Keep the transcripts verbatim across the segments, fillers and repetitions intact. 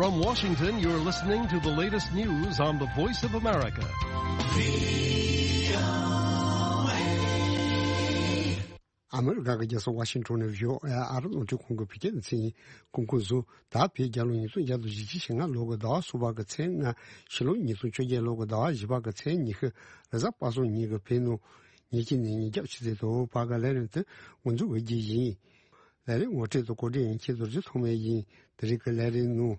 From Washington, you're listening to the latest news on the Voice of America. ཨ་མི་རི་ཀ་གི་རྒྱལ་ས་ཝ་ཤིང་ཊོན་ནས་བྷི་ཨོ་ཨེ་ཨ་རི་རླུང་འཕྲིན་ཁང་གི་བོད་སྐད་སྡེ་ཚན་ཡིན། སྐུ་ཁམས་བཟང་། ད་བོད་རྒྱལ་ལོ་ཉིས་སྟོང་བརྒྱ་དང་བཞི་བཅུ་ཞེ་ལྔ་ལོ་གི་ཟླ་བ་གསུམ་པ་གི་ཚེས་ལྔ། ཕྱི་ལོ་ཉིས་སྟོང་བཅོ་བརྒྱད་ལོ་གི་ཟླ་བ་བཞི་པ་གི་ཚེས་ཉི་ཤུ། རེས་གཟའ་པ་སངས་ཉིན་གྱི་བོད་ནང་ཉིན་གཅིག་ནས་ཉིན་རྒྱབ་ཆུ་ཚོད་དྲུག་བར་གྱི་ལས་རིམ་དེ་འགོ་འཛུགས་འོས་རྒྱུ་ཡིན། ལས་རིམ་ངོ་སྤྲོད་དང་གོ་སྒྲིག་ཡིན་ཁྱེད་ཚོར་རྒྱུ་ཐོག་མེད་ཡིན། དེ་རིང་གི་ལས་རིམ་ནང་།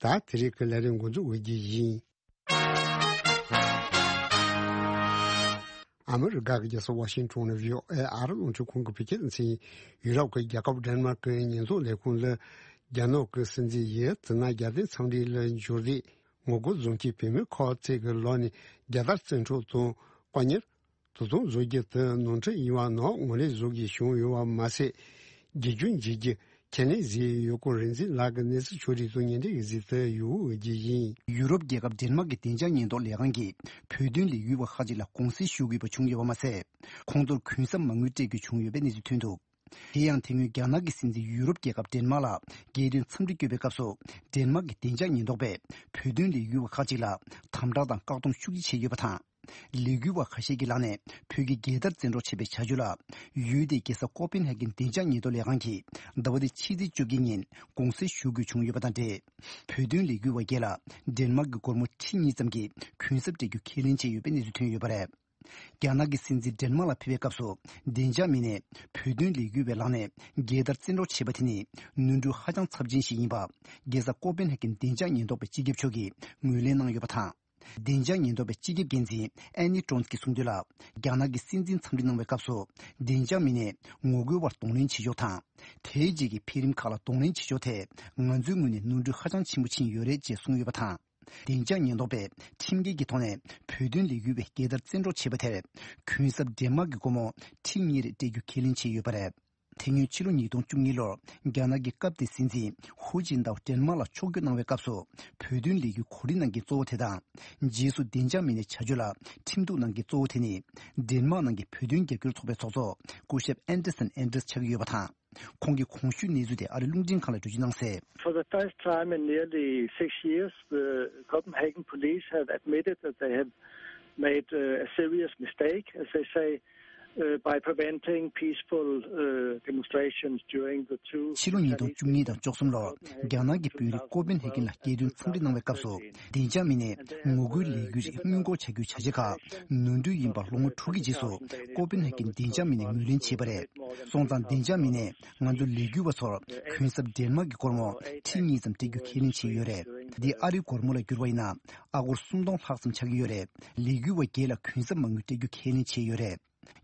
ད་དེ་རིང་གི་ལས་རིམ་འགོ་འཛུགས་འོས་རྒྱུ་ཡིན། ཨ་མི་རི་ཀ་གི་རྒྱལ་ས་ཝ་ཤིང་ཊོན་ནས་བྷི་ཨོ་ཨེ་ཨ་རི་རླུང་འཕྲིན་ཁང་གི་བོད་སྐད་སྡེ་ཚན་ཡིན། ཡུ་རོབ་ཀྱི་རྒྱལ་ཁབ་ཌེན་མཱརཀ་གི་ཉེན་རྟོག་ལས་ཁུངས་ལ་རྒྱ་ནག་གི་སྲིད་འཛིན་ཡི་ཙི་ན་རྒྱལ་བསྟན་འཚམས་འདྲི་ལ་འབྱོར་ཏེ། ངོ་རྒོལ་བཟོ་མཁན་བུད་མེད་ཁག་ཅིག་གི་ལག་ནས་རྒྱལ་དར་བཙན་འཕྲོག་དང་བཀག་ཉར། དུ་དང་བཟོ་རྒྱུ་དེ་ནོར་འཁྲུལ་ཡིན་པ་ནང་ངོས་ལེན་བཟོ་དགོས་བྱུང་ཡོད་པ་མ་ཟད། རྒྱུ་རྐྱེན་འཇིགས་རྒྱུ་ཁས་ལེན་བཟོས་ཡོད་སྐོར་རིག་འཛིན་ལགས་ཀྱིས་གནས་ཚུལ་ཕྱོགས་སྒྲིག་དང་ཉེ་འབྲེལ་གྱི་གཟིགས་ཚུལ་ཡོད་འོས་ཀྱི་ཡིན། ཡུ་རོབ་རྒྱལ་ཁབ་ཌེན་མཱག་གི་བདེ་འཇགས་ཉེན་རྟོག་ལས་ཁང་གིས་བོད་དོན་ལས་འགུལ་བ་ཁག་ཅིག་ལ་དགོངས་སེལ་ཞུ་དགོས་པ་བྱུང་ཡོད་པ་མ་ཟད། ཁོང་ཚོར་གུན་གསབ་མ་དངུལ་སྤྲད་དགོས་བྱུང་ཡོད་པའི་གནས་ཚུལ་ཐོན་འདུག་དེ་ཡང་དེ་སྔོན་རྒྱ་ནག་གི་སྲིད་འཛིན་ཡུ་རོབ་རྒྱལ་ཁབ་ཌེན་མཱག་ལ་རྒྱལ་དོན་འཚམས་འདྲི་བསྐྱོད་པའི་སྐབས་སུ། ཌེན་མཱག་གི་བདེ་འཇགས་ཉེན་རྟོག་པས་བོད་དོན་ལས་འགུལ་བ་ཁག་ཅིག་ལ་དམ་དྲག་དང་བཀག་སྡོམ་ཤུགས་ཆེ་བྱས་ཡོད་པ་དང་། ལས་འགུལ་བ་ཁ་ཤས་ཀྱི་ལག་ནས་བོད་ཀྱི་རྒྱལ་དར་བཙན་འཕྲོག་བྱས་པའི་བྱ་སྤྱོད་ལ། ཡུལ་དེའི་རྒྱལ་ས་ཀོ་པན་ཧེ་གན་བདེ་འཇགས་ཉེན་རྟོག་ལས་ཁང་གིས་ཟླ་བ་འདིའི་ཕྱི་ཚེས་བཅོ་བརྒྱད་ཉིན་དགོངས་སེལ་ཞུ་དགོས་བྱུང་ཡོད་པ་དང་འབྲེལ། བོད་དོན་ལས་འགུལ་བ་བརྒྱད་ལ་ཌེན་མཱག་གི་སྒོར་མོ་ཁྲི་གཉིས་ཙམ་གྱི་གུན་གསབ་སྤྲད་རྒྱུ་ཁས་ལེན་བྱས་ཡོད་པའི་གནས་ཚུལ་ཐོན་ཡོད་པ་རེད། རྒྱ་ནག་གི་སྲིད་འཛིན་ཌེན་མཱག་ལ་ཕེབས་པའི་སྐབས་སུ། བདེ་འཇགས་མི་སྣས་བོད་དོན་ལས་འགུལ་བའི་ལག་ནས་རྒྱལ་དར་བཙན་འཕྲོག་བྱས་པ་དེ་ནི་ནོར་འཁྲུལ་ཧ་ཅང་ཚབས་ཆེན་ཞིག་ཡིན་པ། རྒྱལ་ས་ཀོ་པན་ཧེ་གན་བདེ་འཇགས་ཉེན་རྟོག་པའི་སྤྱི་ཁྱབ་མཆོག་གིས་ངོས་ལེན་གནང་ཡོད་པ་དང་། བདེ་འཇགས་ཉེན་རྟོག་པའི་སྤྱི་ཁྱབ་འགན་འཛིན་ཨན་ནི་ཀྲོན་གྱིས་གསུངས་དོན་ལ། རྒྱ་ནག་གི་སྲིད་འཛིན་འཚམས་འདྲི་གནང་བའི་སྐབས་སུ། བདེ་འཇགས་མི་སྣས་ངོ་རྒོལ་བར་གདོང་ལེན་བྱེད་ཕྱོགས་དང་། དེའི་རྗེས་ཀྱི་འཕེལ་རིམ་ཁག་ལ་གདོང་ལེན་བྱེད་ཕྱོགས་ཐད། ང་ཚོའི་ངོས་ནས་ནོར་འཁྲུལ་ཧ་ཅང་ཆེན་པོ་ཕྱིན་ཡོད་རེད་ཅེས་གསུངས་ཡོད་པ་དང་། བདེ་འཇགས་ཉེན་རྟོག་པས་ཁྲིམས་འགལ་གྱི་ཐོག་ནས་བོད་དོན་ལས་འགུལ་བའི་རྒྱལ་དར་བཙན་འཕྲོག་བྱས་པ་དེར། གུན་གསབ་ཌེན་མཱག་གི་སྒོར་མོ་ཁྲི་གཉིས་རེ་སྤྲད་རྒྱུ་ཁས་ལེན་བྱས་ཡོད་པ་རེད། དེ་སྔོན་ཕྱི་ལོ་ཉིས་སྟོང་བཅུ་གཉིས་ལོར་རྒྱ་ནག་གི་སྐབས་དེའི་སྲིད་འཛིན་ཧུའུ་ཅིན་ཏའོ་ཌེན་མཱག་ལ་ཕྱོགས་བསྐྱོད་གནང་བའི་སྐབས་སུ། བོད་དོན་ལས་འགུལ་གོ་སྒྲིག་གནང་མཁན་གཙོ་བོ་དེ་དང་། རྗེས་སུ་བདེ་འཇགས་མི་སྣའི་བྱ་སྤྱོད་ལ་ཁྲིམས་གཏུག་གནང་མཁན་གཙོ་བོ་དེ་ནི། ཌེན་མཱག་ནང་གི་བོད་དོན་རྒྱབ་སྐྱོར་ཚོགས་པའི་ཚོགས་གཙོ་སྐུ་ཞབས་ཨན་ཏེ་སན་ཨན་ཏྲེས་ཆགས་ཀྱི་ཡོད་པ་དང་། ཁོང་གིས་གོང་ཞུས་གནས་ཚུལ་དེ་ཨ་རིའི་རླུང་འཕྲིན་ཁང་ལ་འགྲེལ་བརྗོད་གནང་གསལ། For the first time in nearly six years, the Copenhagen police have admitted that they have made uh, a serious mistake, as they say, uh, by preventing peaceful uh, demonstrations during the two ཕྱི་ལོ་ཉིས་སྟོང་བཅུ་གཉིས་དང་བཅུ་གསུམ་ལོར་རྒྱ་ནག་གི་དཔོན་རིགས་ཀོ་པན་ཧེ་གན་ལ་རྒྱལ་དོན་འཚམས་འདྲི་གནང་བའི་སྐབས་སུ། བདེ་འཇགས་མི་སྣས་ངོ་རྒོལ་ལས་འགུལ་རིགས་སྔོན་འགོག་བྱ་རྒྱུའི་བྱ་བྱེད་ཁག་ནོར་འཁྲུལ་ཡིན་པ་ལོ་ངོ་དྲུག་གི་རྗེས་སུ་ཀོ་པན་ཧེ་གན་བདེ་འཇགས་མི་སྣས་ངོས་ལེན་བྱས་པ་རེད། སོང་ཙང་བདེ་འཇགས་མི་སྣས་ང་ཚོ་ལས་འགུལ་བ་ཚོར་གུན་གསབ་ཌེན་མཱག་གི་སྒོར་མོ་ཁྲི་གཉིས་ཙམ་སྤྲད་རྒྱུ་ཁས་ལེན་བྱས་ཡོད་རེད། འདི་ཨ་རིའི་སྒོར་མོ་ལ་བསྒྱུར་བ་ཡིན་ན་ཨ་སྒོར་སུམ་སྟོང་ལྷག་ཙམ་ཆགས་ཀྱི་ཡོད་རེད། ལས་འགུལ་བ་བརྒྱད་ལ་གུན་གསབ་མ་དངུལ་སྤྲད་རྒྱུ་ཁས་ལེན་བྱས་ཡོད་རེད།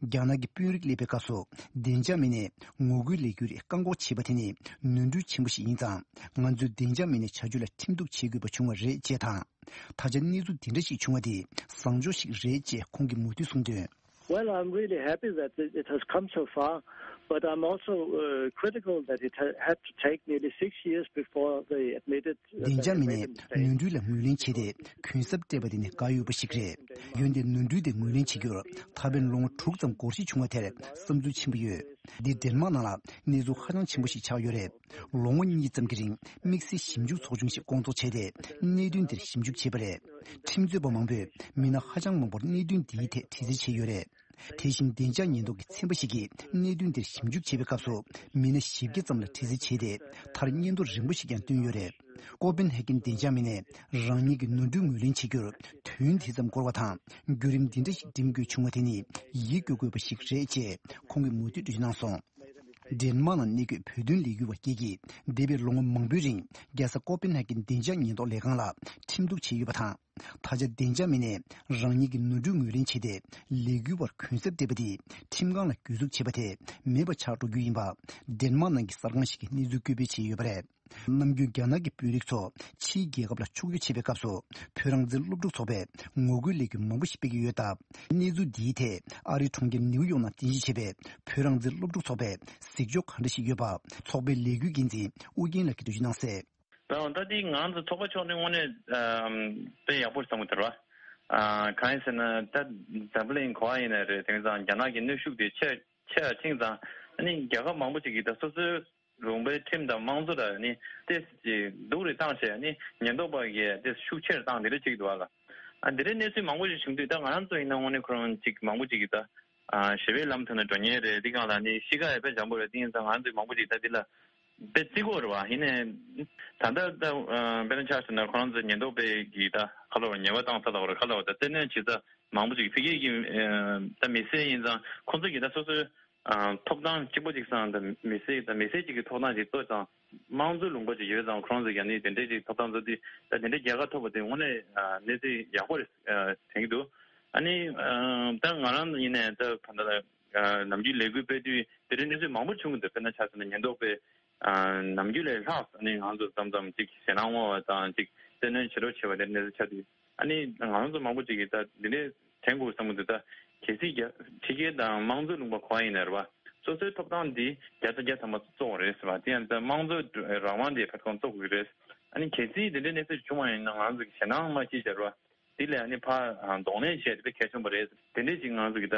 རྒྱ་ནག་གི་དཔོན་རིགས་སླེབས་པའི་སྐབས་སུ་བདེ་འཇགས་མི་སྣས་ངོ་རྒོལ་ལས་འགུལ་རིགས་བཀག་འགོག་བྱས་པ་དེ་ནི་ནོར་འཁྲུལ་ཆེན་པོ་ཞིག་ཡིན་ཙང་། ང་ཚོས་བདེ་འཇགས་མི་སྣའི་བྱ་སྤྱོད་ལ་ཁྲིམས་གཏུག་བྱེད་དགོས་པ་བྱུང་བ་རེད་ཅེས་དང་། ད་ཆ་གནས་ཚུལ་འདི་འདྲ་ཞིག་བྱུང་བ་དེ་བཟང་ཕྱོགས་ཤིག་རེད་ཅེས་ཁོང་གིས་མུ་མཐུད་གསུངས་དོན། Well, I'm really happy that it it has come so far, but I'm also uh, critical that it ha- had to take nearly six years before they admitted uh, བདེ་that འཇགས་they མི་made a སྣས་ནོར་mistake. འཁྲུལ་ལ་ངོས་ལེན་བྱས་ཏེ་གུན་གསབ་སྤྲད་པ་དེ་ནི་དགའ་འོས་པ་ཞིག་རེད། འོན་ཏེ་ནོར་འཁྲུལ་དེ་ངོས་ལེན་བྱེད་རྒྱུར་ད་ཕན་ལོ་ངོ་དྲུག་ཙམ་འགོར་འགྲོ་བྱུང་བ་དེར་བསམ་ཚུལ་ཆེན་པོ་ཡོད། འདི་ཌེན་མཱག་ནང་ལ་གནས་ཚུལ་ཧ་ཅང་ཆེན་པོ་ཞིག་ཆགས་ཡོད་རེད། ལོ་ངོ་གཉིས་ཙམ་གྱི་རིང་དམིགས་བསལ་ཞིབ་འཇུག་ཚོགས་ཆུང་ཞིག་སྐོང་ཚོགས་བྱས་ཏེ་གནད་དོན་འདིར་ཞིབ་འཇུག་བྱས་པ་རེད། ཁྲིམས་རྩོད་པ་མང་པོས་མི་སྣ་ཧ་ཅང་མང་པོར་གནད་དོན་འདིའི་ཐད་དྲི་རྩད་བྱས་ཡོད་རེད། དེ་བཞིན་བདེ་འཇགས་ཉེན་རྟོག་གི་ཚན་པ་ཞིག་གིས་གནད་དོན་འདིར་ཞིབ་འཇུག་བྱེད་པའི་སྐབས་སུ་མི་སྣ་བཞི་བརྒྱ་ཙམ་ལ་དྲི་རྩད་བྱས་ཏེ། མཐར་སྙན་ཐོ་རིང་པོ་ཞིག་ཀྱང་བཏོན་ཡོད་རེད། ཀོ་པན་ཧེ་གྷན་བདེ་འཇགས་མི་སྣས་རང་ཉིད་ཀྱི་ནོར་འཁྲུལ་ངོས་ལེན་བྱེད་རྒྱུར་དུས་ཡུན་དེ་ཙམ་འགོར་བ་དང་། བརྒྱུད་རིམ་འདི་འདྲ་ཞིག་འགྲིམ་དགོས་བྱུང་བ་དེ་ནི་ཡིད་སྐྱོ་དགོས་པ་ཞིག་རེད་ཅེས་ཁོང་གིས་མུ་མཐུད་འགྲེལ་བརྗོད་གནང་སོང་། ཌེན་མཱག་ནང་གནས་འཁོད་བོད་དོན་ལས་འགུལ་བ་བརྒྱད་ཀྱིས་འདས་པའི་ལོ་ངོ་མང་པོའི་རིང་རྒྱལ་ས་ཀོ་པན་ཧེ་གྷན་བདེ་འཇགས་ཉེན་རྟོག་ལས་ཁང་ལ་ཁྲིམས་གཏུག་བྱས་ཡོད་པ་དང་། ད་ཆ་བདེ་འཇགས་མི་སྣས་རང་ཉིད་ཀྱི་ནོར་འཁྲུལ་ངོས་ལེན་བྱས་ཏེ། ལས་འགུལ་བར་གུན་གསབ་སྤྲད་པ་དེས་ཁྲིམས་ཁང་ལ་གྱོད་འཛུགས་བྱས་པ་དེ་མེད་པ་ཆགས་འགྲོ་རྒྱུ་ཡིན་པ། ཌེན་མཱག་ནང་གི་གསར་ཁང་ཞིག་གིས་གནས་ཚུལ་བཀོད་སྤེལ་བྱས་ཡོད་པ་རེད། ནམ་རྒྱུན་རྒྱ་ནག་གི་དཔོན་རིགས་ཚོ་ཕྱིའི་རྒྱལ་ཁབ་ལ་ཕྱོགས་བསྐྱོད་བྱེད་པའི་སྐབས་སུ། བོད་རང་བཙན་སློབ་ཕྲུག་ཚོགས་པས་ངོ་རྒོལ་ལས་འགུལ་མང་པོ་ཞིག་སྤེལ་གྱི་ཡོད་སྟབས། གནས་ཚུལ་འདིའི་ཐད་ཨ་རིའི་གྲོང་ཁྱེར་ནིའུ་ཡོག་ནང་རྟེན་གཞི་བྱས་པའི་བོད་རང་བཙན་སློབ་ཕྲུག་ཚོགས་པས་གཟིགས་ཕྱོགས་ག་འདྲ་ཞིག་ཡོད་པ། ཚོགས་པའི་ལས་འགུལ་འགན་འཛིན་ཨུ་རྒྱན་ལགས་ཀྱིས་འགྲེལ་བརྗོད་གནང་གསལ། ད་ད་འདི་ང་ཚོ་ཚོགས་པ་ཕྱོགས་ནས་དངོས་གནས་ཨམ་དཔེ་ཡག་པོ་བསམ་གྱི་འདུག་ར། ཨ་གང་ཡིན་ཟེར་ན་ད་འཛམ་བུ་གླིང་ག་པར་ཡིན་ན་རེད། དེང་སང་རྒྱ་ནག་གི་གནོན་ཤུགས་དེ་ཆེ་ཆེ་ར་ཕྱིན་ཙང་ཨ་ནི་རྒྱལ་ཁབ་མང་པོ་ཅིག་གིས་ད་སོ་སོའི་ལུང་པའི་ཁྲིམས་དང་དམངས་གཙོ་ལ་ནི་ཏོག་ཙམ་ཅིག་སྡུག་རུ་བཏང་བྱས་ནི་ཉེན་རྟོག་པ་གིས་ཏོག་ཙམ་ཤུགས་ཆེར་བཏང་དེ་འདྲ་བྱེད་ཀྱི་འདུག་བ་ལ། ཨ་འདི་འདྲའི་གནས་ཚུལ་མང་པོ་ཞིག་བྱུང་དུས་ད་ང་རང་ཚོ་ཡིན་ན་དངོས་གནས་ཁོ་རང་ཅིག་མང་པོ་ཅིག་གིས་ད་ཨ་ཞི་བའི་ལམ་ཐོག་ནས་འགྲོ་མཁན་རེད། འདི་སྒང་ལ་ནི་གཤིས་ཀ་ཡང་དཔེ་འཇམ་པོ་རེད། དེ་ཡིན་ཙང་ང་ཚོས་མང་པོ་ཅིག་ད་འདི་ལ་དཔེ་བརྩི་དགོས་རེད་བ། ཡིན་ནའི་ད་ལྟ་ད་ཨ་དཔེར་ན་ཆ་བཞག་ན་ཁོ་རང་ཚོ་ཉེན་རྟོག་པས་ཀྱིས་ད་ག་ལབ་དགོས་རེད། ཉེས་པ་བཏང་ས་ལབ་དགོས་རེད། ག་ལབ་དགོས་རེད། ད་བཙན་གནོན་བྱེད་ས་མང་པོ་ཅིག་ཕ་གི་གི་ཨ་ད་མི་སེར་ཡིན་ཙང་ཁོང་ཚོ་གིས་ད་སོ་སོའི་ཨ་ཐོབ་ཐང་གཅིག་པོ་གཅིག་སང་ད་མི་སེར་ད་མི་སེར་གཅིག་གི་ཐོབ་ཐང་ཅིག་ཏོག་ཙམ་དམངས་གཙོའི་ལུང་པ་ཅིག་ཡོད་ཙང་ཁོང་ཚོ་ཡང་ནི་དེ་འདྲའི་ཅིག་ཐོབ་ཐང་ཚོ་དེ་ད་དེ་འདྲའི་རྒྱལ་ཁ་ཐོབ་པ་དེ་དངོས་གནས་ཨ་གནས་ཚུལ་ཡག་པོ་རེད་ཨ་དྲན་གྱི་འདུག་ཨ་ནི་ཨ་ད་ང་རང་ཡིན་ནའི་ད་ད་ལྟ་ཨ་ནམ་རྒྱུན་ལས་འགུལ་སྤེལ་དུས་དེ་འདྲའི་གནས་ཚུལ་མང་པོ་བྱུང་གི་འདུག་དཔེར་ན་ཆ་བཞག་ན་ཉེན་རྟོག་པས་ཨ་ནམ་རྒྱུན་ལས་ལྷག་ཨ་ནི་ང་ཚོ་མཚམས་མཚམས་ཅིག་ཞེད་སྣང་སློང་བ་དང་ཅིག་བཙན་གནོན་བྱེད་རོགས་བྱེད་པ་དེ་འདྲའི་གནས་ཚུལ་ཆགས་དུས། ཨ་ནི་ང་རང་ཚོ་མང་པོ་ཅིག་གིས་ད་འདི་འདྲའི་དྲན་དགོས་བསམ་གྱི་འདུག་ད་གལ་སྲིད་རྒྱ་ཕྱི་རྒྱལ་དང་དམངས་གཙོའི་ལུང་པ་ག་པར་ཡིན་ནའི་རེད་བ། སོ་སོའི་ཐོབ་ཐང་འདི་བརྒྱ་ཆ་བརྒྱ་ཐམ་པ་གཙོ་བོ་རེད་ཟེར་བ། དེ་ཡང་ད་དམངས་གཙོའི་རང་དབང་འདི་ཕར་ཚུར་གཙོ་དགོས་ཀྱི་རེད། ཨ་ནི་གལ་སྲིད་འདི་འདྲའི་གནས་ཚུལ་བྱུང་བ་ཡིན་ན་ང་ཚོ་གིས་ཞེད་སྣང་མ་སྐྱེ་ཟེར་བ། འདི་ལས་ཨ་ནི་ཕར་གདོང་ལེན་བྱས་ཏེ་དཔེ་གལ་ཆེན་པོ་རེད། དེ་འདྲས་ཅིག་ང་ཚོ་གིས་ད་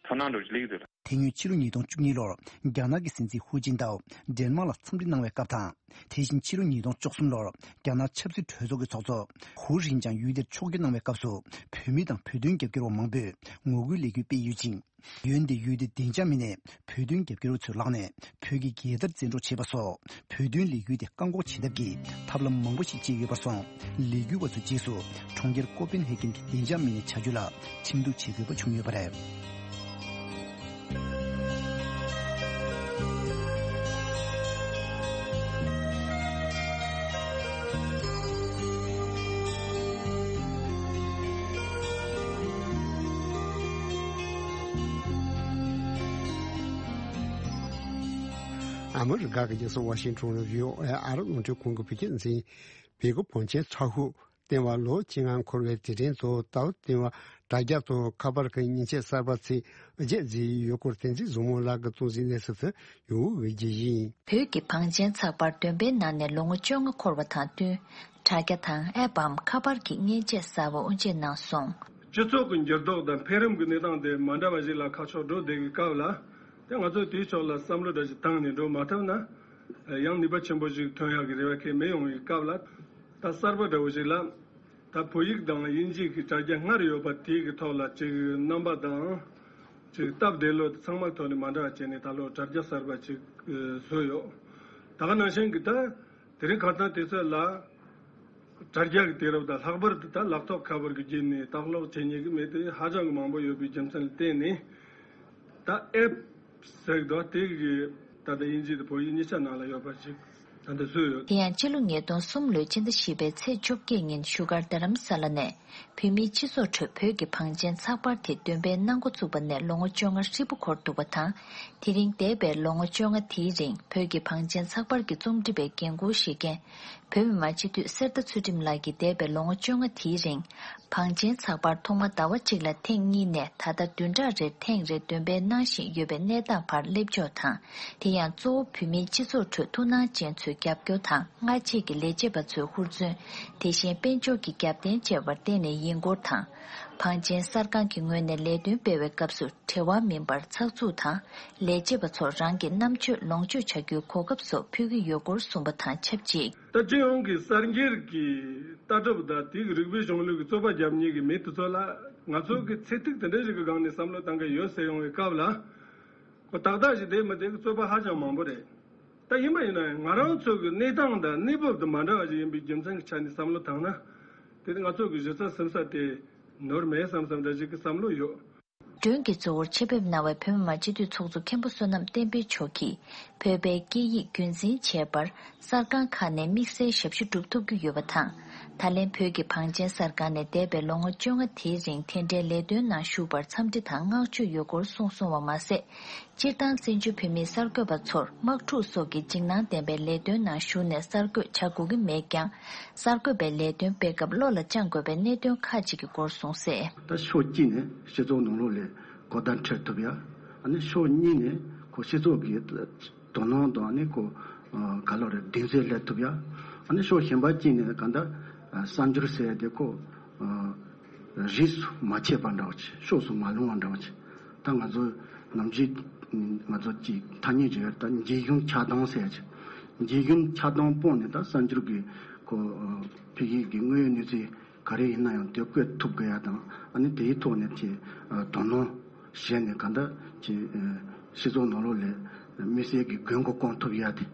ཚོར་སྣང་འདྲ་བོ་ཅིག་སླེབས་ཀྱི་འདུག་དེ་སྔོན་ཕྱི་ལོ་ཉིས་སྟོང་བཅུ་གཉིས་ལོར་རྒྱ་ནག་གི་སྲིད་འཛིན་ཧུའུ་ཅིན་ཏའོ་ཌེན་མཱག་ལ་འཚམས་འདྲི་གནང་བའི་སྐབས་དང་། དེ་བཞིན་ཕྱི་ལོ་ཉིས་སྟོང་བཅུ་གསུམ་ལོར་རྒྱ་ནག་ཆབ་སྲིད་གྲོས་ཚོགས་ཀྱི་ཚོགས་གཙོ་ཧུའུ་ཧྲིན་ཅང་ཡུལ་དེར་ཕྱོགས་བསྐྱོད་གནང་བའི་སྐབས་སུ། བོད་མི་དང་བོད་དོན་རྒྱབ་སྐྱོར་བ་མང་པོས་ངོ་རྒོལ་ལས་འགུལ་སྤེལ་ཡོད་ཅིང་། འོན་ཏེ་ཡུལ་དེའི་བདེ་འཇགས་མི་སྣས་བོད་དོན་རྒྱབ་སྐྱོར་བ་ཚོའི་ལག་ནས་བོད་ཀྱི་རྒྱལ་དར་རྩེད་འཇོག་བྱས་པ་སོགས། བོད་དོན་ལས་འགུལ་དེ་བཀག་འགོག་བྱེད་ཐབས་ཀྱི་ཐབས་ལམ་མང་པོ་ཞིག་སྤྱད་ཡོད་པར་སོང་། ལས་འགུལ་བ་ཚོས་རྗེས་སུ་གྲོང་ཁྱེར་ཀོ་པན་ཧེ་གྷན་གྱི་བདེ་འཇགས་མི་སྣའི་བྱ་སྤྱོད་ལ་ཁྲིམས་གཏུག་བྱེད་དགོས་པ་བྱུང་ཡོད་པ་རེད། ཨ་མི་རི་ཀ་གི་རྒྱལ་ས་ཝ་ཤིང་ཊོན་ནས་བྷི་ཨོ་ཨེ་ཨ་རི་རླུང་འཕྲིན་ཁང་གི་བོད་སྐད་འཛིན། བོད་ཀྱི་བང་ཆེན་ཚ་ཤོག་བཏོན་པ་ལོ་བཅོ་ལྔ་འཁོར་བའི་དུས་དྲན་དུ་ད་ལོ་བཏོན་པ་དྲ་རྒྱ་དང་ཁ་པར་གྱི་མཉེན་ཆས་གསར་པ་ཚོས་རྒྱས་བརྩིས་ཡོད་སྐོར་བསྟན་འཛིན་བཟང་མོ་ལགས་ཀྱིས་གཙོ་འཛིན་གནས་ཚུལ་དུ་ཡོད་འོས་རྒྱུ་ཡིན། བོད་ཀྱི་བང་ཆེན་ཚགས་པར་འདོན་པའི་ནང་ནས་ལོ་ངོ་བཅོ་ལྔ་འཁོར་བ་དང་བསྟུན། དྲ་རྒྱ་དང་ཨེབ་བམ་ཁ་པར་གྱི་མཉེན་ཆས་གསར་པ་དབུ་འབྱེད་གནང་སོང་། སྤྱི་ཚོགས་ཀྱི་འགྱུར་ལྡོག་དང་འཕེལ་རིམ་གྱི་གནས་སྟངས་དེ་མ་འདྲ་བ་ཞིག་ལ་ཁ་ཕྱོགས་འགྲོ་བསྡད་ཀྱི་སྐབས་ལ། དེ་ང་ཚོས་དེའི་ཕྱོགས་ལ་བསམ་བློ་འདྲ་ཞིག་བཏང་ནས་འགྲོ་མ་ཐུབ་ན། ཡང་ནུས་པ་ཆེན་པོ་ཞིག་ཐོན་ཡག་གི་རེ་བ་གང་ཡང་མི་ཡོང་བའི་སྐབས་ལ། ད་གསར་པ་འདྲ་བོ་ཞིག་ལ། ད་བོད་ཡིག་དང་དབྱིན་ཇི་གི་དྲ་རྒྱ་སྔར་ཡོད་པ་དེ་གི་ཐོག་ལ་ཅིག་རྣམ་པ་དང་། ཅིག་སྟབས་བདེ་ལོ་ཚང་མ་ཐོག་ནས་མ་འདྲ་བ་བྱས་ནས་ད་ལོ་དྲ་རྒྱ་གསར་པ་ཅིག་བཟོས་ཡོད། ད་ག་ནང་བཞིན་གྱི་ད་དེ་རིང་ཁ་སང་དུས་ཚོད་ལ་དྲ་རྒྱ་གི་དུས་རབས་དང་ལྷག་པར་དུ་ད་ལག་ཐོགས་ཁ་པར་གྱི་བརྒྱུད་ནས་ལྟ་ཀློག་བྱེད་མཁན་གྱི་མི་དེ་ཧ་ཅང་གི་མང་པོ་ཡོད་པའི་རྒྱུ་མཚན་ལ་བརྟེན་ནས། ད་ཨེབ་ཟེར་གི་འདུག་དེ་གི་ད་ལྟ་དབྱིན་ཇི་དང་བོད་ཡིག་གཉིས་ཆ་ནང་ལ་ཡོད་པ་ཞིག་ད་ལྟ་བཟོས་ཡོད། དེ་ཡང་ཕྱི་ལོ་ཉིས་སྟོང་གསུམ་ལོའི་སྤྱི་ཟླ་བཞི་པའི་ཚེས་བཅོ་བརྒྱད་ཉིན་བཞུགས་སྒར་རྡ་རམ་ས་ལ་ནས་བོད་མིའི་སྤྱི་ཚོགས་ཁྲོད་བོད་ཀྱི་བང་ཆེན་ཚགས་པར་དེ་འདོན་པའི་གནང་འགོ་བཙུགས་པ་ནས་ལོ་ངོ་བཅོ་ལྔ་ཧྲིལ་པོ་འཁོར་འདུག་པ་དང་། དེ་རིང་འདས་པའི་ལོ་ངོ་བཅོ་ལྔ་དེའི་རིང་བོད་ཀྱི་བང་ཆེན་ཚགས་པར་གྱི་རྩོམ་སྒྲིག་པའི་འགན་འཁུར་བཞེས་མཁན། བོད་མི་མང་སྤྱི་འཐུས་གསེར་རྟ་ཚུལ་ཁྲིམས་ལགས་ཀྱིས་འདས་པའི་ལོ་ངོ་བཅོ་ལྔ་དེའི་རིང་། བང་ཆེན་ཚགས་པར་ཐོག་མ་ཟླ་བ་གཅིག་ལ་ཐེངས་གཉིས་ནས་ད་ལྟ་བདུན་ཕྲག་རེར་ཐེངས་རེ་འདོན་སྤེལ་གནང་བཞིན་ཡོད་པའི་གནས་སྟངས་བར་སླེབས་ཕྱོགས་དང་། དེ་ཡང་གཙོ་བོ་བོད་མིའི་སྤྱི་ཚོགས་ཁྲོད་ཐུགས་སྣང་ཅན་ཚོའི་རྒྱབ་སྐྱོར་དང་སྔ་རྗེས་ཀྱི་ལས་བྱེད་པ་ཚོའི་ཧུར་བརྩོན། དེ་བཞིན་དཔལ་འབྱོར་གྱི་རྒྱབ་རྟེན་བཅས་པར་བརྟེན་ནས་ཡིན་སྐོར་དང་། བང་ཆེན་གསར་ཁང་གི་ངོས་ནས་ལས་དོན་སྤེལ་བའི་སྐབས་སུ། འབྲེལ་བ་མིན་པར་ཚགས་ཚུད་དང་། ལས་བྱེད་པ་ཚོར་རང་གི་རྣམ་དཔྱོད་ལོངས་སྤྱོད་བྱ་རྒྱུའི་གོ་སྐབས་སོགས་ཕུལ་གྱི་ཡོད་སྐོར་གསུངས་པ་དང་ཆབས་ཅིག་ད་སྤྱི་ཡོངས་ཀྱི་གསར་འགྱུར་གྱི་ལྟ་གྲུབ་དང་དེ་གི་རིག་པའི་གཞུང་ལུགས་ཀྱི་རྩོད་པ་རྒྱབ་མཁན་གྱི་མི་དེ་ཚོ་ལ་ ང་ཚོ་གི་ཚེ་ཐིག་དེ་འདྲའི་རིགས་ཀྱི་སྒང་ནས་བསམ་བློ་བཏང་གི་ཡོད་ཟེར་ཡོང་བའི་སྐབས་ལ། ཁོ་ཏག་ཏག་ཞིག་བསྡད་མི་བསྡད་ཀྱི་རྩོད་པ་ཧ་ཅང་མང་པོ་རེད། ད་ཡིན་པ་ཡིན་ན་ཡང་ང་རང་ཚོ་གི་གནས་སྟངས་དང་གནས་བབ་དེ་མ་འདྲ་བ་ཞིག་ཡིན་པའི་རྒྱུ་མཚན་གྱི་ཆ་ནས་བསམ་བློ་བཏང་ན། དེ་ནི་ང་ཚོ་གི་གཞི་རྩ་ཟིན་ས་དེ་ནོར་མེད་བསམ་བསམ་འདྲ་ཞིག་གི་བསམ་བློ་ཡོད། མགྲོན་གྱི་གཙོ་བོར་ཆེད་ཕེབས་གནང་བའི་བོད་མི་མང་སྤྱི་འཐུས་ཚོགས་གཙོ་མཁན་པོ་བསོད་ནམས་བསྟན་འཕེལ་མཆོག་གིས། བོད་པའི་སྐད་ཡིག་རྒྱུན་འཛིན་བྱས་པར་གསར་ཁང་ཁག་ནས་དམིགས་བསལ་ཞབས་ཞུ་སྒྲུབ་ཐུབ་ཀྱི་ཡོད་པ་དང་། ད་ལན་བོད་ཀྱི་བང་ཆེན་གསར་ཁང་ནས་འདས་པའི་ལོ་ངོ་བཅོ་ལྔ་དེའི་རིང་དེ་འབྲེལ་ལས་དོན་ནང་ཞུགས་པར་འཚམས་འདྲི་དང་བསྔགས་བརྗོད་ཡོད་སྐོར་གསུངས་སོང་བ་མ་ཟད། སྤྱིར་བཏང་བཙན་བྱོལ་བོད་མིའི་གསར་འགོད་པ་ཚོར་དམག་འཁྲུག་སོགས་ཀྱི་འཇིགས་སྣང་ལྡན་པའི་ལས་དོན་ནང་ཞུགས་ནས་གསར་འགོད་བྱ་དགོས་ཀྱི་མེད་ཀྱང་། གསར་འགོད་པའི་ལས་དོན་སྤེལ་སྐབས་བློ་ལ་བཅངས་དགོས་པའི་གནད་དོན་ཁག་ཅིག་གི་སྐོར་གསུངས་གསལ། ད་ཕྱོགས་གཅིག་ནས་སྤྱི་ཚོགས་ནང་ལོགས་ལ་གོ་བརྡ་འཕྲོད་ཐུབ་ཡ། ཨ་ནི་ཕྱོགས་གཉིས་ནས་ཁོ་སྤྱི་ཚོགས་ཀྱི་དོ་སྣང་དང་ཨ་ནི་ཁོ་ག་ལོ་རེད་གདེང་ཚོད་སླེབས་ཐུབ་ཡ། ཨ་ནི་ཕྱོགས་གཞན་པ་གཅིག་ནས་གང་ལྟར་གསར་འགྱུར་ཟེར་ཡ་དེ་ཁོ་རིས་སུ་མ་ཆད་པ་འདྲ་བ་ཅིག་ཕྱོགས་སུ་མ་ལྷུང་བ་འདྲ་བ་ཅིག་ད་ང་ཚོ་ནམ་རྒྱུན་ང་ཚོ་ཅིག་ཐ་སྙད་ཅིག་ཡོད་ད་འཇིགས་ཞུམ་ཆགས་སྡང་ཟེར་ཡ་ཅིག་འཇིགས་ཞུམ་ཆགས་སྡང་སྤངས་ནས་ད་གསར་འགྱུར་གྱི་ཁོ་ཕ་གི་གི་དངོས་ཡོད་གནས་ཚུལ་ག་རེ་ཡིན་ན་ཡང་དེ་བཀོད་ཐུབ་དགོས་ཡ་དང་ཨ་ནི་དེའི་ཐོག་ནས་ཅིག་དོ་སྣང་བྱས་ནས་གང་ལྟར་ཅིག་སྤྱི་ཚོགས་ནང་ལོགས་ལ་དམིགས་བསལ་གྱི་དགོས་མཁོ་སྐོང་ཐུབ་ཡ་དེ།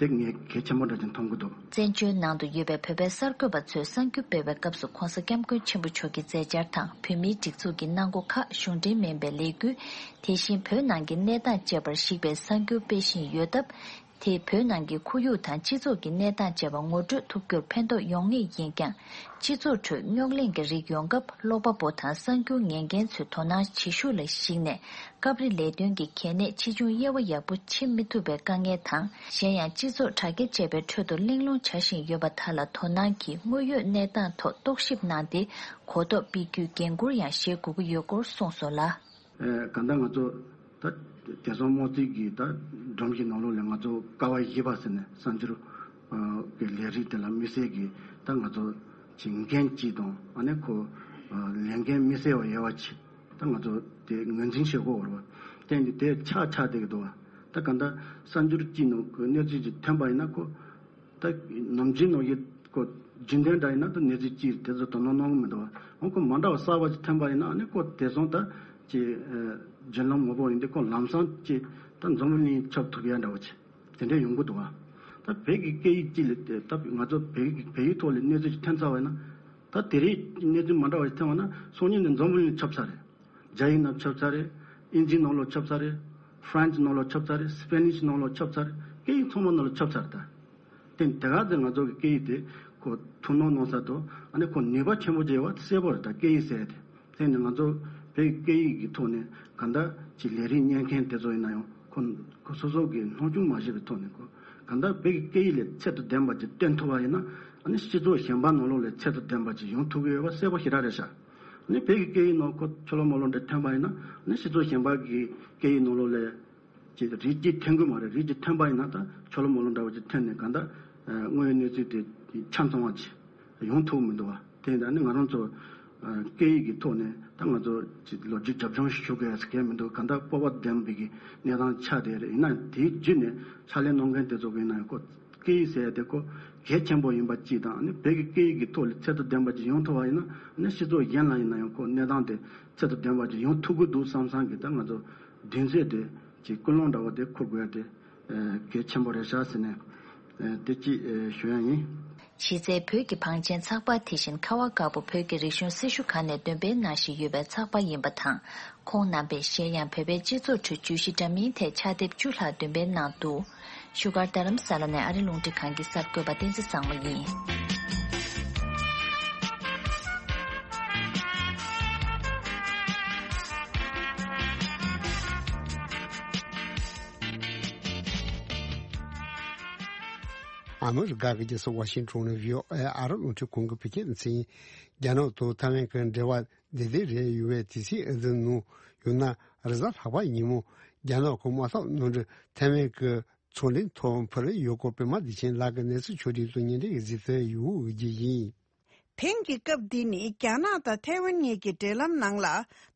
དེ་ངས་གལ་ཆེན་པོ་འདྲ་ཅིག་མཐོང་གི་འདུག་བཙན་བྱོལ་ནང་དུ་ཡོད་པའི་བོད་པའི་གསར་འགོད་པ་ཚོས་གསར་འགྱུར་སྤེལ་བའི་སྐབས་སུ་༸གོང་ས་༸སྐྱབས་མགོན་ཆེན་པོ་མཆོག་གི་མཛད་འཆར་དང་བོད་མིའི་སྒྲིག་འཛུགས་ཀྱི་གནང་སྒོ་ཁག་གཞུང་འབྲེལ་མིན་པའི་ལས་འགུལ། དེ་བཞིན་བོད་ནང་གི་གནས་སྟངས་བཅས་པར་གཞིགས་པའི་གསར་འགྱུར་སྤེལ་བཞིན་ཡོད་སྟབས། དེས་བོད་ནང་གི་ཁོར་ཡུག་དང་སྤྱི་ཚོགས་ཀྱི་གནས་སྟངས་བཅས་པ་ངོ་སྤྲོད་ཐུབ་རྒྱུར་ཕན་ཐོགས་ཡོང་ངེས་ཡིན་ཀྱང་། སྤྱི་ཚོགས་ཁྲོད་རྙོག་གླེང་གི་རིགས་ཡོང་སྐབས་ཀློག་པ་པོ་དང་གསར་འགྱུར་ཉན་མཁན་ཚོའི་དོ་སྣང་བྱེད་ཤུགས་ལ་གཞིགས་ནས། སྐབས་རེ་ལས་དོན་གྱི་གལ་གནད་ཆེ་ཆུང་དབྱེ་བ་ཡག་པོ་ཕྱེ་མི་ཐུབ་པའི་དཀའ་ངལ་དང་། གཞན་ཡང་སྤྱི་ཚོགས་དྲ་རྒྱ་བཅས་པའི་ཁྲོད་དུ་གླེང་སློང་བྱ་བཞིན་ཡོད་པ་དག་ལ་དོ་སྣང་གིས་དངོས་ཡོད་གནས་སྟངས་ཐོག་རྟོག་ཞིབ་གནང་སྟེ། གོ་རྟོགས་སྤེལ་རྒྱུའི་འགན་འཁུར་ཡང་བཞེས་དགོས་ཀྱི་ཡོད་སྐོར་གསུངས་སོང་ལ། ཨེ་གང་ལྟར་ང་ཚོ་ད་དེང་སང་དམངས་གཙོའི་གི་ད་སྒྲོམ་གཞི་ནང་ལོགས་ལ་ང་ཚོ་ཀ་བ་བཞི་པ་ཟེར་ནས་གསར་འགྱུར་གི་ལས་རིགས་དེ་ལ་དམིགས་བསལ་གྱི་ད་ང་ཚོ་ཅིག་འགན་ཅིག་དང་ཨ་ནི་ཁོ་ལས་འགན་དམིགས་བསལ་བ་ཡོད་པ་ཅིག་ད་ང་ཚོ་དེ་ངོས་འཛིན་བྱེད་དགོས་པ་རེད་བ། དེ་འདི་དེ་ཆགས་ཆགས་བསྡད་ཀྱི་འདུག་བ། ད་གང་ལྟར་གསར་འགྱུར་གཅིག་ནང་གི་གནས་ཚུལ་ཅིག་ཐོན་པ་ཡིན་ན་ཁོ་ད་ནམ་རྒྱུན་ནང་བཞིན་ཁོ་རྒྱུན་ལྡན་འདྲ་ཡིན་ན་ད་གནས་ཚུལ་གཅིག་དེ་ཚོ་དོ་སྣང་གནང་གི་མི་འདུག་བ། འོ་ཁོ་མ་འདྲ་བ་གསར་པ་ཅིག་ཐོན་པ་ཡིན་ན་ཨ་ནི་ཁོ་དེ་སོང་ད་ཅིག་བརྒྱུད་ལམ་ངོ་བོ་ཡིན་དུས་ཁོ་ལམ་སང་ཅིག་ད་འཛམ་བུ་གླིང་ཁྱབ་ཐུབ་ཡ་འདྲ་བ་ཅིག་དེ་འདྲ་ཡོང་གི་འདུག་བ། ད་བོད་ཀྱི་སྐད་ཡིག་ཅིག་ལ་དེ་ད་ང་ཚོ་བོད་ཀྱི་བོད་ཡིག་ཐོག་ལ་གནས་ཚུལ་ཅིག་ཐོན་ཚར་བ་ཡིན་ན་ད་དེ་རིང་གནས་ཚུལ་མ་འདྲ་བ་ཅིག་ཐོན་བ་ན་སང་ཉིན་ནས་འཛམ་བུ་གླིང་ཁྱབ་ཚར་རེད། རྒྱ་ཡིག་ནང་ཁྱབ་ཚར་རེད། དབྱིན་ཇིའི་ནང་ལོགས་ཁྱབ་ཚར་རེད། ཧྥ་རན་སི་ནང་ལོགས་ཁྱབ་ཚར་རེད། སི་པེ་ནིཤ་ནང་ལོགས་ཁྱབ་ཚར་རེད། སྐད་ཡིག་ཚང་མ་ནང་ལོགས་ཁྱབ་ཚར་རེད་ད། དེ་དེ་ག་ཚོད་ང་ཚོ་གི་སྐད་ཡིག་དེ་ཁོ་ཐུགས་སྣང་གནང་ས་དང་ཨ་ནི་ཁོ་ནུས་པ་ཆེན་པོ་ཅིག་ཡོད་པ་གསལ་པོ་རེད་ད་སྐད་ཡིག་ཟེར་ཡ་དེ། དེ་ནི་ང་ཚོ་བོད་སྐད་ཡིག་གི་ཐོག་ནས་གང་ལྟར་ཅིག་ལས་རིགས་གཉེར་མཁན་དེ་ཚོ་ཡིན་ན་ཡང་ཁོ་ཁོ་སོ་སོ་གི་སྣང་ཆུང་མ་བྱས་པའི་ཐོག་ནས་ཁོ་གང་ལྟར་བོད་ཀྱི་སྐད་ཡིག་ལ་ཚད་དང་ལྡན་པ་ཅིག་སྟོན་ཐུབ་པ་ཡིན་ན་ཨ་ནི་སྤྱི་ཚོགས་གཞན་པ་ནང་ལོགས་ལ་ཚད་དང་ལྡན་པ་ཅིག་ཡོང་ཐུབ་ཀྱི་ཡོད་པ་གསལ་པོ་ཞེ་དྲག་རེད་ཤག་ཨ་ནི་བོད་ཀྱི་སྐད་ཡིག་ནང་ཁོ་ཆོ་ལོ་མོ་ལོ་འདྲ་ཐོན་པ་ཡིན་ན་ཨ་ནི་སྤྱི་ཚོགས་གཞན་པ་གི་སྐད་ཡིག་ནང་ལོགས་ལ་ཅིག་རིགས་གཅིག་ཐོན་གི་མ་རེད། རིགས་གཅིག་ཐོན་པ་ཡིན་ན་ད་ཆོ་ལོ་མོ་ལོ་འདྲ་བོ་ཅིག་ཐོན་ནས་གང་ལྟར་དངོས་ཡོད་གནས་ཚུལ་དེ་ཆ་ཚང་བ་ཅིག་ཡོང་ཐུབ་མི་འདུག་བ། དེ་ཡིན་ད་ནི་ང་རང་ཚོ་སྐད་ཡིག་གི་ཐོག་ནས་ད་ང་ཚོ་ཅིག་ལོ་རྒྱུས་རྒྱབ་ལྗོངས་ཞུ་དགོས་ཡ་ཟེར་མཁན་མི་འདུག་གང་ལྟར་སྤོབས་པ་ལྡན་པའི་གི་གནས་སྟངས་ཆགས་བསྡད་རེད། ཡིན་ན་དེའི་བརྒྱུད་ནས་ཕྱག་ལས་གནང་མཁན་དེ་ཚོ་གི་ཡིན་ན་ཡང་ཁོ་སྐད་ཡིག་ཟེར་ཡ་དེ་ཁོ་གལ་ཆེན་པོ་ཡིན་པ་གཅིག་དང་ནི་བོད་ཀྱི་སྐད་ཡིག་གི་ཐོག་ལ་ཚད་དང་ལྡན་པ་ཅིག་ཡོང་ཐུབ་པ་ཡིན་ན་ནི་སྤྱི་ཚོགས་གཞན་ལ་ཡིན་ན་ཡང་ཁོ་གནས་སྟངས་དེ་ཚད་དང་ལྡན་པ་ཅིག་ཡོང་ཐུབ་ཀྱི་འདུག་བསམ་བསམ་གི་ད་ང་ཚོ་གདེང་ཚོད་དེ་ཅིག་ཀུན་སློང་འདྲ་བོ་དེ་འཁུར་དགོས་ཡ་དེ་གལ་ཆེན་པོ་རེད་ཤག་ཟེར་ནས་དེ་ཅིག་ཞུ་ཡ་ཡིན། གཞི་རྩའི་བོད་ཀྱི་བང་ཆེན་ཚགས་པར་དེ་བཞིན་ཁ་བ་དཀར་པོ་བོད་ཀྱི་རིག་གཞུང་སྲི་ཞུ་ཁང་ནས་འདོན་སྤེལ་གནང་བཞིན་ཡོད་པའི་ཚགས་པར་ཡིན་པ་དང་། ཁོང་རྣམ་པས་གཞན་ཡང་བོད་པའི་སྤྱི་ཚོགས་ཁྲོད་བརྗོད་གཞི་འདྲ་མིན་ཐད་ཕྱག་དེབ་བཅུ་ལྷག་འདོན་སྤེལ་གནང་འདུག་བཞུགས་སྒར་རྡ་རམ་ས་ལ་ནས་ཨ་རི་རླུང་འཕྲིན་ཁང་གི་གསར་འགོད་པ་བསྟན་འཛིན་བཟང་མོ་ཡིན། ཨ་མི་རི་ཀ་གི་རྒྱལ་ས་ཝ་ཤིང་ཊོན་ནས་བྷི་ཨོ་ཨེ་ཨ་རབ་རླུང་འཕྲིན་ཁང་གི་བོད་སྐད་སྡེ་ཚན། རྒྱ་ནག་དང་ཐའེ་ཝན་གྱི་འབྲེལ་བ་བདེ་བདེ་རེད་ཡོད་པའི་དུས་ཚིགས་འདི་ནང་ཡང་ན་རེས་གཟའ་ལྷག་པ་ཉིན་མོ་རྒྱ་ནག་གི་དམག་འཐབ་གནམ་གྲུ་ཐའེ་ཝན་གྱི་མཚོ་གླིང་ཐོག་འཕུར་ཡོད་སྐོར་པད་མ་བདེ་ཆེན་ལགས་ཀྱིས་གནས་ཚུལ་ཕྱོགས་བསྒྲིགས་དང་ཉེ་འབྲེལ་གྱི་གཟིགས་ཚུལ་ཡོད་ཀྱི་ཡིན། དེང་གི་སྐབས་འདི་ནི་རྒྱ་ནག་དང་ཐའེ་ཝན་གཉིས་ཀྱི་འབྲེལ་ལམ་ནང་ལ་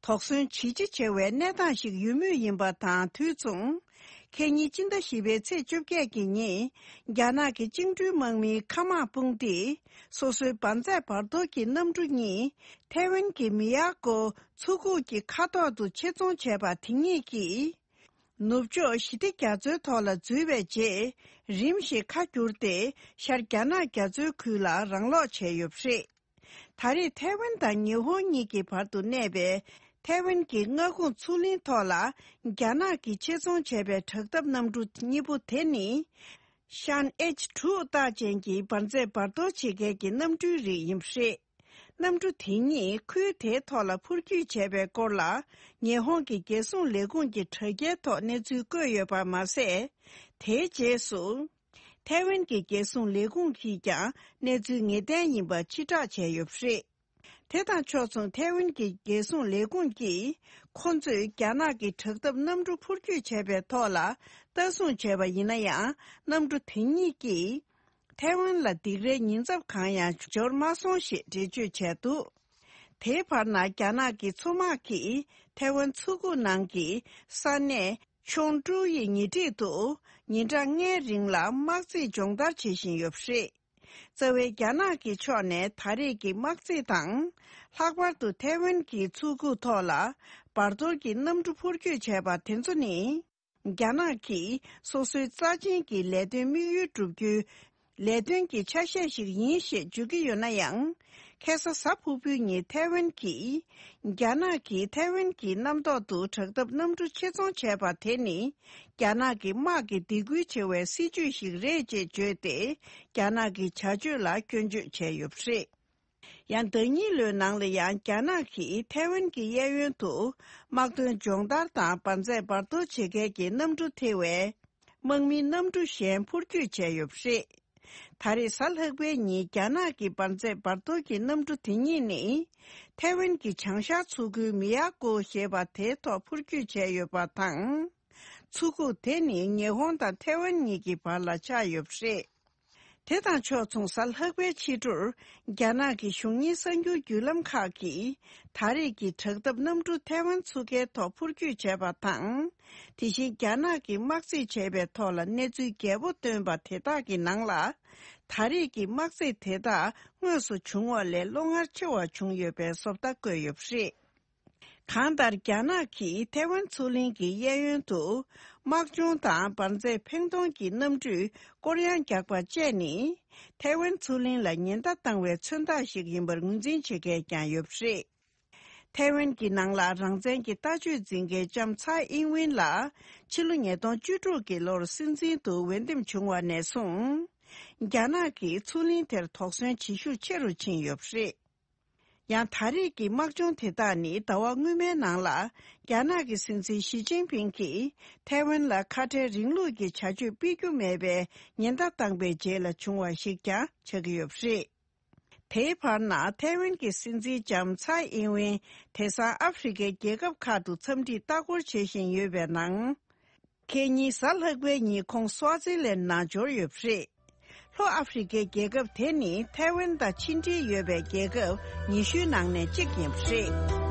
དོགས་ཟོན་ཇེ་ཆེ་བྱེད་པའི་གནས་སྟངས་ཤིག་ཡོད་མུས་ཡིན་པ་དང་དུས་མཚུངས། ཁེ་ཉིན་སྤྱི་ཟླ་བཞི་པའི་ཚེས་བཅོ་བརྒྱད་ཀྱི་ཉིན། རྒྱ་ནག་གི་བཅིངས་འགྲོལ་དམག་མིའི་མཁའ་དམག་དཔུང་སྡེས་སོ་སོའི་འབར་རྫས་འབར་གཏོར་གྱི་གནམ་གྲུ་གཉིས་ཐའེ་ཝན་གྱི་མི་ཡ་ཀོ་མཚོ་ཁུག་གི་མཁའ་ཐོག་ཏུ་ཆེད་རྫོང་བྱས་པ་དེ་གཉིས་ཀྱིས། ནུབ་ཕྱོགས་ཞི་བདེ་རྒྱ་མཚོའི་ཐོག་ལ་འཛུལ་བའི་རྗེས། རིམ་བཞིན་ཁ་བསྒྱུར་ཏེ་ཤར་རྒྱ་ནག་རྒྱ་མཚོའི་ཁུལ་ལ་རང་སློག་བྱས་ཡོད་པ་རེད། ད་རེས་ཐའེ་ཝན་དང་ཉི་ཧོང་གཉིས་ཀྱི་བར་དུ་གནས་པའི་ཐའེ་ཝན་གྱི་མངའ་ཁོངས་མཚོ་གླིང་ཐོག་ལ་རྒྱ་ནག་གིས་ཆེད་རྫོང་བྱས་པའི་དྲག་འཐབ་གནམ་གྲུ་གཉིས་པོ་དེ་ནི། ཤན་ཨེཆ་དྲུག་རྟགས་ཅན་གྱི་འབར་རྫས་འབར་གཏོར་བྱེད་མཁན་གྱི་གནམ་གྲུའི་རིགས་ཡིན་པ་རེད། གནམ་གྲུ་དེ་གཉིས་ཁུལ་དེའི་ཐོག་ལ་འཕུར་སྐྱོད་བྱས་པའི་སྐོར་ལ། ཉི་ཧོང་གི་རྒྱལ་སྲུང་ལས་ཁུངས་ཀྱི་དྲ་རྒྱའི་ཐོག་གནས་ཚུལ་བཀོད་ཡོད་པ་མ་ཟད། དེའི་རྗེས་སུ། ཐའེ་ཝན་གྱི་རྒྱལ་སྲུང་ལས་ཁུངས་ཀྱིས་ཀྱང་གནས་ཚུལ་ངེས་གཏན་ཡིན་པ་ཕྱིར་བསྒྲགས་བྱས་ཡོད་པ་རེད། དེ་དང་ཕྱོགས་མཚུངས་ཐའེ་ཝན་གྱི་རྒྱལ་སྲུང་ལས་ཁུངས་ཀྱིས། ཁོ་ཚོས་རྒྱ་ནག་གི་དྲག་འཐབ་གནམ་གྲུ་འཕུར་སྐྱོད་བྱས་པའི་ཐོག་ལ་ལྟ་སྲུང་བྱས་པ་ཡིན་ན་ཡང་། གནམ་གྲུ་དེ་གཉིས་ཀྱིས། ཐའེ་ཝན་ལ་སྡིགས་རའི་ཉེན་ཚབས་གང་ཡང་འབྱོར་མ་སོང་ཞེས་འགྲེལ་བརྗོད་བྱས་འདུག་དེའི་བར་ན་རྒྱ་ནག་གི་མཚོ་དམག་གིས་ཐའེ་ཝན་མཚོ་ཁུག་ནང་གི་ས་གནས་ཆོང་ཀྲུའུ་ཡི་ཉེ་འཁྲིས་སུ་ཉིན་གྲངས་ལྔའི་རིང་ལ་དམག་རྩིས་སྦྱོང་བརྡར་བྱེད་བཞིན་ཡོད་པ་རེད། རྩ་བའི་རྒྱ་ནག་གི་ཕྱོགས་ནས་ད་རེས་ཀྱི་དམག་རྩིས་དང་། ལྷག་པར་དུ་ཐའེ་ཝན་གྱི་མཚོ་ཁུག་ཐོག་ལ་འབར་གཏོར་གྱི་གནམ་གྲུ་འཕུར་སྐྱོད་བྱས་པ་དེ་ཚོ་ནི། རྒྱ་ནག་གིས་སོ་སོའི་རྩ་ཆེན་གྱི་ལས་དོན་དམིགས་ཡུལ་བསྒྲུབ་རྒྱུའི་ལས་དོན་གྱི་ཆ་ཤས་ཤིག་ཡིན་ཞེས་བརྗོད་ཀྱི་ཡོད་ན་ཡང་། ཁ་སང་གཟའ་ཕུར་བུའི་ཉིན་ཐའེ་ཝན་གྱིས་རྒྱ་ནག་གིས་ཐའེ་ཝན་གྱི་གནམ་ཐོག་ཏུ་དྲག་འཐབ་གནམ་གྲུ་ཆེད་རྫོང་བྱས་པ་དེ་ནི། རྒྱ་ནག་གི་དམག་གི་སྡིགས་སྐུལ་བྱེད་པའི་སྲིད་ཇུས་ཤིག་རེད་ཅེས་བརྗོད་དེ། རྒྱ་ནག་གི་བྱ་སྤྱོད་ལ་སྐྱོན་བརྗོད་བྱས་ཡོད་པ་རེད། ཡང་ཟླ་གཉིས་ལོའི་ནང་ལ་ཡང་རྒྱ་ནག་གིས་ཐའེ་ཝན་གྱི་གཡས་གཡོན་དུ་དམག་དོན་སྦྱོང་བརྡར་དང་འབར་རྫས་འབར་གཏོར་བྱེད་མཁན་གྱི་གནམ་གྲུ་ཐེ་བའི་དམག་མིའི་གནམ་གྲུ་གཞན་འཕུར་སྐྱོད་བྱས་ཡོད་པ་རེད། ད་རེས་གཟའ་ལྷག་པའི་ཉིན་རྒྱ་ནག་གི་འབར་རྫས་འབར་གཏོར་གྱི་གནམ་གྲུ་དེ་གཉིས་ནི། ཐའེ་ཝན་གྱི་བྱང་ཤར་མཚོ་ཁུལ་མི་ཡ་ཀོ་ཞེས་པ་དེའི་ཐོག་འཕུར་སྐྱོད་བྱས་ཡོད་པ་དང་། མཚོ་ཁུག་དེ་ནི་ཉི་ཧོང་དང་ཐའེ་ཝན་གཉིས་ཀྱི་བར་ལ་ཆགས་ཡོད་པ་རེད། དེ་དང་ཕྱོགས་མཚུངས་གཟའ་ལྷག་པའི་ཕྱི་དྲོར། རྒྱ་ནག་གི་གཞུང་གཉེར་གསར་འགྱུར་བརྒྱུད་ལམ་ཁག་གིས། ད་རེས་ཀྱི་དྲག་འཐབ་གནམ་གྲུ་ཐའེ་ཝན་མཚོ་ཁའི་ཐོག་འཕུར་སྐྱོད་བྱས་པ་དང་། དེ་བཞིན་རྒྱ་ནག་གིས་དམག་རྩིས་བྱས་པའི་ཐོག་ལ་གནས་ཚུལ་རྒྱས་པོ་བཏོན་པ་དེ་དག་གི་ནང་ལ། ད་རེས་ཀྱི་དམག་རྩིས་དེ་དག་དངོས་སུ་བྱུང་བ་ལས་བློ་ངར་ཆེ་བ་བྱུང་ཡོད་པའི་བཟོ་ལྟ་བཀོད་ཡོད་པ་རེད། གང་ལྟར། རྒྱ་ནག་གིས་ཐའེ་ཝན་མཚོ་གླིང་གི་གཡས་གཡོན་དུ། དམག་སྦྱོང་དང་། འབར་རྫས་འཕེན་གཏོང་གི་གནམ་གྲུས་སྐོར་གཡང་རྒྱག་པ་བཅས་ནི། ཐའེ་ཝན་མཚོ་གླིང་ལ་ཉེན་བརྡ་བཏང་བའི་མཚོན་རྟགས་ཤིག་ཡིན་པར་ངོས་འཛིན་བྱེད་མཁན་ཀྱང་ཡོད་པ་རེད། ཐའེ་ཝན་གྱི་ནང་ལ་རང་བཙན་གྱི་ལྟ་སྤྱོད་འཛིན་མཁན་ལྕམ་ཚའེ་ཨིན་ཝིན་ལ། ཕྱི་ལོ་ཉིས་སྟོང་བཅུ་དྲུག་གི་ལོར་སྲིད་འཛིན་དུ་འོས་འདེམས་བྱུང་བ་ནས་བཟུང་། རྒྱ་ནག་གིས་མཚོ་གླིང་དེར་དོགས་ཟོན་བྱེད་ཤུགས་ཆེ་རུ་ཕྱིན་ཡོད་པ་རེད། ཡང་ད་རེས་ཀྱི་དམག་སྦྱོང་དེ་དག་ནི་ཟླ་བ་སྔོན་མའི་ནང་ལ། རྒྱ་ནག་གི་སྲིད་འཛིན་ཞི་ཅིན་ཕིང་གིས་ཐའེ་ཝན་ལ་ཁ་བྲལ་རིང་ལུགས་ཀྱི་བྱ་སྤྱོད་སྤེལ་རྒྱུ་མེད་པའི་ཉེན་བརྡ་བཏང་པའི་རྗེས་ལ་བྱུང་བ་ཞིག་ཀྱང་ཆགས་ཀྱི་ཡོད་པ་རེད། དེའི་བར་ན། ཐའེ་ཝན་གྱི་སྲིད་འཛིན་ལྕམ་ཚའེ་ཨིན་ཝིན་དེང་སང་ཨ་ཧྥེ་རི་ཁའི་རྒྱལ་ཁབ་ཁག་ཏུ་འཚམས་འདྲིར་ལྟ་སྐོར་བྱེད་བཞིན་ཡོད་པའི་ནང་། ཁེ་ཉིན་གཟའ་ལྷག་པའི་ཉིན་ཁོང་སུའ་ཙི་ལན་ནང་འབྱོར་ཡོད་པ་རེད། ལྷོ་ཨ་ཧྥེ་རི་ཁའི་རྒྱལ་ཁབ་དེ་ནི་ཐའེ་ཝན་དང་ཕྱི་འབྲེལ་ཡོད་པའི་རྒྱལ་ཁབ་ཉི་ཤུའི་ནང་ནས་གཅིག་ཡིན་པ་རེད།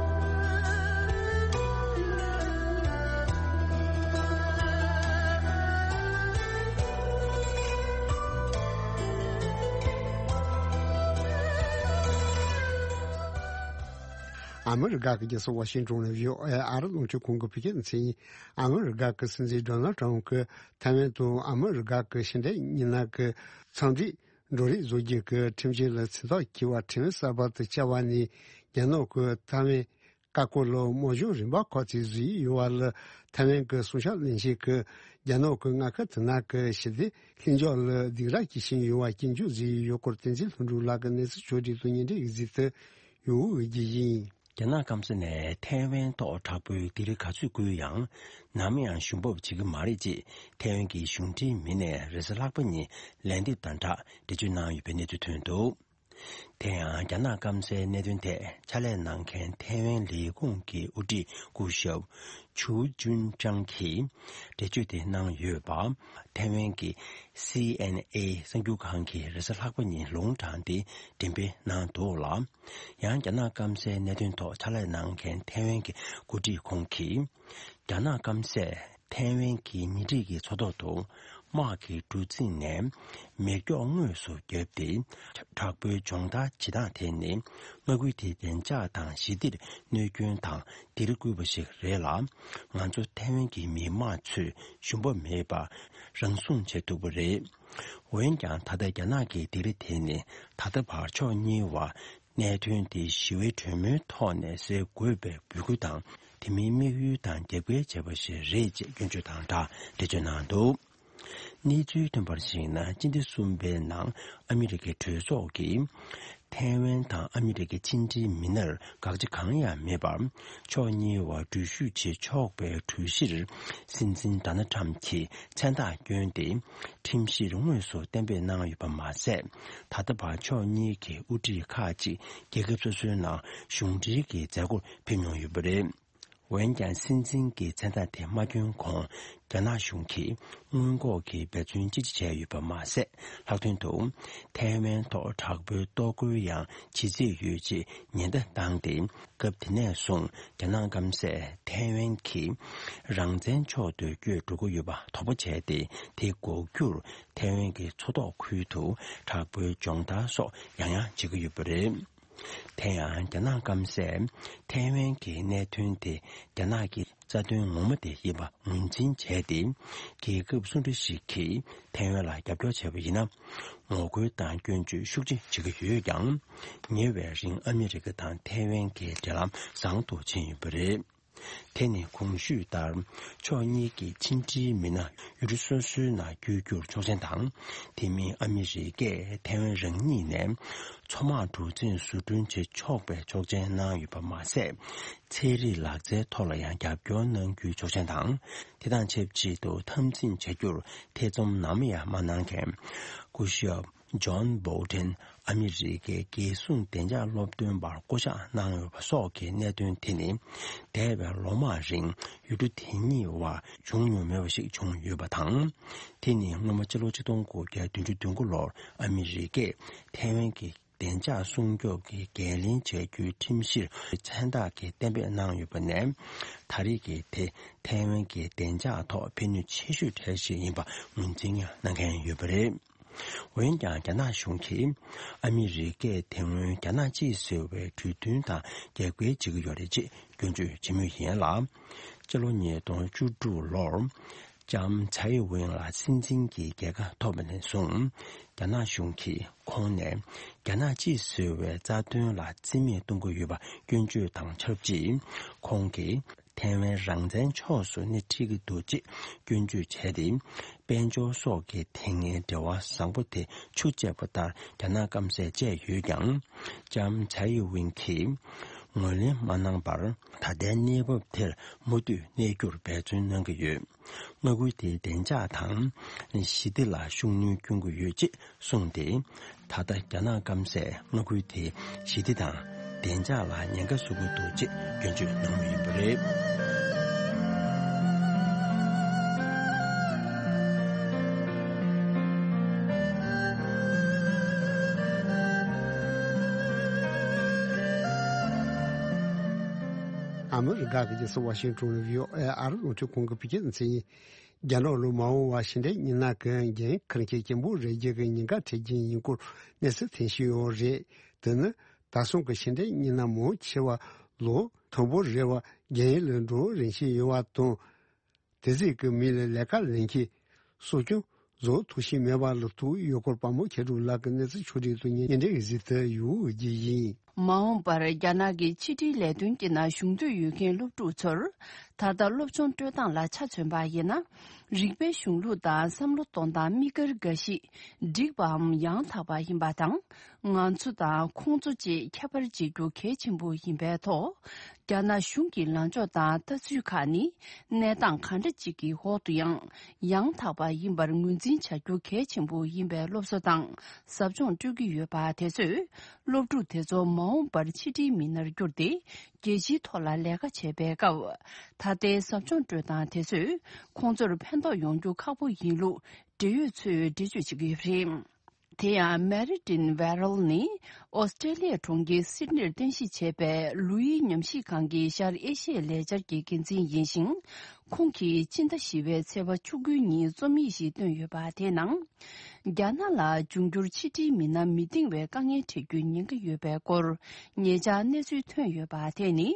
ཨ་མི་རི་ཀ་གི་རྒྱལ་ས་ཝ་ཤིང་ཏོན་ནས་བྷི་ཨོ་ཨེ་ཨ་རི་རླུང་འཕྲིན་ཁང་གི་བོད་སྐད་སྡེ་ཚན་ཡིན། ཨ་མི་རི་ཀ་གི་སྲིད་འཛིན་ཌོ་ནལ་ཊམ་གྱིས་ཐའེ་ཝན་དུ་ཨ་མི་རི་ཀ་གི་ཕྱི་འབྲེལ་མི་སྣ་གི་འཚམས་འདྲིར་འགྲོ་རེས་བཟོ་རྒྱུ་གི་ཁྲིམས་ཆད་ལ་འཛིན་ཐག་བཅད་པའི་ཁྲིམས་གསར་པ་དེ་བཅར་བ་ནི། རྒྱ་ནག་གིས་ཐའེ་ཝན་བཀའ་བཀོད་ལ་རྨང་གཞི་རིམ་པ་ཁག་ཅིག་བཟོས་ཡོད་པ་ལ། ཐའེ་ཝན་གྱི་སྲུང་སྐྱོབ་བློན་ཆེན་གྱིས་རྒྱ་ནག་གིས་མངའ་ཁུལ་དེ་ནང་གི་ཞི་བདེ་ལྷིང་འཇགས་ལ་སྡིགས་ར་བྱེད་བཞིན་ཡོད་པ་སྐྱོན་བརྗོད་བཟོས་ཡོད་སྐོར། བསྟན་འཛིན་ལྷུན་གྲུབ་ལགས་ཀྱིས་གནས་ཚུལ་ཕྱོགས་སྒྲིག་ཏུ་སྙན་སྒྲོན་ཞུ་གཟིགས་ཏེ་ཡོད་ཀྱི་ཡིན། རྒྱ་ནག་སྐམ་ས་ནས་ཐའེ་ཝན་ཐོག་དྲག་པོའི་སྡིགས་ར་ག་ཚོད་བསྐུལ་ཡང་། ནམ་ཡང་ཞུམ་པ་བྱེད་ཀྱི་མ་རེད་ཅེས་ཐའེ་ཝན་གྱི་གཞུང་འབྲེལ་མི་སྣས་རེས་གཟའ་ལྷག་པ་ཉིན་ལན་འདེབས་དང་སྦྲགས་འགྲེལ་བརྗོད་གནང་ཡོད་པའི་གནས་ཚུལ་ཐོན་འདུག་དེ་ཡང་རྒྱ་ནག་སྐམ་སའི་གནད་དོན་ཐད་ཕྱག་ལས་གནང་མཁན་ཐའེ་ཝན་ལས་ཁུངས་ཀྱི་དབུ་ཁྲིད་སྐུ་ཞབས་ཆུའུ་ཅུན་ཀྲང་གིས་འགྲེལ་བརྗོད་དེ་གནང་ཡོད་པ། ཐའེ་ཝན་གྱི་སི་ཨེན་ཨེ་གསར་འགྱུར་ཁང་གིས་རེས་གཟའ་ལྷག་པ་ཉིན་ལུང་དྲངས་ཏེ་འགྲེམས་སྤེལ་གནང་འདུག་ལ། ཡང་རྒྱ་ནག་སྐམ་སའི་གནད་དོན་ཐོག་ཕྱག་ལས་གནང་མཁན་ཐའེ་ཝན་གྱི་འགོ་ཁྲིད་ཁོང་གིས། རྒྱ་ནག་སྐམ་སས་ ཐའེ་ཝན་གྱི་ཉེ་འཁྲིས་ཀྱི་མཚོ་ཐོག་ཏུ་དམག་གི་གྲུ་གཟིངས་ནས་མེ་སྒྱོགས་དངོས་སུ་བརྒྱབ་སྟེ། དྲག་པོའི་སྦྱོང་བརྡར་བྱེད་སྟངས་དེ་ནི་མངའ་ཁུལ་དེའི་བདེ་འཇགས་དང་ཞི་བདེར་གནོད་སྐྱོན་དང་སྡིགས་ར་བསྐུལ་བ་ཞིག་རེད་ལ། ང་ཚོ་ཐའེ་ཝན་གྱི་མི་དམངས་ཚོས་ཞུམ་པ་མེད་པར་རང་སྲུང་བྱེད་ཐུབ་པ་རེད། འོན་ཀྱང་། ད་ལྟ་རྒྱ་ནག་གི་སྡིགས་ར་དེ་ནི་ད་ལྟ་བར་ཕྱོགས་གཉིས་བར་གནད་དོན་དེ་ཞི་བའི་གྲོས་མོལ་ཐོག་ནས་སེལ་དགོས་པའི་འབོད་སྐུལ་དང་། དེ་མིན་དམིགས་ཡུལ་དང་རྒྱབ་འགལ་བྱས་པ་ཞིག་རེད་ཅེས་སྐྱོན་བརྗོད་དང་སྦྲགས་འགྲེལ་བརྗོད་གནང་འདུག་གནས་ཚུལ་ཐོན་པར་གཞིགས་ན། སྤྱི་ཟླ་གསུམ་པའི་ནང་ཨ་མི་རི་ཀའི་གྲོས་ཚོགས་ཀྱིས་ཐའེ་ཝན་དང་ཨ་མི་རི་ཀའི་ཕྱི་འབྲེལ་མི་སྣར་དགག་བྱ་གང་ཡང་མེད་པར། ཕྱོགས་གཉིས་བར་འགྲུལ་བཞུད་བྱེད་ཆོག་པའི་གྲོས་གཞིར་སྲིད་འཛིན་ཌོ་ནལ་ཊམ་གྱིས་མཚན་རྟགས་བསྐྱོན་ཏེ། ཁྲིམས་གཞིར་དངོས་སུ་གཏན་འབེབས་གནང་ཡོད་པ་མ་ཟད། ད་ལྟ་བར་ཕྱོགས་གཉིས་ཀྱི་དབུ་ཁྲིད་ཁག་ཅིག་རྒྱལ་ཁབ་སོ་སོའི་ནང་གཞུང་འབྲེལ་གྱི་མཛད་སྒོར་ཕེབས་མྱོང་ཡོད་པ་རེད། འོན་ཀྱང་། སྲིད་འཛིན་གྱི་མཚན་རྟགས་དེ་མ་བསྐྱོན་གོང་། རྒྱ་ནག་གཞུང་གིས་སྔོན་འགོག་གི་འབད་བརྩོན་ཅི་ཆེ་བྱས་ཡོད་པ་མ་ཟད། ལྷག་དོན་དུ། ཐའེ་ཝན་ཐོག་དྲག་པོའི་གཏོར་རྒོལ་ཡང་བྱེད་རྩིས་ཡོད་ཅེས་ཉེན་བརྡ་བཏང་སྟེ། སྐབས་དེ་ནས་བཟུང་རྒྱ་ནག་སྐམ་སས་ཐའེ་ཝན་གྱི་རང་བཙན་ཕྱོགས་སུ་བསྐྱོད་འགྲོ་གི་ཡོད་པ་དོགས་པ་བྱས་ཏེ། དེ་འགོག་རྒྱུར་ཐའེ་ཝན་གྱི་མཚོ་ཐོག་ཁུལ་དུ་དྲག་པོའི་སྦྱོང་བརྡར་སོགས་ཡང་ཡང་བྱེད་ཀྱི་ཡོད་པ་རེད། དེ་ཡང་རྒྱ་ནག་སྐམ་སས་ཐའེ་ཝན་གྱི་གནད་དོན་དེ་རྒྱ་ནག་གི་རྩ་དོན་ངོ་མ་དེ་ཡིན་པ་ངོས་འཛིན་བྱས་ཏེ། རྒྱལ་ཁབ་སུ་འདྲ་ཞིག་གིས་ཐའེ་ཝན་ལ་རྒྱབ་སྐྱོར་བྱས་པ་ཡིན་ན། ངོ་རྒོལ་དང་སྐྱོན་བརྗོད་ཤུགས་ཆེ་བྱེད་ཀྱི་ཡོད་ཀྱང་། ཉེ་བའི་རིང་ཨ་མི་རི་ཀ་དང་ཐའེ་ཝན་གྱི་འབྲེལ་ལམ་བཟང་དུ་ཕྱིན་ཡོད་པ་རེད། དེ་ནི་གོང་ཞུས་ལྟར། ཕྱོགས་གཉིས་ཀྱི་ཕྱི་འབྲེལ་མི་སྣ་ཡུལ་གྲུ་སོ་སོའི་ནང་བསྐྱོད་རྒྱུར་ཆོག་མཆན་དང་། དེ་མིན་ཨ་མི་རི་ཀས་ཐའེ་ཝན་རང་ཉིད་ནས་མཚོ་དམག་གྲུ་གཟིངས་བཟོ་སྐྲུན་བྱེད་ཆོག་པའི་ཆོག་མཆན་གནང་ཡོད་པ་མ་ཟད། ཚན་རིག་ལག་རྩལ་ཐོག་ལ་ཡང་རྒྱབ་སྐྱོར་གནང་རྒྱུའི་ཆོག་མཆན་དང་། དེ་དང་ཆབས་ཅིག་ཏུ་འཐབ་འཛིང་བྱ་རྒྱུར་ཐེ་ཚོམ་ནམ་ཡང་མ་གནང་མཁན། སྐུ་ཞབས་ཇོན་བོལ་ཊན། ཨ་མི་རི་ཀའི་རྒྱལ་སྲུང་བདེ་འཇགས་སློབ་སྟོན་པར་བསྐོ་གཞག་གནང་ཡོད་པ་སོགས་ཀྱི་གནད་དོན་དེ་ནི། འདས་པའི་ལོ་མང་རིང་ཡུལ་གྲུ་དེ་གཉིས་བར་བྱུང་མྱོང་མེད་པ་ཞིག་བྱུང་ཡོད་པ་དང་། དེ་ནི་སྔོན་མ་སྤྱི་ལོ་ཆིག་སྟོང་དགུ་བརྒྱ་བདུན་ཅུ་དོན་དགུ་ལོར་ཨ་མི་རི་ཀས་ཐའེ་ཝན་གྱི་བདེ་འཇགས་སྲུང་སྐྱོབ་ཀྱི་འགན་ལེན་བྱ་རྒྱུའི་ཁྲིམས་གཞིར་མཚན་རྟགས་ཀྱིས་གཏན་འབེབས་གནང་ཡོད་པ་ནས། ད་རེས་ཀྱི་དེ་ཐའེ་ཝན་གྱི་བདེ་འཇགས་ཐོག་ཕན་ནུས་ཆེ་ཤོས་གྲས་ཤིག་ཡིན་པ་ངོས་འཛིན་ཡང་གནང་མཁན་ཡོད་པ་རེད། འོན་ཀྱང་། རྒྱ་ནག་གཞུང་གིས་ཨ་མི་རི་ཀས་དེ་སྔོན་རྒྱ་ནག་གཅིག་ཟེར་བའི་གྲོས་མཐུན་དང་རྒྱབ་འགལ་བྱེད་ཀྱི་ཡོད་རེད་ཅེས་སྐྱོན་བརྗོད་བྱེད་མུས་ཡིན་ལ། སྤྱི་ལོ་ཉིས་སྟོང་བཅུ་དྲུག་ལོར་ལྕམ་ཚའེ་ཝེན་ལ་སྲིད་འཛིན་གྱི་རྒྱལ་ཁ་ཐོབ་པ་ནས་བཟུང་། རྒྱ་ནག་གཞུང་གིས་ཁོང་ནས་རྒྱ་ནག་གཅིག་ཟེར་བའི་རྩ་དོན་ལ་རྩིས་མེད་གཏོང་གི་ཡོད་པ་སྐྱོན་བརྗོད་དང་ཆབས་ཅིག་ཁོང་གིས། ཐའེ་ཝན་རང་བཙན་ཕྱོགས་སུ་སྣེ་ཁྲིད་ཀྱི་འདུག་ཅེས་སྐྱོན་བརྗོད་བྱས་ཏེ། དཔལ་འབྱོར་སོགས་ཀྱི་ཐད་ངའི་འབྲེལ་བ་བཟང་པོ་དེ་ཆུ་བཅད་པ་ལྟར་རྒྱ་ནག་སྐམ་སས་བཅད་ཡོད་ཀྱང་། ལྕམ་ཚའེ་ཝེན་གྱིས་ངོས་ལེན་མ་གནང་བར། ད་ལྟའི་གནས་བབ་དེར་མུ་མཐུད་གནས་རྒྱུར་འབད་བརྩོན་གནང་གི་ཡོད། མངའ་ཁུལ་དེའི་བདེ་འཇགས་དང་ཞི་བདེ་ལ་ཤུགས་སྣོན་སྐྱོན་གྱི་ཡོད་ཅེས་གསུངས་ཏེ། ད་ལྟ་རྒྱ་ནག་སྐམ་སས་མངའ་ཁུལ་དེའི་ཞི་བདེ་དང་བདེ་འཇགས་ལ་ཉེན་ཁ་བཟོ་གི་འདུག་ཅེས་སྐྱོན་བརྗོད་གནང་བ་ཡིན་པ་རེད། ཨ་མི་རི་ཀ་གི་རྒྱལ་ས་ཝ་ཤིང་ཊོན་ནས་བྷི་ཨོ་ཨེ་ཨ་རི་རླུང་འཕྲིན་ཁང་གི་བོད་སྐད་སྡེ་ཚན་ཡིན། རྒྱ་ནག་ལུགས་མ་འོངས་པར་ཕྱི་འབྲེལ་མི་སྣ་གི་འགན་འཁུར་མཁན་སྐྱེན་པོ་རེ་རྒྱ་གི་ཉེན་ཁ་འཕྲད་རྐྱེན་ཡིན་སྐོར་གནས་ཚུལ་ཐོན་བཞིན་ཡོད་རེད། དེ་ནི་ད་སོང་གི་ཕྱི་འབྲེལ་མི་སྣ་མང་ཆེ་བ་ལོ་དང་པོ་རེ་བ་རྒྱ་ཡིག་ལ་འགྲོ་རན་བཞིན་ཡོད་པ་དང་། དེ་ཚོའི་མི་ལ་ལས་ཀ་ལེན་མཁན་གསོ་སྐྱོང་བཟོ་ཐུབ་བཞིན་མེད་པ་ལ་ཐུག་ཡོད་སྐོར་དཔའ་མོ་མཁས་གྲུབ་ལགས་ཀྱི་གནས་ཚུལ་ཕྱོགས་སྒྲིག་ཏུ་སྙན་འདྲེན་གྱི་གཟིགས་ཏུ་ཡོད་རྒྱུ་ཡིན། མ་འོངས་པར་རྒྱ་ནག་གི་ཕྱི་དྲིལ་ལས་དོན་གྱི་ནང་ཞུགས་འདོད་ཡོད་མཁན་སློབ་ཕྲུག་ཚོར། ད་ལྟ་སློབ་སྦྱོང་སྤྲོད་སྟངས་ལ་ཆ་མཚོན་པ་ཡིན་ན། རིག་པའི་གཞུང་ལུགས་དང་བསམ་བློ་གཏོང་སྟངས་དམིགས་བཀར་འགའ་ཞིག་འགྲིག་པའམ་ཡང་དག་པ་ཡིན་པ་དང་། ང་ཚོ་དང་ཁོང་ཚོ་བཅས་ཁྱད་པར་འབྱེད་རྒྱུ་གལ་ཆེན་པོ་ཡིན་པའི་ཐོག་རྒྱ་ནག་གཞུང་གི་ལངས་ཕྱོགས་དང་ལྟ་ཚུལ་ཁག་ནི་གནས་སྟངས་གང་འདྲ་ཅིག་གི་འོག་ཏུ་ཡང་ཡང་དག་པ་ཡིན་པར་ངོས་འཛིན་བྱ་རྒྱུ་གལ་ཆེན་པོ་ཡིན་པའི་སློབ་གསོ་དང་ཟབ་སྦྱོང་སྤྲོད་ཀྱི་ཡོད་པ་དེ་ཚོས། སློབ་ཕྲུག་དེ་ཚོ་མ་འོངས་པར་ཕྱི་དྲིལ་མི་སྣར་གྱུར་ཏེ། རྒྱལ་སྤྱིའི་ཐོག་ལ་ལས་ཀ་བྱེད་པའི་སྐབས། ད་ལྟའི་ཟབ་སྦྱོང་སྤྲོད་སྟངས་དེ་ཚོས་ཁོང་ཚོར་ཕན་ཐོགས་ཡོང་རྒྱུ་ཁག་པོ་ཡིན་ལུགས་འབྲེལ་ཡོད་ཚོས་འགྲེལ་བརྗོད་བྱེད་ཀྱི་ཡོད་པ་རེད། དེ་ཡང་Martin Verrall ནི་ཨོ་སི་ཀྲེ་ལི་ཡའི་གྲོང་ཁྱེར་སིད་ནིར་རྟེན་གཞི་བྱས་པའི་ལུའི་ཉམས་ཞིབ་ཁང་གི་ཤར་ཨེ་ཤི་ཡའི་ལས་འཆར་གྱི་འགན་འཛིན་ཡིན་ཞིང་། ཁོང་གིས་སྤྱི་ཟླ་བཞི་པའི་ཚེས་པ་བཅུ་དགུའི་ཉིན་རྩོམ་ཡིག་ཞིག་བཏོན་ཡོད་པ་དེའི་ནང་། རྒྱ་ནག་ལ་འབྱུང་འགྱུར་ཕྱི་འབྲེལ་མི་སྣ་མི་འདིང་བའི་དཀའ་ངལ་འཕྲད་རྒྱུའི་ཉེན་ཁ་ཡོད་པའི་སྐོར་ཉེ་ཆར་གནས་ཚུལ་ཐོན་ཡོད་པ་དེ་ནི།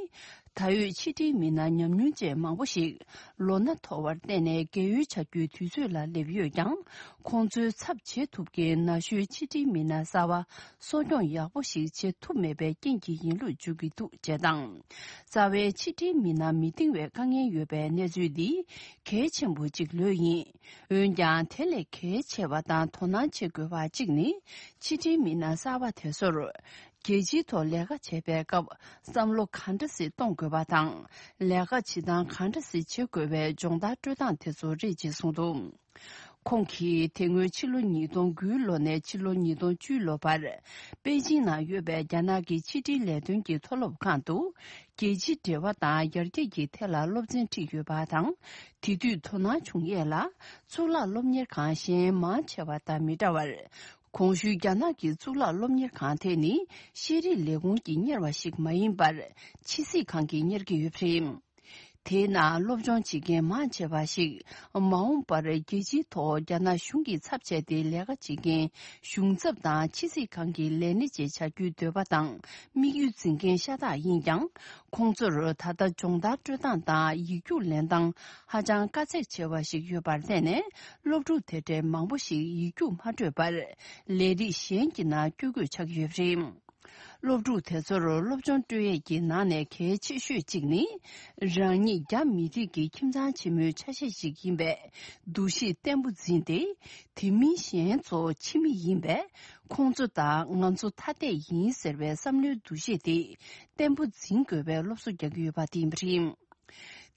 ད་ཡོད་ཕྱི་འབྲེལ་མི་སྣ་ཉམས་མྱོང་ཅན་མང་པོ་ཞིག་ལོ་ན་མཐོ་བར་བརྟེན་ནས་རྒས་ཡོལ་བྱ་རྒྱུའི་དུས་ཚོད་ལ་སླེབས་ཡོད་ཀྱང་། ཁོང་ཚོའི་ཚབ་བྱེད་ཐུབ་མཁན་ན་གཞོན་ཕྱི་འབྲེལ་མི་སྣ་གསར་པ་གསོ་སྐྱོང་ཡག་པོ་ཞིག་བྱེད་ཐུབ་མེད་པའི་རྐྱེན་གྱིས་ཡིན་ལུགས་བརྗོད་ཀྱི་འདུག་ཅེས་དང་། རྩ་བའི་ཕྱི་འབྲེལ་མི་སྣ་མི་འདིང་བའི་དཀའ་ངལ་ཡོད་པའི་གནས་ཚུལ་འདི་གལ་ཆེན་པོ་གཅིག་ལོས་ཡིན། འོན་ཀྱང་དེ་ལས་གལ་ཆེ་བ་དང་དོ་སྣང་བྱེད་དགོས་པ་གཅིག་ནི། ཕྱི་འབྲེལ་མི་སྣ་གསར་པ་དེ་ཚོར། རྒྱལ་སྤྱིའི་ཐོག་ལས་ཀ་བྱེད་པའི་སྐབས་བསམ་བློ་ག་འདྲ་ཞིག་གཏོང་དགོས་པ་དང་། ལས་ཀ་བྱེད་སྟངས་ག་འདྲ་ཞིག་བྱེད་དགོས་པའི་སྦྱོང་བརྡར་སྤྲོད་སྟངས་དེ་ཚོ་རེད་ཅེས་གསུངས་འདུག་ཁོང་གིས་དེ་སྔོན་ཕྱི་ལོ་ཉིས་སྟོང་དགུའི་ལོ་ནས་ཕྱི་ལོ་ཉིས་སྟོང་བཅུའི་ལོ་བར། པེ་ཅིང་ནང་ཡོད་པའི་རྒྱ་ནག་གི་ཕྱི་འབྲེལ་ལས་དོན་གྱི་མཐོ་སློབ་ཁང་དུ། རྒྱལ་སྤྱིའི་འབྲེལ་བ་དང་ཡར་རྒྱས་ཀྱི་ཐད་ལ་སློབ་ཚན་ཁྲིད་ཡོད་པ་དང་། དེ་དུས་དོ་སྣང་བྱུང་ཡས་ལ། གཙུག་ལག་སློབ་གཉེར་ཁང་གཞན་མང་ཆེ་བ་དང་མི་འདྲ་བར། གོང་ཞུས་རྒྱ་ནག་གི་གཙུག་ལག་སློབ་གཉེར་ཁང་དེ་ནི་ཤེས་རིག་ལས་ཁུངས་ཀྱིས་གཉེར་བ་ཞིག་མ་ཡིན་པར། ཕྱི་སྲིད་ཁང་གིས་གཉེར་གྱི་ཡོད་པ་རེད། དེའི་ནང་སློབ་སྦྱོང་བྱེད་མཁན་མང་ཆེ་བ་ཞིག་མ་འོངས་པར་རྒྱལ་སྤྱིའི་ཐོག་རྒྱ་ནག་གཞུང་གི་ཚབ་བྱས་ཏེ་ལས་ཀ་བྱེད་མཁན་གཞུང་ཚབ་དང་ཕྱི་སྲིད་ཁང་གི་ལས་སྣེ་བཅས་བྱ་རྒྱུའི་འདོད་པ་དང་དམིགས་ཡུལ་འཛིན་མཁན་ཤ་སྟག་ཡིན་ཀྱང་། ཁོང་ཚོར་ད་ལྟ་སྦྱོང་བརྡར་སྤྲོད་སྟངས་དང་ཡིག་རྒྱུགས་ལེན་སྟངས་ཧ་ཅང་དཀའ་ཚེགས་ཆེ་བ་ཞིག་ཡོད་པར་བརྟེན་ནས། སློབ་ཕྲུག་དེ་འདྲའི་མང་པོ་ཞིག་ཡིག་རྒྱུགས་མ་སྤྲོད་པར། ལས་རིགས་གཞན་གྱི་ནང་བསྐྱོད་དགོས་ཆགས་ཡོད་པ་རེད། སློབ་ཕྲུག་དེ་ཚོར་སློབ་སྦྱོང་སྤྲོད་ཡས་ཀྱི་ནང་ནས་གལ་ཆེ་ཤོས་གཅིག་ནི། རང་ཉིད་རྒྱ་མི་རིགས་ཀྱི་ཁྱིམ་ཚང་ཆེན་མོའི་ཆ་ཤས་ཤིག་ཡིན་པའི་འདུ་ཤེས་བརྟན་པོ་འཛིན་ཏེ། དེ་མིན་གཞན་ཚོ་ཕྱི་མི་ཡིན་པས། ཁོང་ཚོ་དང་ང་ཚོ་ཐ་དད་ཡིན་ཟེར་བའི་བསམ་བློའི་འདུ་ཤེས་དེ་བརྟན་པོ་འཛིན་དགོས་པའི་སློབ་གསོ་རྒྱག་གི་ཡོད་པ་དེ་ཡིན་པ་རེད།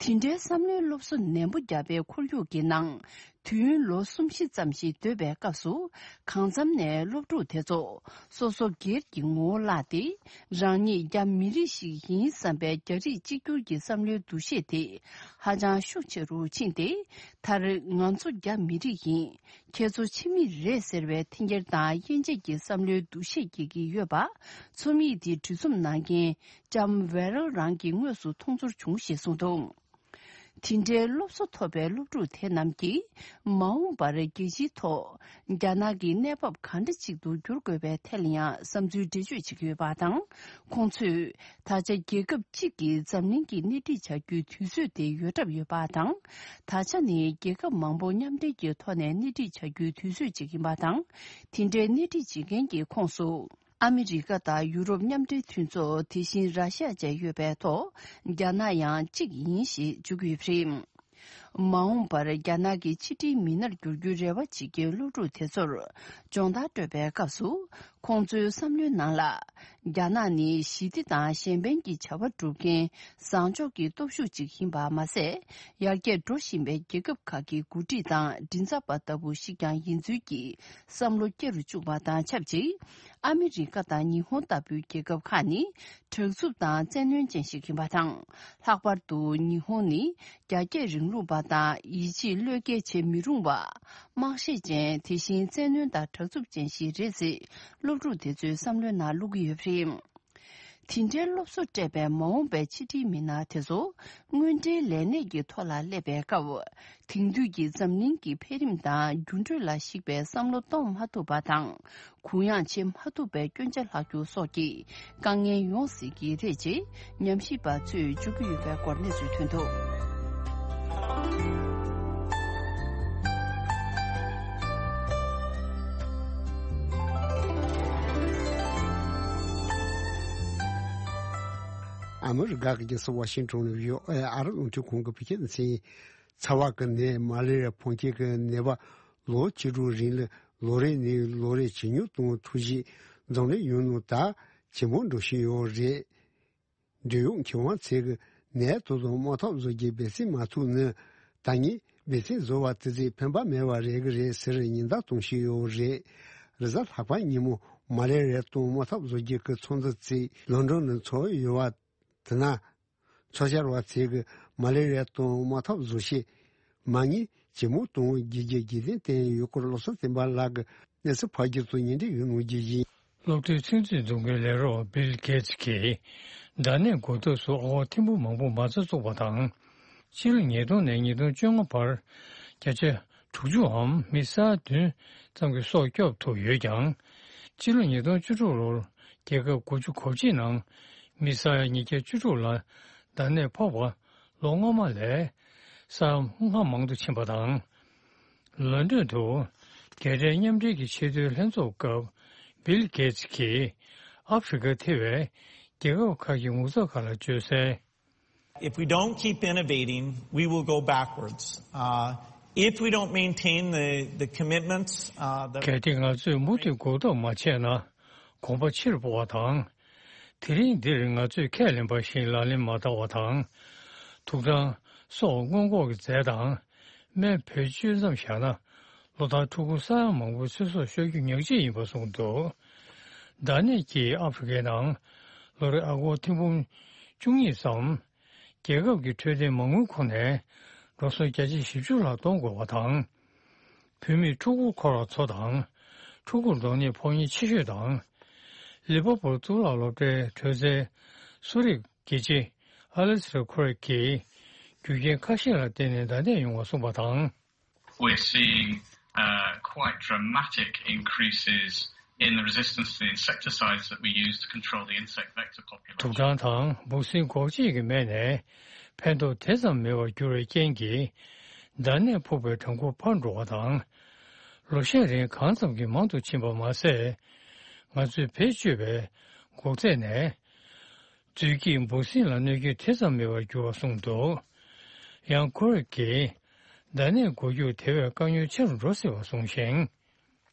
དེ་འདྲའི་བསམ་བློའི་སློབ་གསོ་ནན་པོ་བརྒྱབ་པའི་ཁོར་ཡུག་གི་ནང་། དུས་ཡུན་ལོ་གསུམ་བཞི་ཙམ་ཞིག་སྡོད་པའི་སྐབས་སུ། གང་འཚམ་ནས་སློབ་ཕྲུག་དེ་ཚོ་སོ་སོ་སྒེར་གྱི་ངོ་བོ་བརླགས་ཏེ། རང་ཉིད་རྒྱ་མི་རིགས་ཤིག་ཡིན་བསམ་པའི་རྒྱ་རིགས་གཅིག་གྱུར་གྱི་བསམ་བློའི་འདུ་ཤེས་དེ་ཧ་ཅང་ཤུགས་ཆེ་རུ་ཕྱིན་ཏེ། མཐར་ང་ཚོ་རྒྱ་མི་རིགས་ཡིན། ཁྱེད་ཚོ་ཕྱི་མི་རེད་ཟེར་བའི་འཐེན་འཁྱེར་དང་དབྱེ་འབྱེད་ཀྱི་བསམ་བློའི་འདུ་ཤེས་སྐྱེ་གི་ཡོད་པ། རྩོམ་ཡིག་འདི་གྲོས་འཛུགས་གནང་མཁན། ལྕམ་ཝེ་རལ་རང་གིས་དངོས་སུ་མཐོང་ཚོར་བྱུང་ཞེས་གསུངས་འདུག་དེ་འདྲའི་སློབ་གསོ་ཐོབ་པའི་སློབ་ཕྲུག་དེ་རྣམས་ཀྱིས། མ་འོངས་པར་རྒྱལ་སྤྱིའི་ཐོག་རྒྱ་ནག་གི་གནས་བབ་གང་འདྲ་ཅིག་ཏུ་འགྱུར་དགོས་པའི་ཐད་ལ་ཡང་བསམ་ཚུལ་འགྲེལ་བརྗོད་བྱེད་ཀྱི་ཡོད་པ་དང་། ཁོང་ཚོས། ད་ཆ་རྒྱལ་ཁབ་གཅིག་གིས་འཛམ་གླིང་གི་སྣེ་ཁྲིད་བྱ་རྒྱུའི་དུས་ཚོད་དེ་ཡོལ་གྲབས་ཡོད་པ་དང་། ད་ཆ་ནི་རྒྱལ་ཁབ་མང་པོ་མཉམ་འབྲེལ་གྱི་ཐོག་ནས་སྣེ་ཁྲིད་བྱ་རྒྱུའི་དུས་ཚོད་ཅིག་ཡིན་པ་དང་། དེ་འདྲའི་སྣེ་ཁྲིད་བྱེད་མཁན་གྱི་ཁོངས་སུ། ཨ་མི་རི་ཀ་དང་ཡུ་རོབ་མཉམ་འབྲེལ་མཐུན་ཚོགས། དེ་བཞིན་ར་ཤ་བཅས་ཡོད་པའི་ཐོག་རྒྱ་ནག་ཡང་གཅིག་ཡིན་ཞེས་བརྗོད་ཀྱི་ཡོད་པ་རེད། མ་འོངས་པར་རྒྱ་ནག་གི་ཕྱི་འབྲེལ་མི་སྣར་འགྱུར་རྒྱུའི་རེ་བ་བྱེད་མཁན་སློབ་ཕྲུག་དེ་ཚོར་སྦྱོང་བརྡར་སྤྲོད་པའི་སྐབས་སུ། ཁོང་ཚོའི་བསམ་བློའི་ནང་ལ། རྒྱ་ནག་ནི་ཞི་བདེ་དང་གཞན་ཕན་གྱི་བྱ་བ་སྒྲུབ་མཁན་བཟང་ཕྱོགས་ཀྱི་སྟོབས་ཤུགས་ཅིག་ཡིན་པ་མ་ཟད། ཡར་རྒྱས་འགྲོ་བཞིན་པའི་རྒྱལ་ཁབ་ཁག་གི་འགོ་ཁྲིད་དང་མགྲིན་ཚབ་པ་ལྟ་བུ་ཞིག་ཀྱང་ཡིན་ཚུལ་གྱི་བསམ་བློ་སྐྱེ་རུ་བཅུག་པ་དང་ཆབས་ཅིག་ཨ་མི་རི་ཀ་དང་ཉི་ཧོང་ལྟ་བུའི་རྒྱལ་ཁབ་ཁག་ནི་དྲག་རྩུབ་དང་བཙན་གནོན་ཅན་ཞིག་ཡིན་པ་དང་། ལྷག་པར་དུ་ཉི་ཧོང་ནི་རྒྱ་སྐྱེད་རིང་ལུགས་པ་དང་ཡིད་ཆེས་བློས་འགེལ་བྱེད་མི་རུང་བ། དམག་ཤེད་ཅན། དེ་བཞིན་བཙན་གནོན་དང་དྲག་རྩུབ་ཅན་ཞིག་རེད་ཅེས་སློབ་ཕྲུག་དེ་ཚོའི་བསམ་བློའི་ནང་བླུག་གི་ཡོད་པ་རེད། དེ་འདྲའི་སློབ་གསོ་སྤྲད་པའི་མ་འོངས་པའི་ཕྱི་འབྲེལ་མི་སྣ་དེ་ཚོ་དངོས་འབྲེལ་ལས་གནས་ཀྱི་ཐོག་ལ་སླེབས་པའི་སྐབས། དེང་དུས་ཀྱི་འཛམ་གླིང་གི་འཕེལ་རིམ་དང་འགྱུར་འགྲོས་ལ་གཞིགས་པའི་བསམ་བློ་གཏོང་མ་ཐུབ་པ་དང་། གུ་ཡངས་བྱེད་མ་ཐུབ་པའི་སྐྱོན་ཆ་ལྷག་རྒྱུ་སོགས་ཀྱི་དཀའ་ངལ་ཡོང་སྲིད་ཀྱི་རེད་ཅེས་ཉམས་ཞིབ་པ་ཚོས་བརྗོད་ཀྱི་ཡོད་པའི་སྐོར་གནས་ཚུལ་ཐོན་འདུག་ཨ་མི་རི་ཀ་གི་རྒྱལ་ས་ཝ་ཤིང་ཊོན་ནས་བྷི་ཨོ་ཨེ་ཨ་རི་རླུང་འཕྲིན་ཁང་གི་བོད་སྐད་སྡེ་ཚན་ཡིན། ཚ་བ་གི་ནད། མ་ལེ་རིཡ་ཕོན་སྐྱེད་ཀྱི་ནད་པ་ལོ་བཅུ་དྲུག་རིང་ལ་ལོ་རེ་ནས་ལོ་རེ་ཇེ་ཉུང་གཏོང་ཐུགས་རྗེ་འཛམ་གླིང་ཡུལ་ནང་ད་ཇེ་མང་འགྲོ་བཞིན་ཡོད་རེད། འབྲེལ་ཡོད་མཁས་དབང་ཚོས་ཀྱི་ནད་དོ་དམ་དམག་འཐབ་བཟོ་རྒྱུའི་འབད་བརྩོན་མ་ཐུབ་ནི། ད་ངས་འབད་བརྩོན་བཟོ་བ་དེ་ཚོས་ཕན་པ་མེད་པ་རེད་ཀྱི་རེད་ཟེར་ཉེན་བརྡ་གཏོང་བཞིན་ཡོད་རེད། རེས་གཟའ་ལྷག་པ་ཉིན་མོ་མ་ལེ་རིཡ་དང་དམག་འཐབ་བཟོ་རྒྱུ་གི་ཚོགས་འདུ་ཚིག་ལོན་ཌོན་ནང་ཚོགས་ཡོད་པ། དེ་ན། ཚོགས་བཅར་བ་ཚོས་ཀྱི་མ་ལེ་རིཡ་དང་དམག་འཐབ་བཟོ་ཆེད། མ་ཉེས་ ཇེ་མང་གཏོང་བའི་རྒྱུ་རྒྱུ་རྒྱུ་ལྡན་བསྟན་ཡོད་སྐོར། བློ་བཟང་བསྟན་པ་ལགས་ཀྱིས་གནས་ཚུལ་ཕར་རྒྱུད་དུ་སྙན་སྒྲོན་ཡོད་ངོས་བརྒྱུད་ཡིན། སློབ་གྲྭའི་ཚན་རྩལ་འཛུགས་མཁན་ལས་རོགས་བིལ་གེ་ཚི་གིས་ཟླ་ནས་འགོ་ཐོག་སུ་ཨ་ཝ་ཐིམ་ཕུག་མང་པོ་མ་རྩ་བཙུགས་པ་དང་། ཕྱི་ལོ་ཉིས་སྟོང་ནས་ཉིས་སྟོང་བཅོ་ལྔ་བར་བརྒྱ་ཆ་དྲུག་ཅུའམ་མི་ས་ཡ་བདུན་ཙམ་གྱིས་སྲོག་སྐྱོབ་ཐུབ་ཡོད་ཀྱང་། ཕྱི་ལོ་ཉིས་སྟོང་བཅུ་དྲུག་ལོར་རྒྱལ་ཁབ་དགུ་བཅུ་གོ་གཅིག་ནང་མི་ས་ཡ་ཉིས་བརྒྱ་བཅུ་དྲུག་ལ་ཟླ་ནས་ཕོག་པ། ལོ་སྔོན་མ་ལས་ས་ཡ་ལྔ་མང་དུ་ཕྱིན་པ་དང་། ལོན་ཌོན་དུ་རྒྱལ་སྒྲོལ་མཉམ་འབྲེལ་གྱི་ཆེས་མཐོའི་ལྷན་ཚོགས་སྐབས་བིལ་གེ་ཚི་གིས་ཨ་ཧྥེ་རི་ཁ་ཐེ་བའི་རྒྱལ་ཁབ་ཁག་གི་ངོ་ཚབ་ཁག་ལ་བརྗོད་གསལ། If we don't keep innovating, we will go backwards. Uh, if we don't maintain the, the commitments, uh, that གལ་ཏེ་ང་ཚོས་མུ་མཐུད་གོ་རྟོགས་མ་བྱས་ན། གོམ་པ་ཕྱིར་སྤོ་བ་དང་། དེ་རིང་འདིར་ང་ཚོས་ཁས་ལེན་པ་བཞིན་ལག་ལེན་མ་བསྟར་བ་དང་། དུག་སྦྲང་སོགས་སྔོན་འགོག་གི་རྫས་དང་སྨན་བེད་སྤྱོད་མཚམས་བཞག་ན། ལོ་ལྟར་ཕྲུ་གུ་ས་ཡ་མང་པོའི་ཚེ་སྲོག་ཤོར་རྒྱུ་ཉག་གཅིག་ཡིན་པ་གསུངས་འདུག་ཟླ་ནས་ཀྱིས་ཨ་ཧྥེ་རི་ཁའི་ནང་ལོ་རེར་ཨ་སྒོར་ཐེར་འབུམ་བཅུ་གཉིས་ཙམ། རྒྱལ་ཁབ་ཀྱི་འཕྲོད་བསྟེན་མ་དངུལ་ཁོངས་ནས་འགྲོ་སོང་བརྒྱ་ཆ་བཞི་བཅུ་ལྷག་གཏོང་དགོས་པ་དང་། བུད་མེད་ཕྲུ་གུ་འཁོར་བ་ཚོ་དང་། ཕྲུ་གུར་གདོང་ནས་ཕོག་ཉེན་ཆེ་ཤོས་དང་། ལི་བ་པུར་གཙུག་ལག་སློབ་གྲྭའི་དྲོད་རྩེད་གསོ་རིག་དགེ་ཆེ་ཨ་ལེ་སི་ཏྲ་ཁོ་རེ་གིས་རྒྱུ་རྐྱེན་ཁ་ཤས་ལ་བརྟེན་ནས་ཟླ་ནས་ཡོང་བ་གསུངས་པ་དང་། We're seeing, uh, quite dramatic increases in the resistance to the insecticides that we use to control the insect vector population. དུག་སྦྲང་དང་འབུ་སྲིན་འགོག་བྱེད་ཀྱི་སྨན་ནས་ཕན་ཐོགས་དེ་ཙམ་མེད་པར་གྱུར་བའི་རྐྱེན་གྱིས། ཟླ་ནས་ཕོག་པའི་གྲངས་འབོར་འཕར་འགྲོ་བ་དང་། ལོ་ཤས་རིང་གང་ཙམ་གྱིས་མང་དུ་ཕྱིན་པ་མ་ཟད། ང་ཚོས་བེད་སྤྱོད་པའི་འགོག་རྫས་ནས། རྫུས་སྐྱེས་འབུ་སྲིན་ལ་གནོད་སྐྱོན་དེ་ཙམ་མེད་པར་གྱུར་བ་གསུངས་འདུག་ཡང་ཁོ་རེ་གིས་ཟླ་ནས་འགོག་རྒྱུར་དེ་བས་དཀའ་ངལ་ཆེ་རུ་འགྲོ་སྲིད་པ་གསུངས་ཤིང་།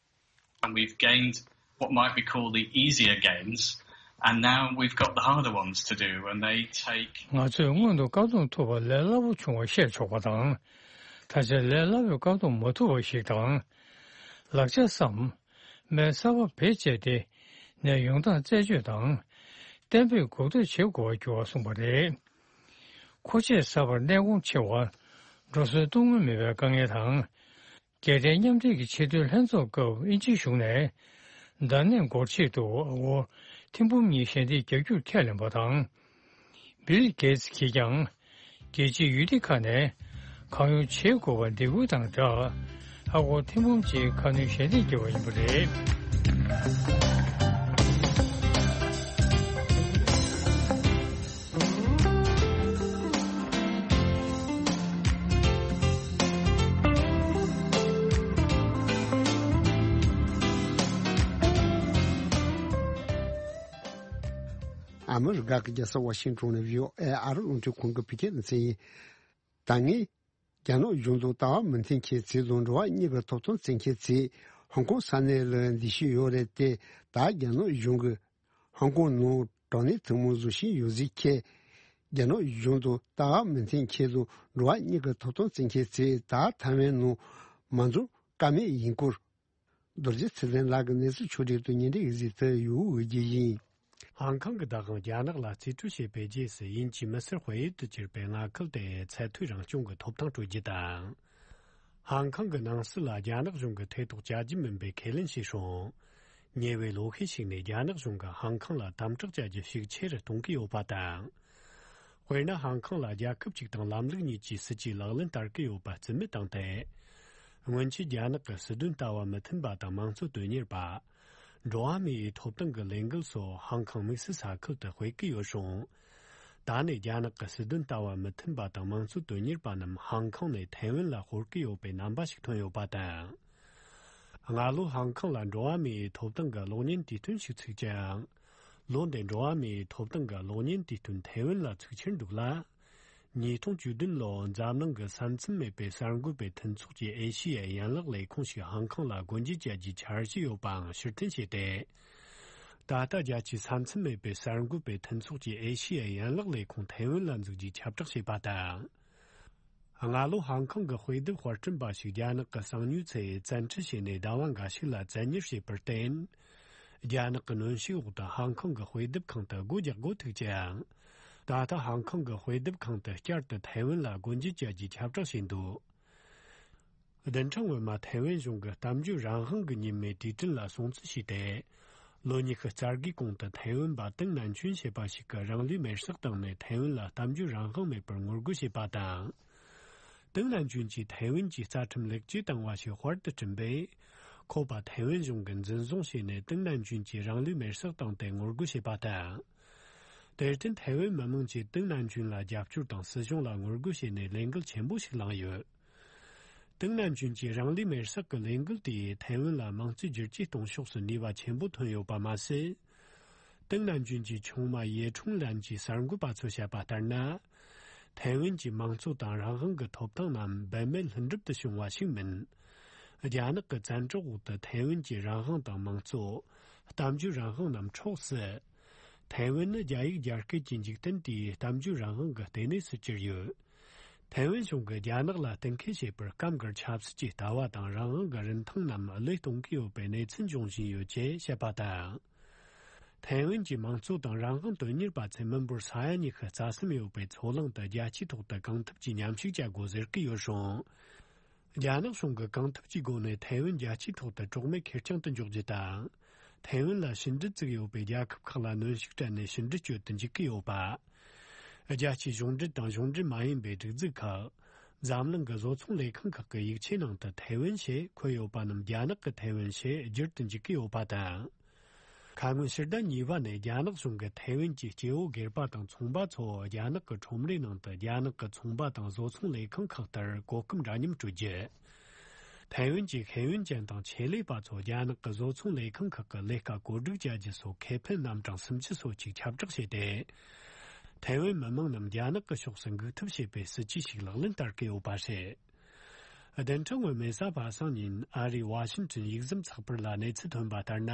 And we've gained what might be called the easier gains, and now we've got the harder ones to do, and they take ང་ཚོས་སྔོན་དུ་བཀག་སྡོམ་ཐུབ་པ་ལས་སླ་པོ་བྱུང་བ་བཤད་ཆོག་པ་དང་། ད་ཆ་ལས་སླ་པོས་བཀག་སྡོམ་མ་ཐུབ་པ་ཞིག་དང་། ལག་ཆ་སམ། སྨན་གསར་པ་བེད་སྤྱད་དེ་ནད་ཡོང་སྟངས་རྩད་གཅོད་དང་། གཏན་འབེབས་འགོག་ཐབས་བྱེད་དགོས་པར་གྱུར་བ་གསུངས་པ་རེད། མཁོ་ཆས་གསར་པར་གནས་གོང་ཆེ་བ། འགྲོ་སོན་གཏོང་མུས་མེད་པའི་དཀའ་ངལ་དང་། རྒྱལ་སྒྲོལ་མཉམ་འབྲེལ་གྱི་ཆེས་མཐོའི་ལྷན་ཚོགས་སྐབས་དབྱིན་ཇིའི་གཞུང་ནས་ཟླ་ནས་འགོག་ཆེད་དུ་ཨ་སྒོར་ཐེར་འབུམ་གཉིས་ཞལ་འདེབས་རྒྱག་རྒྱུར་ཁས་ལེན་པ་དང་། བིལ་གེ་ཚི་གིས་ཀྱང་རྒྱལ་སྤྱིའི་ཡུལ་སྡེ་ཁག་ནས་གང་ཡོང་བྱེད་དགོས་པར་འདེད་སྐུལ་དང་སྦྲགས། ཨ་སྒོར་ཐེར་འབུམ་གཅིག་ཁ་སྣོན་ཞལ་འདེབས་བརྒྱབ་པ་ཡིན་པ་རེད། ཨ་མི་རི་ཀ་གི་རྒྱལ་ས་ཝ་ཤིང་ཊོན་ནས་བྷི་ཨོ་ཨེ་ཨ་རི་རླུང་འཕྲིན་ཁང་གི་བོད་སྐད་སྡེ་ཚན་ཡིན། ད་ངས་རྒྱ་ནག་གཞུང་དང་ལྟ་བ་མི་མཐུན་མཁན་ཚོས་དང་འགྲོ་བ་མིའི་ཐོབ་ཐང་བརྩི་མཁན་ཚོས་ཧོང་ཀོང་ས་གནས་ལ་འདི་ཤེས་ཡོད་རེད་དེ། ད་རྒྱ་ནག་གཞུང་གིས་ཧོང་ཀོང་ནང་དྲག་གནོན་ཐུན་མོང་བཟོ་བཞིན་ཡོད་ཟེར་མཁན། རྒྱ་ནག་གཞུང་དང་ལྟ་བ་མི་མཐུན་མཁན་དང་འགྲོ་བ་མིའི་ཐོབ་ཐང་བརྩི་མཁན་ཚོས་ད་ཐའེ་ཝན་ནང་མ་འཛོམས་ཀ་མེད་ཡིན་སྐོར། རྡོ་རྗེ་ཚེ་བརྟན་ལགས་ཀྱིས་གནས་ཚུལ་ཕྱོགས་སྒྲིག་ཏུ་སྙན་སྒྲོན་ཞུ་གཟིགས་ཏུ་ཡོད་འོས་ཀྱི་ཡིན། ཧང་ཀང་གི་བདག་དབང་རྒྱ་ནག་ལ་རྩིས་སྤྲོད་བྱས་པའི་རྗེས་སུ་དབྱིན་ཇིའི་མི་སེར་དཔལ་ཡུལ་དུ་གྱུར་པའི་མངའ་ཁུལ་དེ་ཚད་མཐོའི་རང་སྐྱོང་གི་ཐོབ་ཐང་སྤྲོད་རྒྱུ་དང་། ཧང་ཀང་གི་ནང་སྲིད་ལ་རྒྱ་ནག་གཞུང་གིས་ཐེ་གཏོགས་བྱ་རྒྱུ་མིན་པའི་ཁས་ལེན་བྱས་སོང་། ཉེ་བའི་ལོ་ཤས་ཤིག་ནས་རྒྱ་ནག་གཞུང་གིས་ཧང་ཀང་ལ་དམ་དྲག་བྱ་རྒྱུ་ཤུགས་ཆེ་རུ་གཏོང་གི་ཡོད་པ་དང་། དཔེར་ན། ཧང་ཀང་ལ་རྒྱལ་ཁབ་ཅིག་དང་ལམ་ལུགས་གཉིས་ཀྱི་སྲིད་ཇུས་ལག་ལེན་བསྟར་གྱི་ཡོད་པ་རྩིས་མེད་བཏང་སྟེ། སྔོན་ཆད་རྒྱ་ནག་གི་སྲིད་དོན་ལྟ་བ་མི་མཐུན་པ་དང་དམངས་གཙོ་དོན་གཉེར་པ། འགྲོ་བ་མིའི་ཐོབ་ཐང་གི་ལས་འགུལ་སོགས་ཧང་ཀང་དམིགས་བསལ་ས་ཁུལ་དུ་སྤེལ་གྱི་ཡོད་རུང་། ད་ནས་རྒྱ་ནག་གི་སྲིད་དོན་ལྟ་བ་མི་མཐུན་པ་དང་དམངས་གཙོ་དོན་གཉེར་པ་རྣམས་ཧང་ཀང་ནས་ཐའེ་ཝན་ལ་སྤོར་གྱི་ཡོད་པའི་རྣམ་པ་ཞིག་ཐོན་ཡོད་པ་དང་། སྔ་ལོ་ཧང་ཀང་ལ་འགྲོ་བ་མིའི་ཐོབ་ཐང་གི་གློག་བརྙན་དུས་སྟོན་ཞིག་ཚུགས་ཀྱང་། ལོ་འདིར་འགྲོ་བ་མིའི་ཐོབ་ཐང་གི་གློག་བརྙན་དུས་སྟོན་ཐའེ་ཝན་ལ་ཚུགས་འཆར་འདུག་ལ། ཉིས་སྟོང་བཅུ་བདུན་ལོར་འཛམ་གླིང་གི་ས་མཚམས་མེད་པའི་གསར་འགོད་པའི་མཐུན་ཚོགས་ཀྱི་ཨེ་ཤི་ཡའི་ཡན་ལག་ལས་ཁུངས་ཤིག་ཧང་ཀང་ལ་སྒོ་འབྱེད་བྱ་རྒྱུའི་འཆར་གཞི་ཡོད་པའང་ཕྱིར་འཐེན་བྱས་ཏེ། ད་ལྟ་རྒྱལ་སྤྱིའི་ས་མཚམས་མེད་པའི་གསར་འགོད་པའི་མཐུན་ཚོགས་ཀྱི་ཨེ་ཤི་ཡའི་ཡན་ལག་ལས་ཁུངས་ཐའེ་ཝན་ལ་འཛུགས་རྒྱུའི་ཁྱབ་བསྒྲགས་བྱས་པ་དང་། སྔ་ལོ་ཧང་ཀང་གི་དཔེ་དེབ་དཔར་སྐྲུན་པ་ཞིག་རྒྱ་ནག་གི་གསང་ཉུལ་ཚོས་བཙན་ཁྲིད་བྱས་ནས་ཟླ་བ་འགའ་ཞིག་ལ་བཙན་གཉེར་བྱས་པར་བརྟེན། རྒྱ་ནག་གི་གནོན་ཤུགས་འོག་ཏུ་ཧང་ཀང་གི་དཔེ་དེབ་ཁང་དུ་སྒོ་རྒྱག་དགོས་ཐུག་ཅིང་། ད་ལྟ་ཧང་ཀང་གི་དཔེ་དེབ་ཁང་དུ་བསྐྱར་དུ་ཐའེ་ཝན་ལ་སྒོ་འབྱེད་བྱ་རྒྱུའི་ཁྱབ་བསྒྲགས་བྱས་འདུག་བདུན་ཕྲག་སྔོན་མ་ཐའེ་ཝན་གཞུང་གིས་གཏམ་བརྗོད་རང་དབང་གི་ཉིན་མོའི་དུས་དྲན་ལ་སྲུང་བརྩི་བྱས་ཏེ། ལོ་ཉི་ཤུ་རྩ་དགུའི་གོང་དུ་ཐའེ་ཝན་པ་ཏིང་ནན་ཆུན་ཞེས་པ་ཞིག་གིས་རང་ལུས་མེར་སྲེག་བཏང་ནས་ཐའེ་ཝན་ལ་གཏམ་བརྗོད་རང་དབང་མེད་པར་ངོ་རྒོལ་བྱས་པ་དང་། ཏིང་ནན་ཆུན་གྱིས་ཐའེ་ཝན་གྱི་རྩ་ཁྲིམས་ལེགས་བཅོས་བཏང་བ་ཞིག་དཔར་དུ་བསྐྲུན་པས། ཁོ་པ་ཐའེ་ཝན་གཞུང་གིས་འཛིན་བཟུང་བྱས་ནས་ཏིང་ནན་ཆུན་གྱིས་རང་ལུས་མེར་སྲེག་བཏང་སྟེ་ངོ་རྒོལ་བྱས་པ་དང་། དེར་བརྟེན་ཐའེ་ཝན་མི་དམངས་ཀྱིས་ཏིང་ནན་ཆུན་ལ་རྒྱབ་སྐྱོར་དང་སྲིད་གཞུང་ལ་ངོ་རྒོལ་བྱས་ནས་ལས་འགུལ་ཆེན་པོ་ཞིག་བསླངས་ཡོད། ཏིང་ནན་ཆུན་གྱི་རང་ལུས་མེར་སྲེག་གི་ལས་འགུལ་དེས་ཐའེ་ཝན་ལ་དམངས་གཙོའི་བསྒྱུར་བཅོས་གཏོང་ཕྱོགས་སུ་ནུས་པ་ཆེན་པོ་ཐོན་ཡོད་པ་མ་ཟད། ཏིང་ནན་ཆུན་གྱི་ཆུང་མ་ཡེ་ཁྲུང་ལན་གྱིས་གསར་འགོད་པ་ཚོར་བཤད་པ་ལྟར་ན། ཐའེ་ཝན་གྱི་མང་གཙོ་དང་རང་དབང་གི་ཐོབ་ཐང་རྣམས་འབད་མེད་ལྷུན་གྲུབ་ཏུ་བྱུང་བ་ཞིག་མིན། རྒྱ་ནག་གི་བཙན་འཕྲོག་འོག་ཏུ་ཐའེ་ཝན་གྱི་རང་དབང་དང་མང་གཙོ། གཏམ་བརྗོད་རང་དབང་རྣམས་འཕྲོག་སྲིད། ཐའེ་ཝན་ནི་རྒྱ་ཡིག་རྒྱ་སྐད་ཀྱི་འཇིག་རྟེན་དེའི་གཏམ་བརྗོད་རང་དབང་གི་ལྟེ་གནས་སུ་གྱུར་ཡོད། ཐའེ་ཝན་གཞུང་གིས་རྒྱ་ནག་ལ་གཏན་འཁེལ་བྱས་པར་སྐབས་འགར་ཆབ་སྲིད་ཀྱི་ལྟ་བ་དང་རང་དབང་གི་རིན་ཐང་རྣམས་བློས་གཏོང་གི་ཡོད་པའི་གནས་ཚུལ་འབྱུང་བཞིན་ཡོད་ཅེས་བཤད་པ་དང་། ཐའེ་ཝན་གྱི་མང་གཙོ་དང་རང་དབང་དོན་གཉེར་པ་ཚོས་མི་འབོར་ས་ཡ་ཉི་ཤུ་རྩ་གསུམ་ཡོད་པའི་མཚོ་གླིང་དུ་རྒྱལ་སྤྱིའི་ཐོག་ཏུ་གང་ཐུབ་ཀྱིས་མཉམ་ཞུགས་བྱ་དགོས་ཟེར་གྱི་ཡོད་རུང་། རྒྱ་ནག་གཞུང་གིས་གང་ཐུབ་ཀྱི་སྒོ་ནས་ཐའེ་ཝན་རྒྱལ་སྤྱིའི་ཐོག་ཏུ་གྲོགས་མེད་ཁེར་རྐྱང་དུ་འཇོག་རྒྱུ་དང་། ཐའེ་ཝན་ལ་ཕྱི་འབྲེལ་བཙུགས་ཡོད་པའི་རྒྱལ་ཁབ་ཁག་ལ་གནོན་ཤུགས་སྤྲད་ནས་ཕྱི་འབྲེལ་གཅོད་དུ་འཇུག་གི་ཡོད་པ། རྒྱལ་སྤྱིའི་གཞུང་འབྲེལ་དང་གཞུང་འབྲེལ་མ་ཡིན་པའི་སྒྲིག་འཛུགས་ཁག་འཛམ་གླིང་གི་བཟོ་ཚོང་ལས་ཁང་ཁག་གི་ཡིག་ཆའི་ནང་དུ་ཐའེ་ཝན་ཞེས་འཁོད་ཡོད་པ་རྣམས་རྒྱ་ནག་གི་ཐའེ་ཝན་ཞེས་བསྒྱུར་དུ་འཇུག་གི་ཡོད་པ་དང་། ཁ་སྔོན་ཕྱི་ཟླ་གཉིས་པ་ནས་རྒྱ་ནག་གཞུང་གིས་ཐའེ་ཝན་གྱི་སྐྱེ་བོ་སྒེར་པ་དང་ཚོང་པ་ཚོ་རྒྱ་ནག་གི་ཁྲོམ་རའི་ནང་དུ་རྒྱ་ནག་གི་ཚོང་པ་དང་བཟོ་ཚོང་ལས་ཁང་ཁག་ལྟར་གོ་སྐབས་འདྲ་མཉམ་སྤྲོད་རྒྱུ། ཐའེ་ཝན་གྱི་ཤེས་ཡོན་ཅན་དང་ཆེད་ལས་པ་ཚོ་རྒྱ་ནག་གི་བཟོ་ཚོང་ལས་ཁང་ཁག་གི་ལས་ཀ་བཀོད་སྒྲིག་བྱ་རྒྱུ་སོགས་ཁེ་ཕན་རྣམ་གྲངས་སུམ་ཅུ་སོ་གཅིག་ཁྱབ་བསྒྲགས་བྱས་ཏེ། ཐའེ་ཝན་མི་དམངས་རྣམས་རྒྱ་ནག་གི་ཕྱོགས་སུ་འགུག་ཐབས་བྱེད་པའི་སྲིད་ཇུས་ཤིག་ལག་ལེན་བསྟར་གྱི་ཡོད་པ་རེད། བདུན་ཕྲག་སྔོན་མའི་གཟའ་པ་སངས་ཉིན་ཨ་རིའི་ཝ་ཤིང་ཊོན་ཡིག་ཟམ་ཚགས་པར་ལ་གནས་ཚུལ་ཐོན་པ་ལྟར་ན།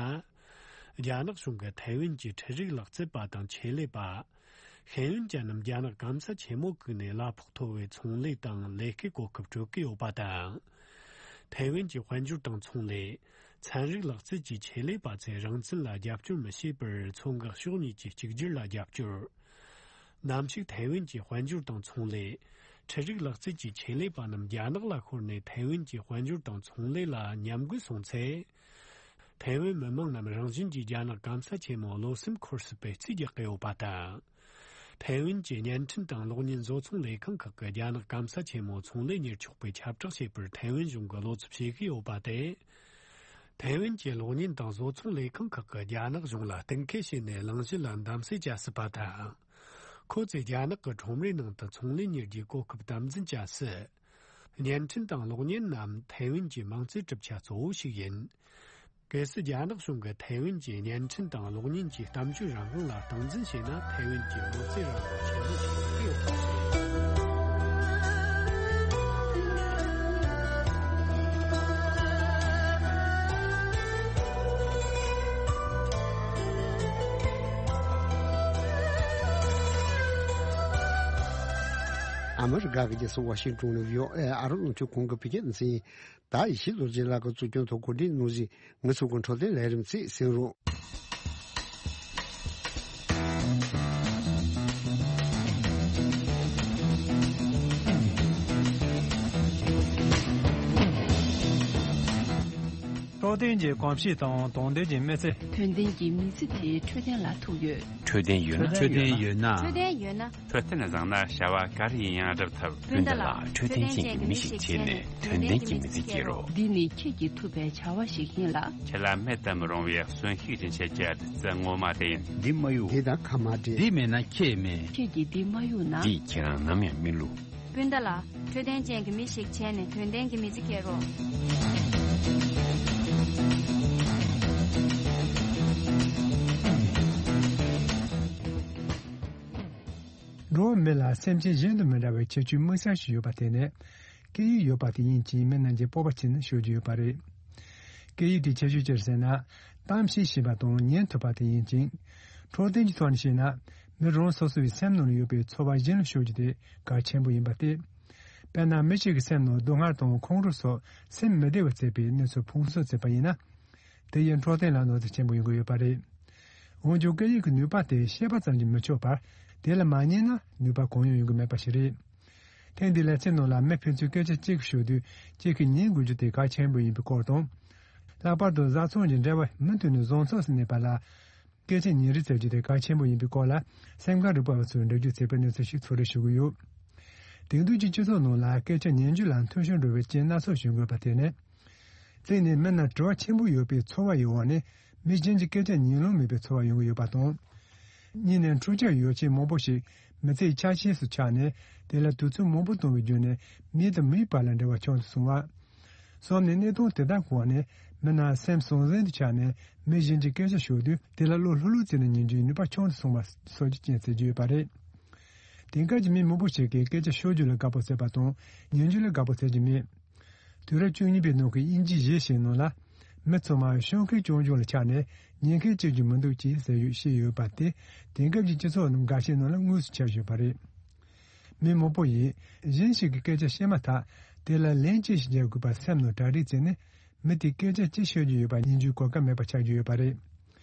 རྒྱ་ནག་གཞུང་གིས་ཐའེ་ཝན་གྱི་འཕྲུལ་རིག་ལག་རྩལ་པ་དང་ཆེད་ལས་པ། ཤེས་ཡོན་ཅན་རྣམས་རྒྱ་ནག་སྐམ་ས་ཆེན་མོ་བཀུག་ནས་གླ་ཕོགས་མཐོ་བའི་ཚོང་ལས་དང་ལས་ཀའི་གོ་སྐབས་སྤྲོད་ཀྱི་ཡོད་པ་དང་། ཐའེ་ཝན་གྱི་དཔལ་འབྱོར་དང་ཚོང་ལས། ཚན་རིག་ལག་རྩལ་གྱི་ཆེད་ལས་པ་ཚོས་རང་བཙན་ལ་རྒྱབ་སྐྱོར་མི་བྱེད་པར་མཚོ་འགག་ཕྱོགས་གཉིས་ཀྱི་གཅིག་གྱུར་ལ་རྒྱབ་སྐྱོར། ནམ་ཞིག་ཐའེ་ཝན་གྱི་དཔལ་འབྱོར་དང་ཚོང་ལས། འཕྲུལ་རིག་ལག་རྩལ་གྱི་ཆེད་ལས་པ་རྣམས་རྒྱ་ནག་ལ་ཤོར་ནས་ཐའེ་ཝན་གྱི་དཔལ་འབྱོར་དང་ཚོང་ལས་ལ་ཉམས་རྒུད་སོང་ཚེ། ཐའེ་ཝན་མི་དམངས་རྣམས་རང་བཞིན་གྱིས་རྒྱ་ནག་སྐམ་ས་ཆེན་མོ་བློ་སེམས་འཁོར་སྲིད་པའི་རྩིས་རྒྱག་གི་ཡོད་པ་དང་། ཐའེ་ཝན་གྱི་བརྙན་འཕྲིན་དང་གློག་བརྙན་བཟོ་ཚོང་ལས་ཁང་ཁག་གིས་རྒྱ་ནག་སྐམ་ས་ཆེན་མོ་ཚོང་ལས་གཉེར་ཆོག་པའི་ཁྱབ་བསྒྲགས་བྱས་པར་ཐའེ་ཝན་གཞུང་གིས་བློ་འཚབ་བྱེད་ཀྱི་ཡོད་པ་སྟེ། ཐའེ་ཝན་གྱི་གློག་བརྙན་དང་བཟོ་ཚོང་ལས་ཁང་ཁག་གིས་རྒྱ་ནག་གཞུང་ལ་གཏན་འཁེལ་བྱས་ནས་གླེང་གཞི་ལ་གདམ་གསེས་བྱ་སྲིད་པ་དང་། ཁོ་ཚོས་རྒྱ་ནག་གི་ཁྲོམ་རའི་ནང་དུ་ཚོང་ལས་གཉེར་རྒྱུའི་གོ་སྐབས་དམ་འཛིན་བྱ་སྲིད། བརྙན་འཕྲིན་དང་གློག་བརྙན་རྣམས་ཐའེ་ཝན་གྱི་མང་གཙོའི་གྲུབ་ཆ་གཙོ་བོ་ཞིག་ཡིན། གལ་སྲིད་རྒྱ་ནག་གཞུང་གིས་ཐའེ་ཝན་གྱི་བརྙན་འཕྲིན་དང་གློག་བརྙན་གྱི་གཏམ་བརྗོད་རང་དབང་ལ་སྟངས་འཛིན་བྱས་ན། ཐའེ་ཝན་གྱི་མང་གཙོའི་རང་དབང་ཆེན་པོ་ཞིག་ཡོང་གི་ཡོད་པ་རེད། ཨ་མི་རི་ཀ་གི་རྒྱལ་ས་ཝ་ཤིང་ཏོན་ནས་བྷི་ཨོ་ཨེ་ཨ་རི་རླུང་འཕྲིན་ཁང་གི་བོད་སྐད་སྡེ་ཚན། ད་ཡེ་ཤེས་རྡོ་རྗེ་ལགས་ཀྱིས་གཙོ་སྐྱོང་ཐོག་གོ་སྒྲིག་གནང་ཞིང་། ངེད་ཚོ་གི་འཕྲོད་བསྟེན་ལས་རིམ་ཚོས་གསན་རོགས། འཕྲོད་བསྟེན་གྱི་གོམས་གཤིས་དང་དོན་ལྡན་གྱི་མི་ཚེ། དོན་ལྡན་གྱི་མི་ཚེ་དེ་འཕྲོད་བསྟེན་ལ་ཐུག་ཡོད། འཕྲོད་བསྟེན་ཡོད་ན། འཕྲོད་བསྟེན་ཡོད་ན། འཕྲོད་བསྟེན་ཡོད་ན། འཕྲོད་བསྟེན་བཟང་ན་བྱ་བ་ག་རེ་ཡིན་ཡང་སྒྲུབ་ཐུབ། སྤུན་ཟླ་ལགས། འཕྲོད་བསྟེན་ཅན་གྱི་མི་ཞིག་བྱས་ནས་དོན་ལྡན་གྱི་མི་ཚེ་སྐྱེལ་རོགས། འདི་ནི་ཁྱེད་ཀྱིས་ཐུབ་པའི་བྱ་བ་ཞིག་ཡིན་ལ། ཁྱེད་ལ་མེད་དུ་མི་རུང་བའི་གསོན་ཤུགས་སྦྱིན་བྱེད་ཀྱི་བདུད་རྩི་ངོ་མ་དེ་ཡིན། འདི་མ་གཡུག་འདི་དང་ཁ་མ་བྲལ། འདི་མེད་ན་ཁྱེད་མེད། ཁྱེད་ཀྱིས་འདི་མ་གཡུག་ན། འདིས་ཁྱེད་རང་ནམ་ཡང་མི་བསླུ། སྤུན་ཟླ་ལགས། འཕྲོད་བསྟེན་ཅན་གྱི་མི་ཞིག་བྱས་ནས་དོན་ལྡན་གྱི་མི་ཚེ་སྐྱེལ་རོགས། འགྲོ་བ་མི་ལ་སེམས་ཅན་གཞན་དང་མི་འདྲ་བའི་ཁྱད་ཆོས་དམིགས་བསལ་ཞིག་ཡོད་པ་དེ་ནི། སྐད་ཡིག་ཡོད་པ་དེ་ཡིན་གྱི་མི་རྣམས་ཀྱི་སྤོབས་པ་ཆེ་ནི་ཤོད་རྒྱུ་ཡོད་པ་རེད། སྐད་ཡིག་དེའི་ཁྱད་ཆོས་ཅི་རེད་ཟེར་ན། གཏམ་བཤད་ཤེས་པ་དང་ཉན་ཐུབ་པ་དེ་ཡིན་ཅིང་། འཕྲོད་བསྟེན་གྱི་ཐོག་ནས་བཤད་ན། མི་རང་སོ་སོའི་སེམས་ནང་ལ་ཡོད་པའི་ཚོར་བ་གཞན་ལ་ཤོད་རྒྱུ་དེ་གལ་ཆེན་པོ་ཡིན་པ་སྟེ། དཔེར་ན། མི་གཅིག་གི་སེམས་ནང་སྡུག་བསྔལ་དང་ཁོང་ཁྲོ་སོགས་སེམས་མི་བདེ་བ་བརྩིས་པའི་གནས་ཚུལ་ཕུང་གསོག་བྱས་པ་ཡིན་ན། དེ་ཡིས་འཕྲོད་བསྟེན་ལ་གནོད་འཚེ་ཆེན་པོ་ཡོང་གི་ཡོད་པ་རེད། འོན་ཀྱང་སྐད་ཡིག་གི་ནུས་པ་དེ་ཤེས་པ་ཙམ་གྱིས་མི་ཆོག་པར། དེ་ལ་མ་ཉན་ན་ནུས་པ་གང་ཡང་ཡོང་གི་མེད་པ་ཞིག་རེད། ཐེངས་འདིའི་ལེ་ཚན་ནང་ལ་མི་ཕན་ཚུན་སྐད་ཆ་གཅིག་ཤོད་དུས་གཅིག་གིས་ཉན་དགོས་རྒྱུ་དེ་གལ་ཆེན་པོ་ཡིན་པའི་སྐོར་དང་། ལྷག་པར་དུ་བཟའ་ཚང་གི་འབྲེལ་བ་མུ་མཐུད་ནས་བཟང་ཕྱོགས་སུ་གནས་པ་ལ། སྐད་ཆ་ཉན་རེས་བྱ་རྒྱུ་དེ་གལ་ཆེན་པོ་ཡིན་པའི་སྐོར་ལ། སེམས་ཁམས་རིག་པ་བ་ཚོས་འགྲེལ་བརྗོད་བྱས་པའི་གནས་ཚུལ་ཞིག་ཚོར་སྣང་ཞུ་གི་ཡོད། དེང་དུས་ཀྱི་སྤྱི་ཚོགས་ནང་ལ་སྐད་ཆ་ཉན་རྒྱུ་ལ་མཐོང་ཆུང་འགྲོ་བའི་རྐྱེན་སྣ་ཚོགས་བྱུང་དགོས་པ་དེ་ནི། གཅིག་ནས་མི་རྣམས་དྲི་བ་ཆེན་པོ་ཡོད་པའི་ཚོར་བ་ཡི་འོག་ནས་མི་གཞན་གྱི་སྐད་ཆ་ཉན་ལོང་མེད་པའི་ཚོར་བ་ཡོང་གི་ཡོད་པ་དང་། གཉིས་ནས་འཁྲུག་ཆ་ཡོ་ཆས་མང་པོ་ཞིག་མི་ཚེའི་ཆ་ཤས་སུ་ཆགས་ནས་དེ་ལ་དུས་ཚོད་མང་པོ་གཏོང་བའི་བརྒྱུད་ནས་མི་དང་མིའི་བར་ལ་འབྲེལ་བ་ཆུང་དུ་སོང་བ། གསུམ་ནས་གནས་སྟངས་དེ་དག་གི་འོག་ནས་མི་རྣམས་སེམས་ཟང་ཟིང་དུ་ཆགས་ནས་མི་གཞན་གྱི་སྐད་ཆ་ཤོད་དུས་དེ་ལ་བློ་ལྷོད་ལྷོད་བྱས་ནས་ཉན་རྒྱུའི་ནུས་པ་ཆུང་དུ་སོང་བ་སོགས་ཀྱི་རྐྱེན་ཟེར་རྒྱུ་ཡོད་པ་རེད། དེང་སྐབས་ཀྱི་མི་མང་པོ་ཞིག་གིས་སྐད་ཆ་ཤོད་རྒྱུ་ལ་དགའ་པོ་བྱེད་པ་དང་ཉན་རྒྱུ་ལ་དགའ་པོ་བྱེད་ཀྱི་མེད། དུས་རབས་བཅུ་གཉིས་པའི་ནང་གི་དབྱིན་ཇིའི་གཞས་ཤིག་ནང་ལ། མི་ཚང་མ་ཤོད་མཁན་རྐྱང་རྐྱང་ལ་ཆགས་ནས་ཉན་མཁན་གཅིག་ཀྱང་མི་འདུག་ཅེས་ཟེར་ཡོད་བཤད་ཡོད་པ་དེ་དེང་སྐབས་ཀྱི་སྤྱི་ཚོགས་ནང་འགའ་ཤས་ནང་ལ་དངོས་སུ་ཁྱབ་བཞིན་པ་རེད། མི་མང་པོ་ཡིས་གཞན་ཞིག་གི་སྐད་ཆ་བཤད་མ་ཐག་དེ་ལ་ལན་ཅི་ཞིག་རྒྱག་དགོས་པ་སེམས་ནང་གྲ་སྒྲིག་བྱས་ནས་མི་དེས་སྐད་ཆ་ཅི་ཤོད་ཀྱི་ཡོད་པ་ཉན་རྒྱུའི་གོ་སྐབས་མེད་པ་ཆགས་ཀྱི་ཡོད་པ་རེད།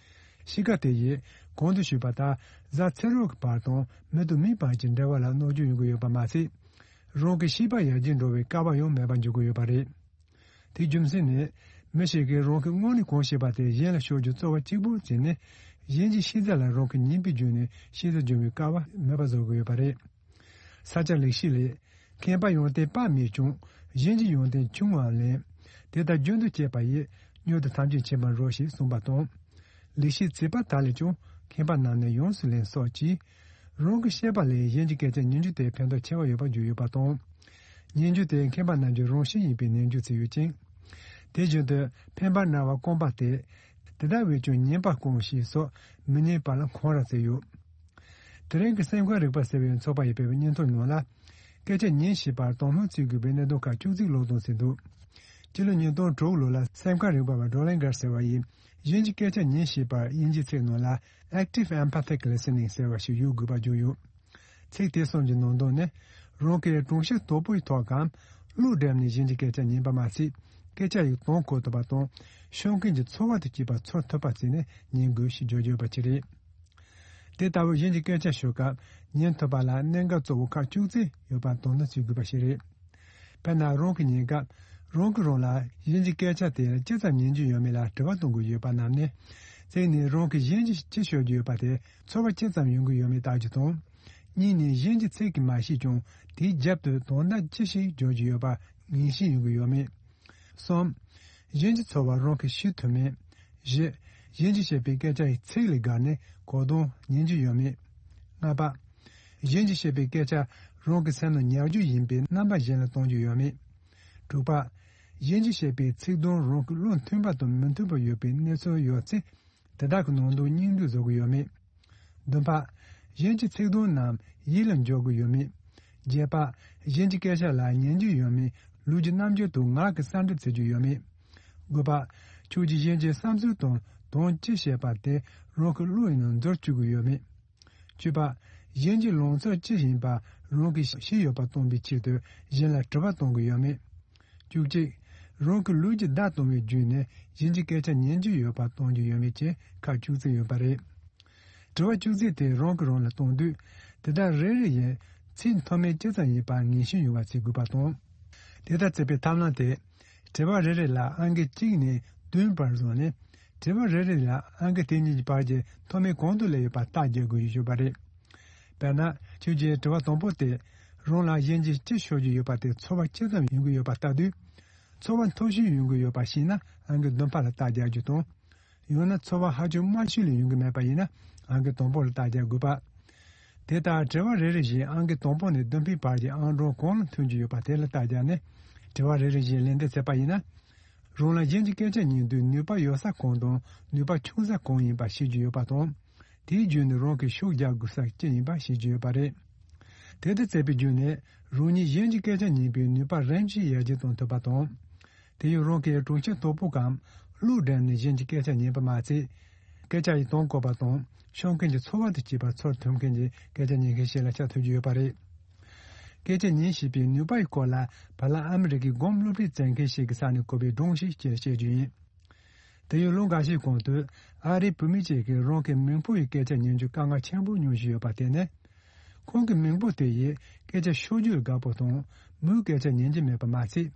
གཤིས་ཀ་དེ་ཡིས་གོང་དུ་ཞུས་པ་ལྟར་གཟའ་ཚེ་རོགས་ཀྱི་བར་དང་མི་དང་མིའི་བར་གྱི་འབྲེལ་བ་ལ་གནོད་སྐྱོན་ཡོང་གི་ཡོད་པ་མ་ཟད། རང་གི་ཤེས་པ་ཡར་རྒྱས་འགྲོ་བའི་སྐལ་བ་ཡང་མེད་པར་འགྱུར་གྱི་ཡོད་པ་རེད། དེའི་རྒྱུ་མཚན་ནི། མི་ཞིག་གིས་རང་གིས་སྔོན་ནས་གང་ཤེས་པ་དེ་གཞན་ལ་ཤོད་རྒྱུ་རྩ་བ་གཅིག་པུ་བྱས་ནས། གཞན་གྱི་ཤེས་ཚད་ལ་རང་གིས་ཉན་པའི་བརྒྱུད་ནས་ཤེས་ཚད་སྦྱོང་བའི་སྐལ་བ་མེད་པ་བཟོ་གི་ཡོད་པ་རེད། ས་སྐྱ་ལེགས་བཤད་ལས། མཁས་པ་ཡོན་ཏན་དཔག་མེད་ཀྱང་། གཞན་གྱི་ཡོན་ཏན་ཆུང་ངུའང་ལེན། དེ་ལྟར་རྒྱུན་དུ་སྐྱེས་པ་ཡིས། མྱུར་དུ་ཐམས་ཅད་མཁྱེན་པར་རོ་ཞེས་གསུངས་པ་དང་། ལེགས་བཤད་ཚིག་པ་དག་ལས་ཀྱང་། མཁས་པ་རྣམས་ནས་ཡོངས་སུ་ལེན་སོགས་ཀྱིས། རང་གི་བཤད་པ་ལས་གཞན་གྱི་སྐད་ཆ་ཉན་རྒྱུ་དེ་ཕན་ཐོགས་ཆེ་བ་ཡོད་པར་བརྗོད་ཡོད་པ་དང་། ཉན་རྒྱུ་དེ་མཁས་པ་རྣམས་ཀྱི་རང་བཞིན་ཡིན་པའི་ནན་བརྗོད་བྱས་ཡོད་ཅིང་། དེ་བཞིན་དུ་ཕན་པར་སྨྲ་བ་སྐོམ་པ་སྟེ། དེ་ལྟ་བས་ཀྱང་ཉན་པ་སྐོམ་ཞེས་སོགས་མི་སྙན་པ་ལ་འཁང་ར་བྱས་ཡོད། དེ་རིང་གི་སེམས་ཁམས་རིག་པ་ཟེར་བའི་ཚོགས་པ་ཡིས་སྤེལ་བའི་སྙན་ཐོ་ནང་ལ། སྐད་ཆ་ཉན་ཤེས་པར་དོ་སྣང་བྱེད་དགོས་པའི་གནད་དོན་ཁག་བཅུ་གཅིག་ཀློག་སྟངས་ཟིན་འདུག་སྤྱི་ལོ་ཉིས་སྟོང་དྲུག་ལོ་ལ་སེམས་ཁམས་རིག་པ་བ་ཌོ་ལིང་གར་ཟེར་བ་ཡིས་གཞན་གྱི་སྐད་ཆ་ཉན་ཤེས་པར་དབྱིན་ཇིའི་ཚིག་ནང་ལ་Active Empathic Listening ཟེར་བ་ཞིག་ཡོད་དགོས་པ་བརྗོད་ཡོད། ཚིག་དེ་གསུམ་གྱི་ནང་དོན་ནི། རང་གི་དྲན་ཤེས་དོད་པོའི་ཐོག་གམ། བློ་བསྒྲིམས་ནས་གཞན་གྱི་སྐད་ཆ་ཉན་པ་མ་ཟད། སྐད་ཆ་ཡི་དོན་གོ་ཐུབ་པ་དང་། ཤོད་མཁན་གྱི་ཚོར་བ་དང་བཅས་པ་ཚོར་ཐུབ་པ་བྱས་ནས་ཉན་དགོས་ཞེས་བརྗོད་ཡོད་པ་ཅིག་རེད། དེ་ལྟ་བུའི་གཞན་གྱི་སྐད་ཆ་ཤོད་སྐབས་ཉན་ཐུབ་པ་ལ་གནད་འགག་གཙོ་བོ་ཁག་བཅུ་གཅིག་ཡོད་པ་དོ་སྣང་བྱེད་དགོས་པ་ཞིག་རེད། དཔེར་ན་རང་གིས་ཉན་སྐབས་རང་གིས་རང་ལ་གཞན་གྱི་སྐད་ཆ་དེ་ཇི་ཙམ་ཉན་རྒྱུ་ཡོད་མེད་ལ་དྲི་བ་གཏོང་དགོས་ཡོད་པ་རྣམས་ནི། གཅིག་ནས་རང་གིས་གཞན་གྱིས་ཅི་ཤོད་རྒྱུ་ཡོད་པ་དེ་ཚོར་བ་ཅི་ཙམ་ཡོང་གི་ཡོད་མེད་བརྟག་རྒྱུ་དང་། གཉིས་ནས་གཞན་གྱི་ཚིག་གིས་མ་ཤེས་ཀྱང་དེའི་རྒྱབ་ཏུ་དོན་དག་ཅི་ཞིག་འཇོག་རྒྱུ་ཡོད་པ་ངེས་ཤེས་ཡོང་གི་ཡོད་མེད། གསུམ། གཞན་གྱི་ཚོར་བ་རང་གིས་ཤེས་ཐུབ་མེད། བཞི། གཞན་གྱིས་བཤད་པའི་སྐད་ཆ་ཡི་ཚིག་ལས་བརྒལ་ནས་གོ་དོན་ཉན་རྒྱུ་ཡོད་མེད། ལྔ་པ། གཞན་གྱིས་བཤད་པའི་སྐད་ཆ་རང་གི་སེམས་ནང་ཉར་རྒྱུ་ཡིན་པའི་རྣམ་པ་གཞན་ལ་གཏོང་རྒྱུ་ཡོད་མེད། དྲུག་པ། གཞན་གྱིས་བཤད་པའི་ཚིག་དོན་རང་གི་བློ་མཐུན་པ་དང་མི་མཐུན་པ་ཡོད་པའི་གནས་ཚུལ་ཡོད་ཚེ། དེ་དག་གི་ནང་དོན་སྙིང་བསྡུས་བཟོ་གི་ཡོད་མེད། བདུན་པ། གཞན་གྱི་ཚིག་དོན་རྣམས་ཡིད་ལ་འཇོག་གི་ཡོད་མེད། བརྒྱད་པ། གཞན་གྱི་སྐད་ཆ་ལ་ཉན་རྒྱུ་ཡོད་མེད་ལུས་ཀྱི་རྣམ་འགྱུར་དང་ངག་གི་གསལ་འདེབས་བྱེད་རྒྱུ་ཡོད་མེད། དགུ་པ། ཁྱོད་ཀྱིས་གཞན་གྱི་བསམ་ཚུལ་དང་དོན་ཅི་བཤད་པ་དེ་རང་གི་བློ་ཡི་ནང་འཛུལ་བཅུག་གི་ཡོད་མེད། བཅུ་པ། གཞན་གྱི་ལངས་ཕྱོགས་ཅི་ཡིན་པ་རང་གིས་ཤེས་ཡོད་པ་སྟོན་པའི་ཆེད་དུ་གཞན་ལ་དྲི་བ་གཏོང་གི་ཡོད་མེད། བཅུ་གཅིག་རང་གི་ལུས་ཀྱི་བརྡ་གཏོང་བའི་བརྒྱུད་ནས་གཞན་གྱི་སྐད་ཆ་ཉན་རྒྱུ་ཡོད་པ་གཏོང་རྒྱུ་ཡོད་མེད་བཅས་ཁག་བཅུ་གཅིག་ཡོད་པ་རེད། དྲི་བ་བཅུ་གཅིག་དེ་རང་གིས་རང་ལ་གཏོང་དུས། དེ་དག་རེ་རེ་ཡི་ཚིག་མཐོ་དམན་ཇི་ཙམ་ཡིན་པ་ངེས་ཤེས་ཡོང་བ་བྱེད་དགོས་པ་དང་། དེ་ལྟར་བྱེད་པའི་ཐབས་ལམ་དེ། དྲི་བ་རེ་རེ་ལ་ཨང་ཀི་གཅིག་ནས་བདུན་བར་བཟུང་ནས། དྲི་བ་རེ་རེ་ལ་ཨང་ཀི་དེ་གཉིས་ཀྱི་བར་གྱི་མཐོ་དམན་གང་དུ་སླེབས་ཡོད་པ་རྟགས་རྒྱག་དགོས་ཞེས་ཞུས་པ་རེད། དཔེར་ན། ཁྱོད་ཀྱིས་དྲི་བ་དང་པོ་དེ། རང་ལ་གཞན་གྱིས་ཅི་ཤོད་ཀྱི་ཡོད་པ་དེ་ཚོར་བ་ཅི་ཙམ་ཡོང་གི་ཡོད་པ་ལྟ་དུས། ཚོར་བ་མཐོ་ཤོས་ཡོང་གི་ཡོད་པ་ཤེས་ན་ཨང་ཀི་བདུན་པ་ལ་རྟགས་རྒྱག་རྒྱུ་དང་། ཡང་ན་ཚོར་བ་ཧ་ཅང་དམའ་ཤོས་ལས་ཡོང་གི་མེད་པ་ཡིན་ན་ཨང་ཀི་དང་པོ་ལ་རྟགས་རྒྱག་དགོས་པ། དེ་ལྟར་དྲི་བ་རེ་རེ་བཞིན་ཨང་ཀི་དང་པོ་ནས་བདུན་པའི་བར་གྱི་ཨང་གྲངས་གང་ལ་ཐོན་གྱི་ཡོད་པ་དེ་ལ་རྟགས་རྒྱག་ནས། དྲི་བ་རེ་རེ་བཞིན་ལན་འདེབས་བྱས་པ་ཡིན་ན། རང་ལ་གཞན་གྱི་སྐད་ཆ་ཉན་དུས་ནུས་པ་ཡོད་ས་གང་དང་ནུས་པ་ཆུང་ས་གང་ཡིན་པ་ཤེས་ཀྱི་ཡོད་པ་དང་། དེའི་བརྒྱུད་ནས་རང་གིས་ཤུགས་རྒྱག་དགོས་ས་ཅི་ཡིན་པ་ཤེས་ཀྱི་ཡོད་པ་རེད། དེ་ལྟར་བྱས་པའི་བརྒྱུད་ནས་རང་ཉིད་གཞན་གྱི་སྐད་ཆ་ཉན་པའི་ནུས་པ་རིམ་བཞིན་ཡར་རྒྱས་གཏོང་ཐུབ་པ་དང་། དེ་ཡང་རང་གི་དྲན་ཤེས་དོད་པོ་གམ་བློ་བསྒྲིམས་ནས་གཞན་གྱི་སྐད་ཆ་ཉན་པ་མ་ཚད། སྐད་ཆ་ཡི་དོན་གོ་བ་དང་ཤོད་མཁན་གྱི་ཚོར་བ་དང་བཅས་པ་ཚོར་ཐུབ་མཁན་གྱི་སྐད་ཆ་ཉན་མཁན་ཞིག་ལ་ཆགས་ཐུབ་ཀྱི་ཡོད་པ་རེད། སྐད་ཆ་ཉན་ཤེས་པའི་ནུས་པ་ཡི་སྐོར་ལ་བར་ལ་ཨ་མི་རི་ཀའི་སྒོམ་སློབ་ཁྲིད་བྱེད་མཁན་ཞིག་གི་ས་ནས་གོ་བའི་སྒྲུང་ཞིག་ཅེས་བཤད་རྒྱུ་ཡིན། དེ་ཡང་ལོ་འགའ་ཤས་གོང་དུ་ཨ་རིའི་བུད་མེད་ཅིག་གིས་རང་གི་མིང་པོ་ཡི་སྐད་ཆ་ཉན་རྒྱུ་དཀའ་ངལ་ཆེན་པོ་མྱོང་བཞིན་ཡོད་པ་དེ་ནི། ཁོང་གི་མིང་པོ་དེ་ཡིས་སྐད་ཆ་ཤོད་རྒྱུར་དགའ་པོ་དང་མོའི་སྐད་ཆ་ཉན་གྱི་མེད་པ་མ་ཚད།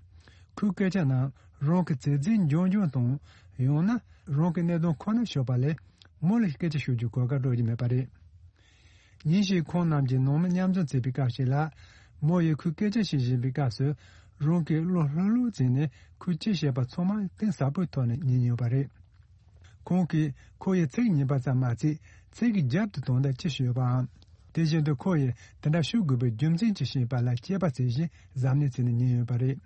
ཁོའི་སྐད་ཆ་རྣམས་རང་གི་བྱས་རྗེས་འཇོན་འཇོན་དང་ཡང་ན་རང་གི་གནད་དོན་ཁོ་ན་ཤོད་པ་ལས་མོ་ལ་སྐད་ཆ་ཤོད་རྒྱུའི་གོ་སྐབས་སྤྲོད་ཀྱི་མེད་པ་རེད། ཉིན་ཞིག་ཁོང་རྣམས་ཀྱི་ནང་མི་མཉམ་འཛོམས་བྱེད་པའི་སྐབས་ཤིག་ལ། མོ་ཡིས་ཁོའི་སྐད་ཆ་བཤད་བཞིན་པའི་སྐབས་སུ། རང་གིས་བློ་ལྷོད་ལྷོད་བྱས་ནས་ཁོས་ཅི་བཤད་པ་ཚང་མ་གཏིང་ཟབ་པོའི་ཐོག་ནས་ཉན་ཡོད་པ་རེད། ཁོང་གིས་ཁོ་ཡི་ཚིག་ཉན་པ་ཙམ་མ་ཚད་ཚིག་གི་རྒྱབ་ཏུ་དོན་དག་ཅི་ཞིག་ཡོད་པའམ། དེ་བཞིན་དུ་ཁོ་ཡིས་དེ་འདྲ་ཤོད་དགོས་པའི་རྒྱུ་མཚན་ཅི་ཤེས་པ་ལ་དཔྱད་པ་བྱེད་བཞིན་གཟབ་ནན་བྱས་ནས་ཉན་ཡོད་པ་རེད།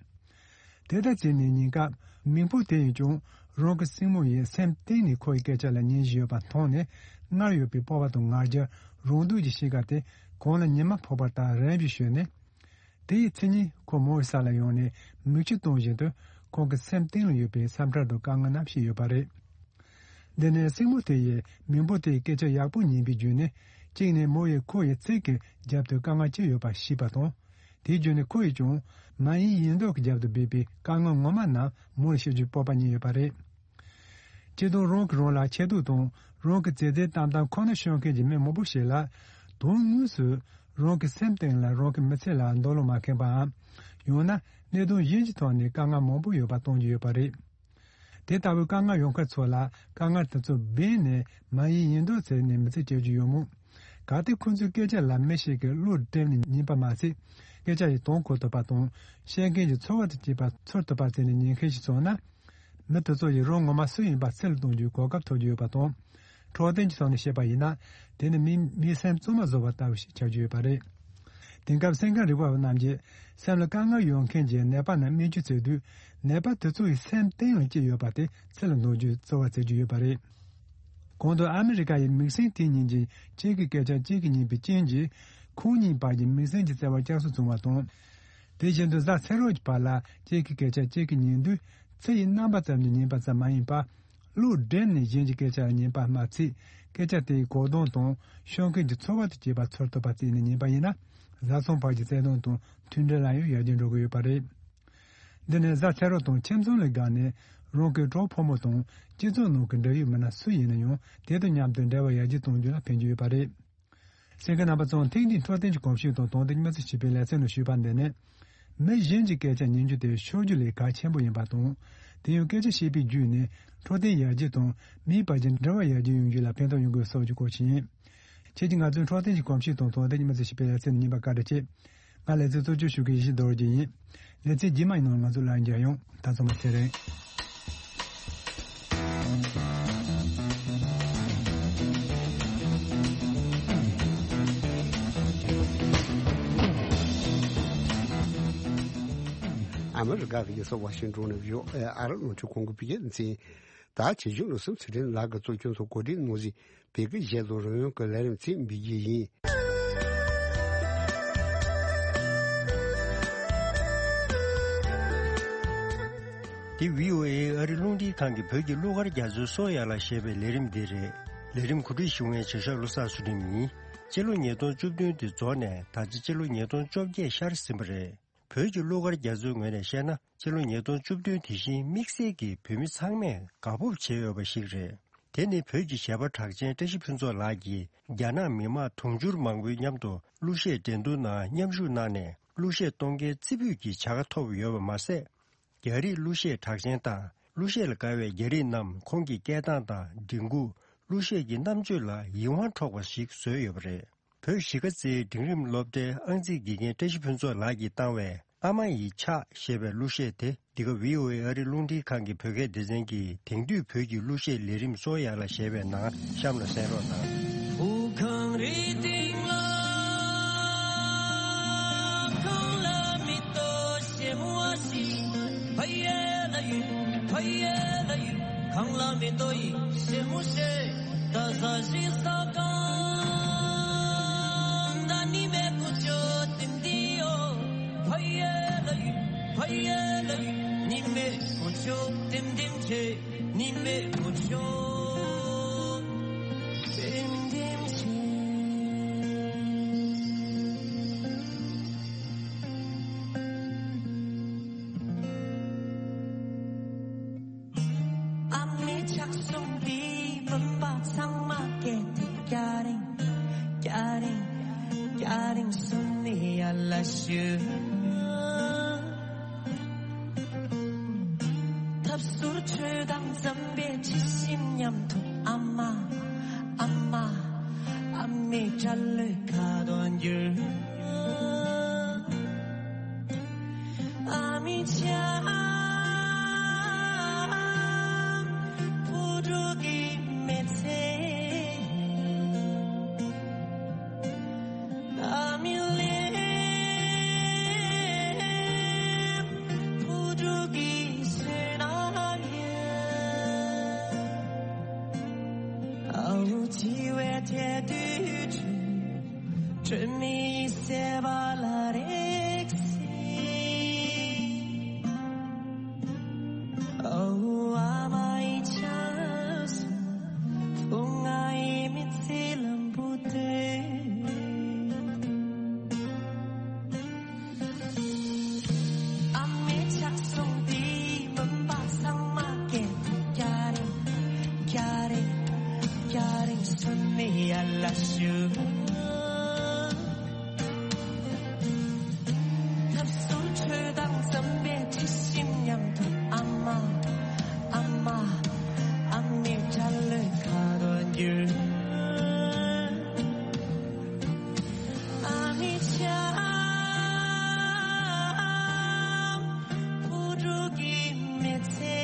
དེ་ལྟར་བྱས་ནས་ཉིན་སྐབས་མིང་པོ་དེ་ཡིས་ཀྱང་རང་གི་སྲིང་མོ་ཡི་སེམས་གཏིང་ནས་ཁོ་ཡི་སྐད་ཆ་ལ་ཉན་བཞིན་ཡོད་པ་མཐོང་ནས། སྔར་ཡོད་པའི་སྤོབས་པ་དང་ང་རྒྱལ། རང་སྡུག་གི་གཤིས་ཀ་དེ་གོང་ལ་ཉི་མ་ཕོག་པ་ལྟར་རིམ་བཞིན་ཞོན་ནས། དེའི་ཚེ་ཉིན་ཁོ་མོའི་ས་ལ་ཡོང་ནས་མིག་ཆུ་གཏོང་བཞིན་དུ་ཁོང་གི་སེམས་གཏིང་ལ་ཡོད་པའི་འཚམས་འདྲི་དང་དཀའ་ངལ་རྣམས་བཤད་ཡོད་པ་རེད། འདི་ནི་སྲིང་མོ་དེ་ཡིས་མིང་པོ་དེའི་སྐད་ཆ་ཡག་པོ་ཉན་པའི་བརྒྱུད་ནས། གཅིག་ནས་མོ་ཡིས་ཁོ་ཡི་ཚིག་གི་རྒྱབ་ཏུ་དཀའ་ངལ་ཅི་ཡོད་པ་ཤེས་པ་དང་། དེའི་བརྒྱུད་ནས་ཁོ་ཡིས་ཀྱང་མ་ཡིན་ཡིན་མདོག་གི་རྒྱབ་ཏུ་སྦས་པའི་དཀའ་ངལ་ངོ་མ་རྣམས་མོ་ལ་བཤད་རྒྱུའི་སྤོབས་པ་རྙེད་ཡོད་པ་རེད། སྤྱིར་བཏང་རང་གིས་རང་ལ་ཆེ་བསྟོད་དང་རང་གི་བྱས་རྗེས་བཏང་སྟངས་ཁོ་ན་ཤོད་མཁན་གྱི་མི་མང་པོ་ཞིག་ལ། དོན་དངོས་སུ་རང་གི་སེམས་གཏིང་ལ་རང་གི་མི་ཚེ་ལ་འདོད་བློ་མ་ཁེངས་པའམ། ཡང་ན་གནད་དོན་གཞན་གྱི་ཐོག་ནས་དཀའ་ངལ་མང་པོ་ཡོད་པ་མཐོང་རྒྱུ་ཡོད་པ་རེད། དེ་ལྟ་བུའི་དཀའ་ངལ་ཡོང་མཁན་ཚོ་ལ་དཀའ་ངལ་དེ་ཚོ་སྦས་ནས་མ་ཡིན་ཡིན་མདོག་བྱས་ནས་མི་ཚེ་སྐྱེལ་རྒྱུ་ཡོད་མོད། གལ་ཏེ་ཁོ་ཚོའི་སྐད་ཆ་ལ་མི་ཞིག་གིས་བློ་བསྒྲིམས་ནས་ཉན་པ་མ་ཚད། སྐད་ཆ་ཡི་དོན་གོ་ཐུབ་པ་དང་། བཤད་མཁན་གྱི་ཚོར་བ་དང་བཅས་པ་ཚོར་ཐུབ་པ་བྱས་ནས་ཉན་མཁན་ཞིག་བྱུང་ན། མི་དེ་ཚོ་ཡིས་རང་ངོ་མ་སུ་ཡིན་པ་ཚུར་ལ་གཏོང་རྒྱུའི་གོ་སྐབས་ཐོབ་རྒྱུ་ཡོད་པ་དང་། འཕྲོད་བསྟེན་གྱི་ཐོག་ནས་བཤད་པ་ཡིན་ན། དེ་ནི་མིའི་མིའི་སེམས་གཙང་མ་བཟོ་བ་ལྟ་བུ་ཞིག་ཆགས་རྒྱུ་ཡོད་པ་རེད། དེང་སྐབས་སེམས་ཁམས་རིག་པ་བ་རྣམས་ཀྱིས་སེམས་ལ་དཀའ་ངལ་ཡོང་མཁན་གྱི་ནད་པ་རྣམས་སྨན་བཅོས་བྱེད་དུས། ནད་པ་དེ་ཚོ་ཡི་སེམས་གཏིང་ལ་ཅི་ཡོད་པ་དེ་ཚུར་ལ་འདོན་རྒྱུའི་རྩོལ་བ་བྱེད་ཀྱི་ཡོད་པ་རེད། གོང་དུ་ཨ་མི་རི་ཀ་ཡི་མིག་སེར་དེ་གཉིས་ཀྱིས་གཅིག་གི་སྐད་ཆ་གཅིག་གིས་ཉན་པའི་རྐྱེན་གྱིས། ཁོང་གཉིས་བར་གྱི་མིག་སེར་གྱི་བརྩེ་བ་བསྐྱར་གསོ་བྱུང་བ་དང་། དེ་བཞིན་དུ་གཟའ་ཚེ་རོགས་ཀྱི་བར་ལ་གཅིག་གི་སྐད་ཆ་གཅིག་གིས་ཉན་དུས། ཚིག་ཡི་རྣམ་པ་ཙམ་གྱིས་ཉན་པ་ཙམ་མ་ཡིན་པར། བློ་བསྒྲིམས་ནས་གཞན་གྱི་སྐད་ཆ་ལ་ཉན་པ་མ་ཚད། སྐད་ཆ་དེའི་གོ་དོན་དང་ཤོད་མཁན་གྱི་ཚོར་བ་དང་བཅས་པ་ཚོར་ཐུབ་པ་བརྩིས་ནས་ཉན་པ་ཡིན་ན། བཟའ་ཚང་བར་གྱི་བརྩེ་དུང་དང་མཐུན་སྒྲིལ་ལ་ཡང་ཡར་རྒྱས་འགྲོ་གི་ཡོད་པ་རེད། འདི་ནི་གཟའ་ཚེ་རོགས་དང་ཁྱིམ་ཚང་ལས་འགལ་ནས། རང་གི་གྲོགས་ཕོ་མོ་དང་སྤྱི་ཚོགས་ནང་གི་འབྲེལ་ཡོད་མི་སྣ་སུ་ཡིན་ན་ཡང་། དེ་དང་མཉམ་དུ་འབྲེལ་བ་ཡར་རྒྱས་གཏོང་རྒྱུ་ལ་ཕན་གྱི་ཡོད་པ་རེད། གསན་མཁན་རྣམ་པ་ཚོ། ཐེངས་འདིའི་འཕྲོད་བསྟེན་གྱི་གོམས་གཤིས་དང་དོན་དག་མི་ཚེ་ཞེས་པའི་ལེ་ཚན་ནང་ཞུས་པ་འདི་ནི། མི་གཞན་གྱི་སྐད་ཆ་ཉན་རྒྱུ་དེ་ཤོད་རྒྱུ་ལས་གལ་ཆེན་པོ་ཡིན་པ་དང་། དེ་ཡང་སྐད་ཆ་བཤད་པའི་བརྒྱུད་ནས་འཕྲོད་བསྟེན་ཡར་རྒྱས་དང་མིའི་བར་གྱི་འབྲེལ་བ་ཡར་རྒྱས་ཡོང་རྒྱུ་ལ་ཕན་ཐོགས་ཡོང་དགོས་སོགས་ཀྱི་སྐོར་ཞིག་ཡིན། ཁྱེད་ཀྱིས་ང་ཚོའི་འཕྲོད་བསྟེན་གྱི་གོམས་གཤིས་དང་དོན་དག་མི་ཚེ་ཞེས་པའི་ལེ་ཚན་ནང་ཉན་པར་བཀའ་དྲིན་ཆེ། ང་ལེ་ཚན་གཙོ་སྐྱོང་ཞུ་མཁན་ཡེ་ཤེས་རྡོ་རྗེ་ཡིན། ལེ་ཚན་རྗེས་མའི་ནང་ང་ཚོ་ལམ་མཇལ་ཡོང་། ད་ཚང་མ་ཚེ་རིང་། ཨ་མི་རི་ཀ་གི་རྒྱལ་ས་ཝ་ཤིང་ཏོན་ནས་བྷི་ཨོ་ཨེ་ཨ་རི་རླུང་འཕྲིན་ཁང་གི་བོད་སྐད་སྡེ་ཚན། ད་བྱེད་རྒྱུ་ལོ་གསུམ་ཚེ་རིང་ལགས་ཀྱིས་གཙོ་སྐྱོང་དུ་གོ་སྒྲིག་གནང་གཟིགས། བོད་སྐད་རྒྱལ་དོན་རང་ཡོང་གི་ལས་རིམ་ཚིག་འབུལ་རྒྱུ་ཡིན། འདི་བྷི་ཨོ་ཨེ་ཨ་རི་རླུང་འཕྲིན་ཁང་གི་བོད་ཀྱི་གླུ་གར་རྒྱ་མཚོའི་སོ་ཡ་ལ་ཞེས་པའི་ལས་རིམ་འདི་རེད། ལས་རིམ་གོ་སྒྲིག་ཞུ་མཁན་བྱེད་ཤག་བློ་བཟང་ཚུལ་ཁྲིམས་ཡིན། སྤྱི་ལོ་ཉིས་སྟོང་བཅུ་བདུན་འདི་རྫོགས་ནས་ད་ཆ་སྤྱི་ལོ་ཉིས་སྟོང་བཅོ་བརྒྱད་ཤར་ཟིན་པ་རེད། བོད་ཀྱི་གླུ་གར་རྒྱ་མཚོའི་ངོས་ནས་བཤད་ན། སྤྱི་ལོ་ཉིས་སྟོང་བཅུ་བདུན་དེ་བཞིན་དམིགས་བསལ་གྱིས་བོད་མི་ཚང་མས་དགའ་སྤོབས་བྱེད་འོས་པ་ཞིག་རེད། དེ་ནི་བོད་ཀྱི་གཞས་པ་གྲགས་ཅན་བཀྲ་ཤིས་ཕུན་ཚོགས་ལགས་ཀྱིས་རྒྱ་ནག་མི་དམངས་དུང་ཕྱུར་མང་པོའི་མཉམ་དུ་གླུ་གཞས་འགྲན་བསྡུར་ནང་མཉམ་ཞུགས་གནང་ནས། གླུ་གཞས་གཏོང་མཁན་རྩེ་ཕུད་ཀྱི་བྱ་དགའ་ཐོབ་ཡོད་པ་མ་ཟད། རྒྱ་རིགས་གླུ་གཞས་གྲགས་ཅན་དང་གླུ་གཞས་ལ་དགའ་བའི་རྒྱ་རིགས་རྣམས་ཁོང་གི་སྐད་གདངས་དང་མགྲིན་ཁུག་གླུ་གཞས་ཀྱི་རྣམ་དཔྱོད་ལ་ཡིད་དབང་འཕྲོག་པ་ཞིག་བཟོས་ཡོད་པ་རེད། བོད་གཞིས་ཀ་རྩེའི་འབྲིང་རིམ་སློབ་གྲྭའི་ཨང་རྩིས་དགེ་རྒན་བཀྲ་ཤིས་ཕུན་ཚོགས་ལགས་ཀྱིས་བཏང་བའི་ཨ་མ་ཡི་ཕྱག་ཞེས་པའི་གླུ་གཞས་དེ། འདི་ག་བྷི་ཨོ་ཨེ་ཨ་རི་རླུང་འཕྲིན་ཁང་གི་བོད་སྐད་སྡེ་ཚན་གྱི་དེང་དུས་བོད་ཀྱི་གླུ་གཞས་ལས་རིམ་གཙོ་ཡག་ལ་ཞེས་པའི་ནང་གཤམ་ལ་གསན་རོགས་གནང་། བུ་གངས་རིའི་སྟེང་ལ་གངས་ལ་མེ་ཏོག་ཞིམ་པོ་ཞིག་ཕ་ཡེ་ལ་ཡུ་ཕ་ཡེ་ལ་ཡུ། གངས་ལ་མེ་ཏོག་ཡིན་ཞེ་མོ་ཞེ། ད་ཟ་ཞིག་ཟ་གང་ད་ནི་མེ་ཀུ་ཅོ་ཏིམ་ཏིམ་ཡོ། ཕ་ཡེ་ལ་ཡུ་ཕ་ཡེ་ལ་ཡུ། ནི་མེ་ཀུ་ཅོ་ཏིམ་ཏིམ་ཆེ། ནི་མེ་ཀུ་ཅོ་ཏིམ་ཏིམ་ཆེ། ཨ་མའི་ཕྱག་ཟུང་འདིས་བུམ་པ་ཚང་མ་སྐད་དེ་རྒྱ་རིང་རྒྱ་རིང་། ཡ་རིང་སོང་ནས་ཡར་ལ་ཞུ། ཐབས་ཟུར་ཁྲོད་དང་འཛམ་པའི་འཁྲི་ཤིང་མཉམ་དུ། ཨ་མ། ཨ་མ། ཨ་མའི་སྐྲ་ལོའི་ཁ་དོག་འགྱུར། ཨ་མའི་ལྕམ། བུ་ཕྲུག་གི་མི་ཚེ། ཨ་མའི་ལུས། བུ་ཕྲུག་གི་བསོད་ནམས་ཡིན། ཨ་འུ་འཆི་བའི་ཐལ་རྡུལ་ཁྲོད། སྒྲོན་མེ་ཡི་ཟེར་བ་ལ་རེག་སྲིད། ཨ་འུ་ཨ་མ་ཡི་ཆབ་གསང་། བུ་ང་ཡི་མི་ཚེ་ལམ་བུ་དེ། ཨ་མའི་ཕྱག་ཟུང་འདིས་མུན་པ་ཚང་མ་སྐེམ། རྒྱ་རིང་རྒྱ་རིང་རྒྱ་རིང་སོང་ནས་ཡར་ལ་ཞུ། ཐབས་ཟུར་ཁྲོད་དང་འཛམ་པའི་འཁྲི་ཤིང་མཉམ་དུ། ཨ་མ། ཨ་མ། ཨ་མའི་སྐྲ་ལོའི་ཁ་དོག་འགྱུར། ཨ་མའི་ལྕམ། བུ་ཕྲུག་གི་མི་ཚེ་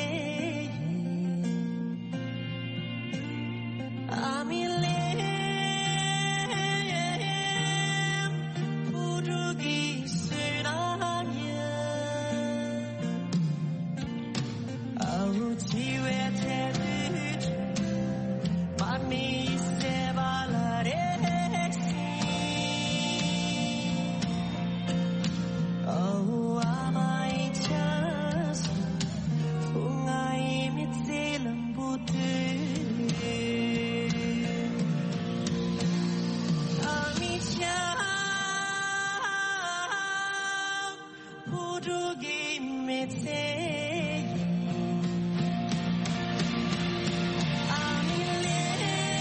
ཡིན། ཨ་མའི་ལུས། བུ་ཕྲུག་གི་བསོད་ནམས་ཡིན། ཨ་འུ་འཆི་བའི་ཐལ་རྡུལ་ཁྲོད། མར་མེ་ཡི་ཟེར་བ་ལ་རེག་སྲིད། ཨ་འུ་ཨ་མ་ཡི་ཆབ་གསང་། བུ་ང་ཡི་མི་ཚེ་ལམ་བུ་དེ། ཨ་མའི་ལྕམ། བུ་ཕྲུག་གི་མི་ཚེ་ཡིན། ཨ་མའི་ལུས།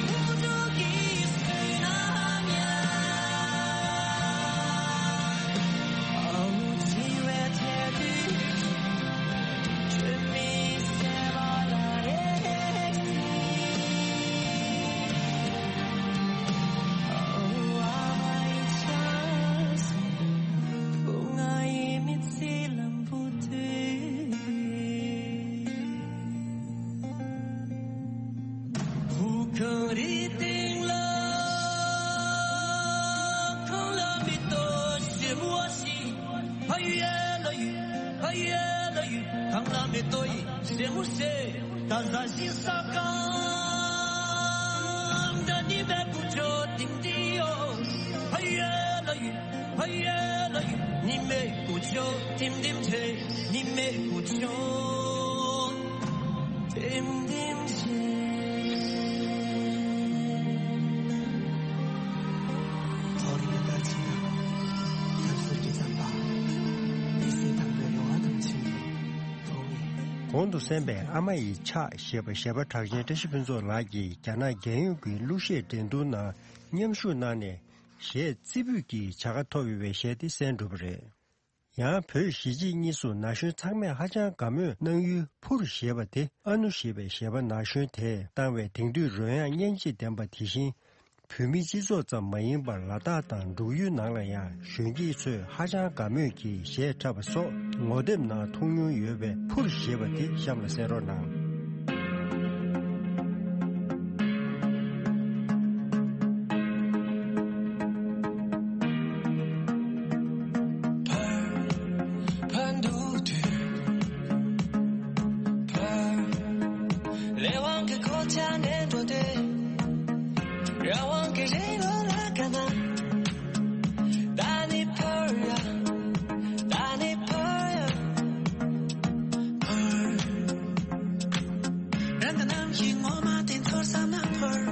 བུ་ཕྲུག་གི་བསོད་ནམས་ཡིན། ཨ་འུ་འཆི་བའི་ཐལ་རྡུལ་ཁྲོད། སྒྲོན་མེ་ཡི་ཟེར་བ་ལ་རེག་སྲིད། ཨ་འུ་ཨ་མ་ཡི་ཆབ་གསང་། བུ་ང་ཡི་མི་ཚེ་ལམ་བུ་དེ། བུ་གངས་རིའི་སྟེང་ལ། གངས་ལ་མེ་ཏོག་ཞིམ་པོ་ཞིག་ཕ་ཡུལ་ལ་ཡུལ། ཕ་ཡུལ་ལ་ཡུལ། གངས་ལ་མེ་ཏོག་ཡིན་ཞེ་མུ་ཞེ། ད་ཟ་ཞིང་ཟ་གང་། ད་ཉི་མའི་ཀུ་ཅོ་ཏིང་ཏིང་ཡོ། ཕ་ཡུལ་ལ་ཡུལ། ཕ་ཡུལ་ལ་ཡུལ། ཉི་མའི་ཀུ་ཅོ་ཏིང་ཏིང་བྱེད། ཉི་མའི་ཀུ་ཅོ་ཏིང་ཏིང་བྱེད། ཐོ་རེ་ད་ཅི་ན། ཐབས་ཟུར་གྱི་ཟམ་པ། མི་ཚེ་དང་པོའི་རེ་བ་དང་མཚུངས་པའི་ཐོག་ནས། གོང་དུ་གསན་པའི་ཨ་མ་ཡི་ཕྱག་ཞེས་པ་གཞས་པ་གྲགས་ཅན་བཀྲ་ཤིས་ཕུན་ཚོགས་ལགས་ཀྱིས་རྒྱ་ནག་རྒྱལ་ཡོངས་ཀྱི་གླུ་གཞས་འགྲན་བསྡུར་ནང་མཉམ་ཞུགས་གནང་ནས་གཞས་རྩེ་ཕུད་ཀྱི་བྱ་དགའ་ཐོབ་ཡོད་པའི་གཞས་དེ་གསན་གྲུབ་པ་རེད། ཡང་བོད་གཞིས་བྱེས་གཉིས་སུ་ན་གཞོན་ཚང་མས་ཧ་ཅང་དགའ་མོས་གནང་ཡུལ་ཕུར་ཞེས་པ་དེ་ཨ་ནུ་ཞེས་པའི་གཞས་པ་ན་གཞོན་དེས་བཏང་བའི་དེང་དུས་རོལ་དབྱངས་སྙན་འཇེབས་ལྡན་པ་དེ་བཞིན། བོད་མིའི་སྤྱི་ཚོགས་ཙམ་མ་ཡིན་པར་ལ་དྭགས་དང་འབྲུག་ཡུལ་ནང་ལ་ཡང་གཞོན་སྐྱེས་ཚོས་ཧ་ཅང་དགའ་མོས་ཀྱིས་གཞས་འཁྲབ་པ་སོགས་ངོ་དེབ་ནང་མཐོང་མྱོང་ཡོད་པའི་ཕུར་ཞེས་པ་དེ་གཤམ་ལ་གསན་རོགས་གནང་། ཕར། ཕར་འདུག་དུས། ཕར། ལས་དབང་གི་གོ་ཆ་ནས་འགྲོ་དུས། རང་དབང་གི་རི་ལོ་ལ་དགའ་ན། ད་ནི་ཕར་ཡ། ད་ནི་ཕར་ཡ། ཕར། རང་གི་ནམ་ཞིག་ངོ་མ་དེ་ཚོར་བསམ་ན་ཕར།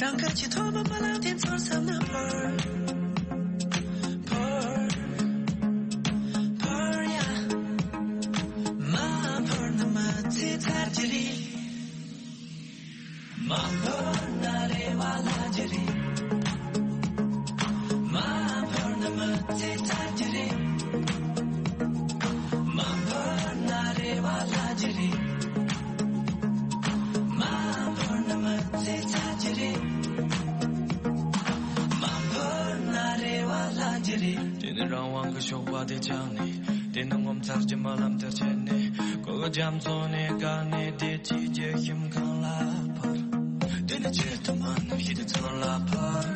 རང་གི་ཆེས་མཐོ་པོ་མ་ལག་དེ་ཚོར་བསམ་ན་ཕར། ཕར། ཕར་ཡ། མ་ཕར་ན་མ་ཚེ་ཚར་གྱི་རེད། མ་ དེ་ནི་རང་དབང་གི་ཞོགས་པ་དེ་བཅངས་ནས། དེ་ནི་ངོ་མཚར་གྱི་རྨི་ལམ་དེར་ཆས་ནས། གོ་གི་རྒྱ་མཚོ་ནས་བཀག་ནས། བདེ་སྐྱིད་ཀྱི་ཞིང་ཁམས་ལ་འཕུར། དེ་ནི་ཆེས་མཐོའི་གནམ་གཤིས་དེ་ཚང་ལ་འཕུར།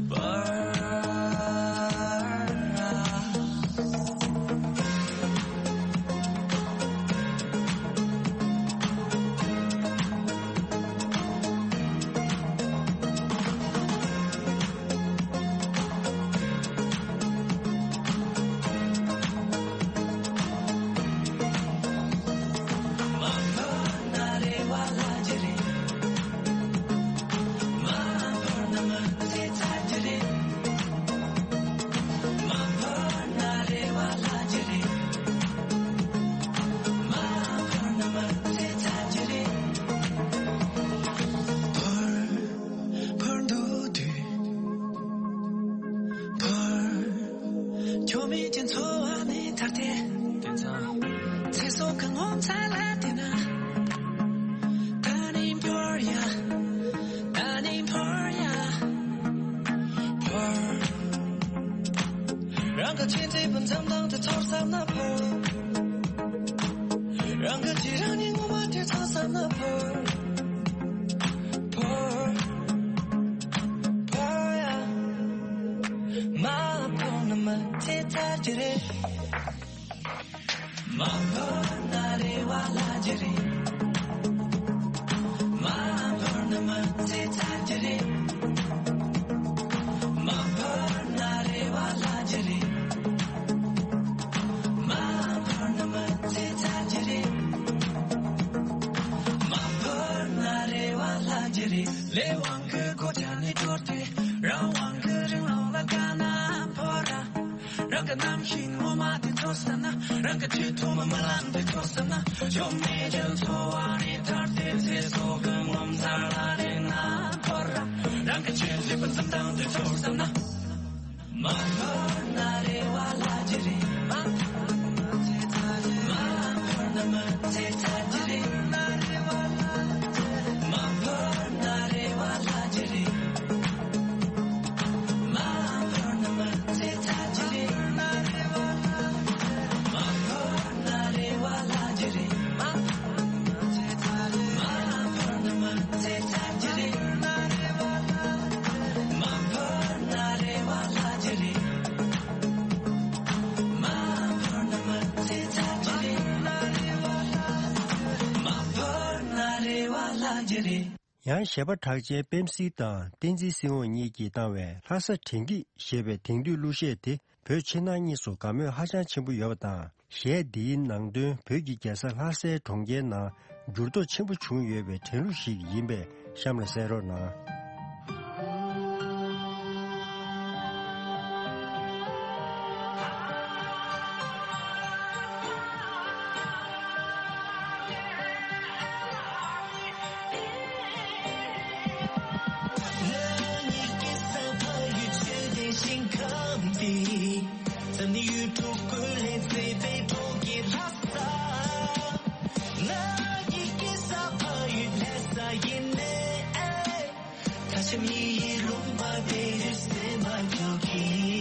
འཕུར། འཕུར་འདུག་དུས། འཕུར། ཁྱོད་མེད་ཀྱི་འཚོ་བ་ནི་ཐར་ཏེ། དེང་སང་། ཚེ་སྲོག་གི་ངོ་མཚར་ལ་བལྟས་ན། ད་ནི་འཕུར་ཡ། ད་ནི་འཕུར་ཡ། འཕུར། རང་གི་ཆེས་མཛེས་པའི་འཛུམ་མདངས་དེ་ཚོར་བསམ་ན་འཕུར། རང་གི་ཆེས་རང་ཉིད་ངོ་མ་དེ་ཚོར་བསམ་ན་འཕུར། འཕུར། འཕུར་ཡ། མ་འཕུར་ན་མི་ཚེ་ཚར་གྱི་རེད། མ་འཕུར་ན་རེ་བ་ལྷག་གི་རེད། མ་འཕུར་ན་མི་ཚེ་ཚར་གྱི་རེད། མ་འཕུར་ན་རེ་བ་ལྷག་གི་རེད། མ་འཕུར་ན་མི་ཚེ་ཚར་གྱི་རེད། མ་འཕུར་ན་རེ་བ་ལྷག་གི་རེད། ལས་དབང་གི་སྒོ་ཕྱེ་ནས་འབྱོར་ཏེ། རང་དབང་གི་རིང་ལུགས་ལ་དགའ་ན་འཕུར་ར། རང་གི་རྣམ་ཤེས་ངོ་མ་དེ་ཚོར་བསམ་ན། རང་གི་ཆེས་ཐོག་མའི་རྨི་ལམ་དེ་ཚོར་བསམ་ན། ཆོ་མེད་ཀྱི་འཚོ་བ་ནས་ཐར་ཏེ། ཚེ་སྲོག་གི་ངོ་མཚར་ལ་དེ་ན་འཕུར་ར། རང་གི་ཆེས་མཛེས་པའི་འཛུམ་མདངས་དེ་ཚོར་བསམ་ན། མ་འཕུར་ན་རེ་བ་ལྷག་གི་རེད། མ་འཕུར་ན་མི་ཚེ་ཚར་གྱི་རེད། མ་འཕུར་ན་རེ་བ་ལྷག་གི་རེད། མ་འཕུར་ན་རེ་བ་ལྷག་གི་རེད། མ་འཕུར་ན་མི་ཚེ་ཚར་གྱི་རེད། མ་འཕུར་ན་རེ་བ་ལྷག་གི་རེད། མ་འཕུར་ན་མི་ཚེ་ཚར་གྱི་རེད། མ་འཕུར་ན་རེ་བ་ལྷག་གི་རེད། མ་འཕུར་ན་མི་ཚེ་ཚར་གྱི་རེད། མ་འཕུར་ན་རེ་བ་ལྷག་གི་རེད། ཡང་གཞས་པ་གྲགས་ཅན་པེམ་སི་དང་བསྟན་འཛིན་སྲིད་དབང་གཉིས་ཀྱིས་བཏང་བའི་ལྷ་ས་དྲན་སྐྱིད་ཞེས་པའི་དེང་དུས་གླུ་གཞས་དེ་བོད་ཕྱི་ནང་གཉིས་སུ་དགའ་མོས་ཧ་ཅང་ཆེན་པོ་ཡོད་པ་དང་། གཞས་འདིའི་ནང་དོན་བོད་ཀྱི་རྒྱལ་ས་ལྷ་སའི་གྲོང་ཁྱེར་ནང་འགྱུར་ལྡོག་ཆེན་པོ་བྱུང་ཡོད་པའི་དྲན་གླུ་ཞིག་ཡིན་པས་གཤམ་ལ་གསན་རོགས་གནང་། ད་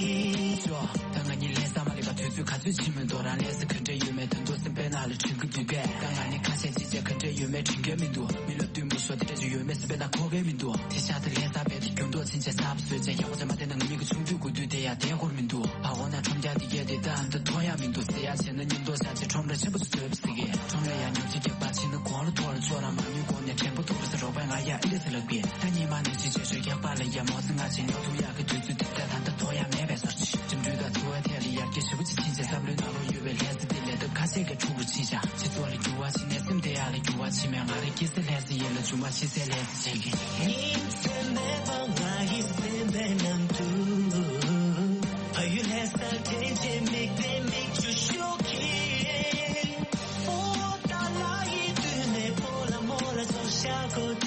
ང་གཉིས་ལས་ས་མ་ལས་པ་དུས་ཚོད་ག་ཚོད་ཕྱིན་མི་འདུག་རང་ལས་ས་ག་འདྲ་ཡོད་མེད་དོན་དུ་སེམས་པའི་ནང་ལ་དྲན་གྱི་འདུག་གས། ད་ང་ནི་ཁ་ཤས་ཅི་བྱས་ག་འདྲ་ཡོད་མེད་དྲན་གྱི་མི་འདུག་མི་ལ་བསྟུན་མི་ཤོག་དེ་འདྲ་ཅིག་ཡོད་མེད་སེམས་པའི་ནང་གོ་གི་མི་འདུག་དེ་ཤག་ཏུ་ལས་ས་བས་དེ་རྒྱུན་དུ་ཕྱིན་ཆད་གསར་པ་བཟོས་བྱས་ཡག་པོ་བྱས་མ་བསྡད་ན་ང་གཉིས་ཀྱི་ཆུང་དུས་དགུ་དུས་དེ་ཡང་དེ་འཁོར་མི་འདུག་ཕ་འོ་ན་ཁྲོམ་རྒྱག་དེ་གས་དེ་ད་འདི་མཐོ་ཡང་མི་འདུག་ཟེར་ཡ་བྱས་ན་མཉམ་དུ་བཞག་བྱས་ཁྲོམ་ར་ཆེན་པོ་ཞིག་བཟོས་པ་ཟེར་གི་ཁྲོམ་ར་ཡང་ཉོ་ཆ་རྒྱག་པ་ཕྱིན་ན་གོང་ལ་མཐོ་རུ་ཚོ་ར་མ་ཉུང་གོང་ནས་དྲན་པ་མཐོ་རུ་ཟེར་རོགས་པ་ང་ཡ་ཨི་ལི་ཟེར་ལབ་གི་ད་ཉི་མ་ནས་ཅི་བྱས་ཤོད་རྒྱག་པ་ལ་ཡ་མོ་སི་ང་ཆེ་ཉོ་ཐུབ་ཡག་གི་དུས་ཚོད་དེ་ད་ད་ལྟ་མཐོ་ཡ་མེད་པའི་ཟེར་ཅི་འགྲུལ་དང་ཐུ་བ་ཐད་ལ་ཡར་རྒྱས་ཞེ་པོ་ཅིག་ཕྱིན་ཆད་བསམ་བློའི་ནང་ལོགས་ཡོད་པའི་ལས་ས་དེ་ལས་སྟབས་ཁ་ཤས་ཀྱི་འཁྲུག་རུ་ཕྱིན་ཤག་སྤྱི་ཚོགས་ལ་འགྱུར་བ་ཕྱིན་ནས་སེམས་དེ་ཡག་ལ་འགྱུར་བ་ཕྱིན་མེད་ང་རང་སྐྱེ་སའི་ལས་ས་ཡིན་ལ་བྱུང་བ་ཤི་སའི་ལས་ས་བྱེད་ཀྱི། ཉིན་མཚན་མེད་པར་ང་ཡི་སེམས་པའི་ནང་དུ། ཕ་ཡུལ་ལྷ་སར་དྲན་བྱེད་མིག་ལྡན་མིག་ཆུ་ཤོར་གྱིན། ཕོ་ཏ་ལ་ཡི་དུས་ནས་ཕོ་ལ་མོ་ལ་སོགས་ཤ་ཁོ་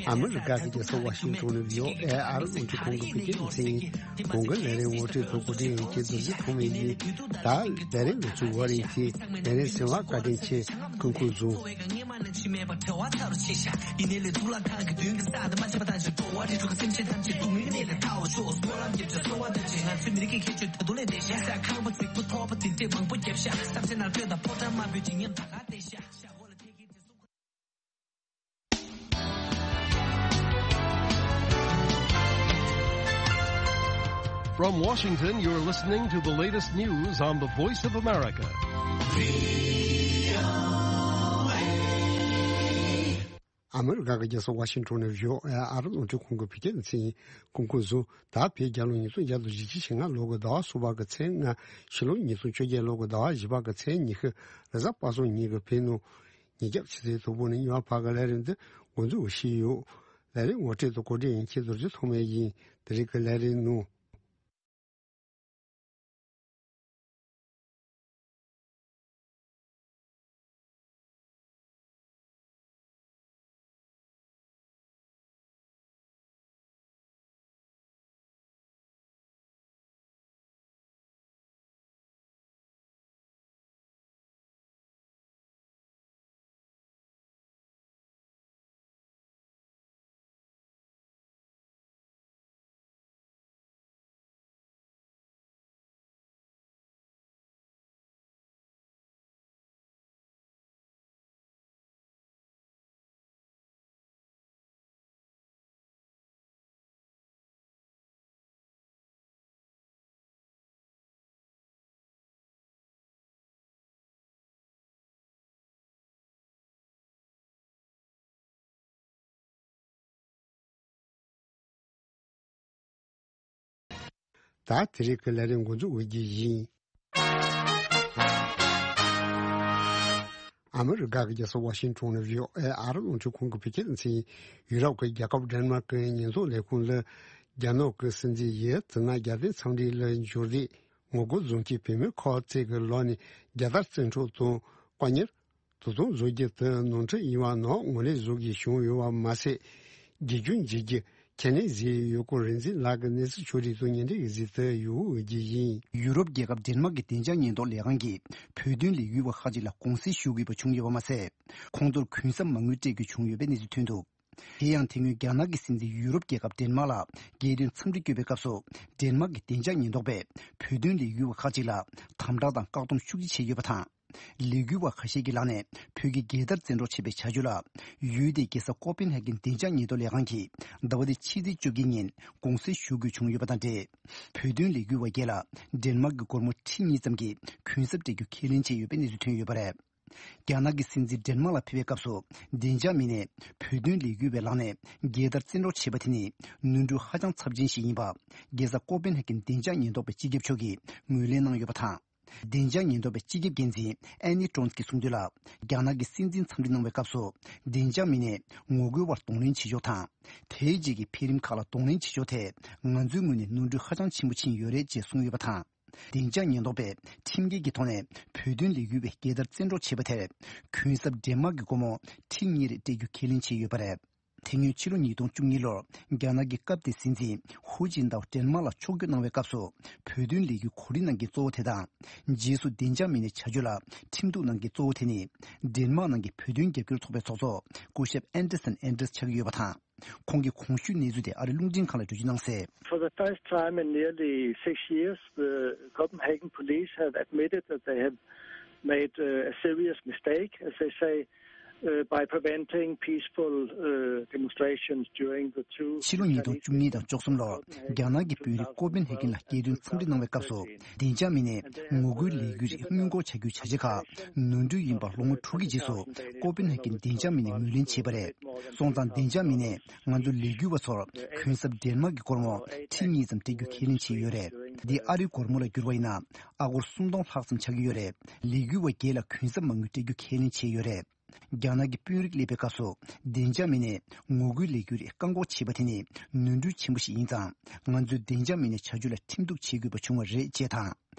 ཨ་མི་རི་ཀ་གི་རྒྱལ་ས་ཝ་ཤིང་ཊོན་ནས་བྷི་ཨོ་ཨེ་ཨ་རི་རླུང་འཕྲིན་ཁང་གི་བོད་སྐད་སྡེ་ཚན་ཡིན། གོང་གི་ལས་རིམ་ངོ་སྤྲོད་དང་གོ་སྒྲིག་ཡིན་གྱི་རྡོ་རྗེ་ཐོགས་མེད་ཡིན། ད་ལས་རིམ་ལ་ཚུགས་པ་རིང་གི་ལས་རིམ་གསན་པར་བཀའ་དྲིན་ཆེ། སྐུ་ཁམས་བཟང་། From Washington, you're listening to the latest news on the Voice of America. ཨ་མི་རི་ཀ་གི་རྒྱལ་ས་ཝ་ཤིང་ཊོན་ནས་བྷི་ཨོ་ཨེ་ཨ་རི་རླུང་འཕྲིན་ཁང་གི་བོད་སྐད་སྡེ་ཚན་ཡིན། སྐུ་ཁམས་བཟང་། ད་བོད་རྒྱལ་ལོ་ཉིས་སྟོང་བརྒྱ་དང་བཞི་བཅུ་ཞེ་ལྔ་ལོ་གི་ཟླ་བ་གསུམ་པ་གི་ཚེས་ལྔ། ཕྱི་ལོ་ཉིས་སྟོང་བཅོ་བརྒྱད་ལོ་གི་ཟླ་བ་བཞི་པ་གི་ཚེས་ཉི་ཤུ། རེས་གཟའ་པ་སངས་ཉིན་གྱི་བོད་ནང་ཉིན་རྒྱབ་ཕྱི་ཚེས་དང་པོ་ནས་ཉི་མ་བར་གྱི་ལས་རིམ་འདི་འགོ་འཛུགས་བྱས་ཡོད། ལས་རིམ་ངོ་སྤྲོད་དང་གོ་སྒྲིག་ཡིན་མཁན་རྡོ་རྗེ་ཐོགས་མེད་ཡིན། དེ་རིང་གི་ལས་རིམ་ནང་། ད་དེ་རིང་གི་ལས་རིམ་འགོ་འཛུགས་འོས་རྒྱུ་ཡིན། ཨ་མི་རི་ཀ་གི་རྒྱལ་ས་ཝ་ཤིང་ཊོན་ནས་བྷི་ཨོ་ཨེ་ཨ་རི་རླུང་འཕྲིན་ཁང་གི་བོད་སྐད་སྡེ་ཚན་ཡིན། ཡུ་རོབ་ཀྱི་རྒྱལ་ཁབ་ཌེན་མཱག་གི་ཉེན་རྟོག་ལས་ཁུངས་ལ་རྒྱ་ནག་གི་སྲིད་འཛིན་ཡི་ཙི་ན་རྒྱལ་བསྟན་འཚམས་འདྲི་ལ་འབྱོར་ཏེ། ངོ་རྒོལ་བཟོ་མཁན་བུད་མེད་ཁག་ཅིག་གི་ལག་ནས་རྒྱལ་དར་རྩེ་འཕྲོག་དང་བཀག་ཉར། དོ་དམ་བཟོ་རྒྱུ་དེ་ནོར་འཁྲུལ་ཡིན་པ་རྣམས་ངོས་ལེན་བཟོ་དགོས་བྱུང་ཡོད་པ་མ་ཟད། དགེ་སྐྱོན་འབྱེད་རྒྱུ་ཁས་ལེན་བཟོས་ཡོད་སྐོར་རིག་འཛིན་ལགས་ཀྱི་གནས་ཚུལ་ཕྱོགས་སྒྲིག་དང་ཉེ་འབྲེལ་གྱི་གཟིགས་ཏེ་ཡོད་རྒྱུ་ཡིན། ཡུ་རོབ་རྒྱལ་ཁབ་ཌེན་མཱག་གི་བདེ་འཇགས་ཉེན་རྟོག་ལས་ཁང་གིས་བོད་དོན་ལས་འགུལ་བ་ཁག་ཅིག་ལ་དགོངས་སེལ་ཞུ་དགོས་པ་བྱུང་ཡོད་པ་མ་ཟད། ཁོང་ཚོར་གུན་གསབ་མ་དངུལ་སྤྲད་དགོས་བྱུང་ཡོད་པའི་གནས་ཚུལ་ཐོན་འདུག་དེ་ཡང་དེ་སྔོན་རྒྱ་ནག་གི་སྲིད་འཛིན་ཡུ་རོབ་རྒྱལ་ཁབ་ཌེན་མཱག་ལ་རྒྱལ་དོན་འཚམས་འདྲི་བསྐྱོད་པའི་སྐབས་སུ། ཌེན་མཱག་གི་བདེ་འཇགས་ཉེན་རྟོག་པས་བོད་དོན་ལས་འགུལ་བ་ཁག་ཅིག་ལ་དམ་དྲག་དང་བཀག་སྡོམ་ཤུགས་ཆེ་བྱས་ཡོད་པ་དང་། ལས་འགུལ་བ་ཁ་ཤས་ཀྱི་ལག་ནས་བོད་ཀྱི་རྒྱལ་དར་རྩེ་འཕྲོག་བྱས་པའི་བྱ་སྤྱོད་ལ། ཡུལ་དེའི་རྒྱལ་ས་ཀོ་པན་ཧེ་གྷན་བདེ་འཇགས་ཉེན་རྟོག་ལས་ཁང་གིས་ཟླ་བ་འདིའི་ཕྱི་ཚེས་བཅོ་བརྒྱད་ཉིན་དགོངས་སེལ་ཞུ་དགོས་བྱུང་ཡོད་པ་དང་འབྲེལ། བོད་དོན་ལས་འགུལ་བ་བརྒྱད་ལ་ཌེན་མཱག་གི་སྒོར་མོ་ཁྲི་གཉིས་ཙམ་གྱི་གུན་གསབ་སྤྲད་རྒྱུ་ཁས་ལེན་བྱས་ཡོད་པའི་གནས་ཚུལ་ཐོན་ཡོད་པ་རེད། རྒྱ་ནག་གི་སྲིད་འཛིན་ཌེན་མཱག་ལ་ཕེབས་པའི་སྐབས་སུ། བདེ་འཇགས་མི་སྣས་བོད་དོན་ལས་འགུལ་བའི་ལག་ནས་རྒྱལ་དར་རྩེ་འཕྲོག་བྱས་པ་དེ་ནི་ནོར་འཁྲུལ་ཧ་ཅང་ཚབས་ཆེན་ཞིག་ཡིན་པ། རྒྱལ་ས་ཀོ་པན་ཧེ་གྷན་བདེ་འཇགས་ཉེན་རྟོག་པའི་སྤྱི་ཁྱབ་མཆོག་གིས་ངོས་ལེན་གནང་ཡོད་པ་དང་། བདེ་འཇགས་ཉེན་རྟོག་པའི་སྤྱི་ཁྱབ་འགན་འཛིན་ཨན་ནི་ཀྲོན་གྱིས་གསུངས་དོན་ལ། རྒྱ་ནག་གི་སྲིད་འཛིན་འཚམས་འདྲི་གནང་བའི་སྐབས་སུ། བདེ་འཇགས་མི་སྣས་ངོ་རྒོལ་བར་གདོང་ལེན་བྱེད་ཕྱོགས་དང་། དེའི་རྗེས་ཀྱི་འཕེལ་རིམ་ཁག་ལ་གདོང་ལེན་བྱེད་ཕྱོགས་ཐད། ང་ཚོའི་ངོས་ནས་ནོར་འཁྲུལ་ཧ་ཅང་ཆེན་པོ་ཕྱིན་ཡོད་རེད་ཅེས་གསུངས་ཡོད་པ་དང་། བདེ་འཇགས་ཉེན་རྟོག་པས་ཁྲིམས་འགལ་གྱི་ཐོག་ནས་བོད་དོན་ལས་འགུལ་བའི་རྒྱལ་དར་རྩེ་འཕྲོག་བྱས་པ་དེར། གུན་གསབ་ཌེན་མཱག་གི་སྒོར་མོ་ཁྲི་གཉིས་རེ་སྤྲད་རྒྱུ་ཁས་ལེན་བྱས་ཡོད་པ་རེད། དེ་སྔོན་ཕྱི་ལོ་ཉིས་སྟོང་བཅུ་གཉིས་ལོར་རྒྱ་ནག་གི་སྐབས་དེའི་སྲིད་འཛིན་ཧུའུ་ཅིན་ཏའོ་ཌེན་མཱག་ལ་ཕྱོགས་བསྐྱོད་གནང་བའི་སྐབས་སུ། བོད་དོན་ལས་འགུལ་གོ་སྒྲིག་གནང་མཁན་གཙོ་བོ་དེ་དང་། རྗེས་སུ་བདེ་འཇགས་མི་སྣའི་བྱ་སྤྱོད་ལ་ཁྲིམས་གཏུག་གནང་མཁན་གཙོ་བོ་དེ་ནི། ཌེན་མཱག་ནང་གི་བོད་དོན་རྒྱབ་སྐྱོར་ཚོགས་པའི་ཚོགས་གཙོ་སྐུ་ཞབས་ཨན་ཌར་སན་ཨན་ཌར་ཆགས་ཀྱི་ཡོད་པ་དང་། ཁོང་གིས་གོང་ཞུས་གནས་ཚུལ་དེ་ཨ་རིའི་རླུང་འཕྲིན་ཁང་ལ་འགྲེལ་བརྗོད་གནང་གསལ། For the first time in nearly six years, the Copenhagen police have admitted that they have made uh, a serious mistake, as they say, uh, by preventing peaceful uh, demonstrations during the two ཕྱི་ལོ་ཉིས་སྟོང་བཅུ་གཉིས་དང་བཅུ་གསུམ་ལོར་རྒྱ་ནག་གི་དཔོན་རིགས་ཀོ་པན་ཧེ་གྷན་ལ་རྒྱལ་དོན་འཚམས་འདྲི་གནང་བའི་སྐབས་སུ། བདེ་འཇགས་མི་སྣས་ངོ་རྒོལ་ལས་འགུལ་རིགས་སྔོན་འགོག་བྱ་རྒྱུའི་བྱ་བྱེད་ཁག་ནོར་འཁྲུལ་ཡིན་པ་ལོ་ངོ་དྲུག་གི་རྗེས་སུ་ཀོ་པན་ཧེ་གྷན་བདེ་འཇགས་མི་སྣས་ངོས་ལེན་བྱས་པ་རེད། སོང་ཙང་བདེ་འཇགས་མི་སྣས་ང་ཚོ་ལས་འགུལ་བ་ཚོར་གུན་གསབ་ཌེན་མཱག་གི་སྒོར་མོ་ཁྲི་གཉིས་ཙམ་སྤྲད་རྒྱུ་ཁས་ལེན་བྱས་ཡོད་རེད། འདི་ཨ་རིའི་སྒོར་མོ་ལ་བསྒྱུར་བ་ཡིན་ན་ཨ་སྒོར་སུམ་སྟོང་ལྷག་ཙམ་ཆགས་ཀྱི་ཡོད་རེད། ལས་འགུལ་བ་བརྒྱད་ལ་གུན་གསབ་མ་དངུལ་སྤྲད་རྒྱུ་ཁས་ལེན་བྱས་ཡོད་རེད། རྒྱ་ནག་གི་དཔོན་རིགས་སླེབས་པའི་སྐབས་སུ་བདེ་འཇགས་མི་སྣས་ངོ་རྒོལ་ལས་འགུལ་རིགས་བཀག་འགོག་བྱས་པ་དེ་ནི་ནོར་འཁྲུལ་ཆེན་པོ་ཞིག་ཡིན་ཙང་། ང་ཚོས་བདེ་འཇགས་མི་སྣའི་བྱ་སྤྱོད་ལ་ཁྲིམས་གཏུག་བྱེད་དགོས་པ་བྱུང་བ་རེད་ཅེས་དང་།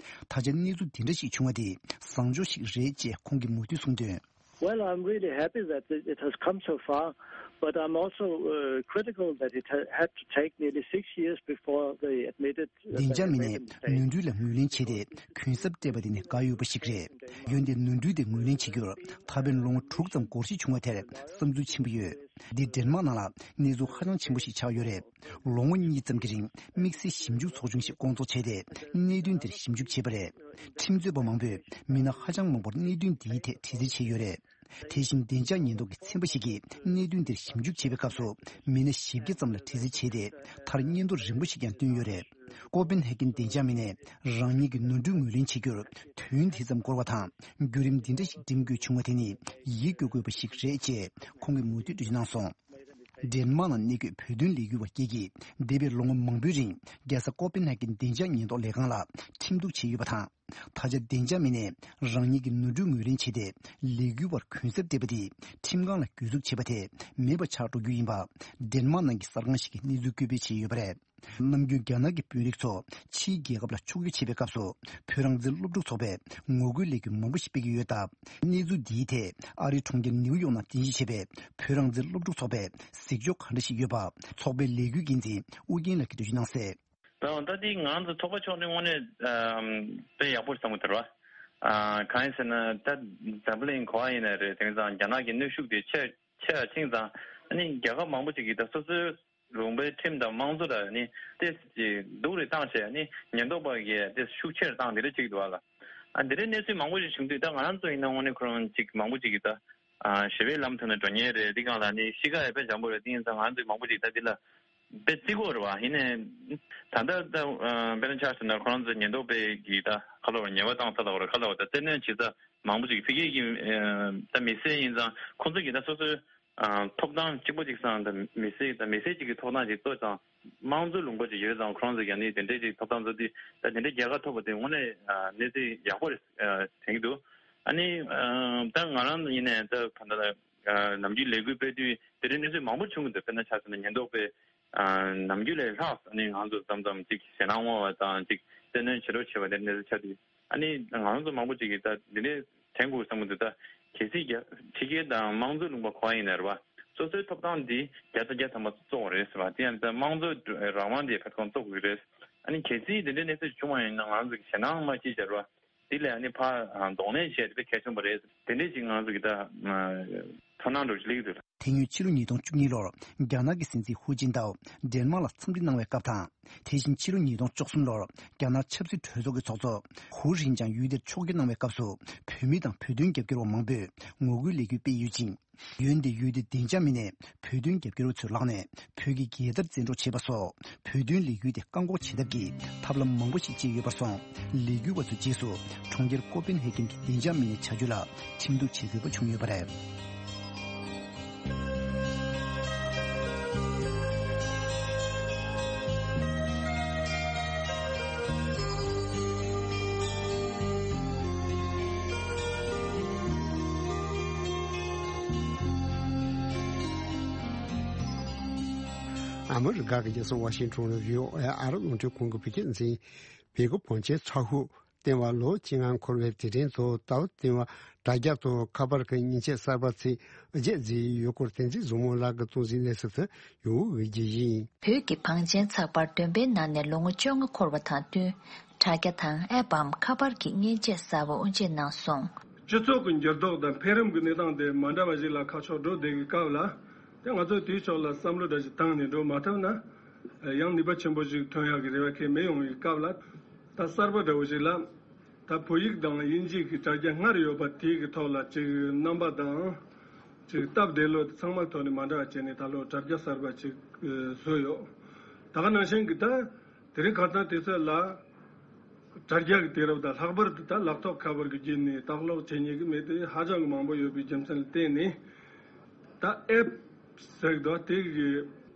ད་ཆ་གནས་ཚུལ་འདི་འདྲ་ཞིག་བྱུང་བ་དེ་བཟང་ཕྱོགས་ཤིག་རེད་ཅེས་ཁོང་གིས་མུ་མཐུད་གསུངས་དོན། Well, I'm really happy that it it has come so far. But I'm also uh, critical that it ha- had to take nearly six years before they admitted. Uh, བདེ་འཇགས་མི་སྣས་ནོར་འཁྲུལ་ལ་ངོས་ལེན་བྱས་ཏེ་གུན་གསབ་སྤྲད་པ་དེ་ནི་དགའ་འོས་པ་ཞིག་རེད། འོན་ཏེ་ནོར་འཁྲུལ་དེ་ངོས་ལེན་བྱེད་རྒྱུར་ད་ཕན་ལོ་ངོ་དྲུག་ཙམ་འགོར་འགྲོ་བྱུང་བ་དེར་བསམ་ཚུལ་ཆེན་པོ་ཡོད། འདི་ཌེན་མཱག་ནང་ལ་གནས་ཚུལ་ཧ་ཅང་ཆེན་པོ་ཞིག་ཆགས་ཡོད་རེད། ལོ་ངོ་གཉིས་ཙམ་གྱི་རིང་དམིགས་བསལ་ཞིབ་འཇུག་ཚོགས་ཆུང་ཞིག་སྐོང་ཚོགས་བྱས་ཏེ་གནད་དོན་དེར་ཞིབ་འཇུག་བྱས་པ་རེད། ཁྲིམས་རྩོད་པ་མང་པོས་མི་སྣ་ཧ་ཅང་མང་པོར་གནད་དོན་འདིའི་ཐད་དྲི་རྩད་བྱས་ཡོད་རེད། དེ་བཞིན་བདེ་འཇགས་ཉེན་རྟོག་གི་ཚན་པ་ཞིག་གིས་གནད་དོན་དེར་ཞིབ་འཇུག་བྱེད་པའི་སྐབས་སུ་མི་སྣ་བཞི་བརྒྱ་ཙམ་ལ་དྲི་རྩད་བྱས་ཏེ་མཐར་སྙན་ཐོ་རིང་པོ་ཞིག་ཀྱང་བཏོན་ཡོད་རེད། ཀོ་པན་ཧེ་གྷན་བདེ་འཇགས་མི་སྣས་རང་ཉིད་ཀྱི་ནོར་འཁྲུལ་ངོས་ལེན་བྱེད་རྒྱུར་དུས་ཡུན་དེ་ཙམ་འགོར་བ་དང་བརྒྱུད་རིམ་འདི་འདྲ་ཞིག་འགྲིམ་དགོས་བྱུང་བ་དེ་ནི་ཡིད་སྐྱོ་དགོས་པ་ཞིག་རེད་ཅེས་ཁོང་གིས་མུ་མཐུད་འགྲེལ་བརྗོད་གནང་སོང་། ཌེན་མཱག་ནང་གནས་འཁོད་བོད་དོན་ལས་འགུལ་བ་བརྒྱད་ཀྱིས་འདས་པའི་ལོ་ངོ་མང་པོའི་རིང་རྒྱལ་ས་ཀོ་པན་ཧེ་གྷན་བདེ་འཇགས་ཉེན་རྟོག་ལས་ཁང་ལ་ཁྲིམས་གཏུག་བྱས་ཡོད་པ་དང་། ད་ཆ་བདེ་འཇགས་མི་སྣས་རང་ཉིད་ཀྱི་ནོར་འཁྲུལ་ངོས་ལེན་བྱས་ཏེ་ལས་འགུལ་བར་གུན་གསབ་སྤྲད་པ་དེ་ཁྲིམས་ཁང་ལ་གྱོད་འཛུགས་བྱས་པ་དེ་མེད་པ་ཆགས་འགྲོ་རྒྱུ་ཡིན་པ་ཌེན་མཱག་ནང་གི་གསར་ཁང་ཞིག་གིས་གནས་ཚུལ་བཀོད་སྤེལ་བྱས་ཡོད་པ་རེད། ནམ་རྒྱུན་རྒྱ་ནག་གི་དཔོན་རིགས་ཚོ་ཕྱིའི་རྒྱལ་ཁབ་ལ་ཕྱོགས་བསྐྱོད་བྱེད་པའི་སྐབས་སུ་བོད་རང་བཙན་སློབ་ཕྲུག་ཚོགས་པས་ངོ་རྒོལ་ལས་འགུལ་མང་པོ་ཞིག་སྤེལ་གྱི་ཡོད་སྟབས། གནས་ཚུལ་འདིའི་ཐད་ཨ་རིའི་གྲོང་ཁྱེར་ནིའུ་ཡོག་ནང་རྟེན་གཞི་བྱས་པའི་བོད་རང་བཙན་སློབ་ཕྲུག་ཚོགས་པས་གཟིགས་ཕྱོགས་ག་འདྲ་ཞིག་ཡོད་པ་ཚོགས་པའི་ལས་འགུལ་འགན་འཛིན་ཨུ་རྒྱན་ལགས་ཀྱིས་འགྲེལ་བརྗོད་གནང་གསལ། ད་ད་འདི་ང་ཚོ་ཚོགས་པ་ཕྱོགས་ནས་དངོས་གནས་ཨམ་དཔེ་ཡག་པོ་བསམ་གྱི་འདུག་ར། ཨ་གང་ཡིན་ཟེར་ན་ད་འཛམ་བུ་གླིང་ག་པར་ཡིན་ན་རེད། དེང་སང་རྒྱ་ནག་གི་གནོན་ཤུགས་དེ་ཆེ་ཆེ་ར་ཕྱིན་ཙང་ཨ་ནི་རྒྱལ་ཁབ་མང་པོ་ཅིག་གིས་ད་སོ་སོའི་ལུང་པའི་ཁྲིམས་དང་དམངས་གཙོ་ལ་ནི་ཏོག་ཙམ་ཅིག་སྡུག་རུ་བཏང་བྱས་ནི་ཉེན་རྟོག་པ་གིས་ཏོག་ཙམ་ཤུགས་ཆེ་རུ་བཏང་དེ་འདྲ་ཅིག་འདུག་བ་ལ། ཨ་འདི་འདྲའི་གནས་ཚུལ་མང་པོ་ཞིག་བྱུང་དུས་ད་ང་རང་ཚོ་ཡིན་ན་དངོས་གནས་ཁོ་རང་ཅིག་མང་པོ་ཅིག་གིས་ད་ཨ་ཞི་བའི་ལམ་ཐོག་ནས་འགྲོ་མཁན་རེད། འདི་སྒང་ལ་ནི་གཤིས་ཀ་ཡང་དཔེ་འཇམ་པོ་རེད། དེ་ཡིན་ཙང་ང་ཚོས་མང་པོ་ཅིག་ད་འདི་ལ་དཔེ་བརྩི་གི་ཡོད་རེད་བ། ཡིན་ནའི་ད་ལྟ་ད་ཨ་དཔེར་ན་ཆ་བཞག་ན་ཁོ་རང་ཚོ་ཉེན་རྟོག་པས་ཀྱིས་ད་ག་ལབ་རེད། ཉེས་པ་བཏང་ས་ལབ་རེད། ག་ལབ་རེད། ད་བཙན་གནོན་བྱེད་ས་མང་པོ་ཅིག་ཕ་གི་གི་ཨ་ད་མི་སེར་ཡིན་ཙང་ཁོང་ཚོ་གིས་ད་སོ་སོའི་ཨ་ཐོབ་ཐང་གཅིག་པོ་གཅིག་སང་ད་མི་སེར་ད་མི་སེར་གཅིག་གི་ཐོབ་ཐང་གཅིག་གཙོ་ཙང་དམངས་གཙོའི་ལུང་པ་གཅིག་ཡོད་ཙང་ཁོ་རང་ཚོ་ཡང་ནི་དེ་འདྲའི་གཅིག་ཐོབ་ཐང་ཚོ་དེ་ད་དེ་འདྲའི་རྒྱལ་ཁ་ཐོབ་པ་དེ་དངོས་གནས་ཨ་གནས་ཚུལ་ཡག་པོ་རེད་ཨ་དྲན་གྱི་འདུག་ཨ་ནི་ཨ་ད་ང་རང་ཡིན་ནའི་ད་ད་ལྟ་ཨ་ནམ་རྒྱུན་ལས་འགུལ་སྤེལ་དུས་དེ་འདྲའི་གནས་ཚུལ་མང་པོ་བྱུང་གི་འདུག་དཔེར་ན་ཆ་བཞག་ན་ཉེན་རྟོག་པས་ཨ་ནམ་རྒྱུན་ལས་ལྷག་ཨ་ནི་ང་ཚོ་མཚམས་མཚམས་གཅིག་ཞེད་སྣང་སློང་བ་དང་གཅིག་བཙན་གནོན་བྱེད་རོགས་བྱེད་པ་དེ་འདྲའི་གནས་ཚུལ་ཆགས་དུས། ཨ་ནི་ང་རང་ཚོ་མང་པོ་ཅིག་གིས་ད་འདི་འདྲའི་དྲན་དགོས་བསམ་གྱི་འདུག་ད་གལ་སྲིད་རྒྱ་ཕྱི་རྒྱལ་དང་དམངས་གཙོའི་ལུང་པ་ག་པར་ཡིན་ན་རེད་བ། སོ་སོའི་ཐོབ་ཐང་འདི་བརྒྱ་ཆ་བརྒྱ་ཐམ་པ་གཙོ་བོ་རེད་ཟེར་བ། དེ་ཡང་ད་དམངས་གཙོའི་རང་དབང་འདི་ཕར་ཚུར་གཙོ་དགོས་ཀྱི་རེད། ཨ་ནི་གལ་སྲིད་འདི་འདྲའི་གནས་ཚུལ་བྱུང་བ་ཡིན་ན་ང་རང་ཚོ་གིས་ཞེད་སྣང་མ་སྐྱེ་བྱ་རེད་བ། འདི་ལས་ཨ་ནི་ཕར་གདོང་ལེན་བྱས་ཏེ་གལ་ཆེན་པོ་རེད། དེ་འདྲས་ཅིག་ང་ཚོ་གིས་ད་ཚོར་སྣང་འདྲ་བོ་ཞིག་སླེབས་ཀྱི་འདུག་དེ་སྔོན་ཕྱི་ལོ་ཉིས་སྟོང་བཅུ་གཉིས་ལོར་རྒྱ་ནག་གི་སྲིད་འཛིན་ཧུའུ་ཅིན་ཏའོ་ཌེན་མཱག་ལ་འཚམས་འདྲི་གནང་བའི་སྐབས་དང་། དེ་བཞིན་ཕྱི་ལོ་ཉིས་སྟོང་བཅུ་གསུམ་ལོར་རྒྱ་ནག་ཆབ་སྲིད་གྲོས་ཚོགས་ཀྱི་ཚོགས་གཙོ་ཧུའུ་ཧྲིན་ཅང་ཡུལ་དེར་ཕྱོགས་བསྐྱོད་གནང་བའི་སྐབས་སུ་བོད་མི་དང་བོད་དོན་རྒྱབ་སྐྱོར་བ་མང་པོས་ངོ་རྒོལ་ལས་འགུལ་སྤེལ་ཡོད་ཅིང་། འོན་ཏེ་ཡུལ་དེའི་བདེ་འཇགས་མི་སྣས་བོད་དོན་རྒྱབ་སྐྱོར་བ་ཚོའི་ལག་ནས་བོད་ཀྱི་རྒྱལ་དར་བཙན་འཕྲོག་བྱས་པ་སོགས་བོད་དོན་ལས་འགུལ་དེ་བཀག་འགོག་བྱེད་ཐབས་ཀྱི་ཐབས་ལམ་མང་པོ་ཞིག་སྤྱད་ཡོད་པར་སོང་། ལས་འགུལ་བ་ཚོས་རྗེས་སུ་གྲོང་ཁྱེར་ཀོ་པན་ཧེ་གྷན་གྱི་བདེ་འཇགས་མི་སྣའི་བྱ་སྤྱོད་ལ་ཁྲིམས་གཏུག་བྱེད་དགོས་པ་བྱུང་ཡོད་པ་རེད། ཨ་མི་རི་ཀ་གི་རྒྱལ་ས་ཝ་ཤིང་ཊོན་ནས་བྷི་ཨོ་ཨེ་ཨ་རབ་རླུང་འཕྲིན་ཁང་གི་བོད་སྐད་འཛིན། བལ་པོ་བང་ཆེན་ཚ་ཧུ་བསྟན་པ་ལོ་བཅོ་ལྔ་འཁོར་བའི་དུས་དྲན་དུ་ཟླ་བ་བསྟན་པ་དྲ་རྒྱ་དང་ཁ་པར་གྱི་མཉེན་ཆས་གསར་པ་ཚོས་རྒྱས་མཛད་ཡོད་སྐོར་བསྟན་འཛིན་བཟང་མོ་ལགས་ཀྱིས་གཏོང་ཟིན་གནས་ཚུལ་དུ་ཡོད་པའི་རྒྱུ་ཡིན། བོད་ཀྱི་བང་ཆེན་ཚགས་པར་བདུན་པའི་ནང་ནས་ལོ་ངོ་བཅོ་ལྔ་འཁོར་བ་དང་བསྟུན། དྲ་རྒྱ་དང་ཨེབ་བམ་ཁ་པར་གྱི་མཉེན་ཆས་གསར་པ་དབུ་འབྱེད་གནང་སོང་། སྤྱི་ཚོགས་ཀྱི་འགྱུར་ལྡོག་དང་འཕེལ་རིམ་གྱི་གནས་སྟངས་དེ་མ་འདྲ་བ་ཞིག་ལ་ཁ་ཕྱོགས་འགྲོ་བསྡད་ཀྱི་སྐབས་ལ། དེ་ང་ཚོས་དེའི་ཕྱོགས་ལ་བསམ་བློ་འདྲ་ཞིག་བཏང་ནས་འགྲོ་མ་ཐུབ་ན། ཡང་ནུས་པ་ཆེན་པོ་ཞིག་ཐོན་ཡག་གི་རེ་བ་ཁེལ་མི་ཡོང་བའི་སྐབས་ལ། ད་གསར་པ་འདྲ་བོ་ཞིག་ལ། ད་བོད་ཡིག་དང་དབྱིན་ཇི་གི་དྲ་རྒྱ་སྔར་ཡོད་པ་དེའི་གི་ཐོག་ལ་ཅིག་རྣམ་པ་དང་། ཅིག་སྟབས་བདེ་ལོས་ཚང་མ་ཐོག་ནས་མ་འདྲ་བ་བྱས་ནས་ད་ལོ་དྲ་རྒྱ་གསར་པ་ཅིག་བཟོས་ཡོད། ད་ག་ནང་བཞིན་གྱི་ད། དེ་རིང་ཁ་སང་དུས་ཚོད་ལ་དྲ་རྒྱ་གི་དུས་རབས་དང་ལྷག་པར་དུ་ད་ལག་ཐོགས་ཁ་པར་གྱི་བརྒྱུད་ནས་ལྟ་ཀློག་བྱེད་མཁན་གྱི་མི་དེ་ཧ་ཅང་གི་མང་པོ་ཡོད་པའི་རྒྱུ་མཚན་ལ་བརྟེན་ནས། ད་ཨེབ་ཟེར་གི་འདུག་དེ་གི་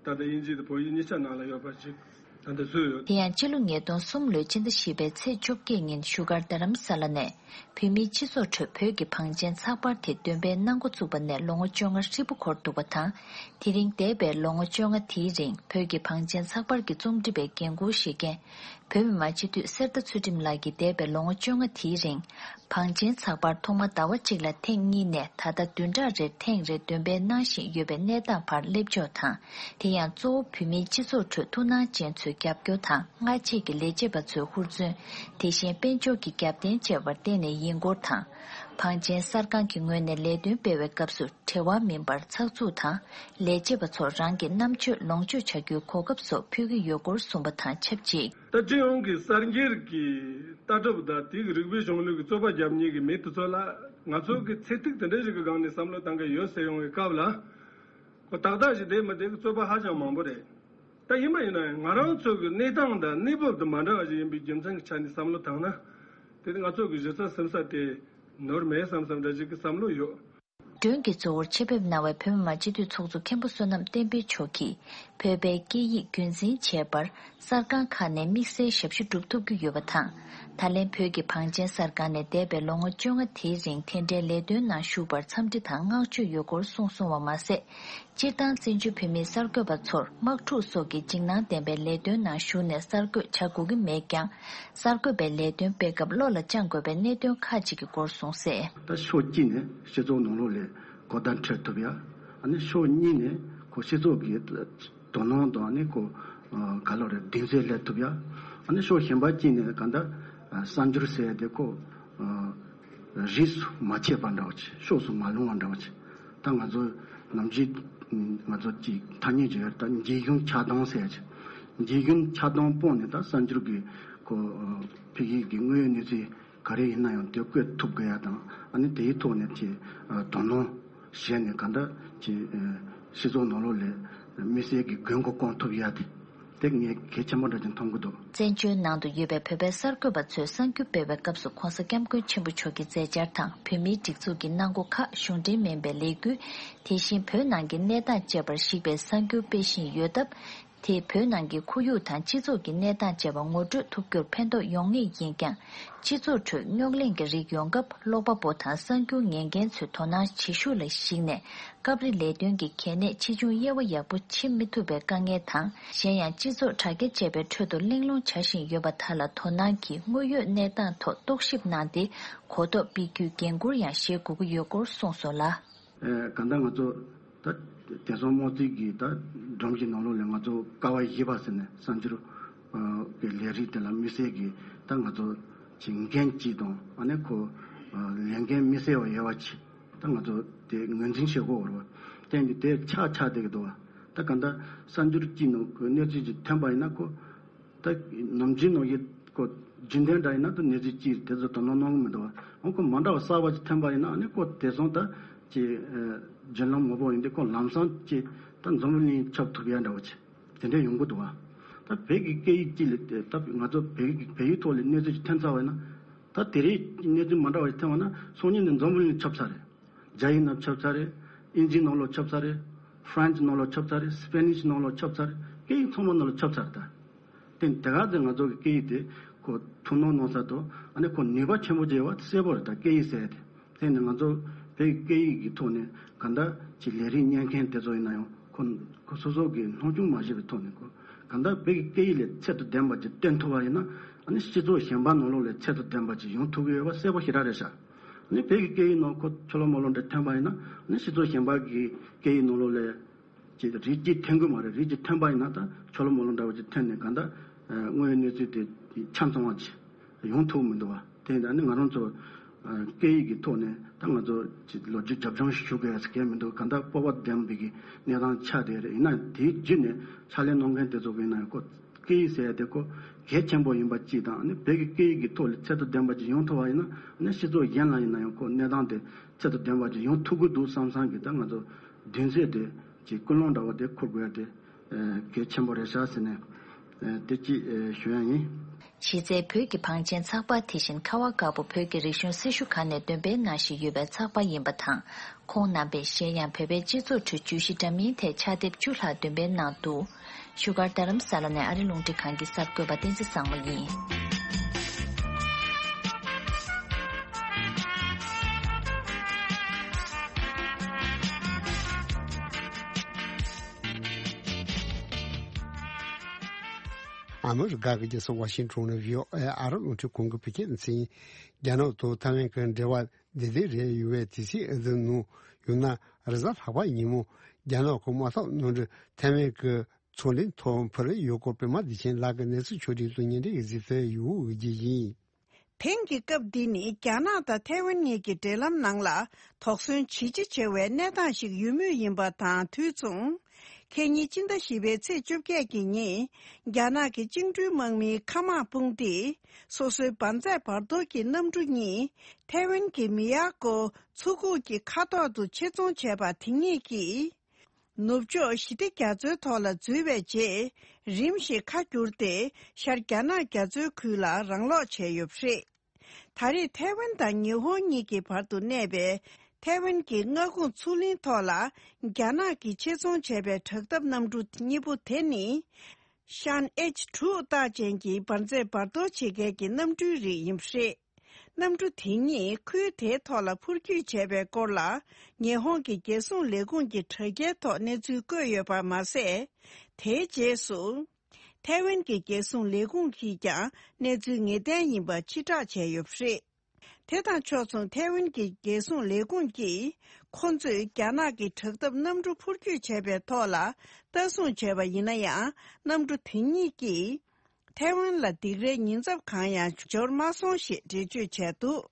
ད་ལྟ་དབྱིན་ཇི་དང་བོད་ཡིག་གཉིས་ཆ་ནང་ལ་ཡོད་པ་ཅིག་ ད་ལྟ་སུ་ཡོད། དེ་ཡང་སྤྱི་ལོ་ཉིས་སྟོང་གསུམ་ལོའི་ཕྱི་ཟླ་བཞི་པའི་ཚེས་བཅོ་བརྒྱད་ཉིན་བཞུགས་སྒར་རྡ་རམ་ས་ལ་ནས་བོད་མིའི་སྤྱི་ཚོགས་ཁྲོད་བོད་ཀྱི་བང་ཆེན་ཚགས་པར་དེ་འདོན་པའི་གནང་འགོ་བཙུགས་པ་ནས་ལོ་ངོ་བཅོ་ལྔ་ཧྲིལ་པོ་འཁོར་འདུག་པ་དང་། དེ་རིང་འདས་པའི་ལོ་ངོ་བཅོ་ལྔ་དེའི་རིང་བོད་ཀྱི་བང་ཆེན་ཚགས་པར་གྱི་རྩོམ་སྒྲིག་པའི་འགན་འཁུར་བཞེས་མཁན། བོད་མི་མང་སྤྱི་འཐུས་གསེར་རྟ་ཚུལ་ཁྲིམས་ལགས་ཀྱིས་འདས་པའི་ལོ་ངོ་བཅོ་ལྔ་དེའི་རིང་། བང་ཆེན་ཚགས་པར་ཐོག་མ་ཟླ་བ་གཅིག་ལ་ཐེངས་གཉིས་ནས་ད་ལྟ་བདུན་ཕྲག་རེར་ཐེངས་རེ་འདོན་སྤེལ་གནང་བཞིན་ཡོད་པའི་གནས་སྟངས་བར་སླེབས་ཕྱོགས་དང་། དེ་ཡང་གཙོ་བོ་བོད་མིའི་སྤྱི་ཚོགས་ཁྲོད་ཐུགས་སྣང་ཅན་ཚོའི་རྒྱབ་སྐྱོར་དང་། སྔ་རྗེས་ཀྱི་ལས་བྱེད་པ་ཚོའི་ཧུར་བརྩོན། དེ་བཞིན་དཔལ་འབྱོར་གྱི་རྒྱབ་རྟེན་བཅས་པར་བརྟེན་ནས་ཡིན་སྐོར་དང་། བང་ཆེན་གསར་ཁང་གི་ངོས་ནས་ལས་དོན་སྤེལ་བའི་སྐབས་སུ་བྲེལ་བ་མིན་པར་ཚགས་ཚུད་དང་། ལས་བྱེད་པ་ཚོར་རང་གི་རྣམ་དཔྱོད་ལོངས་སྤྱོད་བྱ་རྒྱུའི་གོ་སྐབས་སོགས་ཕུལ་གྱི་ཡོད་སྐོར་གསུངས་པ་དང་ཆབས་ཅིག་ད་སྤྱི་ཡོངས་ཀྱི་གསར་འགྱུར་གྱི་ལྟ་གྲུབ་དང་དེ་གི་རིགས་པའི་གཞུང་ལུགས་ཀྱི་རྩོད་པ་རྒྱབ་མཁན་གྱི་མི་དེ་ཚོ་ལ་ང་ཚོ་གི་ཚེ་ཐིག་དེ་འདྲ་ཞིག་གི་སྒང་ནས་བསམ་བློ་བཏང་གི་ཡོད་ཟེར་ཡོང་བའི་སྐབས་ལ། ཁོ་ཏག་ཏག་ཞིག་བསྡད་མི་བསྡད་ཀྱི་རྩོད་པ་ཧ་ཅང་མང་པོ་རེད། ད་ཡིན་པ་ཡིན་ན་ཡང་ང་རང་ཚོ་གི་གནས་སྟངས་དང་གནས་བབ་དེ་མ་འདྲ་བ་ཞིག་ཡིན་པའི་རྒྱུ་མཚན་གྱི་ཆ་ནས་བསམ་བློ་བཏང་ན། དེ་ནི་ང་ཚོ་གི་གཞི་རྩ་ཟིན་ས་དེ་ནོར་མེད་བསམ་བསམ་འདྲ་ཞིག་གི་བསམ་བློ་ཡོད། མགྲོན་གྱི་གཙོ་བོར་ཆེད་ཕེབས་གནང་བའི་བོད་མི་མང་སྤྱི་འཐུས་ཚོགས་གཙོ་མཁན་པོ་བསོད་ནམས་བསྟན་འཕེལ་མཆོག་གིས། བོད་པའི་སྐད་ཡིག་རྒྱུན་འཛིན་བྱེད་པར་གསར་ཁང་ཁག་ནས་དམིགས་བསལ་ཞབས་ཞུ་སྒྲུབ་ཐུབ་ཀྱི་ཡོད་པ་དང་། ད་ལན་བོད་ཀྱི་བང་ཆེན་གསར་ཁང་ནས་འདས་པའི་ལོ་ངོ་བཅོ་ལྔ་དེའི་རིང་དེ་འདྲའི་ལས་དོན་ནང་ཞུགས་པར་འཚམས་འདྲི་དང་བསྔགས་བརྗོད་ཡོད་སྐོར་གསུངས་སོང་བ་མ་ཟད། སྤྱིར་བཏང་བཙན་བྱོལ་བོད་མིའི་གསར་འགོད་པ་ཚོར་དམག་འཁྲུག་སོགས་ཀྱི་འཇིགས་སྣང་ལྡན་པའི་ལས་དོན་ནང་ཞུགས་ནས་གསར་འགོད་བྱ་དགོས་ཀྱི་མེད་ཀྱང་། གསར་འགོད་པའི་ལས་དོན་སྤེལ་སྐབས་བློ་ལ་བཅངས་དགོས་པའི་གནད་དོན་ཁག་ཅིག་གི་སྐོར་གསུངས་གསལ། ད་ཕྱོགས་གཅིག་ནས་སྤྱི་ཚོགས་ནང་ལོགས་ལ་གོ་བརྡ་འཕྲོད་ཐུབ་ཡ། ཨ་ནི་ཕྱོགས་གཉིས་ནས་ཁོ་སྤྱི་ཚོགས་ཀྱི་དོ་སྣང་དང་ཨ་ནི་ཁོ་ག་ལོ་རེ་གདེང་ཚོད་སླེབས་ཐུབ་ཡ། ཨ་ནི་ཕྱོགས་གཞན་པ་གཅིག་ནས་ག་འདྲ་གསར་འགྱུར་ཟེར་ཡ་དེ་ཁོ་རིས་སུ་མ་ཆད་པ་འདྲ་བ་ཅིག་ཕྱོགས་སུ་མ་ལྷུང་བ་འདྲ་བ་ཅིག་ད་ང་ཚོ་ནམ་རྒྱུན་ང་ཚོ་གཅིག་ཐ་སྙད་ཅིག་ཡོད། ད་འཇིགས་སྐྱོན་ཆགས་སྡང་ཟེར་ཡ་ཅིག་འཇིགས་སྐྱོན་ཆགས་སྡང་སྤོང་ནས་ད་གསར་འགྱུར་གྱི་ཁོ་ཕ་གི་གི་དངོས་ཡོད་གནས་ཚུལ་ག་རེ་ཡིན་ན་ཡང་དེ་བཀོད་ཐུབ་དགོས་ཡ་དང་། ཨ་ནི་དེའི་ཐོག་ནས་ཅིག་དོ་སྣང་བྱས་ནས་ག་འདྲ་ཅིག་སྤྱི་ཚོགས་ནང་ལོགས་ལ་དམིགས་བསལ་གྱི་དགོས་མཁོ་སྐོང་ཐུབ་ཡ་དེ། དེ་ངས་གལ་ཆེན་པོ་འདྲ་ཅིག་མཐོང་གི་འདུག་བཙན་བྱོལ་ནང་དུ་ཡོད་པའི་བོད་པའི་གསར་འགོད་པ་ཚོས་གསར་འགྱུར་སྤེལ་བའི་སྐབས་སུ་༸གོང་ས་༸སྐྱབས་མགོན་ཆེན་པོ་མཆོག་གི་མཛད་འཆར་དང་། བོད་མིའི་སྒྲིག་འཛུགས་ཀྱི་གནང་སྒོ་ཁག་གཞུང་འབྲེལ་མིན་པའི་ལས་འགུལ། དེ་བཞིན་བོད་ནང་གི་གནས་སྟངས་བཅས་པར་གཞིགས་པའི་གསར་འགྱུར་སྤེལ་བཞིན་ཡོད་སྟབས། དེས་བོད་ནང་གི་ཁོར་ཡུག་དང་སྤྱི་ཚོགས་ཀྱི་གནས་སྟངས་བཅས་པ་ངོ་སྤྲོད་ཐུབ་རྒྱུར་ཕན་ཐོགས་ཡོང་ངེས་ཡིན་ཀྱང་། སྤྱི་ཚོགས་ཁྲོད་རྙོག་གླེང་གི་རིགས་ཡོང་སྐབས། ཀློག་པ་པོ་དང་གསར་འགྱུར་ཉན་མཁན་ཚོའི་དོ་སྣང་བྱེད་ཤུགས་ལ་གཞིགས་ནས། སྐབས་རེ་ལས་དོན་གྱི་གལ་གནད་ཆེ་ཆུང་དབྱེ་བ་ཡག་པོ་ཕྱེ་མི་ཐུབ་པའི་དཀའ་ངལ་དང་། གཞན་ཡང་སྤྱི་ཚོགས་དྲ་རྒྱ་བཅས་པའི་ཁྲོད་དུ་གླེང་སློང་བྱ་བཞིན་ཡོད་པ་དག་ལ་དོ་སྣང་གིས་དངོས་ཡོད་གནས་སྟངས་ཐོག་རྟོག་ཞིབ་གནང་སྟེ། གོ་རྟོགས་སྤེལ་རྒྱུའི་འགན་འཁུར་ཡང་བཞེས་དགོས་ཀྱི་ཡོད་སྐོར་གསུངས་སོང་ལ། ཨེ། གང་ལྟར་ང་ཚོ་ད་དེང་སང་དམངས་གཙོའི་གི་ད་སྒྲོམ་གཞི་ནང་ལོགས་ལ་ང་ཚོ་ཀ་བ་བཞི་པ་ཟེར་ནས་གསར་འགྱུར་གི་ལས་རིགས་དེ་ལ་དམིགས་བསལ་གྱི་ད་ང་ཚོ་གི་འགན་གཅིག་དང་། ཨ་ནི་ཁོ་ལས་འགན་དམིགས་བསལ་བ་ཡོད་པ་ཅིག་ད་ང་ཚོ་དེ་ངོས་འཛིན་བྱེད་དགོས་པ་རེད་པ། དེ་ཡིན་དུས་དེ་ཆག་ཆག་བསྡད་ཀྱི་འདུག་པ། ད་གང་ལྟར་གསར་འགྱུར་གཅིག་ནང་གི་གནས་ཚུལ་ཅིག་ཐོན་པ་ཡིན་ན་ཁོ། ད་ནམ་རྒྱུན་ནང་བཞིན་ཁོ་རྒྱུན་ལྡན་འདྲ་ཡིན་ན་ད་གནས་ཚུལ་གཅིག་དེ་ཚོ་དོ་སྣང་གནང་གི་མི་འདུག་པ། འོ་ཁོ་མ་འདྲ་བ་གསར་པ་ཅིག་ཐོན་པ་ཡིན་ན་ཨ་ནི་ཁོ་དེང་སང་ད་ཅིག་ཨ་བརྒྱུད་ལམ་མང་པོ་ཡིན་དུས་ཁོ་ལམ་སང་ཅིག་ད་འཛམ་བུ་གླིང་ཁྱབ་ཐུབ་ཡ་འདྲ་བ་ཅིག་དེ་འདྲ་ཡོང་གི་འདུག་པ། ད་བོད་ཀྱི་སྐད་ཡིག་གཅིག་ལ་ད་ང་ཚོ་བོད་ཀྱི་བོད་ཡིག་ཐོག་ལ་གནས་ཚུལ་ཅིག་ཐོན་ཚར་བ་ཡིན་ན། ད་དེ་རིང་གནས་ཚུལ་མ་འདྲ་བ་ཞིག་ཐོན་པ་ན་སང་ཉིན་ནས་འཛམ་བུ་གླིང་ཁྱབ་ཚར་རེད། རྒྱ་ཡིག་ནང་ཁྱབ་ཚར་རེད། ཨིན་ཇིའི་ནང་ལོགས་ཁྱབ་ཚར་རེད། ཧྥ་རན་སི་ནང་ལོགས་ཁྱབ་ཚར་རེད། སི་པེ་ནིཤ་ནང་ལོགས་ཁྱབ་ཚར་རེད། སྐད་ཡིག་ཚང་མ་ནང་ལོགས་ཁྱབ་ཚར་རེད་ད། དེ་དེ་ག་ཚོད་ང་ཚོ་གི་སྐད་ཡིག་དེ་ཁོ་ཐུགས་སྣང་གནང་ས་དང་། ཨ་ནི་ཁོ་ནུས་པ་ཆེན་པོ་ཅིག་ཡོད་པ་དེ་གསལ་པོ་རེད་ད། སྐད་ཡིག་ཟེར་ཡ་དེ། དེ་ནི་ང་ཚོ་བོད་ཀྱི་སྐད་ཡིག་གི་ཐོག་ནས་གང་ལྟར་ཅིག་ལས་རིགས་གཉེར་མཁན་དེ་ཚོ་ཡིན་ན་ཡང་ཁོ་ཁོ་སོ་སོ་གི་སྣང་ཆུང་མ་བྱས་པའི་ཐོག་ནས་ཁོ་གང་ལྟར་བོད་ཀྱི་སྐད་ཡིག་ལ་ཚད་དང་ལྡན་པ་ཅིག་སྟོན་ཐུབ་པ་ཡིན་ན། ཨ་ནི་སྤྱི་ཚོགས་གཞན་པ་ནང་ལོགས་ལ་ཚད་དང་ལྡན་པ་ཅིག་ཡོང་ཐུབ་ཀྱི་ཡོད་པ་གསལ་པོ་ཞེ་དྲག་རེད་ཤག་ཨ་ནི་བོད་ཀྱི་སྐད་ཡིག་ནང་ཁོ་ཆུ་ལོག་མོ་ལོག་འདྲ་ཐོན་པ་ཡིན་ན། ཨ་ནི་སྤྱི་ཚོགས་གཞན་པ་གི་སྐད་ཡིག་ནང་ལོགས་ལ་ཅིག་རིགས་གཅིག་ཐོན་གི་མ་རེད། རིགས་གཅིག་ཐོན་པ་ཡིན་ན་ད་ཆུ་ལོག་མོ་ལོག་འདྲ་བོ་ཅིག་ཐོན་ནས་གང་ལྟར་དངོས་ཡོད་གནས་ཚུལ་དེ་ཆ་ཚང་བ་ཅིག་ཡོང་ཐུབ་མི་འདུག་པ། དེ་ཡིན་ད་ནི་ང་རང་ཚོ་སྐད་ཡིག་གི་ཐོག་ནས་ད་ང་ཚོ་ཅིག་ལོ་རྒྱུས་རྒྱབ་ལྗོངས་ཞུ་དགོས་ཡ་ཟེར་མཁན་མི་འདུག་གང་ལྟར་སྤོབས་པ་ལྡན་པའི་གི་གནས་སྟངས་ཆགས་བསྡད་རེད། ཡིན་ན་དེའི་བརྒྱུད་ནས་ཕྱག་ལས་གནང་མཁན་དེ་ཚོ་གི་ཡིན་ན་ཡང་ཁོ་སྐད་ཡིག་ཟེར་ཡ་དེ་ཁོ་གལ་ཆེན་པོ་ཡིན་པ་གཅིག་དང་། ཨ་ནི་བོད་ཀྱི་སྐད་ཡིག་གི་ཐོག་ལ་ཚད་དང་ལྡན་པ་ཅིག་ཡོང་ཐུབ་པ་ཡིན་ན། ཨ་ནི་སྤྱི་ཚོགས་གཞན་ལ་ཡིན་ན་ཡང་ཁོ་གནས་སྟངས་དེ་ཚད་དང་ལྡན་པ་ཅིག་ཡོང་ཐུབ་ཀྱི་འདུག་བསམ་བསམ་གི་ད་ང་ཚོ་མདུན་སྐྱོད་དེ་ཅིག་ཀུན་སློང་འདྲ་བོ་དེ་འཁུར་དགོས་ཡ་དེ་གལ་ཆེན་པོ་རེད་ཤག་ཟེར་ནས་དེ་ཅིག་ཞུ་ཡ་ཡིན། གཞི་རྩའི་བོད་ཀྱི་བང་ཆེན་ཚགས་པར་དེ་བཞིན་ཁ་བ་དཀར་པོ་བོད་ཀྱི་རིག་གཞུང་སྲི་ཞུ་ཁང་ནས་འདོན་སྤེལ་གནང་བཞིན་ཡོད་པའི་ཚགས་པར་ཡིན་པ་དང་། ཁོང་རྣམ་པས་གཞན་ཡང་བོད་པའི་སྤྱི་ཚོགས་ཁྲོད་བརྗོད་གཞི་འདྲ་མིན་ཐད་ཕྱག་དེབ་བཅུ་ལྷག་འདོན་སྤེལ་གནང་འདུག་བཞུགས་སྒར་རྡ་རམ་ས་ལ་ནས་ཨ་རི་རླུང་འཕྲིན་ཁང་གི་གསར་འགོད་པ་བསྟན་འཛིན་བཟང་མོ་ཡིན། ཨ་མི་རི་ཀ་གི་རྒྱལ་ས་ཝ་ཤིང་ཊོན་ནས་བྷི་ཨོ་ཨེ་ཨ་རབ་རླུང་འཕྲིན་ཁང་གི་བོད་སྐད་སྡེ་ཚན། རྒྱ་ནག་དང་ཐའེ་ཝན་གྱི་འབྲེལ་བ་བདེ་བདེ་རེད་ཡོད་པའི་དུས་ཚིགས་འདི་ནང་ཡོད་ན། རེས་གཟའ་ལྷག་པ་ཉིན་མོ་རྒྱ་ནག་གི་དམག་འཐབ་གནམ་གྲུ་ཐའེ་ཝན་གྱི་མཚོ་གླིང་ཐོག་འཕུར་ཡོད་སྐོར་པད་མ་བདེ་ཆེན་ལགས་ཀྱིས་གནས་ཚུལ་ཕྱོགས་སྒྲིག་ཏུ་སྙན་སྒྲོན་ཞིག་གཟིགས་གསལ་ཡོད་ཀྱི་ཡིན། དེང་གི་སྐབས་འདི་ནི་རྒྱ་ནག་དང་ཐའེ་ཝན་གཉིས་ཀྱི་འབྲེལ་ལམ་ནང་ལ་དོགས་ཟོན་ཇི་ཆེ་ཆེ་བའི་གནས་སྟངས་ཤིག་ཡོད་མུས་ཡིན་པ་དང་དུས་མཚུངས། ཁེ་ཉིན་སྤྱི་ཟླ་བཞི་པའི་ཚེས་བཅོ་བརྒྱད་ཀྱི་ཉིན། རྒྱ་ནག་གི་བཅིངས་འགྲོལ་དམག་མིའི་མཁའ་དམག་དཔུང་སྡེས་སོ་སོའི་འབར་རྫས་འབར་གཏོར་གྱི་གནམ་གྲུ་གཉིས་ཐའེ་ཝན་གྱི་མི་ཡ་ཀོ་མཚོ་ཁུག་གི་མཁའ་ཐོག་ཏུ་ཆེད་རྫོང་བྱས་པ་དེ་ཉིད་ཀྱིས། ནུབ་ཕྱོགས་ཞི་བདེ་རྒྱ་མཚོའི་ཐོག་ལ་འཛུལ་བའི་རྗེས། རིམ་བཞིན་ཁ་བསྒྱུར་ཏེ་ཤར་རྒྱ་ནག་རྒྱ་མཚོའི་ཁུལ་ལ་རང་སློག་བྱས་ཡོད་པ་རེད། ད་རེས་ཐའེ་ཝན་དང་ཉི་ཧོང་གཉིས་ཀྱི་བར་དུ་གནས་པའི་ཐའེ་ཝན་གྱི་མངའ་ཁོངས་མཚོ་གླིང་ཐོག་ལ་རྒྱ་ནག་གིས་ཆེད་རྫོང་བྱས་པའི་དྲག་འཐབ་གནམ་གྲུ་གཉིས་པོ་དེ་ནི། ཤན་ཨེཆ་དྲུག་རྟགས་ཅན་གྱི་འབར་རྫས་འབར་གཏོར་བྱེད་མཁན་གྱི་གནམ་གྲུའི་རིགས་ཡིན་པ་རེད། གནམ་གྲུ་དེ་ཉིད་ཁུལ་དེའི་ཐོག་ལ་འཕུར་སྐྱོད་བྱས་པའི་སྐོར་ལ། ཉི་ཧོང་གི་རྒྱལ་སྲུང་ལས་ཁུངས་ཀྱི་དྲ་རྒྱའི་ཐོག་གནས་ཚུལ་བཀོད་ཡོད་པ་མ་ཟད། དེའི་རྗེས་སུ། ཐའེ་ཝན་གྱི་རྒྱལ་སྲུང་ལས་ཁུངས་ཀྱིས་ཀྱང་གནས་ཚུལ་ངེས་གཏན་ཡིན་པ་ཕྱིར་བསྒྲགས་བྱས་ཡོད་པ་རེད། དེ་དང་ཕྱོགས་མཚུངས་ཐའེ་ཝན་གྱི་རྒྱལ་སྲུང་ལས་ཁུངས་ཀྱིས། ཁོ་ཚོས་རྒྱ་ནག་གི་དྲག་འཐབ་གནམ་གྲུ་འཕུར་སྐྱོད་བྱས་པའི་ཐོག་ལ་ལྟ་སྲུང་བྱས་པ་ཡིན་ན་ཡང་། གནམ་གྲུ་དེ་གཉིས་ཀྱིས། ཐའེ་ཝན་ལ་སྡིགས་རའི་ཉེན་ཚབས་གང་ཡང་འབྱོར་མ་སོང་ཞེས་འགྲེལ་བརྗོད་བྱས་འདུག་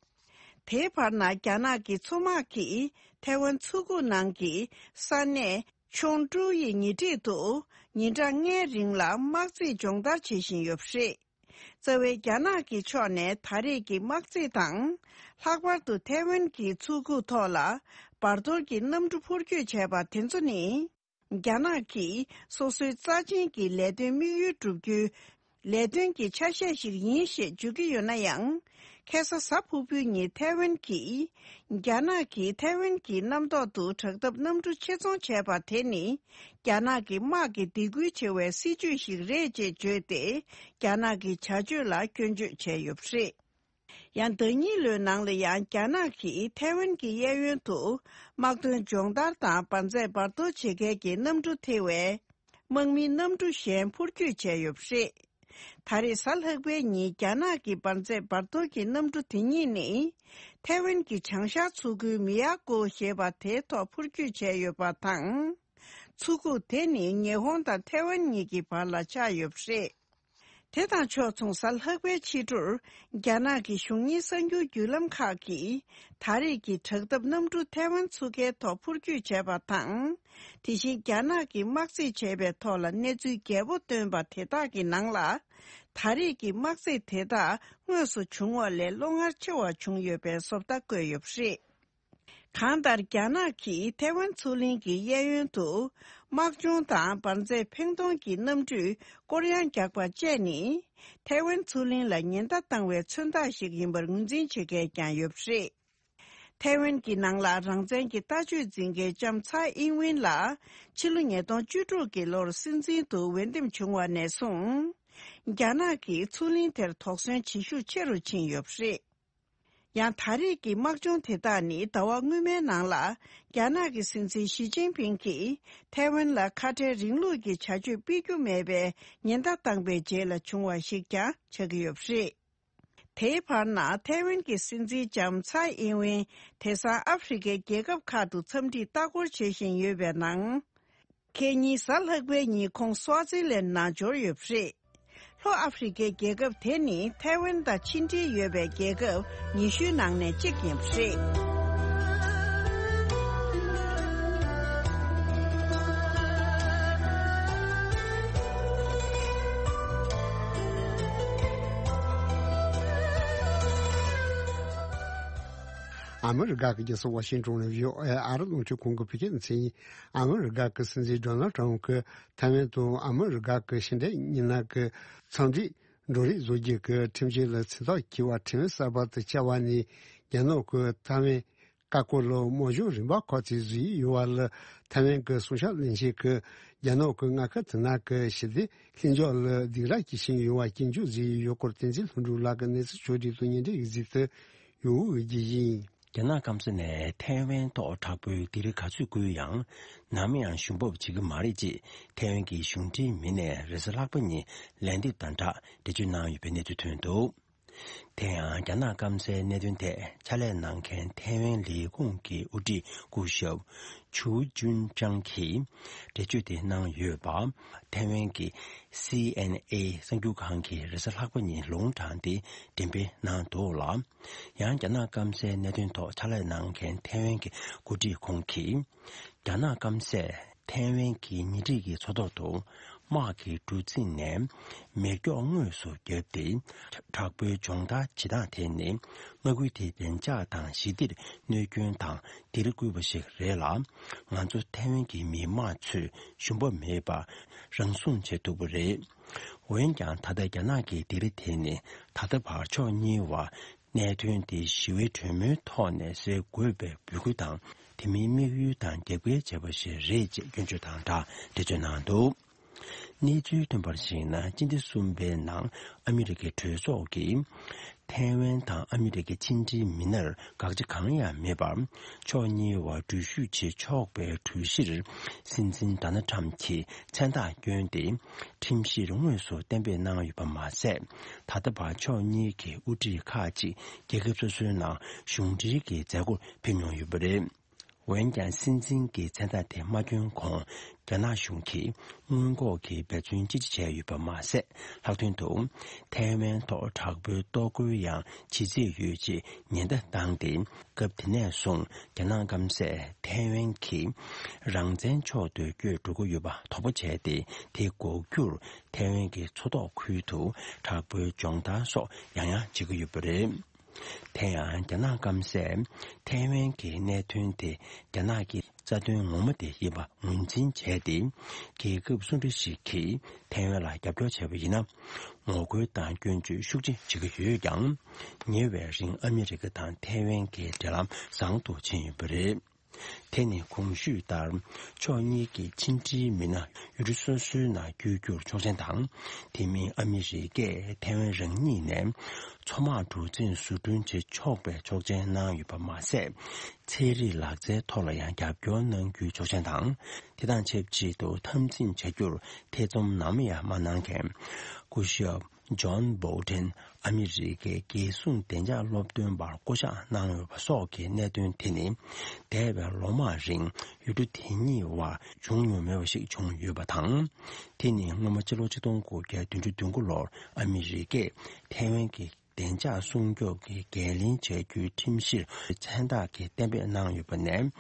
དེའི་བར་ན་རྒྱ་ནག་གི་མཚོ་དམག་གིས་ཐའེ་ཝན་མཚོ་ཁུག་ནང་གི་ས་གནས་ཆོང་ཀྲུའུ་ཡི་ཉེ་འཁྲིས་དུ་ཉིན་གྲངས་ལྔའི་རིང་ལ་དམག་རྩིས་སྦྱོང་བརྡར་བྱེད་བཞིན་ཡོད་པ་རེད། རྩ་བའི་རྒྱ་ནག་གི་ཕྱོགས་ནས་ད་རེས་ཀྱི་དམག་རྩིས་དང་། ལྷག་པར་དུ་ཐའེ་ཝན་གྱི་མཚོ་ཁུག་ཐོག་ལ་འབར་གཏོར་གྱི་གནམ་གྲུ་འཕུར་སྐྱོད་བྱས་པ་དེ་ཚོ་ནི། རྒྱ་ནག་གིས་སོ་སོའི་རྩ་ཆེན་གྱི་ལས་དོན་དམིགས་ཡུལ་བསྒྲུབ་རྒྱུའི་ལས་དོན་གྱི་ཆ་ཤས་ཤིག་ཡིན་ཞེས་བརྗོད་ཀྱི་ཡོད་ན་ཡང་། ཁ་སང་གཟའ་ཕུར་བུའི་ཉིན་ཐའེ་ཝན་གྱིས། རྒྱ་ནག་གིས་ཐའེ་ཝན་གྱི་གནམ་ཐོག་ཏུ་དྲག་འཐབ་གནམ་གྲུ་ཆེད་རྫོང་བྱས་པ་དེ་ནི། རྒྱ་ནག་གི་དམག་གི་སྡིགས་སྐུལ་ཆེ་བའི་སྲིད་བྱུས་ཤིག་རེད་ཅེས་བརྗོད་དེ། རྒྱ་ནག་གི་བྱ་སྤྱོད་ལ་སྐྱོན་བརྗོད་བྱས་ཡོད་པ་རེད། ཡང་ཟླ་གཉིས་ལོའི་ནང་ལ་ཡང་རྒྱ་ནག་གིས་ཐའེ་ཝན་གྱི་གཡས་གཡོན་དུ་དམག་དོན་སྦྱོང་བརྡར་དང་འབར་རྫས་འབར་གཏོར་བྱེད་མཁན་གྱི་གནམ་གྲུ་ཐེ་བའི་དམག་མིའི་གནམ་གྲུ་གཞན་འཕུར་སྐྱོད་བྱས་ཡོད་པ་རེད། ད་རེས་གཟའ་ལྷག་པའི་ཉིན་རྒྱ་ནག་གི་འབར་རྫས་འབར་གཏོར་གྱི་གནམ་གྲུ་དེ་གཉིས་ནི་ཐའེ་ཝན་གྱི་བྱང་ཤར་མཚོ་ཁུལ་མི་ཡ་ཀོ་ཞེས་པ་དེའི་ཐོག་འཕུར་སྐྱོད་བྱས་ཡོད་པ་དང་། མཚོ་ཁུག་དེ་ནི་ཉི་ཧོང་དང་ཐའེ་ཝན་གཉིས་ཀྱི་བར་ལ་ཆགས་ཡོད་པ་རེད། དེ་དང་ཕྱོགས་མཚུངས་གཟའ་ལྷག་པའི་ཕྱི་དྲོར་རྒྱ་ནག་གི་གཞུང་གཉེར་གསར་འགྱུར་བརྒྱུད་ལམ་ཁག་གིས་ད་རེས་ཀྱི་དྲག་འཐབ་གནམ་གྲུ་ཐའེ་ཝན་མཚོ་ཁའི་ཐོག་འཕུར་སྐྱོད་བྱས་པ་དང་། དེ་བཞིན་རྒྱ་ནག་གིས་དམག་རྩིས་བྱས་པའི་ཐོག་ལ་གནས་ཚུལ་རྒྱས་པོ་བཏོན་པ་དེ་དག་གི་ནང་ལ། ད་རེས་ཀྱི་དམག་རྩིས་དེ་དག་དངོས་སུ་བྱུང་བ་ལས་བློ་ངར་ཆེ་བ་བྱུང་ཡོད་པའི་བཟོ་ལྟ་བཀོད་ཡོད་པ་རེད། གང་ལྟར་རྒྱ་ནག་གིས་ཐའེ་ཝན་མཚོ་གླིང་གི་གཡས་གཡོན་དུ་དམག་སྦྱོང་དང་འབར་རྫས་འཕེན་གཏོང་གི་གནམ་གྲུས་སྐོར་གཡང་རྒྱག་པ་བཅས་ནི། ཐའེ་ཝན་མཚོ་གླིང་ལ་ཉེན་བརྡ་བཏང་བའི་མཚོན་རྟགས་ཤིག་ཡིན་པར་ངོས་འཛིན་བྱེད་མཁན་ཀྱང་ཡོད་པ་རེད། ཐའེ་ཝན་གྱི་ནང་ལ་རང་བཙན་གྱི་ལྟ་སྤྱོད་འཛིན་མཁན་ལྕམ་ཚའེ་ཨིན་ཝིན་ལགས་ཕྱི་ལོ་ཉིས་སྟོང་བཅུ་དྲུག་གི་ལོར་སྲིད་འཛིན་དུ་འོས་འདེམས་བྱུང་བ་ནས་བཟུང་། རྒྱ་ནག་གིས་མཚོ་གླིང་དེར་དོགས་ཟོན་བྱེད་ཤུགས་ཆེ་རུ་ཕྱིན་ཡོད་པ་རེད། ཡང་ད་རེས་ཀྱི་དམག་སྦྱོང་དེ་དག་ནི་ཟླ་བ་སྔོན་མའི་ནང་ལ་རྒྱ་ནག་གི་སྲིད་འཛིན་ཞི་ཅིན་ཕིང་གིས་ཐའེ་ཝན་ལ་ཁ་བྲལ་རིང་ལུགས་ཀྱི་བྱ་སྤྱོད་སྤེལ་རྒྱུ་མེད་པའི་ཉེན་བརྡ་བཏང་པའི་རྗེས་ལ་བྱུང་བ་ཞིག་ཀྱང་ཆགས་ཀྱི་ཡོད་པ་རེད། དེའི་བར་ན་ཐའེ་ཝན་གྱི་སྲིད་འཛིན་ལྕམ་ཚའེ་ཨིན་ཝིན་དེང་སང་ཨ་ཧྥེ་རི་ཁའི་རྒྱལ་ཁབ་ཁག་ཏུ་འཚམས་འདྲིར་ལྟ་སྐོར་བྱེད་བཞིན་ཡོད་པའི་ནང་། ཁེ་ཉིན་གཟའ་ལྷག་པའི་ཉིན་ཁོང་སུའ་ཙི་ལན་ནང་འབྱོར་ཡོད་པ་རེད། ལྷོ་ཨ་ཧྥེ་རི་ཁའི་རྒྱལ་ཁབ་དེ་ནི་ཐའེ་ཝན་དང་ཕྱི་འབྲེལ་ཡོད་པའི་རྒྱལ་ཁབ་ཉི་ཤུའི་ནང་ནས་གཅིག་ཡིན་པ་རེད། ཨ་མི་རི་ཀ་གི་རྒྱལ་ས་ཝ་ཤིང་ཏོན་ནས་བྷི་ཨོ་ཨེ་ཨ་རབ་རླུང་འཕྲིན་ཁང་གི་བོད་སྐད་སྡེ་ཚན་ཡིན། ཨ་མི་རི་ཀ་གི་སྲིད་འཛིན་ཌོ་ནལ་ཏྲམ་གྱིས་ཐའེ་ཝན་དུ་ཨ་མི་རི་ཀ་གི་ཕྱི་འབྲེལ་མི་སྣ་གི་འཚམས་འདྲི་ འགྲོ་རིགས་བཟོ་རྒྱུ་གི་ཁྲིམས་གཞི་ལ་ཚིག་ཐག་བཅད་པ་ཁྲིམས་གསར་པ་དང་བཅས་པ་ནི། རྒྱ་ནག་གི་ཐའེ་ཝན་བཀའ་བཀོད་ལ་དམག་སྦྱོང་རིམ་པ་ཁག་ཅིག་བཟོས་ཡོད་པ་ལ། ཐའེ་ཝན་གྱི་སྲུང་སྐྱོབ་བློན་ཆེན་གྱིས་རྒྱ་ནག་གི་མངའ་ཁུལ་དེ་ནང་གི་ཞི་བདེ་ལྷིང་འཇགས་ལ་སྡིགས་ར་བྱེད་བཞིན་ཡོད་པ་སྐྱོན་བརྗོད་བཟོས་ཡོད་སྐོར། བསྟན་འཛིན་ལྷུན་གྲུབ་ལགས་ཀྱིས་གནས་ཚུལ་ཕྱོགས་བསྒྲིགས་དང་སྙན་སྒྲོན་ཡིག་གཟིགས་དུ་ཡོད་པ་ཡིན། རྒྱ་ནག་སྐམ་ས་ནས་ཐའེ་ཝན་ཐོག་དྲག་པོའི་སྡིགས་ར་ག་ཚོད་བསྐུལ་ཡང་། ནམ་ཡང་ཞུ་འབབ་བྱེད་ཀྱི་མ་རེད་ཅེས་ཐའེ་ཝན་གྱི་གཞུང་འབྲེལ་མི་སྣས་རེས་གཟའ་ལྷག་པ་ཉིན་ལན་འདེབས་དང་སྦྲགས་འགྲེལ་བརྗོད་གནང་ཡོད་པའི་གནས་ཚུལ་ཐོན་འདུག་དེ་ཡང་རྒྱ་ནག་སྐམ་སའི་གནད་དོན་ཐད་ཕྱག་ལས་གནང་མཁན་ཐའེ་ཝན་ལས་ཁུངས་ཀྱི་དབུ་ཁྲིད་སྐུ་ཞབས་ཆུའུ་ཅུན་ཅང་གིས་འགྲེལ་བརྗོད་དེ་གནང་ཡོད་པ། ཐའེ་ཝན་གྱི་སི་ཨེན་ཨེ་གསར་འགྱུར་ཁང་གིས་རེས་གཟའ་ལྷག་པ་ཉིན་ལུང་དྲངས་ཏེ་འགྲེམས་སྤེལ་གནང་འདུག་ལ། ཡང་རྒྱ་ནག་སྐམ་སའི་གནད་དོན་ཐོག་ཕྱག་ལས་གནང་མཁན་ཐའེ་ཝན་གྱི་འགོ་ཁྲིད་ཁོང་གིས། རྒྱ་ནག་སྐམ་སས་ཐའེ་ཝན་གྱི་ཉེ་འཁྲིས་ཀྱི་མཚོ་ཐོག་ཏུ་དམག་གི་གྲུ་གཟིངས་ནས་མེ་སྒྱོགས་དངོས་སུ་བརྒྱབ་སྟེ། དྲག་པོའི་སྦྱོང་བརྡར་བྱེད་སྟངས་དེ་ནི་མངའ་ཁུལ་དེའི་བདེ་འཇགས་དང་ཞི་བདེར་གནོད་སྐྱོན་དང་སྡིགས་ར་བསྐུལ་བ་ཞིག་རེད་ལ། ང་ཚོ་ཐའེ་ཝན་གྱི་མི་དམངས་ཚོས་ཞུམ་པ་མེད་པར་རང་སྲུང་བྱེད་ཐུབ་པ་རེད། འོན་ཀྱང་ད་ལྟ་རྒྱ་ནག་གི་སྡིགས་ར་དེ་ནི་ད་ལྟ་བར་ཕྱོགས་གཉིས་བར། གནད་དོན་དེ་ཞི་བའི་གྲོས་མོལ་ཐོག་ནས་སེལ་དགོས་པའི་འབོད་སྐུལ་དང་། དེ་མིན་དམིགས་ཡུལ་དང་རྒྱབ་འགལ་བྱས་པ་ཞིག་རེད་ཅེས་སྐྱོན་བརྗོད་དང་སྦྲགས་འགྲེལ་བརྗོད་གནང་འདུག་གནས་ཚུལ་ཐོན་པར་གཞིགས་ན། སྤྱི་ཟླ་གསུམ་པའི་ནང་ཨ་མི་རི་ཀའི་གྲོས་ཚོགས་ཀྱིས་ཐའེ་ཝན་དང་ཨ་མི་རི་ཀའི་ཕྱི་འབྲེལ་མི་སྣར་དགག་བྱ་གང་ཡང་མེད་པར། ཕྱོགས་གཉིས་བར་འགྲུལ་བཞུད་བྱེད་ཆོག་པའི་གྲོས་གཞིར་སྲིད་འཛིན་ཌོ་ནལ་ཁྲམ་གྱིས་མཚན་རྟགས་བསྐྱོན་ཏེ། ཁྲིམས་གཞིར་དངོས་སུ་གཏན་འབེབས་གནང་ཡོད་པ་མ་ཟད། ད་ལྟ་བར་ཕྱོགས་གཉིས་ཀྱི་དབུ་ཁྲིད་ཁག་ཅིག་རྒྱལ་ཁབ་སོ་སོའི་ནང་གཞུང་འབྲེལ་གྱི་མཛད་སྒོར་ཕེབས་མྱོང་ཡོད་པ་རེད། འོན་ཀྱང་། སྲིད་འཛིན་གྱི་མཚན་རྟགས་དེ་མ་བསྐྱོན་གོང་། རྒྱ་ནག་གཞུང་གིས་སྔོན་འགོག་གི་འབད་བརྩོན་ཅི་ཆེ་བྱས་ཡོད་པ་མ་ཟད། ལྷག་དོན་དུ། ཐའེ་ཝན་ཐོག་དྲག་པོའི་གཏོར་རྒོལ་ཡང་བྱེད་རྩིས་ཡོད་ཅེས་ཉེན་བརྡ་བཏང་སྟེ། སྐབས་དེ་ནས་བཟུང་རྒྱ་ནག་སྐམ་སས་ཐའེ་ཝན་གྱི་རང་བཙན་ཕྱོགས་སུ་བསྐྱོད་འགྲོ་གི་ཡོད་པ་དོགས་པ་བྱས་ཏེ། དེ་འགོག་རྒྱུར་ཐའེ་ཝན་གྱི་མཚོ་ཐོག་ཁུལ་དུ་དྲག་པོའི་སྦྱོང་བརྡར་སོགས་ཡང་ཡང་བྱེད་ཀྱི་ཡོད་པ་རེད། དེ་ཡང་རྒྱ་ནག་སྐམ་སས་ཐའེ་ཝན་གྱི་གནད་དོན་དེ་རྒྱ་ནག་གི་རྩ་དོན་ངོ་མ་དེ་ཡིན་པ་ངོས་འཛིན་བྱས་ཏེ། རྒྱལ་ཁབ་སུ་འདྲ་ཞིག་གིས་ཐའེ་ཝན་ལ་རྒྱབ་སྐྱོར་བྱས་པ་ཡིན་ན། ངོ་རྒོལ་དང་སྐྱོན་བརྗོད་ཤུགས་ཆེ་བྱེད་ཀྱི་ཡོད་ཀྱང་། ཉེ་བའི་རིང་ཨ་མི་རི་ཀ་དང་ཐའེ་ཝན་གྱི་འབྲེལ་ལམ་བཟང་དུ་ཕྱིན་ཡོད་པ་རེད། དེ་ནི་གོང་ཞུས་ལྟར། ཕྱོགས་གཉིས་ཀྱི་ཕྱི་འབྲེལ་མི་སྣ་ཡུལ་གྲུ་སོ་སོའི་ནང་བསྐྱོད་རྒྱུར་ཆོག་མཆན་དང་། དེ་མིན་ཨ་མི་རི་ཀས་ཐའེ་ཝན་རང་ཉིད་ནས་མཚོ་དམག་གྲུ་གཟིངས་བཟོ་སྐྲུན་བྱེད་ཆོག་པའི་ཆོག་མཆན་གནང་ཡོད་པ་མ་ཟད། ཚན་རིག་ལག་རྩལ་ཐོག་ལ་ཡང་རྒྱབ་སྐྱོར་གནང་རྒྱུའི་ཆོག་མཆན་དང་། དེ་དང་ཆབས་ཅིག་ཏུ་འཐབ་འཛིང་བྱ་རྒྱུར་ཐེ་ཚོམ་ནམ་ཡང་མ་གནང་མཁན། སྐུ་ཞབས་ཇོན་བྷོལ་ཊན་ཨ་མི་རི་ཀའི་རྒྱལ་སྲུང་བདེ་འཇགས་སློབ་སྟོན་པར་བསྐོ་གཞག་གནང་ཡོད་པ་སོགས་ཀྱི་གནད་དོན་དེ་ནི། འདས་པའི་ལོ་མང་རིང་ཡུལ་གྲུ་དེ་གཉིས་བར་བྱུང་མྱོང་མེད་པ་ཞིག་བྱུང་ཡོད་པ་དང་། དེ་ནི་སྔོན་མ་ཕྱི་ལོ་ཆིག་སྟོང་དགུ་བརྒྱ་བདུན་ཅུ་དོན་དགུ་ལོར་ཨ་མི་རི་ཀས་ཐའེ་ཝན་གྱི་བདེ་འཇགས་སྲུང་སྐྱོབ་ཀྱི་འགན་ལེན་བྱ་རྒྱུའི་ཁྲིམས་གཞིར་མཚན་རྟགས་ཀྱི་གཏན་འབེབས་གནང་ཡོད་པ་ནས།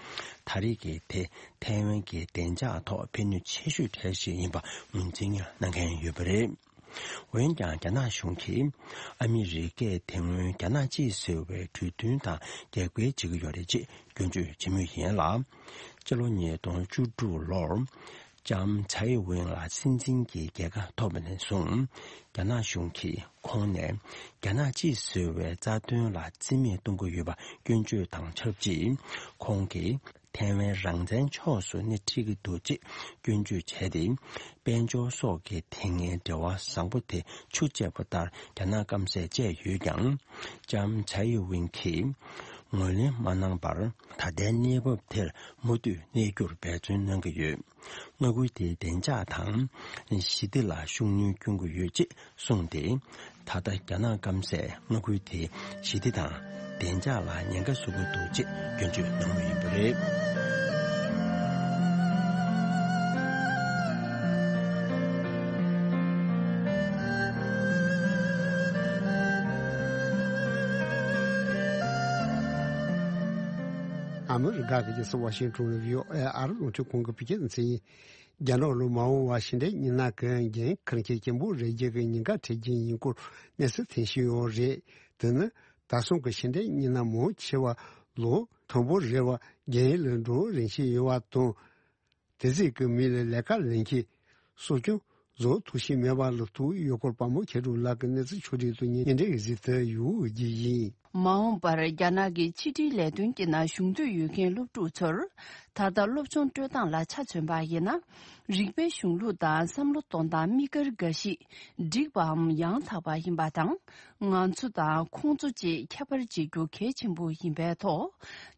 ད་རེས་ཀྱི་དེ་ཐའེ་ཝན་གྱི་བདེ་འཇགས་ཐོག་ཕན་ནུས་ཆེ་ཤོས་གྲས་ཤིག་ཡིན་པ་ངོས་འཛིན་གནང་མཁན་ཡོད་པ་རེད། འོན་ཀྱང་། རྒྱ་ནག་གཞུང་གིས་ཨ་མི་རི་ཀས་དེ་སྔོན་རྒྱ་ནག་གཅིག་ཟེར་བའི་གྲོས་མཐུན་དང་རྒྱབ་འགལ་བྱེད་ཀྱི་ཡོད་རེད་ཅེས་སྐྱོན་བརྗོད་བྱེད་མུས་ཡིན་ལ། སྤྱི་ལོ་ཉིས་སྟོང་བཅུ་དྲུག་ལོར་ལྕམ་ཚའེ་ཝེན་ལ་སྲིད་འཛིན་གྱི་རྒྱལ་ཁ་ཐོབ་པ་ནས་བཟུང་། རྒྱ་ནག་གཞུང་གིས་ཁོང་ནས་རྒྱ་ནག་གཅིག་ཟེར་བའི་རྩ་དོན་ལ་རྩིས་མེད་གཏོང་གི་ཡོད་པ་སྐྱོན་བརྗོད་དང་ཆབས་ཅིག་ཁོང་གིས། ཐའེ་ཝན་རང་བཙན་ཕྱོགས་སུ་སྣེ་ཁྲིད་ཀྱི་འདུག་ཅེས་སྐྱོན་བརྗོད་བྱས་ཏེ། དཔལ་འབྱོར་སོགས་ཀྱི་དེ་སྔའི་འབྲེལ་བ་བཟང་པོ་དེ་ཆུ་བཅད་པ་ལྟར་རྒྱ་ནག་སྐམ་སས་བཅད་ཡོད་ཀྱང་། ལྕམ་ཚའེ་ཝེན་གྱིས་ངོས་ལེན་མ་གནང་བར། ད་ལྟའི་གནས་བབ་དེར་མུ་མཐུད་གནས་རྒྱུར་འབད་བརྩོན་གནང་གི་ཡོད། མངའ་ཁུལ་དེའི་བདེ་འཇགས་དང་ཞི་བདེ་ལ་ཤུགས་སྣོན་སྐྱོན་གྱི་ཡོད་ཅེས་གསུངས་ཏེ། ད་ལྟ་རྒྱ་ནག་སྐམ་སས་མངའ་ཁུལ་དེའི་ཞི་བདེ་དང་བདེ་འཇགས་ལ་ཉེན་ཁ་བཟོ་གི་འདུག་ཅེས་སྐྱོན་བརྗོད་གནང་བ་ཡིན་པ་རེད། ཨ་མི་རི་ཀ་གི་རྒྱལ་ས་ཝ་ཤིང་ཊོན་ནས་བྷི་ཨོ་ཨེ་ཨ་རི་རླུང་འཕྲིན་ཁང་གི་བོད་སྐད་སྡེ་ཚན་ཡིན། རྒྱ་ནག་ལ་མ་འོངས་པར་ཕྱི་འབྲེལ་མི་སྣ་གི་འགན་འཁུར་མཁན་སྐྱེན་པོ་རེ་རྒྱུ་གི་ཉེན་ཁ་འཕྲད་རྒྱུ་ཡིན་སྐོར་གནས་ཚུལ་ཐོན་བཞིན་ཡོད་རེད། དེ་ནི་ད་སོང་གི་ཕྱི་འབྲེལ་མི་སྣ་མང་ཆེ་བ་ལོ་དང་པོ་རེ་བ་རྒྱ་ཡིག་ལ་འགྲོ་རིན་ཆེན་ཡོད་པ་དང་། དེ་ཚོའི་གི་མི་ལ་ལས་ཀ་ལེན་མཁན་གསོ་སྐྱོང་ བཟོ་ཐུགས་ཤེས་མེད་པ་ལ་ཐུག་ཡུལ་སྐོར་བ་མོ་མཁས་གྲུབ་ལགས་ཀྱི་གནས་ཚུལ་ཕྱོགས་སྒྲིག་ཏུ་ཉན་འདྲེ་གཟིགས་ཏེ་ཡུ་རྒྱས་ཡིན། མ་འོངས་པར་རྒྱ་ནག་གི་ཕྱི་དྲིལ་ལས་དོན་གྱི་ནང་ཞུགས་འདོད་ཡོད་མཁན་སློབ་ཕྲུག་ཚོར་ད་ལྟ་སློབ་སྦྱོང་སྤྲོད་སྟངས་ལ་ཆ་མཚོན་པ་ཡིན་ན། རིག་པའི་གཞུང་ལུགས་དང་བསམ་བློ་གཏོང་སྟངས་དམིགས་བཀར་འགའ་ཞིག་འགྲིག་པའམ་ཡང་དག་པ་ཡིན་པ་དང་། ང་ཚོ་དང་ཁོང་ཚོ་བཅས་ཁྱད་པར་འབྱེད་རྒྱུ་གལ་ཆེན་པོ་ཡིན་པའི་ཐོག་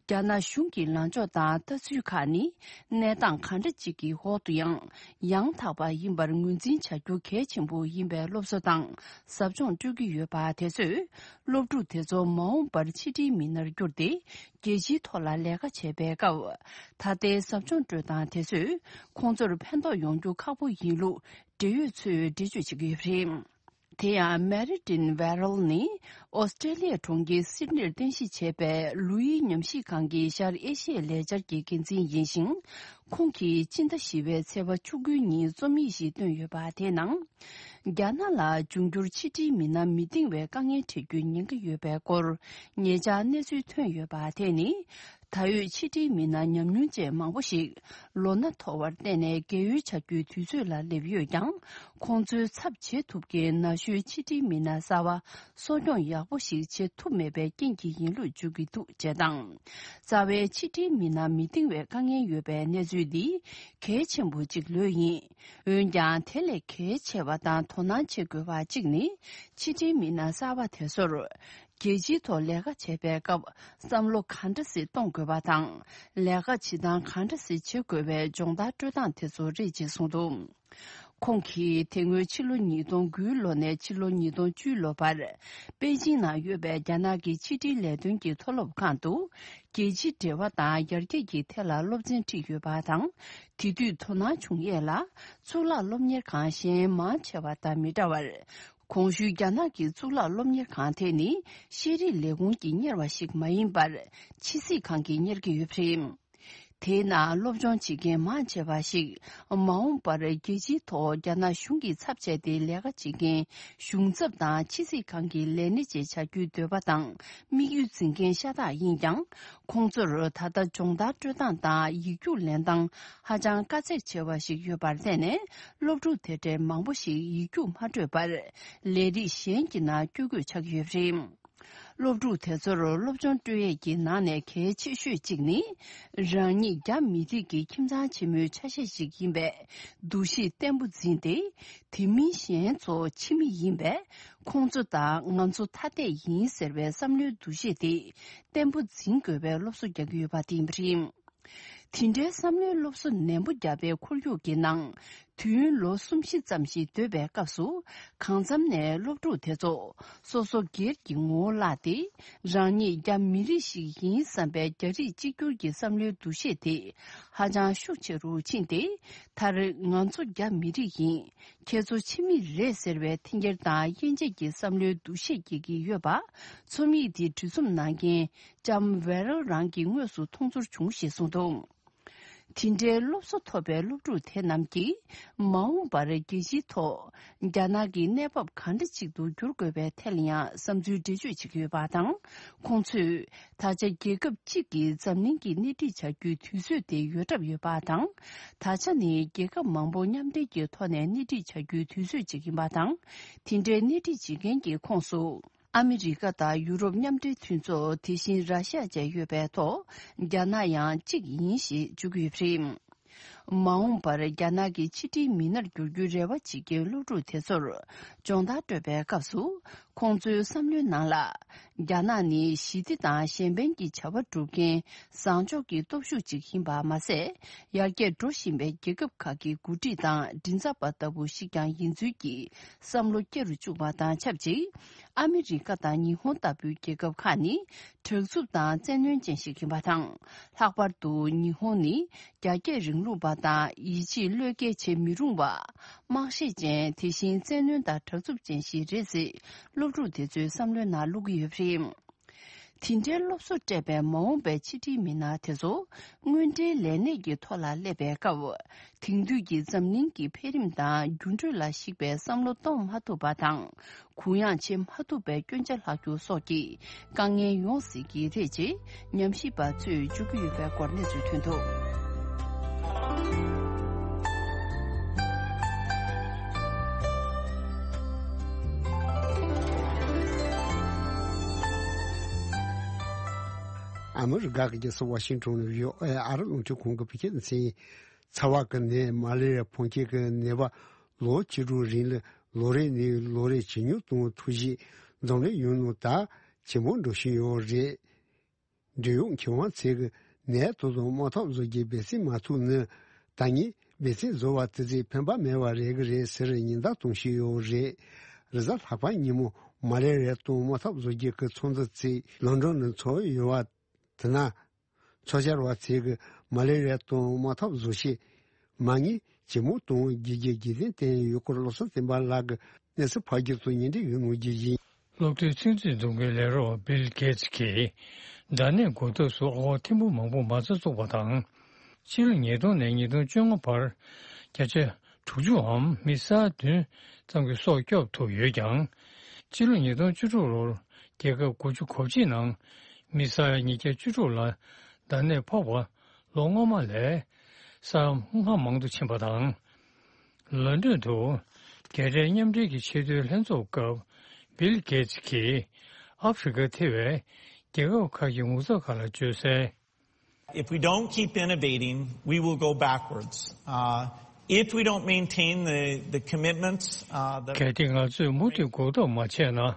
རྒྱ་ནག་གཞུང་གི་ལངས་ཕྱོགས་དང་ལྟ་ཚུལ་ཁག་ནི་གནས་སྟངས་གང་འདྲ་ཅིག་གི་འོག་ཏུ་ཡང་ཡང་དག་པ་ཡིན་པར་ངོས་འཛིན་བྱ་རྒྱུ་གལ་ཆེན་པོ་ཡིན་པའི་སློབ་གསོ་དང་ཟབ་སྦྱོང་སྤྲོད་ཀྱི་ཡོད་པ་དེ་ཚོས། སློབ་ཕྲུག་དེ་ཚོ་མ་འོངས་པར་ཕྱི་དྲིལ་མི་སྣར་གྱུར་ཏེ་རྒྱལ་སྤྱིའི་ཐོག་ལ་ལས་ཀ་བྱེད་པའི་སྐབས། ད་ལྟའི་ཟབ་སྦྱོང་སྤྲོད་སྟངས་དེ་ཚོས་ཁོང་ཚོར་ཕན་ཐོགས་ཡོང་རྒྱུ་ཁག་པོ་ཡིན་ལུགས་འབྲེལ་ཡོད་ཚོས་འགྲེལ་བརྗོད་བྱེད་ཀྱི་ཡོད་པ་རེད། དེ་ཡང་Martin Verrill ནི་ཨོ་སི་ཀྲེ་ལི་ཡའི་གྲོང་ཁྱེར་སིད་ནིར་རྟེན་གཞི་བྱས་པའི་ལུའུ་ཡི་ཉམས་ཞིབ་ཁང་གི་ཤར་ཨེ་ཤི་ཡའི་ལས་འཆར་གྱི་འགན་འཛིན་ཡིན་ཞིང་། ཁོང་གིས་སྤྱི་ཟླ་བཞི་པའི་ཚེས་པ་བཅུ་དགུའི་ཉིན་རྩོམ་ཡིག་ཞིག་བཏོན་ཡོད་པ་དེའི་ནང་། རྒྱ་ནག་ལ་འབྱུང་འགྱུར་ཕྱི་དྲིལ་མི་སྣ་མི་འདང་བའི་དཀའ་ངལ་འཕྲད་རྒྱུའི་ཉེན་ཁ་ཡོད་པའི་སྐོར་ཉེ་ཆར་གནས་ཚུལ་ཐོན་ཡོད་པ་དེ་ནི། ད་ཡོད་ཕྱི་དྲིལ་མི་སྣ་ཉམས་མྱོང་ཅན་མང་པོ་ཞིག་ལོ་ན་མཐོ་བར་བརྟེན་ནས་རྒས་ཡོལ་ཆགས་རྒྱུའི་དུས་ཚོད་ལ་སླེབས་ཡོད་ཀྱང་། ཁོང་ཚོའི་ཚབ་བྱེད་ཐུབ་མཁན་ན་གཞོན་ཕྱི་དྲིལ་མི་སྣ་གསར་པ་གསོ་སྐྱོང་ཡག་པོ་ཞིག་བྱེད་ཐུབ་མེད་པའི་རྐྱེན་གྱིས་ཡིན་ལུགས་བརྗོད་ཀྱི་འདུག་ཅེས་དང་། རྩ་བའི་ཕྱི་དྲིལ་མི་སྣ་མི་འདང་བའི་དཀའ་ངལ་ཡོད་པའི་གནས་ཚུལ་འདི་གལ་ཆེན་པོ་གཅིག་ལོས་ཡིན། འོན་ཀྱང་དེ་ལས་གལ་ཆེ་བ་དང་དོ་སྣང་བྱེད་དགོས་པ་གཅིག་ནི། ཕྱི་དྲིལ་མི་སྣ་གསར་པ་དེ་ཚོར་རྒྱལ་སྤྱིའི་ཐོག་ལས་ཀ་བྱེད་པའི་སྐབས་བསམ་བློ་ག་འདྲ་ཞིག་གཏོང་དགོས་པ་དང་། ལས་ཀ་བྱེད་སྟངས་ག་འདྲ་ཞིག་བྱེད་དགོས་པའི་སྦྱོང་བརྡར་སྤྲོད་སྟངས་དེ་ཚོ་རེད་ཅེས་གསུངས་འདུག་ཁོང་གིས་དེ་སྔོན་ཕྱི་ལོ་ཉིས་སྟོང་དགུའི་ལོ་ནས་ཕྱི་ལོ་ཉིས་སྟོང་བཅུའི་ལོ་བར་པེ་ཅིང་ནང་ཡོད་པའི་རྒྱ་ནག་གི་ཕྱི་དྲིལ་ལས་དོན་གྱི་མཐོ་སློབ་ཁང་དུ་རྒྱལ་སྤྱིའི་འབྲེལ་བ་དང་ཡར་རྒྱས་ཀྱི་ཐད་ལ་སློབ་ཚན་ཁྲིད་ཡོད་པ་དང་། དེ་དུས་དོ་སྣང་བྱུང་ཡས་ལ་གཙུག་ལག་སློབ་གཉེར་ཁང་གཞན་མང་ཆེ་བ་དང་མི་འདྲ་བར། གོང་ཞུས་རྒྱ་ནག་གི་གཙུག་ལག་སློབ་གཉེར་ཁང་དེ་ནི་ཤེས་རིག་ལས་ཁུངས་ཀྱིས་གཉེར་བ་ཞིག་མ་ཡིན་པར་ཕྱི་སྲིད་ཁང་གིས་གཉེར་གྱི་ཡོད་པ་རེད། དེའི་ནང་སློབ་སྦྱོང་བྱེད་མཁན་མང་ཆེ་བ་ཞིག་མ་འོངས་པར་རྒྱལ་སྤྱིའི་ཐོག་རྒྱ་ནག་གཞུང་གི་ཚབ་བྱས་ཏེ་ལས་ཀ་བྱེད་མཁན་གཞུང་ཚབ་དང་ཕྱི་སྲིད་ཁང་གི་ལས་སྣེ་བཅས་བྱ་རྒྱུའི་འདོད་པ་དང་དམིགས་ཡུལ་འཛིན་མཁན་ཤ་སྟག་ཡིན་ཀྱང་། ཁོང་ཚོར་ད་ལྟ་སྦྱོང་བརྡར་སྤྲོད་སྟངས་དང་ཡིག་རྒྱུགས་ལེན་སྟངས་ཧ་ཅང་དཀའ་ཚེགས་ཆེ་བ་ཞིག་ཡོད་པར་བརྟེན་ནས། སློབ་ཕྲུག་དེ་འདྲའི་མང་པོ་ཞིག་ཡིག་རྒྱུགས་མ་སྤྲོད་པར་ལས་རིགས་གཞན་གྱི་ནང་བསྐྱོད་དགོས་ཆགས་ཡོད་པ་རེད། སློབ་ཕྲུག་དེ་ཚོར་སློབ་སྦྱོང་སྤྲོད་ཡས་ཀྱི་ནང་ནས་གལ་ཆེ་ཤོས་གཅིག་ནི། རང་ཉིད་རྒྱ་མི་རིགས་ཀྱི་ཁྱིམ་ཚང་ཆེན་མོའི་ཆ་ཤས་ཤིག་ཡིན་པའི་འདུ་ཤེས་བརྟན་པོ་འཛིན་ཏེ། དེ་མིན་གཞན་ཚོ་ཕྱི་མི་ཡིན་པས། ཁོང་ཚོ་དང་ང་ཚོ་ཐ་དད་ཡིན་ཟེར་བའི་བསམ་བློའི་འདུ་ཤེས་དེ་བརྟན་པོ་འཛིན་དགོས་པའི་སློབ་གསོ་རྒྱག་གི་ཡོད་པ་དེ་ཡིན་པ་རེད། དེ་འདྲའི་བསམ་བློའི་སློབ་གསོ་ནན་པོ་བརྒྱབ་པའི་ཁོར་ཡུག་གི་ནང་། དུས་ཡུན་ལོ་གསུམ་བཞི་ཙམ་ཞིག་སྡོད་པའི་སྐབས་སུ། གང་འཚམ་ནས་སློབ་ཕྲུག་དེ་ཚོ་སོ་སོ་སྒེར་གྱི་ངོ་བོ་བརླག་སྟེ། རང་ཉིད་རྒྱ་མི་རིགས་ཤིག་ཡིན་བསམ་པའི་རྒྱ་རིགས་གཅིག་གྱུར་གྱི་བསམ་བློའི་འདུ་ཤེས་དེ་ཧ་ཅང་ཤུགས་ཆེ་རུ་ཕྱིན་ཏེ། མཐར་ང་ཚོ་རྒྱ་མི་རིགས་ཡིན། ཁྱེད་ཚོ་ཕྱི་མི་རེད་ཟེར་བའི་འཐེན་འཁྱེར་དང་དབྱེ་འབྱེད་ཀྱི་བསམ་བློའི་འདུ་ཤེས་སྐྱེ་གི་ཡོད་པ། རྩོམ་ཡིག་འདི་འབྲི་རྩོམ་གནང་མཁན་ལྕམ་ཝེ་རལ་རང་གིས་དངོས་སུ་མཐོང་ཚོར་བྱུང་ཞེས་གསུངས་འདུག་དེ་འདྲའི་སློབ་གསོ་ཐོབ་པའི་སློབ་ཕྲུག་དེ་རྣམས་ཀྱིས་མ་འོངས་པར་རྒྱལ་སྤྱིའི་ཐོག་རྒྱ་ནག་གི་གནས་བབ་གང་འདྲ་ཅིག་ཏུ་འགྱུར་དགོས་པའི་ཐད་ལ་ཡང་བསམ་ཚུལ་འགྲེལ་བརྗོད་བྱེད་ཀྱི་ཡོད་པ་དང་། ཁོང་ཚོས་ད་ཆ་རྒྱལ་ཁབ་གཅིག་གིས་འཛམ་གླིང་གི་སྣེ་ཁྲིད་བྱ་རྒྱུའི་དུས་ཚོད་དེ་ཡོལ་གྲབས་ཡོད་པ་དང་། ད་ཆ་ནི་རྒྱལ་ཁབ་མང་པོ་མཉམ་འབྲེལ་གྱི་ཐོག་ནས་སྣེ་ཁྲིད་བྱ་རྒྱུའི་དུས་ཚོད་ཅིག་ཡིན་པ་དང་། དེ་འདྲའི་སྣེ་ཁྲིད་བྱེད་མཁན་གྱི་ཁོངས་སུ། ཨ་མི་རི་ཀ་དང་ཡུ་རོབ་མཉམ་འབྲེལ་མཐུན་ཚོགས། དེ་བཞིན་ར་ཤ་བཅས་ཡོད་པའི་ཐོག་རྒྱ་ནག་ཡང་གཅིག་ཡིན་ཞེས་བརྗོད་ཀྱི་ཡོད་པ་རེད། མ་འོངས་པར་རྒྱ་ནག་གི་ཕྱི་དྲིལ་མི་སྣར་འགྱུར་རྒྱུའི་རེ་བ་བྱེད་མཁན་སློབ་ཕྲུག་དེ་ཚོར་སྦྱོང་བརྡར་སྤྲོད་པའི་སྐབས་སུ། ཁོང་ཚོའི་བསམ་བློའི་ནང་ལ། རྒྱ་ནག་ནི་ཞི་བདེ་དང་གཞན་ཕན་གྱི་བྱ་བ་སྒྲུབ་མཁན་བཟང་ཕྱོགས་ཀྱི་སྟོབས་ཤུགས་ཅིག་ཡིན་པ་མ་ཟད། ཡར་རྒྱས་འགྲོ་བཞིན་པའི་རྒྱལ་ཁབ་ཁག་གི་འགོ་ཁྲིད་དང་མགྲིན་ཚབ་པ་ལྟ་བུ་ཞིག་ཀྱང་ཡིན་ཚུལ་གྱི་བསམ་བློ་སྐྱེ་རུ་བཅུག་པ་དང་ཆབས་ཅིག་ཨ་མི་རི་ཀ་དང་ཉི་ཧོང་ལྟ་བུའི་རྒྱལ་ཁབ་ཁག་ནི་དྲག་རྩུབ་དང་བཙན་གནོན་ཅན་ཞིག་ཡིན་པ་དང་། ལྷག་པར་དུ་ཉི་ཧོང་ནི་རྒྱ་སྐྱེད་རིང་ལུགས་པ་དང་ཡིད་ཆེས་བློས་འགེལ་བྱེད་མི་རུང་བ། དམག་ཤེད་ཅན། དེ་བཞིན་བཙན་གནོན་དང་དྲག་རྩུབ་ཅན་ཞིག་རེད་ཅེས་སློབ་ཕྲུག་དེ་ཚོའི་བསམ་བློའི་ནང་བླུག་གི་ཡོད་པ་རེད། དེ་འདྲའི་སློབ་གསོ་སྤྲད་པའི་མ་འོངས་པའི་ཕྱི་དྲིལ་མི་སྣ་དེ་ཚོ་དངོས་འབྲེལ་ལས་གནས་ཀྱི་ཐོག་ལ་སླེབས་པའི་སྐབས། དེང་དུས་ཀྱི་འཛམ་གླིང་གི་འཕེལ་རིམ་དང་འགྱུར་འགྲོས་ལ་གཞིགས་པའི་བསམ་བློ་གཏོང་མ་ཐུབ་པ་དང་། གུ་ཡངས་བྱེད་མ་ཐུབ་པའི་སྐྱོན་ཆ་ལྷག་རྒྱུ་སོགས་ཀྱི་དཀའ་ངལ་ཡོང་སྲིད་ཀྱི་རེད་ཅེས་ཉམས་ཞིབ་པ་ཚོས་བརྗོད་ཀྱི་ཡོད་པའི་སྐོར་གནས་ཚུལ་ཐོན་འདུག་ཨ་མི་རི་ཀ་གི་རྒྱལ་ས་ཝ་ཤིང་ཊོན་ནས་བྷི་ཨོ་ཨེ་ཨ་རི་རླུང་འཕྲིན་ཁང་གི་བོད་སྐད་སྡེ་ཚན་ཡིན། ཚ་བ་གི་ནད་མ་ལེ་རི་ཡ་ཕོན་སྐྱེད་ཀྱི་ནད་པ་ལོ་བཅུ་དྲུག་རིང་ལ་ལོ་རེ་ནས་ལོ་རེ་ཇེ་ཉུང་གཏོང་ཐུགས་བཞེད་འཛམ་གླིང་ཡུལ་ནང་ད་ཇེ་མང་འགྲོ་བཞིན་ཡོད་རེད། འབྲེལ་ཡོད་མཁས་དབང་ཚོས་ཀྱི་ནད་དོ་དམ་དམག་འཐབ་བཟོ་རྒྱུའི་འབད་བརྩོན་མ་ཐུབ་ན། ད་ངས་འབད་བརྩོན་བཟོ་བ་དེ་ཚོས་ཕན་པ་མེད་པ་རེད་གི་རེད་ཟེར་ཉེན་བརྡ་གཏོང་བཞིན་ཡོད་རེད། རེས་གཟའ་ལྷག་པ་ཉིན་མོ་མ་ལེ་རི་ཡ་དང་དམག་འཐབ་བཟོ་རྒྱུ་གི་ཚོགས་འདུ་ཚོས་ལོན་ཌོན་ནང་ཚོགས་ཡོད་པ་དེ་ན། ཚོགས་བཅར་བ་ཚོས་ཀྱི་མ་ལེ་རི་ཡ་དང་དམག་འཐབ་བཟོ་ཆེད་མ་དངུལ་ཇེ་མང་གཏོང་རྒྱུ་གི་དགེ་མཚན་བསྟན་ཡོད་སྐོར་བློ་བཟང་བསྟན་པ་ལགས་ཀྱིས་གནས་ཚུལ་ཕབ་སྒྱུར་དང་སྙན་སྒྲོན་གནང་རྒྱུ་ཡིན། སློབ་གྲྭའི་ཚན་རྩལ་འཛུགས་སྐྲུན་ལས་རོགས་བིལ་གེ་ཚི་གིས་འདྲ་གནས་འགོག་ཐབས་སུ་ཨ་སྒོར་ཐེར་འབུམ་མང་པོ་མ་རྩ་བཙུགས་པ་དང་། ཕྱི་ལོ་ཉིས་སྟོང་ནས་ཉིས་སྟོང་བཅོ་ལྔ་བར་བརྒྱ་ཆ་དྲུག་ཅུའམ་མི་ས་ཡ་བདུན་ཙམ་གྱི་སྲོག་སྐྱོབ་ཐུབ་ཡོད་ཀྱང་། ཕྱི་ལོ་ཉིས་སྟོང་བཅུ་དྲུག་ལོར་རྒྱལ་ཁབ་དགུ་བཅུ་གོ་གཅིག་ནང་མི་ས་ཡ་ཉིས་བརྒྱ་བཅུ་དྲུག་ལ་འདྲ་གནས་ཕོག་པ་ལོ་སྔོན་མ་ལས་ས་ཡ་ལྔ་མང་དུ་ཕྱིན་པ་དང་། ལོན་ཌོན་དུ་རྒྱལ་སྤྱིའི་མཉམ་འབྲེལ་གྱི་ཆེས་མཐོའི་ལྷན་ཚོགས་སྐབས་བིལ་གེ་ཚི་གིས་ཨ་ཧྥེ་རི་ཁ་ཐེ་བའི་རྒྱལ་ཁབ་ཁག་གི་ངོ་ཚབ་ཁག་ལ་བརྗོད་གསལ། If we don't keep innovating, we will go backwards. Uh, if we don't maintain the, the commitments, uh, that གལ་ཏེ་ང་ཚོས་མུ་མཐུད་འགོག་ཐབས་མ་བྱས་ན།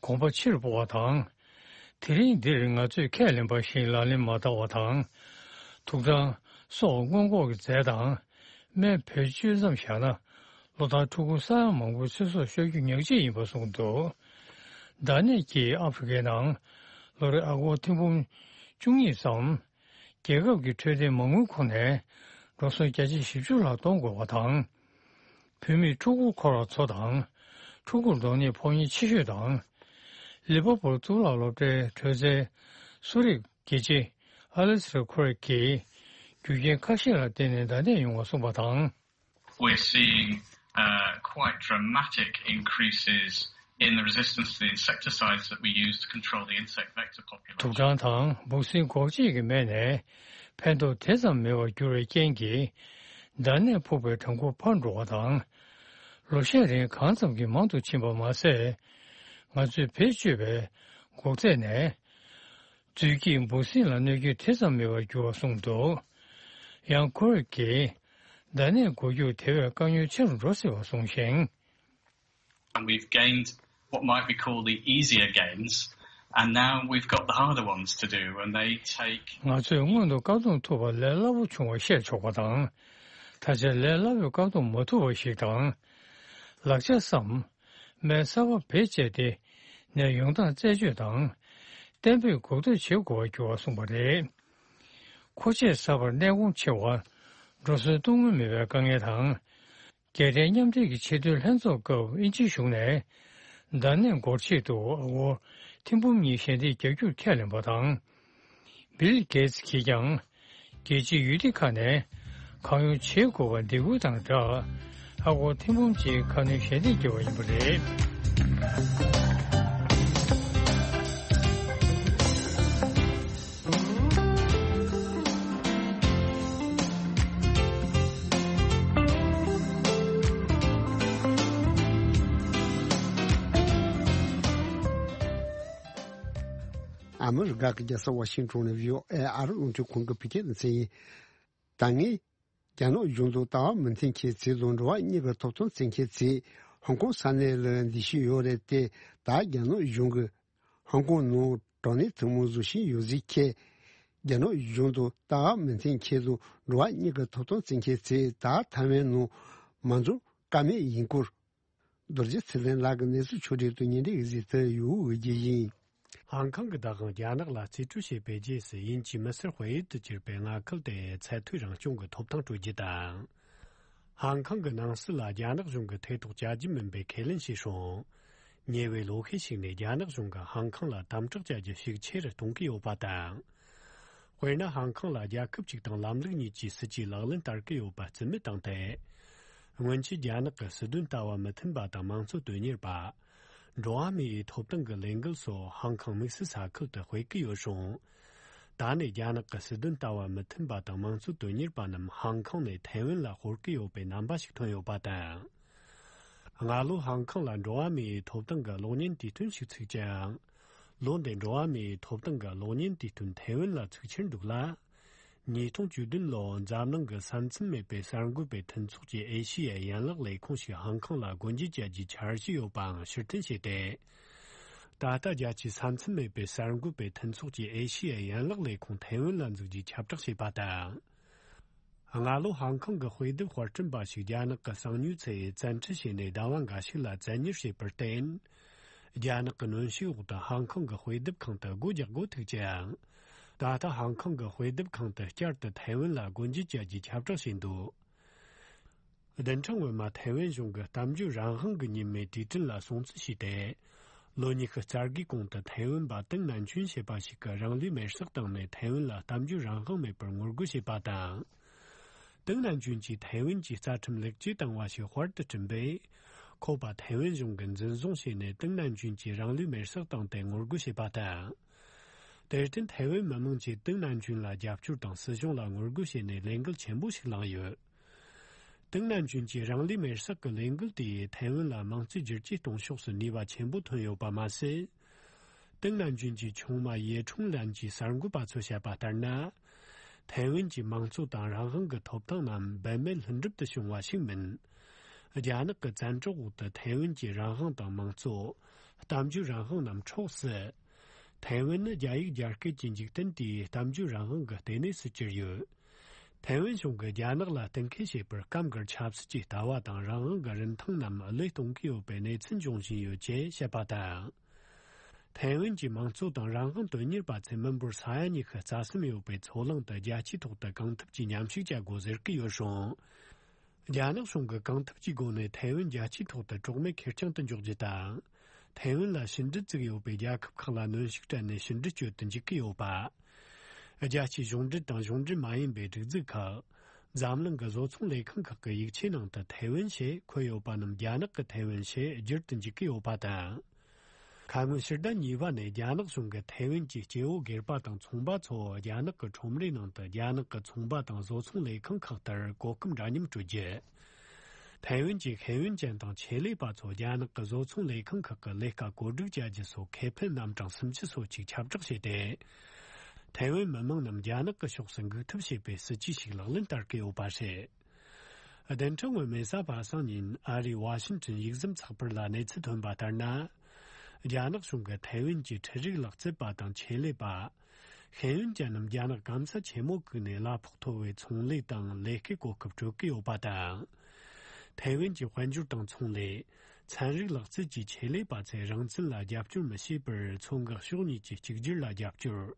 གོམ་པ་ཕྱིར་སྤོ་བ་དང་། དེ་རིང་འདིར་ང་ཚོས་ཁས་ལེན་པ་བཞིན་ལག་ལེན་མ་བསྟར་བ་དང་། ཐུགས་དྲང་། སྲོག་སྔོན་འགོག་གི་རྫས་དང་། སྨན་བེད་སྤྱོད་ཙམ་བཞག་ན། ལོ་ལྟར་ཕྲུ་གུ་ས་ཡ་མང་པོའི་ཚེ་སྲོག་ཤོར་རྒྱུ་ཉག་གཅིག་ཡིན་པ་གསུངས་འདུག་འདྲ་གནས་ཀྱིས་ཨ་ཧྥེ་རི་ཁའི་ནང་ལོ་རེར་ཨ་སྒོར་ཐེར་འབུམ་བཅུ་གཉིས་ཙམ། རྒྱལ་ཁབ་ཀྱི་འཕྲོད་བསྟེན་མ་དངུལ་ཁོངས་ནས་འགྲོ་སོང་བརྒྱ་ཆ་བཞི་བཅུ་ལྷག་གཏོང་དགོས་པ་དང་། བུད་མེད་ཕྲུ་གུ་འཁོར་བ་ཚོ་དང་། ཕྲུ་གུར་གདོང་ནས་ཕོག་ཉེན་ཆེ་ཤོས་དང་། ལི་བ་པུར་གཙུག་ལག་སློབ་གྲྭའི་དྲོད་རྩེད་གསོ་རིག་དགེ་ཆེ་ཨ་ལེ་སི་ཁོ་རེ་གིས་རྒྱུ་རྐྱེན་ཁ་ཤས་ལ་བརྟེན་ནས་འདྲ་གནས་ཡོང་བ་གསུངས་པ་དང་། We're seeing uh, quite dramatic increases in the resistance to the insecticides that we use to control the insect vector population. དུག་སྦྲང་དང་འབུ་སྲིན་འགོག་བྱེད་ཀྱི་སྨན་ནས་ཕན་ཐོགས་དེ་ཙམ་མེད་པར་གྱུར་བའི་རྐྱེན་གྱིས། འདྲ་གནས་ཕོག་པའི་གྲངས་འབོར་འཕར་འགྲོ་བ་དང་། ལོ་ཤས་རིང་གང་ཙམ་གྱིས་མང་དུ་ཕྱིན་པ་མ་ཟད། ང་ཚོས་བེད་སྤྱོད་པའི་འགོག་རྫས་ནས། རྫུས་སྐྱེས་འབུ་སྲིན་ལ་གནོད་སྐྱོན་དེ་ཙམ་མེད་པར་གྱུར་བ་གསུངས་འདུག་ཡང་ཁོ་རེ་གིས་འདྲ་གནས་འགོག་རྒྱུར་དེ་བས་དཀའ་ངལ་ཆེ་རུ་འགྲོ་སྲིད་པ་གསུངས་ཤིང་། And we've gained what might be called the easier gains, and now we've got the harder ones to do, and they take ང་ཚོས་སྔོན་དུ་བཀག་སྡོམ་ཐུབ་པ་ལས་སླ་པོ་བྱུང་བ་བཤད་ཆོག་པ་དང་། ད་ཆ་ལས་སླ་པོས་བཀག་སྡོམ་མ་ཐུབ་པ་ཞིག་དང་། ལག་ཆ་སམ། སྨན་གསར་པ་བེད་སྤྱད་དེ་ནད་ཡོང་སྟངས་རྩད་གཅོད་དང་། གཏན་འབེབས་འགོག་ཐབས་བྱེད་དགོས་པར་གྱུར་བ་གསུངས་པ་རེད། མཁོ་ཆས་གསར་པར་གནས་གོང་ཆེ་བ། འགྲོ་སོན་གཏོང་མུས་མེད་པའི་དཀའ་ངལ་དང་། རྒྱལ་སྤྱིའི་མཉམ་འབྲེལ་གྱི་ཆེས་མཐོའི་ལྷན་ཚོགས་སྐབས་དབྱིན་ཇིའི་གཞུང་ནས་འདྲ་གནས་འགོག་ཆེད་དུ་ཨ་སྒོར་ཐེར་འབུམ་གཉིས་ཞལ་འདེབས་རྒྱག་རྒྱུར་ཁས་ལེན་པ་དང་། བིལ་གེ་ཚི་གིས་ཀྱང་རྒྱལ་སྤྱིའི་ཡུལ་སྡེ་ཁག་ནས་གང་ཡོང་བྱེད་དགོས་པར་འདེད་སྐུལ་དང་སྦྲགས་ཨ་སྒོར་ཐེར་འབུམ་གཅིག་ཁ་སྣོན་ཞལ་འདེབས་བརྒྱབ་པ་ཡིན་པ་རེད། ཨ་མི་རི་ཀ་གི་རྒྱལ་ས་ཝ་ཤིང་ཊོན་ནས་བྷི་ཨོ་ཨེ་ཨ་རི་རླུང་འཕྲིན་ཁང་གི་བོད་སྐད་སྡེ་ཚན་ཡིན། ད་ངས་རྒྱ་ནག་གཞུང་དང་ལྟ་བ་མི་མཐུན་མཁན་ཚོས་དང་འགྲོ་བ་མིའི་ཐོབ་ཐང་བརྩི་མཁན་ཚོས་ཧོང་ཀོང་ས་གནས་ལ་འདེད་ཤོས་ཡོད་རེད་དེ། ད་རྒྱ་ནག་གཞུང་གིས་ཧོང་ཀོང་ནང་དྲག་གནོན་ཐེངས་མང་བཟོ་བཞིན་ཡོད་ཟེར་ཁྱེད། རྒྱ་ནག་གཞུང་དང་ལྟ་བ་མི་མཐུན་མཁན་དང་འགྲོ་བ་མིའི་ཐོབ་ཐང་བརྩི་མཁན་ཚོས་ད་ཐའེ་ཝན་ནང་མ་འཛོམས་ཀ་མེད་ཡིན་སྐོར། རྡོ་རྗེ་ཚེ་བརྟན་ལགས་ཀྱིས་གནས་ཚུལ་ཕྱོགས་སྒྲིག་ཏུ་སྙན་སྒྲོན་ཞུ་གཟིགས་དུ་ཡོད་འོས་རྒྱུ་ཡིན། ཧང་ཀང་གི་བདག་དབང་རྒྱ་ནག་ལ་རྩིས་སྤྲོད་བྱས་པའི་རྗེས་སུ་དབྱིན་ཇིའི་མི་སེར་དཔལ་ཡུལ་དུ་གྱུར་པའི་མངའ་ཁུལ་དེ་ཚད་མཐོའི་རང་སྐྱོང་གི་ཐོབ་ཐང་སྤྲོད་རྒྱུ་དང་། ཧང་ཀང་གི་ནང་སྲིད་ལ་རྒྱ་ནག་གཞུང་གིས་ཐེ་གཏོགས་བྱ་རྒྱུ་མིན་པའི་ཁས་ལེན་བྱས་སོང་། ཉེ་བའི་ལོ་ཤས་ཤིག་ནས་རྒྱ་ནག་གཞུང་གིས་ཧང་ཀང་ལ་དམ་དྲག་བྱ་རྒྱུ་ཤུགས་ཆེ་རུ་གཏོང་གི་ཡོད་པ་དང་། དཔེར་ན། ཧང་ཀང་ལ་རྒྱལ་ཁབ་གཅིག་དང་ལམ་ལུགས་གཉིས་ཀྱི་སྲིད་ཇུས་ལག་ལེན་བསྟར་གྱི་ཡོད་པ་རྩིས་མེད་བཏང་སྟེ། སྔོན་ཆད་རྒྱ་ནག་གི་སྲིད་དོན་ལྟ་བ་མི་མཐུན་པ་དང་མང་གཙོ་དོན་གཉེར་པ། འགྲོ་བ་མིའི་ཐོབ་ཐང་གི་ལས་འགུལ་སོགས་ཧང་ཀང་དམིགས་བསལ་ས་ཁུལ་དུ་སྤེལ་གྱི་ཡོད་རུང་། ད་ནས་རྒྱ་ནག་གི་སྲིད་དོན་ལྟ་བ་མི་མཐུན་པ་དང་མང་གཙོ་དོན་གཉེར་པ་རྣམས་ཧང་ཀང་ནས་ཐའེ་ཝན་ལ་སྤོར་གྱི་ཡོད་པའི་རྣམ་པ་ཞིག་ཐོན་ཡོད་པ་དང་། སྔ་ལོ་ཧང་ཀང་ལ་འགྲོ་བ་མིའི་ཐོབ་ཐང་གི་གློག་བརྙན་དུས་སྟོན་ཞིག་ཚུགས་ཀྱང་། ལོ་འདིའི་འགྲོ་བ་མིའི་ཐོབ་ཐང་གི་གློག་བརྙན་དུས་སྟོན་ཐའེ་ཝན་ལ་ཚུགས་འཆར་འདུག་ལ། ཉིས་སྟོང་བཅུ་བདུན་ལོར་འཛམ་གླིང་གི་ས་མཚམས་མེད་པའི་གསར་འགོད་པའི་མཐུན་ཚོགས་ཀྱི་ཨེ་ཤི་ཡའི་ཡན་ལག་ལས་ཁུངས་ཤིག་ཧང་ཀང་ལ་སྒོ་འབྱེད་བྱ་རྒྱུའི་འཆར་གཞི་ཡོད་པའང་ཕྱིར་འཐེན་བྱས་ཏེ། ད་ལྟ་རྒྱལ་སྤྱིའི་ས་མཚམས་མེད་པའི་གསར་འགོད་པའི་མཐུན་ཚོགས་ཀྱི་ཨེ་ཤི་ཡའི་ཡན་ལག་ལས་ཁུངས་ཐའེ་ཝན་ལ་འཛུགས་རྒྱུའི་ཁྱབ་བསྒྲགས་བྱས་པ་དང་། སྔ་ལོ་ཧང་ཀང་གི་དཔེ་དེབ་དཔར་སྐྲུན་པ་ཞིག་རྒྱ་ནག་གི་གསང་ཉུལ་ཚད་བཙན་ཁྲིད་བྱས་ནས་ཟླ་བ་འགའ་ཞིག་ལ་བཙན་གཉེར་བྱས་པར་བརྟེན། རྒྱ་ནག་གི་གནོན་ཤུགས་འོག་ཏུ་ཧང་ཀང་གི་དཔེ་དེབ་ཁང་དུ་སྒོ་རྒྱག་དགོས་ཐུག་ཅིང་། ད་ལྟ་ཧང་ཀང་གི་དཔེ་དེབ་ཁང་དུ་བསྐྱར་དུ་ཐའེ་ཝན་ལ་སྒོ་འབྱེད་བྱ་རྒྱུའི་ཁྱབ་བསྒྲགས་བྱས་འདུག་བདུན་ཕྲག་སྔོན་མ་ཐའེ་ཝན་གཞུང་གིས་གཏམ་བརྗོད་རང་དབང་གི་ཉིན་མོའི་དུས་དྲན་ལ་སྲུང་བརྩི་བྱས་ཏེ། ལོ་ཉི་ཤུ་རྩ་དགུའི་གོང་དུ་ཐའེ་ཝན་པ་ཏིང་ནན་ཆུན་ཞེས་པ་ཞིག་གིས་རང་ལུས་མེར་སྲེག་བཏང་ནས་ཐའེ་ཝན་ལ་གཏམ་བརྗོད་རང་དབང་མེད་པར་ངོ་རྒོལ་བྱས་པ་དང་། ཏིང་ནན་ཆུན་གྱིས་ཐའེ་ཝན་གྱི་རྩ་ཁྲིམས་ལེགས་བཅོས་བཏང་བ་ཞིག་དཔར་དུ་བསྐྲུན་པས། ཁོ་པ་ཐའེ་ཝན་གཞུང་གིས་འཛིན་བཟུང་བྱས་ནས་ཏིང་ནན་ཆུན་གྱིས་རང་ལུས་མེར་སྲེག་བཏང་སྟེ་ངོ་རྒོལ་བྱས་པ་དང་། དེར་བརྟེན་ཐའེ་ཝན་མི་དམངས་ཀྱིས་ཏིང་ནན་ཆུན་ལ་རྒྱབ་སྐྱོར་དང་སྲིད་གཞུང་ལ་ངོ་རྒོལ་བྱས་ནས་ལས་འགུལ་ཆེན་པོ་ཞིག་བསླངས་ཡོད། ཏིང་ནན་ཆུན་གྱིས་རང་ལུས་མེར་སྲེག་གི་ལས་འགུལ་དེས་ཐའེ་ཝན་ལ་དམངས་གཙོའི་བསྒྱུར་བཅོས་གཏོང་ཕྱོགས་སུ་ནུས་པ་ཆེན་པོ་ཐོན་ཡོད་པ་མ་ཟད། ཏིང་ནན་ཆུན་གྱི་ཆུང་མ་ཡེ་ཁྲུང་ལན་གྱིས་གསར་འགོད་པ་ཚོར་བཤད་པ་ལྟར་ན། ཐའེ་ཝན་གྱི་དམངས་གཙོ་དང་རང་དབང་གི་ཐོབ་ཐང་རྣམས་འབད་མེད་ལྷུན་གྲུབ་ཏུ་བྱུང་བ་ཞིག་མིན། རྒྱ་ནག་གི་བཙན་འཕྲོག་འོག་ཏུ་ཐའེ་ཝན་གྱི་རང་དབང་དང་དམངས་གཙོ། གཏམ་བརྗོད་རང་དབང་རྣམས་འཕྲོག་སྲིད། ཐའེ་ཝན་ནི་རྒྱ་ཡིག་རྒྱ་སྐད་ཀྱི་འཇིག་རྟེན་དེའི་གཏམ་བརྗོད་རང་དབང་གི་ལྟེ་གནས་སུ་གྱུར་ཡོད། ཐའེ་ཝན་གཞུང་གིས་རྒྱ་ནག་ལ་གཏན་འཁེལ་བྱས་པར་སྐབས་འགར་ཆབ་སྲིད་ཀྱི་ལྟ་བ་དང་རང་དབང་གི་རིན་ཐང་རྣམས་བློས་གཏོང་གི་ཡོད་པའི་གནས་ཚུལ་འབྱུང་བཞིན་ཡོད་ཅེས་བཤད་པ་དང་། ཐའེ་ཝན་གྱི་དམངས་གཙོ་དང་རང་དབང་དོན་གཉེར་པ་ཚོས་མི་འབོར་ས་ཡ་ཉི་ཤུ་རྩ་གསུམ་ཡོད་པའི་མཚོ་གླིང་དུ་རྒྱལ་སྤྱིའི་ཐོག་ཏུ་གང་ཐུབ་ཀྱིས་མཉམ་ཞུགས་བྱ་དགོས་ཟེར་གྱི་ཡོད་རུང་། རྒྱ་ནག་གཞུང་གིས་གང་ཐུབ་ཀྱི་སྒོ་ནས་ཐའེ་ཝན་རྒྱལ་སྤྱིའི་ཐོག་ཏུ་གྲོགས་མེད་ཁེར་རྐྱང་དུ་འཇོག་རྒྱུ་དང་། ཐའེ་ཝན་ལ་ཕྱི་འབྲེལ་བཙུགས་ཡོད་པའི་རྒྱལ་ཁབ་ཁག་ལ་གནོན་ཤུགས་སྤྲད་ནས་ཕྱི་འབྲེལ་གཅོད་དུ་འཇུག་གི་ཡོད་པ། རྒྱལ་སྤྱིའི་གཞུང་འབྲེལ་དང་གཞུང་འབྲེལ་མ་ཡིན་པའི་སྒྲིག་འཛུགས་ཁག་འཛམ་གླིང་གི་བཟོ་ཚོང་ལས་ཁང་ཁག་གི་ཡིག་ཆའི་ནང་དུ་ཐའེ་ཝན་ཞེས་འཁོད་ཡོད་པ་རྣམས་རྒྱ་ནག་གི་ཐའེ་ཝན་ཞེས་བསྒྱུར་དུ་འཇུག་གི་ཡོད་པ་དང་། ཁ་སྔོན་ཕྱི་ཟླ་གཉིས་པ་ནས་རྒྱ་ནག་གཞུང་གིས་ཐའེ་ཝན་གྱི་སྐྱེ་བོ་སྒེར་པ་དང་ཚོང་པ་ཚོ་རྒྱ་ནག་གི་ཁྲོམ་རའི་ནང་དུ་རྒྱ་ནག་གི་ཚོང་པ་དང་བཟོ་ཚོང་ལས་ཁང་ཁག་ལྟར་གོ་སྐབས་འདྲ་མཉམ་སྤྲོད་རྒྱུ། ཐའེ་ཝན་གྱི་ཤེས་ཡོན་ཅན་དང་ཆེད་ལས་པ་ཚོ་རྒྱ་ནག་གི་བཟོ་ཚོང་ལས་ཁང་ཁག་གི་ལས་ཀ་བཀོད་སྒྲིག་བྱ་རྒྱུ་སོགས་ཁེ་ཕན་རྣམ་གྲངས་སུམ་ཅུ་སོ་གཅིག་ཁྱབ་བསྒྲགས་བྱས་ཏེ། ཐའེ་ཝན་མི་དམངས་རྣམས་རྒྱ་ནག་གི་ཕྱོགས་སུ་འགུག་ཐབས་བྱེད་པའི་སྲིད་ཇུས་ཤིག་ལག་ལེན་བསྟར་གྱི་ཡོད་པ་རེད། བདུན་ཕྲག་སྔོན་མའི་གཟའ་པ་སངས་ཉིན་ཨ་རིའི་ཝ་ཤིན་ཊོན་ཡིག་ཟམ་ཚགས་པར་ལ་གནས་ཚུལ་ཐོན་པ་ལྟར་ན། རྒྱ་ནག་གཞུང་གིས་ཐའེ་ཝན་གྱི་འཕྲུལ་རིག་ལག་རྩལ་པ་དང་ཆེད་ལས་པ། ཤེས་ཡོན་ཅན་རྣམས་རྒྱ་ནག་སྐམ་ས་ཆེན་མོ་བཀུག་ནས་གླ་ཕོགས་མཐོ་བའི་ཚོང་ལས་དང་ལས་ཀའི་གོ་སྐབས་སྤྲོད་ཀྱི་ཡོད་པ་དང་། ཐའེ་ཝན་གྱི་དཔལ་འབྱོར་དང་ཚོང་ལས། ཚན་རིག་ལག་རྩལ་གྱི་ཆེད་ལས་པ་ཚོས་རང་བཙན་ལ་རྒྱབ་སྐྱོར་མི་བྱེད་པར་མཚོ་འགག་ཕྱོགས་གཉིས་ཀྱི་གཅིག་གྱུར་ལ་རྒྱབ་སྐྱོར།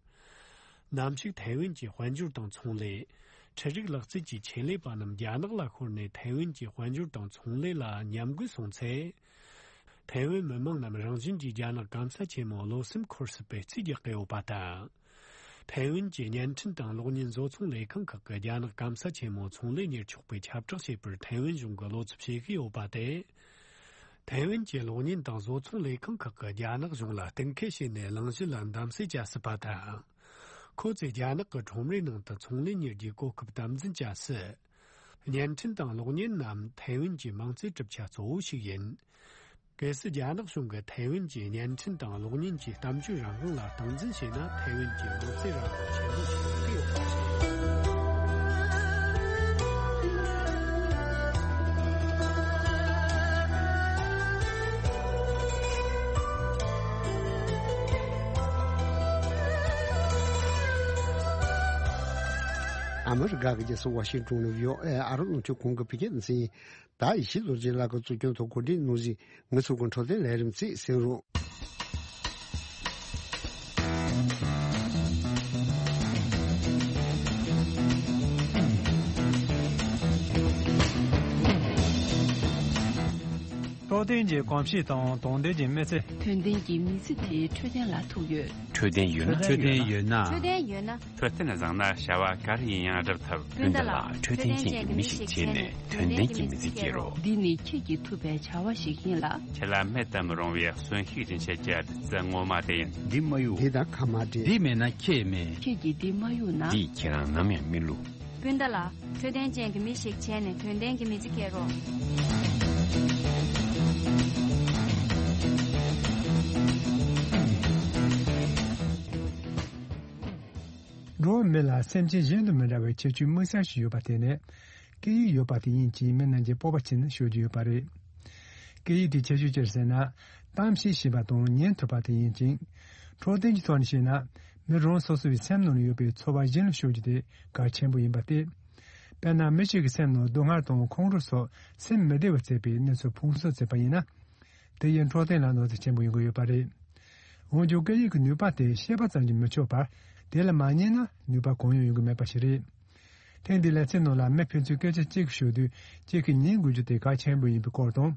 ནམ་ཞིག་ཐའེ་ཝན་གྱི་དཔལ་འབྱོར་དང་ཚོང་ལས། འཕྲུལ་རིག་ལག་རྩལ་གྱི་ཆེད་ལས་པ་རྣམས་རྒྱ་ནག་ལ་ཤོར་ནས་ཐའེ་ཝན་གྱི་དཔལ་འབྱོར་དང་ཚོང་ལས་ལ་ཉམས་རྒུད་སོང་ཚེ། ཐའེ་ཝན་མི་དམངས་རྣམས་རང་བཞིན་གྱིས་རྒྱ་ནག་སྐམ་ས་ཆེན་མོར་བློ་སེམས་འཁོར་སྲིད་པའི་རྩིས་རྒྱག་གི་ཡོད་པ་དང་། ཐའེ་ཝན་གྱི་བརྙན་འཕྲིན་དང་གློག་བརྙན་བཟོ་ཚོང་ལས་ཁང་ཁག་གིས་རྒྱ་ནག་སྐམ་ས་ཆེན་མོར་ཚོང་ལས་གཉེར་ཆོག་པའི་ཁྱབ་བསྒྲགས་བྱས་པར་ཐའེ་ཝན་གཞུང་གིས་བློ་འཚབ་བྱེད་ཀྱི་ཡོད་པ་སྟེ། ཐའེ་ཝན་གྱི་གློག་བརྙན་དང་བཟོ་ཚོང་ལས་ཁང་ཁག་གིས་རྒྱ་ནག་གཞུང་ལ་གཏན་འཁེལ་བྱས་ནས་གླེང་གཞི་ལ་གདམ་གསེས་བྱ་སྲིད་པ་དང་། ཁོ་ཚོས་རྒྱ་ནག་གི་ཁྲོམ་རའི་ནང་དུ་ཚོང་ལས་གཉེར་རྒྱུའི་གོ་སྐབས་དམ་འཛིན་བྱ་སྲིད། བརྙན་འཕྲིན་དང་གློག་བརྙན་རྣམས་ཐའེ་ཝན་གྱི་མིང་ཚིག་གྲུབ་ཆ་གཙོ་བོ་ཞིག་ཡིན། གལ་སྲིད་རྒྱ་ནག་གཞུང་གིས་ཐའེ་ཝན་གྱི་བརྙན་འཕྲིན་དང་གློག་བརྙན་གྱི་གཏམ་བརྗོད་རང་དབང་ལ་སྟངས་འཛིན་བྱས་ན། ཐའེ་ཝན་གྱི་མིང་ཚིག་རང་དབང་ཆེན་པོ་ཞིག་ཡོང་གི་ཡོད་པ་རེད། ཨ་མི་རི་ཀ་གི་རྒྱལ་ས་ཝ་ཤིང་ཏོན་ནས་བྷི་ཨོ་ཨེ་ཨ་རོ་རླུང་འཕྲིན་ཁང་གི་བོད་སྐད་སྡེ་ཚན་ཡིན། ད་ཡེ་ཤེས་རྡོ་རྗེ་ལགས་ཀྱིས་གཙོ་སྐྱོང་དང་གོ་སྒྲིག་གནང་བཞིན་ང་ཚོ་གི་འཕྲོད་བསྟེན་ལས་རིམ་རྩིས་གསན་རོགས། རྟོགས་ལྡན་གྱི་གོམས་གཤིས་དང་དོན་ལྡན་གྱི་མི་ཚེ། དོན་ལྡན་གྱི་མི་ཚེ་དེའི་འཕྲོད་བསྟེན་ལ་ཐུག་ཡོད། འཕྲོད་བསྟེན་ཡོད་ན། འཕྲོད་བསྟེན་ཡོད་ན། འཕྲོད་བསྟེན་ཡོད་ན། འཕྲོད་བསྟེན་བཟང་ན་བྱ་བ་ག་རེ་ཡིན་ཡང་སྒྲུབ་ཐུབ། སྤུན་ཟླ་ལགས། འཕྲོད་བསྟེན་ཅན་གྱི་མི་ཞིག་བྱས་ནས་དོན་ལྡན་གྱི་མི་ཚེ་སྐྱེལ་རོགས། འདི་ནི་ཁྱེད་ཀྱིས་ཐུབ་པའི་བྱ་བ་ཞིག་ཡིན་ལ། ཁྱེད་ལ་མེད་དུ་མི་རུང་བའི་གསོན་ཤུགས་སྦྱིན་བྱེད་ཀྱི་བདུད་རྩི་ངོ་མ་དེ་ཡིན། འདི་མ་གཡུག་འདི་དང་ཁ་མ་འབྲལ། འདི་མེད་ན་ཁྱེད་མེད། ཁྱེད་ཀྱིས་འདི་མ་གཡུག་ན། འདིས་ཁྱེད་རང་ནམ་ཡང་མི་བསླུ། སྤུན་ཟླ་ལགས། འཕྲོད་བསྟེན་ཅན་གྱི་མི་ཞིག་བྱས་ནས་དོན་ལྡན་གྱི་མི་ཚེ་སྐྱེལ་རོགས། འགྲོ་བ་མི་ལ་སེམས་ཅན་གཞན་དང་མི་འདྲ་བའི་ཁྱད་ཆོས་དམིགས་བསལ་ཞིག་ཡོད་པ་དེ་ནི། སྐད་ཡིག་ཡོད་པ་དེ་ཡིན་གྱི་མི་རྣམས་ཀྱི་སྤོབས་པ་ཆེ་ནས་ཤོད་ཀྱི་ཡོད་པ་རེད། སྐད་ཡིག་དེའི་ཁྱད་ཆོས་ཅི་ཟེར་ན། གཏམ་བཤད་ཤེས་པ་དང་ཉན་ཐུབ་པ་དེ་ཡིན་ཅིང་། འཕྲོད་བསྟེན་གྱི་ཐོག་ནས་བཤད་ན། མི་རང་སོ་སོའི་སེམས་ནང་ལ་ཡོད་པའི་ཚོར་བ་གཞན་ལ་ཤོད་རྒྱུ་དེ་གལ་ཆེན་པོ་ཡིན་པ་སྟེ། དཔེར་ན་མི་ཞིག་གི་སེམས་ནང་སྡུག་བསྔལ་དང་ཁོང་ཁྲོ་སོགས་སེམས་མི་བདེ་བ་བྱེད་པའི་གནས་ཚུལ་ཕུང་གསོ་བྱས་པ་ཡིན་ན། དེ་ཡིས་འཕྲོད་བསྟེན་ལ་གནོད་འཚེ་ཆེན་པོ་ཡོང་གི་ཡོད་པ་རེད། འོན་ཀྱང་སྐད་ཡིག་གི་ནུས་པ་དེ་ཤེས་པ་ཙམ་གྱིས་མི་ཆོག་པར། དེ་ལ་མ་ཉན་ན་ནུས་པ་གང་ཡང་ཡོང་གི་མེད་པ་ཞིག་རེད། ཐེངས་འདིའི་ལེ་ཚན་ནང་ལ་མི་ཕན་ཚུན་སྐད་ཆ་གཅིག་ཤོད་དུས་གཅིག་གིས་ཉན་དགོས་རྒྱུ་དེ་གལ་ཆེན་པོ་ཡིན་པའི་སྐོར་དང་།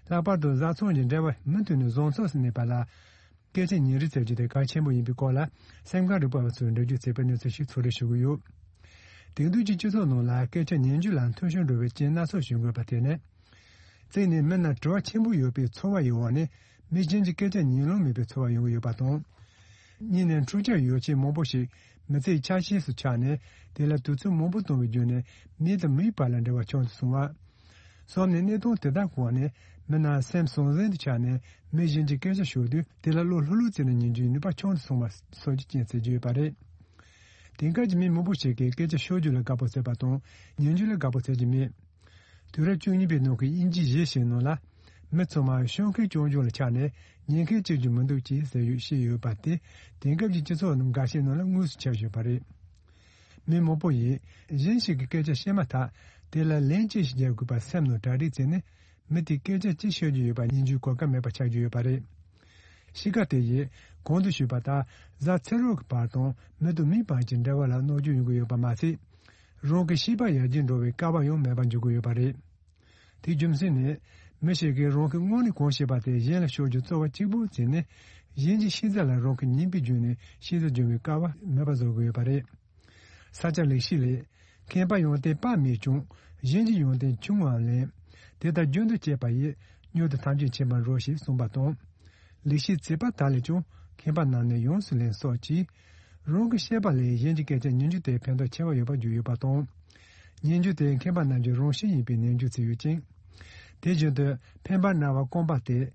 ལྷག་པར་དུ་བཟའ་ཚང་གི་འབྲེལ་བ་མུ་མཐུད་ནས་བཟང་ཕྱོགས་སུ་གནས་པ་ལ། སྐད་ཆ་ཉན་རེས་བྱ་རྒྱུ་དེ་གལ་ཆེན་པོ་ཡིན་པའི་སྐོར་ལ། སེམས་ཁམས་རིག་པ་བ་ཚོས་འགྲེལ་བརྗོད་བྱས་པའི་གནས་ཚུལ་ཞིག་ཚོར་སྣང་ཞུ་གི་ཡོད། དེང་དུས་ཀྱི་སྤྱི་ཚོགས་ནང་ལ་སྐད་ཆ་ཉན་རྒྱུ་ལ་མཐོང་ཆུང་འགྲོ་བའི་རྐྱེན་སྣ་ཚོགས་བྱུང་དགོས་པ་དེ་ནི། གཅིག་ནས་མི་རྣམས་དྲི་བ་ཆེན་པོ་ཡོད་པའི་ཚོར་བ་ཡི་འོག་ནས་མི་གཞན་གྱི་སྐད་ཆ་ཉན་ལོང་མེད་པའི་ཚོར་བ་ཡོང་གི་ཡོད་པ་དང་། གཉིས་ནས་འཁྲུག་ཆ་ཡོ་ཆས་མང་པོ་ཞིག་མི་ཚེའི་ཆ་ཤས་སུ་ཆགས་ནས། དེ་ལ་དུས་ཚོད་མང་པོ་གཏོང་བའི་བརྒྱུད་ནས་མི་དང་མིའི་བར་ལ་འབྲེལ་བ་བྱུང་དུ་སོང་བ། གསུམ་ནས་གནས་སྟངས་དེ་དག་གི་འོག་ནས་མི་རྣམས་སེམས་ཟང་ཟིང་དུ་ཆགས་ནས་མི་གཞན་གྱི་སྐད་ཆ་ཤོད་དུས་དེ་ལ་བློ་ལྷོད་ལྷོད་བྱས་ནས་ཉན་རྒྱུའི་ནུས་པ་བྱུང་དུ་སོང་བ་སོགས་ཀྱི་རྐྱེན་ཟེར་རྒྱུ་ཡོད་པ་རེད། དེང་སྐབས་ཀྱི་མི་མང་པོ་ཞིག་གིས་སྐད་ཆ་ཤོད་རྒྱུ་ལ་དགའ་པོ་བྱེད་པ་དང་ཉན་རྒྱུ་ལ་དགའ་པོ་བྱེད་ཀྱི་མེད། དུས་རབས་བཅུ་གཉིས་པའི་ནང་གི་དབྱིན་ཇིའི་གཞས་ཤིག་ནང་ལ། མི་ཚང་མ་ཤོད་མཁན་རྐྱང་རྐྱང་ལ་ཆགས་ནས་ཉན་མཁན་གཅིག་ཀྱང་མི་འདུག་ཅེས་ཟེར་ཡོད་བཤད་ཡོད་པ་དེ་དེང་སྐབས་ཀྱི་སྤྱི་ཚོགས་ནང་འགའ་ཤས་ནང་ལ་དངོས་སུ་ཁྱབ་ཡོད་པ་རེད། མི་མང་པོ་ཡིས་གཞན་ཞིག་གི་སྐད་ཆ་བཤད་མ་ཐག་དེ་ལ་ལན་ཅི་ཞིག་རྒྱག་དགོས་པ་སེམས་ནང་གྲ་སྒྲིག་བྱས་ནས། མི་དེས་སྐད་ཆ་ཅི་ཤོད་ཀྱི་ཡོད་པ་ཉན་རྒྱུའི་གོ་སྐབས་མེད་པ་ཆགས་ཀྱི་ཡོད་པ་རེད། གཤིས་ཀ་དེ་ཡིས་གོང་དུ་ཞུས་པ་ལྟར་གཟའ་ཚེ་རོགས་ཀྱི་བར་དང་མི་དང་མིའི་བར་གྱི་འབྲེལ་བ་ལ་གནོད་སྐྱོན་ཡོང་གི་ཡོད་པ་མ་ཟད། རང་གི་ཤེས་པ་ཡར་རྒྱས་འགྲོ་བའི་སྐལ་བ་ཡང་མེད་པར་འགྱུར་གྱི་ཡོད་པ་རེད། དེའི་རྒྱུ་མཚན་ནི། མི་ཞིག་གིས་རང་གིས་དངོས་གནས་གང་ཤེས་པ་དེ་གཞན་ལ་ཤོད་རྒྱུ་གཙོ་བོ་གཅིག་པུ་བྱས་ནས། གཞན་གྱི་ཤེས་ཚད་ལ་རང་གིས་ཉན་པའི་བརྒྱུད་ནས་ཤེས་ཚད་སྦྱོང་བའི་སྐལ་བ་མེད་པ་བཟོ་དགོས་ཡོད་པ་རེད། ས་སྐྱ་ལེགས་བཤད་ལས། མཁས་པ་ཡོན་ཏན་དཔག་མེད་བྱུང་། གཞན་གྱི་ཡོན་ཏན་ཆུང་ངུའང་ལེན། དེ་ལྟར་རྒྱུན་དུ་སྐྱེས་པ་ཡིས། མྱུར་དུ་ཐམས་ཅད་མཁྱེན་པར་འགྲོ་ཞེས་གསུངས་པ་དང་། ལེགས་བཤད་ཚིག་པ་དག་ལས་ཀྱང་། མཁས་པ་རྣམས་ནི་ཡོངས་སུ་ལེན་སོགས་ཀྱིས། རང་གི་བཤད་པ་ལས་གཞན་གྱི་སྐད་ཆ་ཉན་རྒྱུ་དེ་ཕན་ཐོགས་ཆེ་བ་ཡོད་པར་བརྗོད་ཡོད་པ་དང་། ཉན་རྒྱུ་དེ་མཁས་པ་རྣམས་ཀྱི་རང་བཞིན་ཡིན་པའི་ནན་བརྗོད་བྱས་ཡོད་ཅིང་། དེ་བཞིན་དུ་ཕན་པར་སྨྲ་བ་སྐོམ་པ་སྟེ།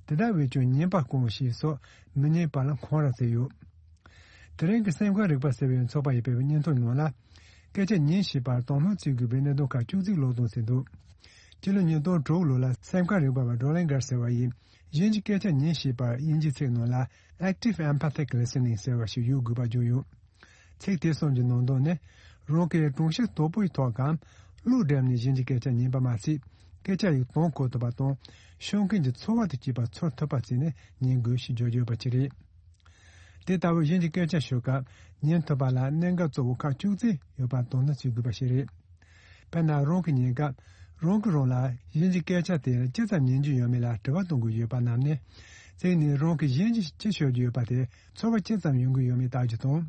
དེ་ལྟ་བས་ཀྱང་ཉན་པ་སྐོམ་ཞེས་སོགས་མི་ཉན་པ་ལ་འཁོན་ར་བྱས་ཡོད། དེ་རིང་གི་སེམས་ཁམས་རིག་པ་ཟེར་བའི་ཚོགས་པ་ཡིས་སྤེལ་བའི་བརྙན་ཐུང་ནང་ལ། སྐད་ཆ་ཉན་ཤེས་པར་དོ་སྣང་བྱེད་དགོས་པའི་གནད་དོན་ཁག་བཅུ་གཅིག་ཀློག་སྟངས་ཟིན་འདུག་སྤྱི་ལོ་ཉིས་སྟོང་དྲུག་ལོ་ལ་སེམས་ཁམས་རིག་པ་བ་ཌོ་ལན་གར་ཟེར་བ་ཡིས་གཞན་གྱི་སྐད་ཆ་ཉན་ཤེས་པར་དབྱིན་ཇིའི་ཚིག་ནང་ལ་Active Empathic Listening ཟེར་བ་ཞིག་ཡོད་དགོས་པ་བརྗོད་ཡོད། ཚིག་དེ་གསུམ་གྱི་ནང་དོན་ནི། རང་གི་དྲན་ཤེས་དོད་པོའི་ཐོག་གམ། བློ་བསྒྲིམས་ནས་གཞན་གྱི་སྐད་ཆ་ཉན་པ་མ་ཟད། སྐད་ཆ་ཡི་དོན་གོ་ཐུབ་པ་དང་། ཤོད་མཁན་གྱི་ཚོར་བ་དང་བཅས་པ་ཚོར་ཐུབ་པ་བྱས་ནས་ཉན་དགོས་ཞེས་བརྗོད་ཡོད་པ་ཅིག་རེད། དེ་ལྟ་བུའི་གཞན་གྱི་སྐད་ཆ་ཤོད་སྐབས་ཉན་ཐུབ་པ་ལ་གནད་འགག་གཙོ་བོ་ཁག་བཅུ་གཅིག་ཡོད་པར་དོ་སྣང་བྱེད་དགོས་པ་ཞིག་རེད། དཔེར་ན་རང་གིས་ཉན་སྐབས་རང་གིས་རང་ལ་གཞན་གྱི་སྐད་ཆ་དེ་ཇི་ཙམ་ཉན་རྒྱུ་ཡོད་མེད་ལ་དྲི་བ་གཏོང་དགོས་ཡོད་པ་རྣམས་ནི། གཅིག་ནས་རང་གིས་གཞན་གྱིས་ཅི་ཤོད་ཀྱི་ཡོད་པ་དེ་ཚོར་བ་ཅི་ཙམ་ཡོང་གི་ཡོད་མེད་བརྟག་རྒྱུ་དང་།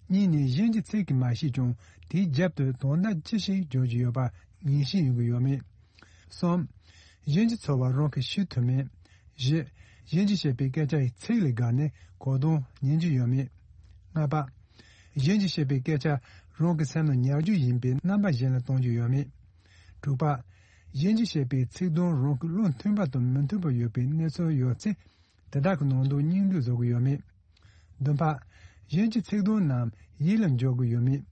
གཉིས་ནས་གཞན་གྱིས་ཚིག་གིས་མ་བཤད་ཀྱང་དེའི་རྒྱབ་ཏུ་དོན་དག་ཅི་ཞིག་འཇོག་རྒྱུ་ཡོད་པ་ངེས་ཤེས་ཡོང་གི་ཡོད་མེད། གསུམ། གཞན་གྱི་ཚོར་བ་རང་གིས་ཤེས་ཐུབ་མིན། བཞི། གཞན་གྱིས་བཤད་པའི་སྐད་ཆ་ཡི་ཚིག་ལས་འགལ་ནས་གོ་དོན་ཉན་རྒྱུ་ཡོད་མེད། ལྔ་པ། གཞན་གྱིས་བཤད་པའི་སྐད་ཆ་རང་གི་སེམས་ནང་ཉར་རྒྱུ་ཡིན་པའི་རྣམ་པ་གཞན་ལ་གཏོང་རྒྱུ་ཡོད་མེད། དྲུག་པ། གཞན་གྱིས་བཤད་པའི་ཚིག་དོན་རང་གི་བློ་མཐུན་པ་དང་མི་མཐུན་པ་ཡོད་པའི་གནས་ཚུལ་ཡོད་ཚེ། དེ་དག་གི་ནང་དོན་སྙིང་བསྡུས་བཟོ་གི་ཡོད་མེད། བདུན་པ། གཞན་གྱི་ཚིག་དོན་རྣམས་ཡིད་ལ་འཇོག་གི་ཡོད་མེད།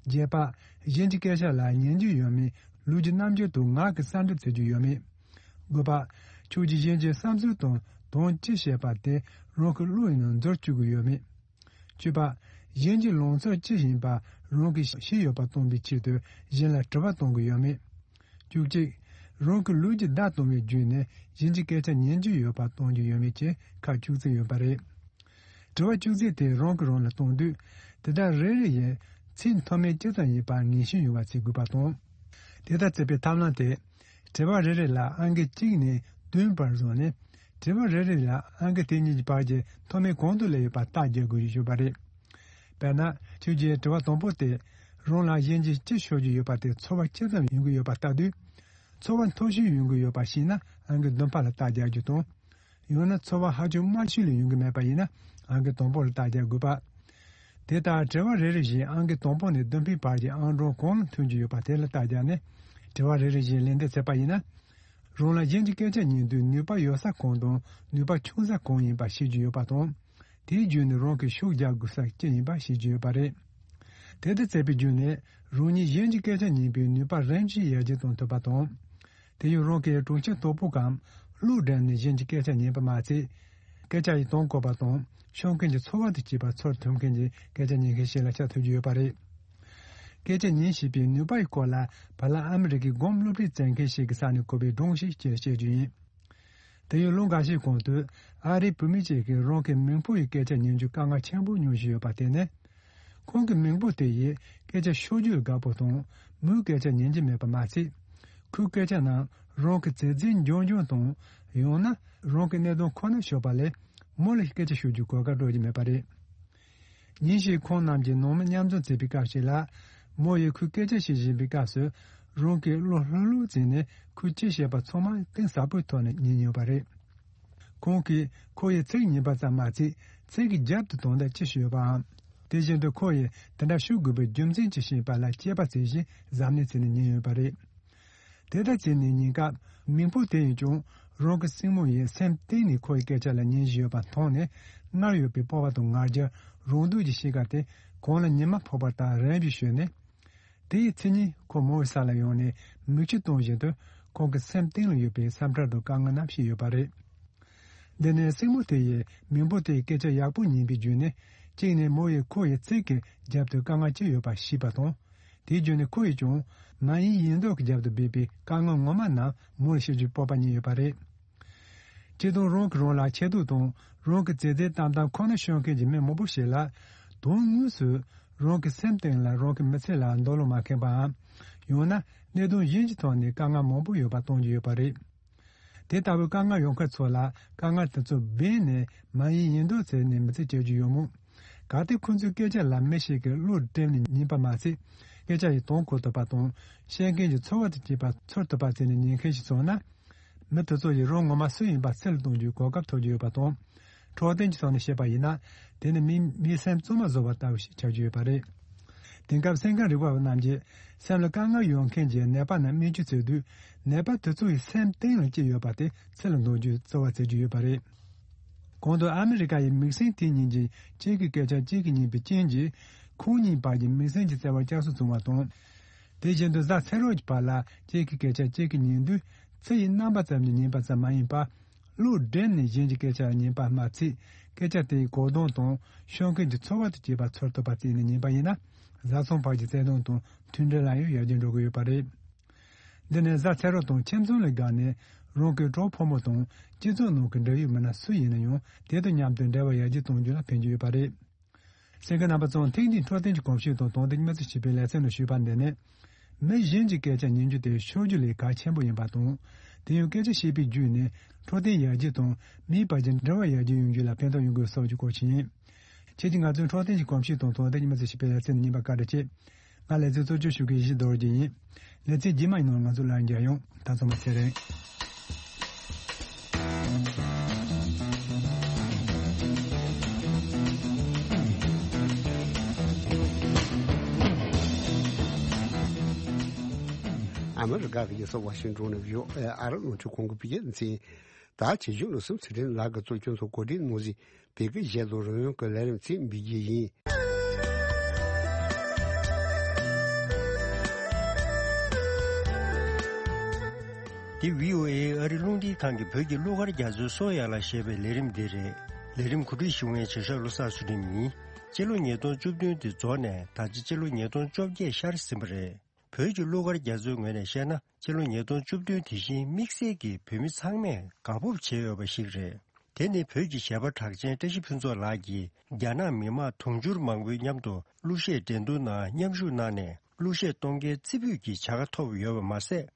བརྒྱད་པ། གཞན་གྱི་སྐད་ཆ་ལ་ཉན་རྒྱུ་ཡོད་མེད། ལུས་ཀྱི་རྣམ་འགྱུར་དང་ངག་གི་བསམ་གྲུབ་བྱེད་རྒྱུ་ཡོད་མེད། དགུ་པ། ཁྱོད་ཀྱིས་གཞན་གྱི་བསམ་ཚུལ་དང་དོན་ཅི་བཤད་པ་དེ་རང་གི་བློ་ཡི་ནང་འཛུལ་བཅུག་གི་ཡོད་མེད། བཅུ་པ། གཞན་གྱི་ལང་ཚོ་ཅི་ཡིན་པ་རང་གིས་ཤེས་ཡོད་པ་སྟོན་པའི་ཆེད་དུ་གཞན་ལ་དྲི་བ་གཏོང་གི་ཡོད་མེད། བཅུ་གཅིག། རང་གི་ལུས་ཀྱི་བརྡ་གཏོང་བའི་བརྒྱུད་ནས་གཞན་གྱི་སྐད་ཆ་ཉན་རྒྱུ་ཡོད་པ་གཏོང་རྒྱུ་ཡོད་མེད་ཅེས་ཁག་བཅུ་གཅིག་ཡོད་པ་རེད། དྲི་བ་བཅུ་གཅིག་དེ་རང་གིས་རང་ལ་གཏོང་དུས། དེ་དག་རེ་རེ་ཡི་ཚིག་མཐོ་དམན་ཇི་ཙམ་ཡིན་པ་ངེས་ཤེས་ཡོང་བ་བྱེད་དགོས་པ་དང་། དེ་ལྟར་བྱེད་པའི་ཐབས་ལམ་དེ། དྲི་བ་རེ་རེ་ལ་ཨང་ཀི་གཅིག་ནས་བདུན་བར་བཟུང་ནས། དྲི་བ་རེ་རེ་ལ་ཨང་ཀི་དེ་གཉིས་ཀྱི་བར་གྱི་མཐོ་དམན་གང་དུ་སླེབས་ཡོད་པ་བརྟག་རྒྱག་དགོས་ཞེས་ཞུས་པ་རེད། དཔེར་ན། ཁྱོད་ཀྱིས་དྲི་བ་དང་པོ་དེ། རང་ལ་གཞན་གྱིས་ཅི་ཤོད་ཀྱི་ཡོད་པ་དེ་ཚོར་བ་ཇི་ཙམ་ཡོང་གི་ཡོད་པ་བལྟ་དུས། ཚོར་བ་མཐོ་ཤོས་ཡོང་གི་ཡོད་པ་ཤེས་ན་ཨང་ཀི་བདུན་པ་ལ་བརྟག་རྒྱག་རྒྱུ་དང་། ཡང་ན་ཚོར་བ་ཧ་ཅང་དམའ་ཤོས་ལས་ཡོང་གི་མེད་པ་ཡིན་ན་ཨང་ཀི་དང་པོ་ལ་བརྟག་རྒྱག་དགོས་པ། དེ་ལྟར་དྲི་བ་རེ་རེ་བཞིན་ཨང་ཀི་དང་པོ་ནས་བདུན་པའི་བར་གྱི་ཨང་གྲངས་གང་ལ་མཐུན་གྱི་ཡོད་པ་དེ་ལ་བརྟག་རྒྱག་ནས། དྲི་བ་རེ་རེ་བཞིན་ལན་འདེབས་བྱས་པ་ཡིན་ན། རང་ལ་གཞན་གྱི་སྐད་ཆ་ཉན་དུས་ནུས་པ་ཡོད་ས་གང་དང་ནུས་པ་ཆུང་ས་གང་ཡིན་པ་ཤེས་ཀྱི་ཡོད་པ་དང་། དེའི་བརྒྱུད་ནས་རང་གིས་ཤུགས་རྒྱག་དགོས་ས་ཅི་ཡིན་པ་ཤེས་ཀྱི་ཡོད་པ་རེད། དེ་ལྟར་བྱས་པའི་བརྒྱུད་ནས་རང་ཉིད་གཞན་གྱི་སྐད་ཆ་ཉན་པའི་ནུས་པ་རིམ་བཞིན་ཡར་རྒྱས་གཏོང་ཐུབ་པ་དང་། དེ་ཡང་རང་གི་གྲོང་ཁྱེར་དོག་པོ་གམ་གློག་སྒྲོན་ནས་གཞན་གྱི་སྐད་ཆ་ཉན་པ་མ་ཚད། སྐད་ཆ་ཡི་དོན་གོ་བ་དང་ཤོད་མཁན་གྱི་ཚོར་བ་དང་བཅས་པ་ཚོར་ཐུབ་མཁན་གྱི་སྐད་ཆ་ཉན་མཁན་ཞིག་ལ་ཆགས་ཐུབ་ཀྱི་ཡོད་པ་རེད། སྐད་ཆ་ཉན་ཤེས་པའི་ནུས་པ་ཡི་སྐོར་ལ་བར་ལ་ཨ་མི་རི་ཀའི་སྒོམ་སློབ་ཁྲིད་བྱེད་མཁན་ཞིག་གི་ས་ནས་གོ་བའི་སྒྲུང་ཞིག་ཅེས་བཤད་རྒྱུ་ཡིན། དེ་ཡང་ལོ་འགའ་ཤས་གོང་དུ་ཨ་རིའི་བུད་མེད་ཅིག་གིས་རང་གི་མིང་པོ་ཡི་སྐད་ཆ་ཉན་རྒྱུ་དཀའ་ངལ་ཆེན་པོ་མྱོང་བཞིན་ཡོད་པ་དེ་ནི། ཁོང་གི་མིང་པོ་དེ་ཡིས་སྐད་ཆ་ཤོད་རྒྱུར་དགའ་པོ་དང་མོས་སྐད་ཆ་ཉན་གྱི་མེད་པ་མ་ཚད། ཁོའི་སྐད་ཆ་རྣམས་རང་གི་བྱས་རྗེས་འབྱུང་འབྱུང་དང་ཡང་ན་རང་གི་གནད་དོན་ཁོ་ན་ཤོད་པ་ལས་མོ་ལ་སྐད་ཆ་ཤོད་རྒྱུའི་གོ་སྐབས་སྤྲོད་ཀྱི་མེད་པ་རེད། ཉིན་ཞིག་ཁོང་རྣམས་ཀྱི་ནང་མི་མཉམ་འཛོམས་བྱེད་པའི་སྐབས་ཤིག་ལ། མོ་ཡིས་ཁོའི་སྐད་ཆ་བཤད་བཞིན་པའི་སྐབས་སུ། རང་གི་བློ་ལྷོད་ལྷོད་བྱས་ནས་ཁོས་ཅི་བཤད་པ་ཚང་མ་གཏིང་ཟབ་པོའི་ཐོག་ནས་ཉན་ཡོད་པ་རེད། ཁོང་གིས་ཁོ་ཡི་ཚིག་ཉན་པ་ཙམ་མ་ཚད་ཚིག་གི་རྒྱབ་ཏུ་དོན་དག་ཅི་ཞིག་ཡོད་པའམ། དེ་བཞིན་དུ་ཁོ་ཡིས་དེ་འདྲ་ཤོད་དགོས་པའི་རྒྱུ་མཚན་ཅི་ཞིག་ཡིན་པ་ལ་དཔྱད་པ་བྱེད་བཞིན་གཟབ་ནན་བྱས་ནས་ཉན་ཡོད་པ་རེད། དེ་ལྟར་བྱས་ནས་ཉིན་སྐབས་མིང་པོ་དེ་ཡིས་ཀྱང་རང་གི་སྲིང་མོ་ཡིས་སེམས་གཏིང་ནས་ཁོ་ཡི་སྐད་ཆ་ལ་ཉན་བཞིན་ཡོད་པ་མཐོང་ནས། སྔར་ཡོད་པའི་སྤོབས་པ་དང་ང་རྒྱལ། རང་སྡུག་གི་གཤིས་ཀ་དེ་གོང་ལ་ཉི་མ་ཕོག་པ་ལྟར་རིམ་བཞིན་ཞོད་ནས། དེའི་ཚེ་ཉིན་ཁོ་མོའི་ས་ལ་ཡོང་ནས་མིག་ཆུ་གཏོང་བཞིན་དུ་ཁོང་གི་སེམས་གཏིང་ལ་ཡོད་པའི་འཚམས་འདྲི་དང་དཀའ་ངལ་རྣམས་བཤད་ཡོད་པ་རེད། འདི་ནི་སྲིང་མོ་དེ་ཡིས་མིང་པོ་དེའི་སྐད་ཆ་ཡག་པོ་ཉན་པའི་བརྒྱུད་ནས། གཅིག་ནས་མོ་ཡིས་ཁོ་ཡི་ཚིག་གི་རྒྱབ་ཏུ་དཀའ་ངལ་ཅི་ཡོད་པ་ཤེས་པ་དང་། དེའི་བརྒྱུད་ནས་ཁོ་ཡིས་ཀྱང་མ་ཡིན་ཡིན་མདོག་གི་རྒྱབ་ཏུ་སྦས་པའི་དཀའ་ངལ་ངོ་མ་རྣམས་མོར་བཤད་རྒྱུའི་སྤོབས་པ་རྙེད་ཡོད་པ་རེད། སྤྱིར་བཏང་རང་གིས་རང་ལ་ཆེ་བསྟོད་དང་རང་གི་བྱས་རྗེས་བཏང་སྟངས་ཁོ་ན་ཤོད་མཁན་གྱི་མི་མང་པོ་ཞིག་ལ། དོན་དངོས་སུ་རང་གི་སེམས་གཏིང་ལ་རང་གི་མི་ཚེ་ལ་འདོད་བློ་མ་ཁེངས་པའམ། ཡང་ན་གནད་དོན་གཞན་གྱི་ཐོག་ནས་དཀའ་ངལ་མང་པོ་ཡོད་པ་མཐོང་རྒྱུ་ཡོད་པ་རེད། དེ་ལྟ་བུའི་དཀའ་ངལ་ཡོང་མཁན་ཚོ་ལ་དཀའ་ངལ་དེ་ཚོ་སྦས་ནས་མ་ཡིན་ཡིན་མདོག་བྱས་ནས་མི་ཚེ་སྐྱེལ་རྒྱུ་ཡོད་མོད། གལ་ཏེ་ཁོ་ཚོའི་སྐད་ཆ་ལ་མི་ཞིག་གིས་བློ་བསྒྲིམས་ནས་ཉན་པ་མ་ཚད། སྐད་ཆ་ཡི་དོན་གོ་ཐུབ་པ་དང་། བཤད་མཁན་གྱི་ཚོར་བ་དང་བཅས་པ་ཚོར་ཐུབ་པ་བྱས་ནས་ཉན་མཁན་ཞིག་བྱུང་ན། མི་དེ་ཚོ་ཡིས་རང་ངོ་མ་སུ་ཡིན་པ་ཚུར་ལ་གཏོང་རྒྱུའི་གོ་སྐབས་ཐོབ་ཀྱི་ཡོད་པ་དང་། འཕྲོད་བསྟེན་གྱི་ཐོག་ནས་བཤད་པ་ཡིན་ན། དེ་ནི་མིའི་མིའི་སེམས་གཙང་མ་བཟོ་བ་ལྟ་བུ་ཞིག་ཆགས་ཀྱི་ཡོད་པ་རེད། དེང་སྐབས་སེམས་ཁམས་རིག་པ་བ་རྣམས་ཀྱིས་སེམས་ལ་དཀའ་ངལ་ཡོང་མཁན་གྱི་ནད་པ་རྣམས་སྨན་བཅོས་བྱེད་དུས། ནད་པ་དེ་ཚོ་ཡི་སེམས་གཏིང་ལ་ཅི་ཡོད་པ་དེ་ཚུར་ལ་འདོན་རྒྱུའི་རྩོལ་བ་བྱེད་ཀྱི་ཡོད་པ་རེད། གོང་དུ་ཨ་མི་རི་ཀ་ཡི་མིང་སྲིང་དེ་གཉིས་ཀྱིས་གཅིག་གི་སྐད་ཆ་གཅིག་གིས་ཉན་པའི་རྐྱེན་གྱིས། ཁོང་གཉིས་བར་གྱི་མིང་སྲིང་གི་བརྩེ་བར་བསྐྱར་གསོ་བྱུང་བ་དང་། དེ་བཞིན་དུ་གཟའ་ཚེ་རོགས་ཀྱི་བར་ལ་གཅིག་གི་སྐད་ཆ་གཅིག་གིས་ཉན་དུས། ཚིག་ཡི་རྣམ་པ་ཙམ་གྱིས་ཉན་པ་ཙམ་མ་ཡིན་པར། བློ་བསྒྲིམས་ནས་གཞན་གྱི་སྐད་ཆ་ཉན་པ་མ་ཚད། སྐད་ཆ་དེའི་གོ་དོན་དང་ཤོད་མཁན་གྱི་ཚོར་བ་དང་བཅས་པ་ཚོར་ཐུབ་པ་བརྩིས་ནས་ཉན་པ་ཡིན་ན། བཟའ་ཚང་བར་གྱི་བརྩེ་དུང་དང་མཐུན་སྒྲིལ་ལ་ཡང་ཡར་རྒྱས་འགྲོ་གི་ཡོད་པ་རེད། འདི་ནི་གཟའ་ཚེ་རོགས་དང་ཁྱིམ་ཚང་ལས་བརྒལ་ནས་རང་གི་གྲོགས་ཕོ་མོ་དང་སྤྱི་ཚོགས་ནང་གི་འབྲེལ་ཡོད་མི་སྣ་སུ་ཡིན་ན་ཡང་དེ་དང་མཉམ་དུ་འབྲེལ་བ་ཡར་རྒྱས་གཏོང་རྒྱུ་ལ་ཕན་གྱི་ཡོད་པ་རེད། གསན་མཁན་རྣམ་པ་ཚོ་ཐེངས་འདིའི་འཕྲོད་བསྟེན་གྱི་གོམས་གཤིས་དང་དོན་དག་མི་ཚེ་ཞེས་པའི་ལེ་ཚན་ནང་ཞུས་པ་འདི་ནི། མི་གཞན་གྱི་སྐད་ཆ་ཉན་རྒྱུ་དེ་ཤོད་རྒྱུ་ལས་གལ་ཆེན་པོ་ཡིན་པ་དང་། དེ་ཡང་སྐད་ཆ་བཤད་པའི་བརྒྱུད་ནས་འཕྲོད་བསྟེན་ཡར་རྒྱས་དང་མིའི་བར་གྱི་འབྲེལ་བ་ཡར་རྒྱས་ཡོང་རྒྱུ་ལ་ཕན་ཐོགས་ཡོང་དགོས་སོགས་ཀྱི་སྐོར་ཞིག་ཡིན། ཁྱེད་ཀྱིས་ང་ཚོའི་འཕྲོད་བསྟེན་གྱི་གོམས་གཤིས་དང་དོན་དག་མི་ཚེ་ཞེས་པའི་ལེ་ཚན་ནང་ཉན་པར་བཀའ་དྲིན་ཆེ། ང་ལེ་ཚན་གཙོ་སྐྱོང་ཞུ་མཁན་ཡེ་ཤེས་རྡོ་རྗེ་ཡིན། ལེ་ཚན་རྗེས་མ་ཡིན་ནོར་ང་ཚོ་ལ་མཇལ་ཡོང་། ད་ཚང་མ་ཚེ་རིང་། ཨ་མི་རི་ཀ་གི་རྒྱལ་ས་ཝ་ཤིང་ཏོན་ནས་བྷི་ཨོ་ཨེ་ཨ་རི་རླུང་འཕྲིན་ཁང་གི་བོད་སྐད་སྡེ་ཚན། ད་བྱེད་རྒྱུ་ལོ་གསུམ་ཚེ་རིང་ལགས་ཀྱིས་གཙོ་སྐྱོང་དུ་གོ་སྒྲིག་གནང་གཟིགས་བོད་སྐད་གཞས་དང་རོལ་དབྱངས་ཀྱི་ལས་རིམ་ཚིག་འབུལ་རྒྱུ་ཡིན། འདི་བྷི་ཨོ་ཨེ་ཨ་རི་རླུང་འཕྲིན་ཁང་གི་བོད་ཀྱི་གླུ་གར་རྒྱ་མཚོའི་སོ་ཡ་ལ་ཞེས་པའི་ལས་རིམ་འདི་རེད། ལས་རིམ་གོ་སྒྲིག་ཞུ་མཁན་བྱེད་ཤག་བློ་བཟང་ཚུལ་ཁྲིམས་ཡིན། སྤྱི་ལོ་ཉིས་སྟོང་བཅུ་བདུན་དེ་རྫོགས་ནས་ད་ཆ་སྤྱི་ལོ་ཉིས་སྟོང་བཅོ་བརྒྱད་ཤར་ཟིན་པ་རེད། བོད་ཀྱི་གླུ་གར་རྒྱ་མཚོའི་ངོས་ནས་བཤད་ན། སྤྱི་ལོ་ཉིས་སྟོང་བཅུ་བདུན་དེ་བཞིན་དམིགས་བསལ་གྱིས་བོད་མི་ཚང་མས་དགའ་སྤོབས་བྱེད་འོས་པ་ཞིག་རེད། དེ་ནི་བོད་ཀྱི་གཞས་པ་གྲགས་ཅན་བཀྲ་ཤིས་ཕུན་ཚོགས་ལགས་ཀྱིས་རྒྱ་ནག་མི་མང་དུང་ཕྱུར་མང་པོའི་མཉམ་དུ་གླུ་གཞས་འགྲན་བསྡུར་ནང་མཉམ་ཞུགས་གནང་ནས་གླུ་གཞས་གཏོང་མཁན་རྩེ་ཕུད་ཀྱི་བྱ་དགའ་ཐོབ་ཡོད་པ་མ་ཟད།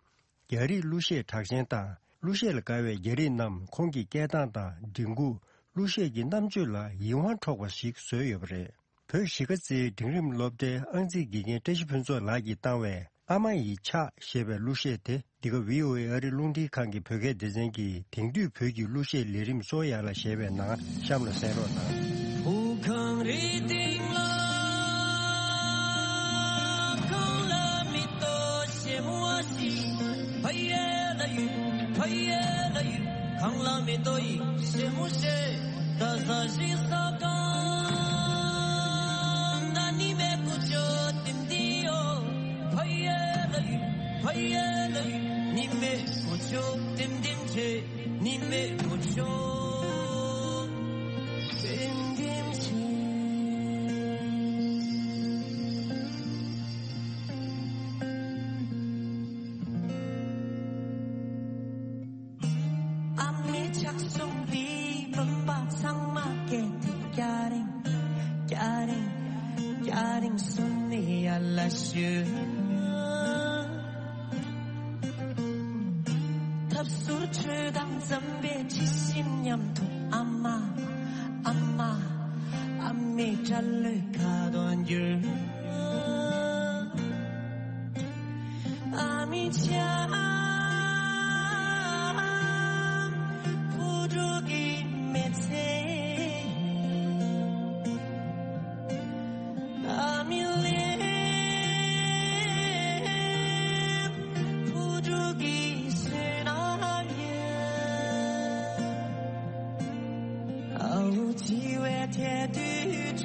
རྒྱ་རིགས་གླུ་གཞས་གྲགས་ཅན་དང་གླུ་གཞས་ལ་དགའ་བའི་རྒྱ་རིགས་རྣམས་ཁོང་གི་སྐད་གདངས་དང་མགྲིན་ཁུག་གླུ་གཞས་ཀྱི་རྣམ་དཔྱོད་ལ་ཡིད་དབང་འཕྲོག་པ་ཞིག་བཟོས་ཡོད་པ་རེད། བོད་གཞིས་ཀ་རྩེའི་འབྲིང་རིམ་སློབ་གྲྭའི་ཨང་རྩིས་དགེ་རྒན་བཀྲ་ཤིས་ཕུན་ཚོགས་ལགས་ཀྱིས་བཏང་བའི་ཨ་མ་ཡི་ཕྱག་ཞེས་པའི་གླུ་གཞས་དེ་འདི་ག་བྷི་ཨོ་ཨེ་ཨ་རི་རླུང་འཕྲིན་ཁང་གི་བོད་སྐད་སྡེ་ཚན་གྱི་དེང་དུས་བོད་ཀྱི་གླུ་གཞས་ལས་རིམ་སོ་ཡ་ལ་ཞེས་པའི་ནང་གཤམ་ལ་གསན་རོགས་གནང་། བུ་གངས་རིའི་སྟེང་ལ་གངས་ལ་མེ་ཏོག་ཞིམ་པོ་ཞིག་ཕ་ཡེ་ལ་ཡུ་ཕ་ཡེ་ལ་ཡུ། གངས་ལ་མེ་ཏོག་ཡིན་ཞེ་མོ་ཞེ། ད་ཟ་ཞིག་ཟ་གང་ད་ནི་མེ་ཀུ་ཅོ། མེད་དགུ་ཆོག་དེ་འདེམས་བྱེད། ཨ་མའི་ཕྱག་ཟུང་འདིས་བུམ་པ་ཚང་མ་སྐྱེད་དེ། སྐྱ་རེངས་སྐྱ་རེངས་སྐྱ་རེངས་སུ་ནི་ཡར་ལ་ཞུ། ཐབ་ཟུར་ཁྲོད་དང་འཛམ་བུའི་ཁྲི་བཞི་མཉམ་དུ། ཨ་མ་ཨ་མ་ཨ་མའི་སྐྲ་ལོའི་ཁ་དོག་འགྱུར། ཨ་མའི་ལྕམ་བུ་ཕྲུག་གི་མི་ཚེ། ཨ་མའི་ལས་བུ་ཕྲུག་གི་བསོད་ནམས་ཡིན། ཨ་འུ་འཆི་བའི་ཐལ་དུས་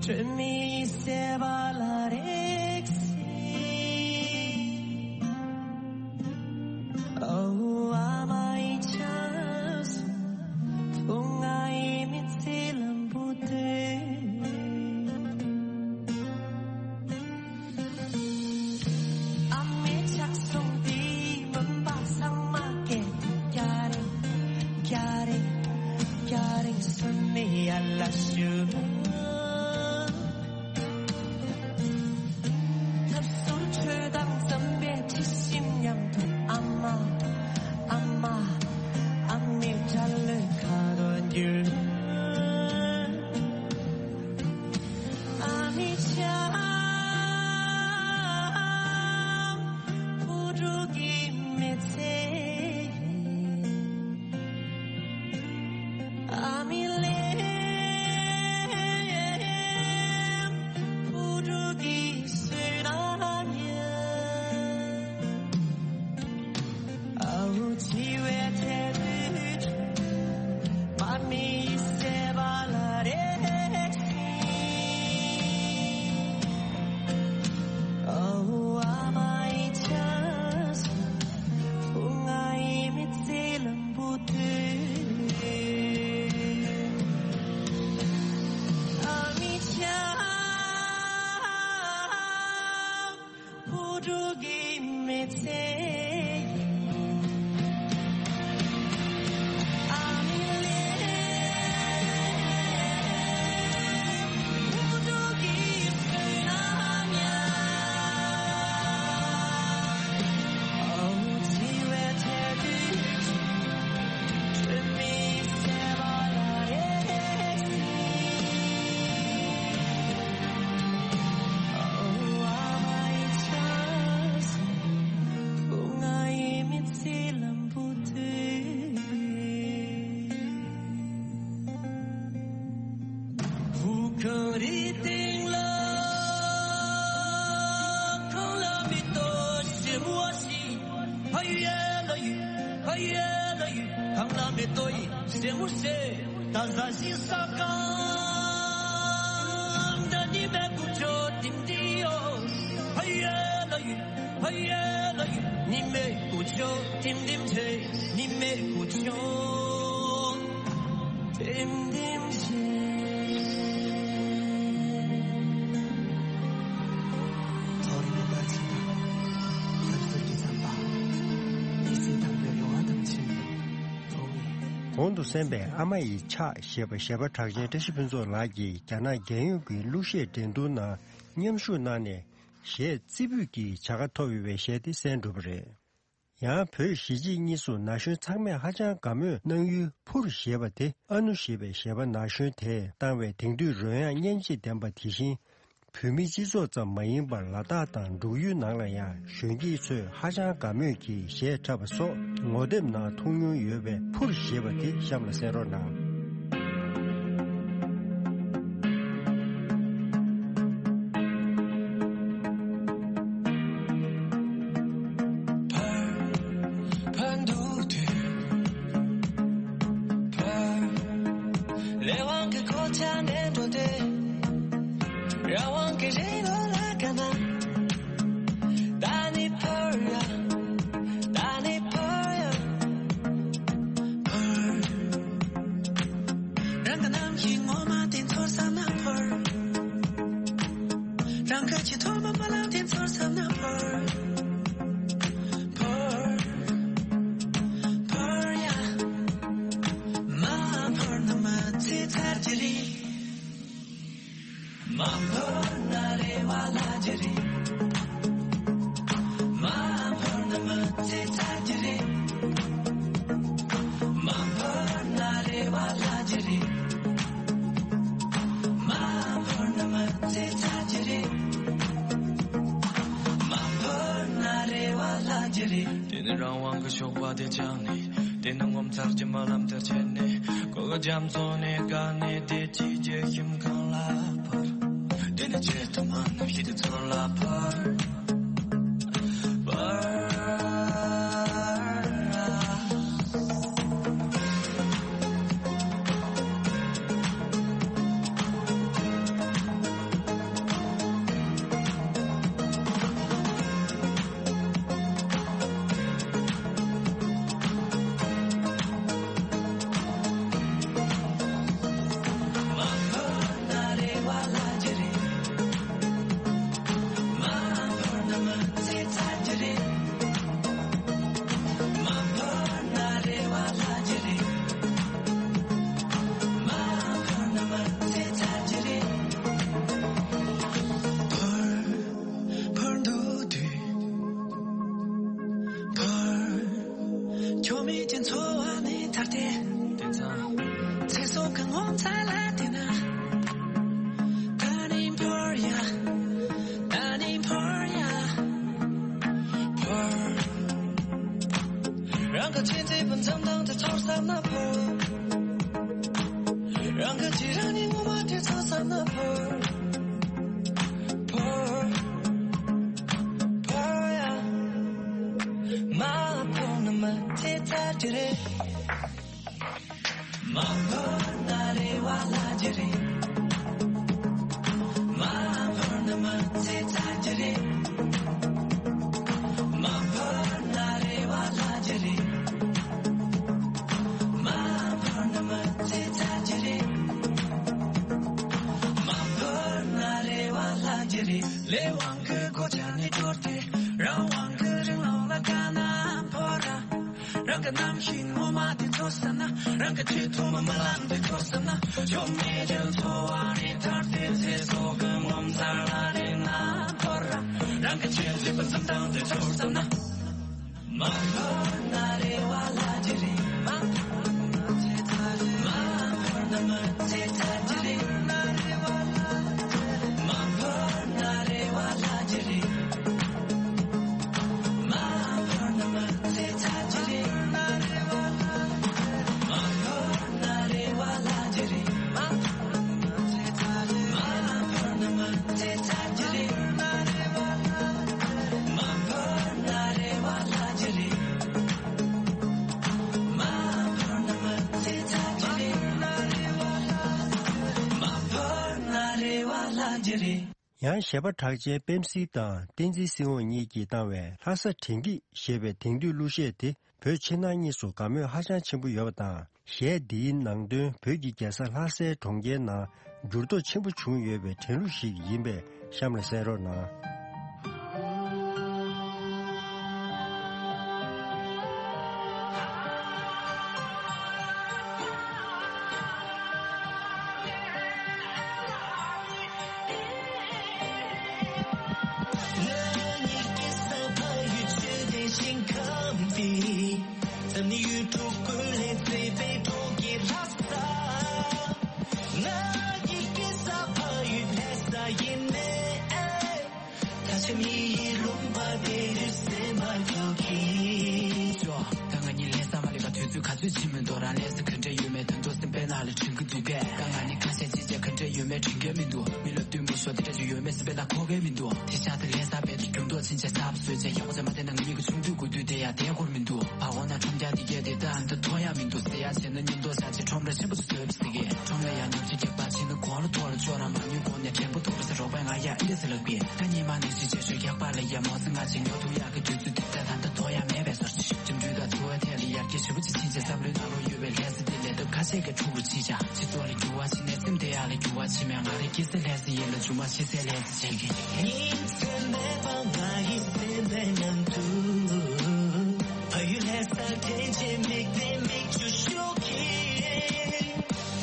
དྲོད་མེད་ཡིད་སེལ་བ་ལ་རེག་སྲིད། ཨ་འུ་ཨ་མ་ཡི་ཕྱག་ཟུང་ཐུགས་ང་ཡི་མི་ཚེ་ལམ་བུ་སྟོན། ཨ་མའི་ཕྱག་ཟུང་འདིས་བུམ་པ་ཚང་མ་སྐྱེད་དེ། སྐྱ་རེངས་སྐྱ་རེངས་སྐྱ་རེངས་སུ་ནི་ཡར་ལ་ཞུ། ཐབ་ཟུར་ཁྲོད་དང་འཛམ་བུའི་ཁྲི་བཞི་མཉམ་དུ། ཨ་མ་ཨ་མ་ཨ་མའི་སྐྲ་ལོའི་ཁ་དོག་འགྱུར། ཨ་མའི་ལྕམ་བུ་ཕྲུག་གི་མི་ཚེ་ཡིན། ཨ་མའི་ལས་བུ་ཕྲུག་གི་བསོད་ནམས་ཡིན། ཨ་འུ་འཆི་བའི་ཐལ་དུས་དྲོད་མེད་ཡིད་སེལ་བ་ལ་རེག་སྲིད། ཨ་འུ་ཨ་མ་ཡི་ཕྱག་ཟུང་ཐུགས་ང་ཡི་མི་ཚེ་ལམ་བུ་སྟོན། ཨ་མའི་ལྕམ་བུ་ཕྲུག་གི་མི་ཚེ་ཡིན། ཨ་མའི་ལས་བུ་ཕྲུག་གི་བསོད་ནམས་ཡིན། ཨ་འུ་འཆི་བའི་ཐལ་དུས་དྲོད་མེད་ཡིད་སེལ་བ་ལ་རེག་སྲིད། ཨ་འུ་ཨ་མ་ཡི་ཕྱག་ཟུང་ཐུགས་ང་ཡི་མི་ཚེ་ལམ་བུ་སྟོན། བུ་གངས་རིའི་སྟེང་ལ་གངས་ལ་མེ་ཏོག་སེར་མོ་ཞིག་ཕ་ཡུལ་ལ་ཡུལ། ཕ་ཡུལ་ལ་ཡུལ། གངས་ལ་མེ་ཏོག་ཡིན་སེར་མོ་ཞིག་ད་ཟ་ཞིག་ས་གང་ད་ནི་མེ་དགུ་ཆོག་ཏིམ་ཏིའོ། ཕ་ཡུལ་ལ་ཡུལ། ཕ་ཡུལ་ལ་ཡུལ། ནི་མེ་དགུ་ཆོག་ཏིམ་ཏིམ་ཆེ། ནི་མེ་དགུ་ཆོག་ཏིམ་ཏིམ་ཆེ། ཐོ་རེ་ནི་པར་ཆེ་དང་། ལག་ཟུར་གྱི་ཚན་པ། དེ་སྲིད་དང་པོའི་རེ་བ་དང་ཆེན་པོ་དོ་ངེས། གོང་དུ་གསན་པའི་ཨ་མ་ཡི་ཕྱག་ཞེས་པ་གཞས་པ་གྲགས་ཅན་བཀྲ་ཤིས་ཕུན་ཚོགས་ལགས་ཀྱིས་རྒྱ་ནག་རྒྱལ་ཡོངས་ཀྱི་གླུ་གཞས་འགྲན་བསྡུར་ནང་མཉམ་ཞུགས་གནང་ནས་གཞས་རྩེ་ཕུད་ཀྱི་བྱ་དགའ་ཐོབ་ཡོད་པའི་གཞས་དེ་གསན་གྲུབ་པ་རེད། ཡང་བོད་གཞིས་བྱེས་གཉིས་སུ་ན་གཞོན་ཚང་མས་ཧ་ཅང་དགའ་མོས་གནང་ཡུལ་ཕུར་ཞེས་པ་དེ་ཨ་ནུ་ཞེས་པའི་གཞས་པ་ན་གཞོན་དེས་བཏང་བའི་དེང་དུས་རོལ་དབྱངས་སྙན་འཇེབས་ལྡན་པ་དེ་བཞིན། བོད་མི་སྤྱི་ཚོགས་ཙམ་མ་ཡིན་པར་ལ་དྭགས་དང་འབྲུག་ཡུལ་ནང་ལ་ཡང་གཞོན་སྐྱེས་ཚོས་ཧ་ཅང་དགའ་མོས་ཀྱིས་གཞས་འཁྲབ་པ་སོགས་ངོ་དེབ་ནང་མཐོང་མྱོང་ཡོད་པའི་ཕུར་ཞེས་པ་དེ་གཤམ་ལ་གསན་རོགས་གནང་། ཕར་ཕར་འདུག་དུས། ཕར་ལས་དབང་གི་གོ་ཆ་འདྲེན་འགྲོ་དུས། རང་དབང་གི་རི་ལོ་ལ་དགའ་ན། ད་ནི་ཕར་ཡ། ད་ནི་ཕར་ཡ། ཁྱི་ངོ་མ་དེ་ཚོར་བསམ་ན་བོར། རང་གི་ཁྱི་ཐོག་མ་མ་ལངས་དེ་ཚོར་བསམ་ན་བོར། བོར། བོར་ཡ། མ་བོར་ན་མ་ཚེ་ཚར་གྱི་རེད། མ་བོར་ན་རེ་བ་ལྷ་རྒྱུ་རེད། མ་བོར་ན་མ་ཚེ་ཚར་གྱི་རེད། མ་བོར་ན་རེ་བ་ལྷ་རྒྱུ་རེད། མ་བོར་ན་མ་ཚེ་ཚར་གྱི་རེད། མ་བོར་ན་རེ་བ་ལྷ་རྒྱུ་རེད། དེ་ནི་རང་དབང་གི་ཤོག་པ་དེ་བཅངས་ནས། དེ་ནི་ངོ་མཚར་གྱི་རྨི་ལམ་དེར་ཆས་ནས། གོ་གི་རྒྱ་མཚོ་ནས་བཀག་ནས་བདེ་སྐྱིད་ཀྱི་ཁྱིམ་ཁང་ལ་བོར། དེ་ནི་ཆེས་མཐོ་དམའ་རྣམ་ཤེས་དེ་ཚོར་ལ་བོར། བོར། ཕར་འདུག་དུས། ཕར། ཁྱོད་མེད་ཀྱི་འཚོ་བ་ནི་ཐར་ཏེ། དེང་སང་། ཚེ་སྲོག་གི་ངོ་མཚར་ལ་བལྟས་ན། ད་ནི་ཕར་ཡ། ད་ནི་ཕར་ཡ། ཕར། རང་གི་ཆེས་མཛེས་པོ་འཛུམ་མདངས་དེ་ཚོར་བསམ་ན་ཕར། རང་གི་ཅི་རང་ནི་ངོ་མ་དེ་ཚོར་བསམ་ན་ཕར། ཕར། ཕར་ཡ། མ་ཕར་ན་མ་ཚེ་ཚར་གྱི་རེད། མ་ཕར་ན་རེ་བ་ལྷ་རྒྱུ་རེད། མ་ཕར་ན་མ་ཚེ་ཚར་གྱི་རེད། མ་ཕར་ན་རེ་བ་ལྷ་རྒྱུ་རེད། མ་ཕར་ན་མ་ཚེ་ཚར་གྱི་རེད། མ་ཕར་ན་རེ་བ་ལྷ་རྒྱུ་རེད། ལས་དབང་གི་གོ་ཆ་ནས་དྲོར་ཏེ། རང་དབང་གི་རིང་ལོགས་ལ་དཀའ་ན་ཕོ་ར། རང་གི་རྣམ་ཤེས་ངོ་མ་དེ་ཚོར་བསམ་ན། རང་གི་ཆེས་ཐོག་མ་རྨི་ལམ་དེ་ཚོར་བསམ་ན། ཆོ་མེད་ཀྱི་འཚོ་བ་ནི་ཐར་ཏེ། ཚེ་སྲོག་གི་ངོ་མཚར་ལ་བལྟས་ན་ཕོ་ར། རང་གི་ཆེས་མཛེས་པོ་འཛུམ་མདངས་དེ་ཚོར་བསམ་ན། མ་ཕར་ན་རེ་བ་ལྷ་རྒྱུ་རེད། མ་ཕར་ན་མ་ཚེ་ཚར་གྱི་རེད། མ་ཕར་ན་རེ་བ་ལྷ་རྒྱུ་རེད། མ་ཕར་ན་མ་ཚེ་ཚར་གྱི་རེད། མ་ཕར་ན་རེ་བ་ལྷ་རྒྱུ་རེད། མ་ཕར་ན་མ་ཚེ་ཚར་གྱི་རེད། མ་ཕར་ན་རེ་བ་ལྷ་རྒྱུ་རེད། མ་ཕར་ན་མ་ཚེ་ཚར་གྱི་རེད། མ་ཕར་ན་རེ་བ་ལྷ་རྒྱུ་རེད། ཡང་གཞས་པ་གྲགས་ཅན་པེམ་སི་དང་བསྟན་འཛིན་སྲིད་དབང་གཉིས་ཀྱིས་བཏང་བའི་ལྷ་ས་དྲན་སྐྱིད་ཞེས་པའི་དེང་དུས་གླུ་གཞས་དེ་བོད་ཕྱི་ནང་གཉིས་སུ་དགའ་མོས་ཧ་ཅང་ཆེན་པོ་ཡོད་པ་དང་། གཞས་འདིའི་ནང་དོན་བོད་ཀྱི་རྒྱལ་ས་ལྷ་སའི་གྲོང་ཁྱེར་ནང་འགྱུར་ལྡོག་ཆེན་པོ་བྱུང་ཡོད་པའི་དྲན་གླུ་ཞིག་ཡིན་པས་གཤམ་ལ་གསན་རོགས་གནང་། ང་གཉིས་ཀྱི་ས་ཕ་ཡུལ་ཆོས་ལྡན་ཞིང་ཁམས་འདི། འཛམ་གླིང་ཡུལ་གྲུ་ཀུན་ལས་མཛེས་པའི་གྲོང་ཁྱེར་ལྷ་ས། ང་གཉིས་ཀྱི་ས་ཕ་ཡུལ་ལྷ་ས་ཡིན་ནའི། ད་ཆ་མི་ཡི་ལུང་པ་དེ་རུ་སེམས་པ་སྐྱོ་གི། ཅོ། ད་ང་གཉིས་ལས་ས་མ་ལས་པ་དུས་ཚོད་ག་ཚོད་ཕྱིན་མི་འདུག་རང་ལས་ས་ག་འདྲ་ཡོད་མེད་དོན་དུ་སེམས་པའི་ནང་ལ་དྲན་གི་འདུག་གས། ད་ང་གཉིས་ཁ་ཤས་ཅི་བྱས་ག་འདྲ་ཡོད་མེད་དྲན་གི་མི་འདུག་མི་ལབ་དུས་མི་ཤོག་དེ་འདྲ་ཅིག་ཡོད་མེད་སེམས་པའི་ནང་འཁོར་གི་མི་འདུག་དེ་ཤ་དེ་ལས་ས་བེད་དུ་རྒྱུན་ཐོག་ཕྱིན་ཆད་ཚབ་བཟོས་བྱས་ཡག་པོ་བྱས་མ་བསྡད་ན་ང་གཉིས་ཀྱི་ཆུང་དུས་དགོས་དུས་དེ་ཡང་དེ་འཁོར་མི་འདུག་ཕ་འོ་ན་ཁྲོམ་རྒྱག་དེ་གས་དེ་ད་འདི་མཐོང་ཡག་མི་འདུག་ཟེར་ཡག་བྱས་ན་མཉམ་དུ་བཞག་བྱས་ཁྲོམ་ར་ཆེན་པོ་ཞིག་བཟོས་པ་ཟེར་གི། ཁྲོམ་ལ་ཡང་ཉམས་ཆག་རྒྱག་པ་བྱས་ན་གོང་ལ་ཐོག་ལ་ཅོག་ར་མ་ཉུལ་གོང་ནས་དྲན་པ་ཐོག་ལ་ཟེར་རོགས་པས་ང་ཡ་ཨེ་འདྲ་ཟེར་ལབ་གི། ད་ཉི་མ་ནང་བཞིན་བྱེད་ཤོག་ཡག་པ་ལ་ཡ་མོ་ཟེར་ང་ཆེ་ཉོ་ཐུབ་ཡག་གི་དུས་ཚོད་འདི་ད་ད་ལྟ་ཐོག་ཡག་མེད་པའི་ཟེར་ཅིག་འགྲིམ་འགྲུལ་དང་འཚོ་བའི་ཐད་ལ་ཡར་རྒྱས་ཞེ་པོ་ཅིག་ཕྱིན་ཆད་བསམ་བློའི་ནང་ལོགས་ཡོད་པའི་ལས་ས་འདི་ལས་ཐབས་ག་ ཚེ་ག་ཕྲུ་གུ་ཅི་བྱ་ཅི་ཚོ་ལ་རྒྱུ་བ་ཅི་ནས་སེམས་དེ་ཡག་ལ་རྒྱུ་བ་ཅི་མེད། ང་རེ་སྐྱེ་ས་ལས་སུ་ཡིན་ལ་ཇུ་མ་ཤི་ས་ལས་སུ་བྱེད་ཀྱི། ཉིན་མཚན་མེད་པ་ང་ཡི་སེམས་པའི་ནང་དུ། ཕ་ཡུལ་ལྷ་ས་དྲན་བྱེད་མིག་ནས་མིག་ཆུ་ཤོག་གི།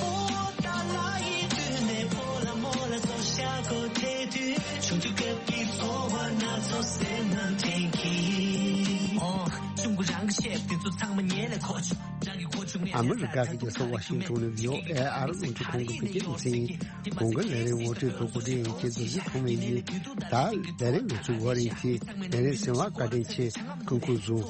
ཨོ་ད་ལ་ཡི་དུས་ནས་ཕོ་ལ་མོ་ལ་སོ་ཤ་གོ་དེ་དུས་ཆུང་དུས་སྐབས་ཀྱི་ཚོར་བ་སྣ་ཚོགས་སེམས་ནང་དྲན་གྱིས། ཨོ་ཆུང་གུ་རང་གི་བཤད་དེ་ཚོ་ཚང་མ་ཉལ་ལ་གོ་ཆུ། ཨ་མི་རི་ཀ་གི་རྒྱལ་ས་ཝ་ཤིང་ཊོན་ནས་བྷི་ཨོ་ཨེ་ཨར་རླུང་འཕྲིན་ཁང་གི་བོད་སྐད་སྡེ་ཚན་ཡིན། གོང་གི་ལས་རིམ་ངོ་སྤྲོད་དུ་གོ་སྒྲིག་ཡིན་གྱི་འདུག་ཟིག་ཐོག་མེད་ཡིན། ད་ལས་རིམ་ངོ་སྤྲོད་འགོ་རིམ་གྱི་ལས་རིམ་གསན་པར་བཀའ་དྲིན་ཆེ། སྐུ་ཁུག་བཟུང་།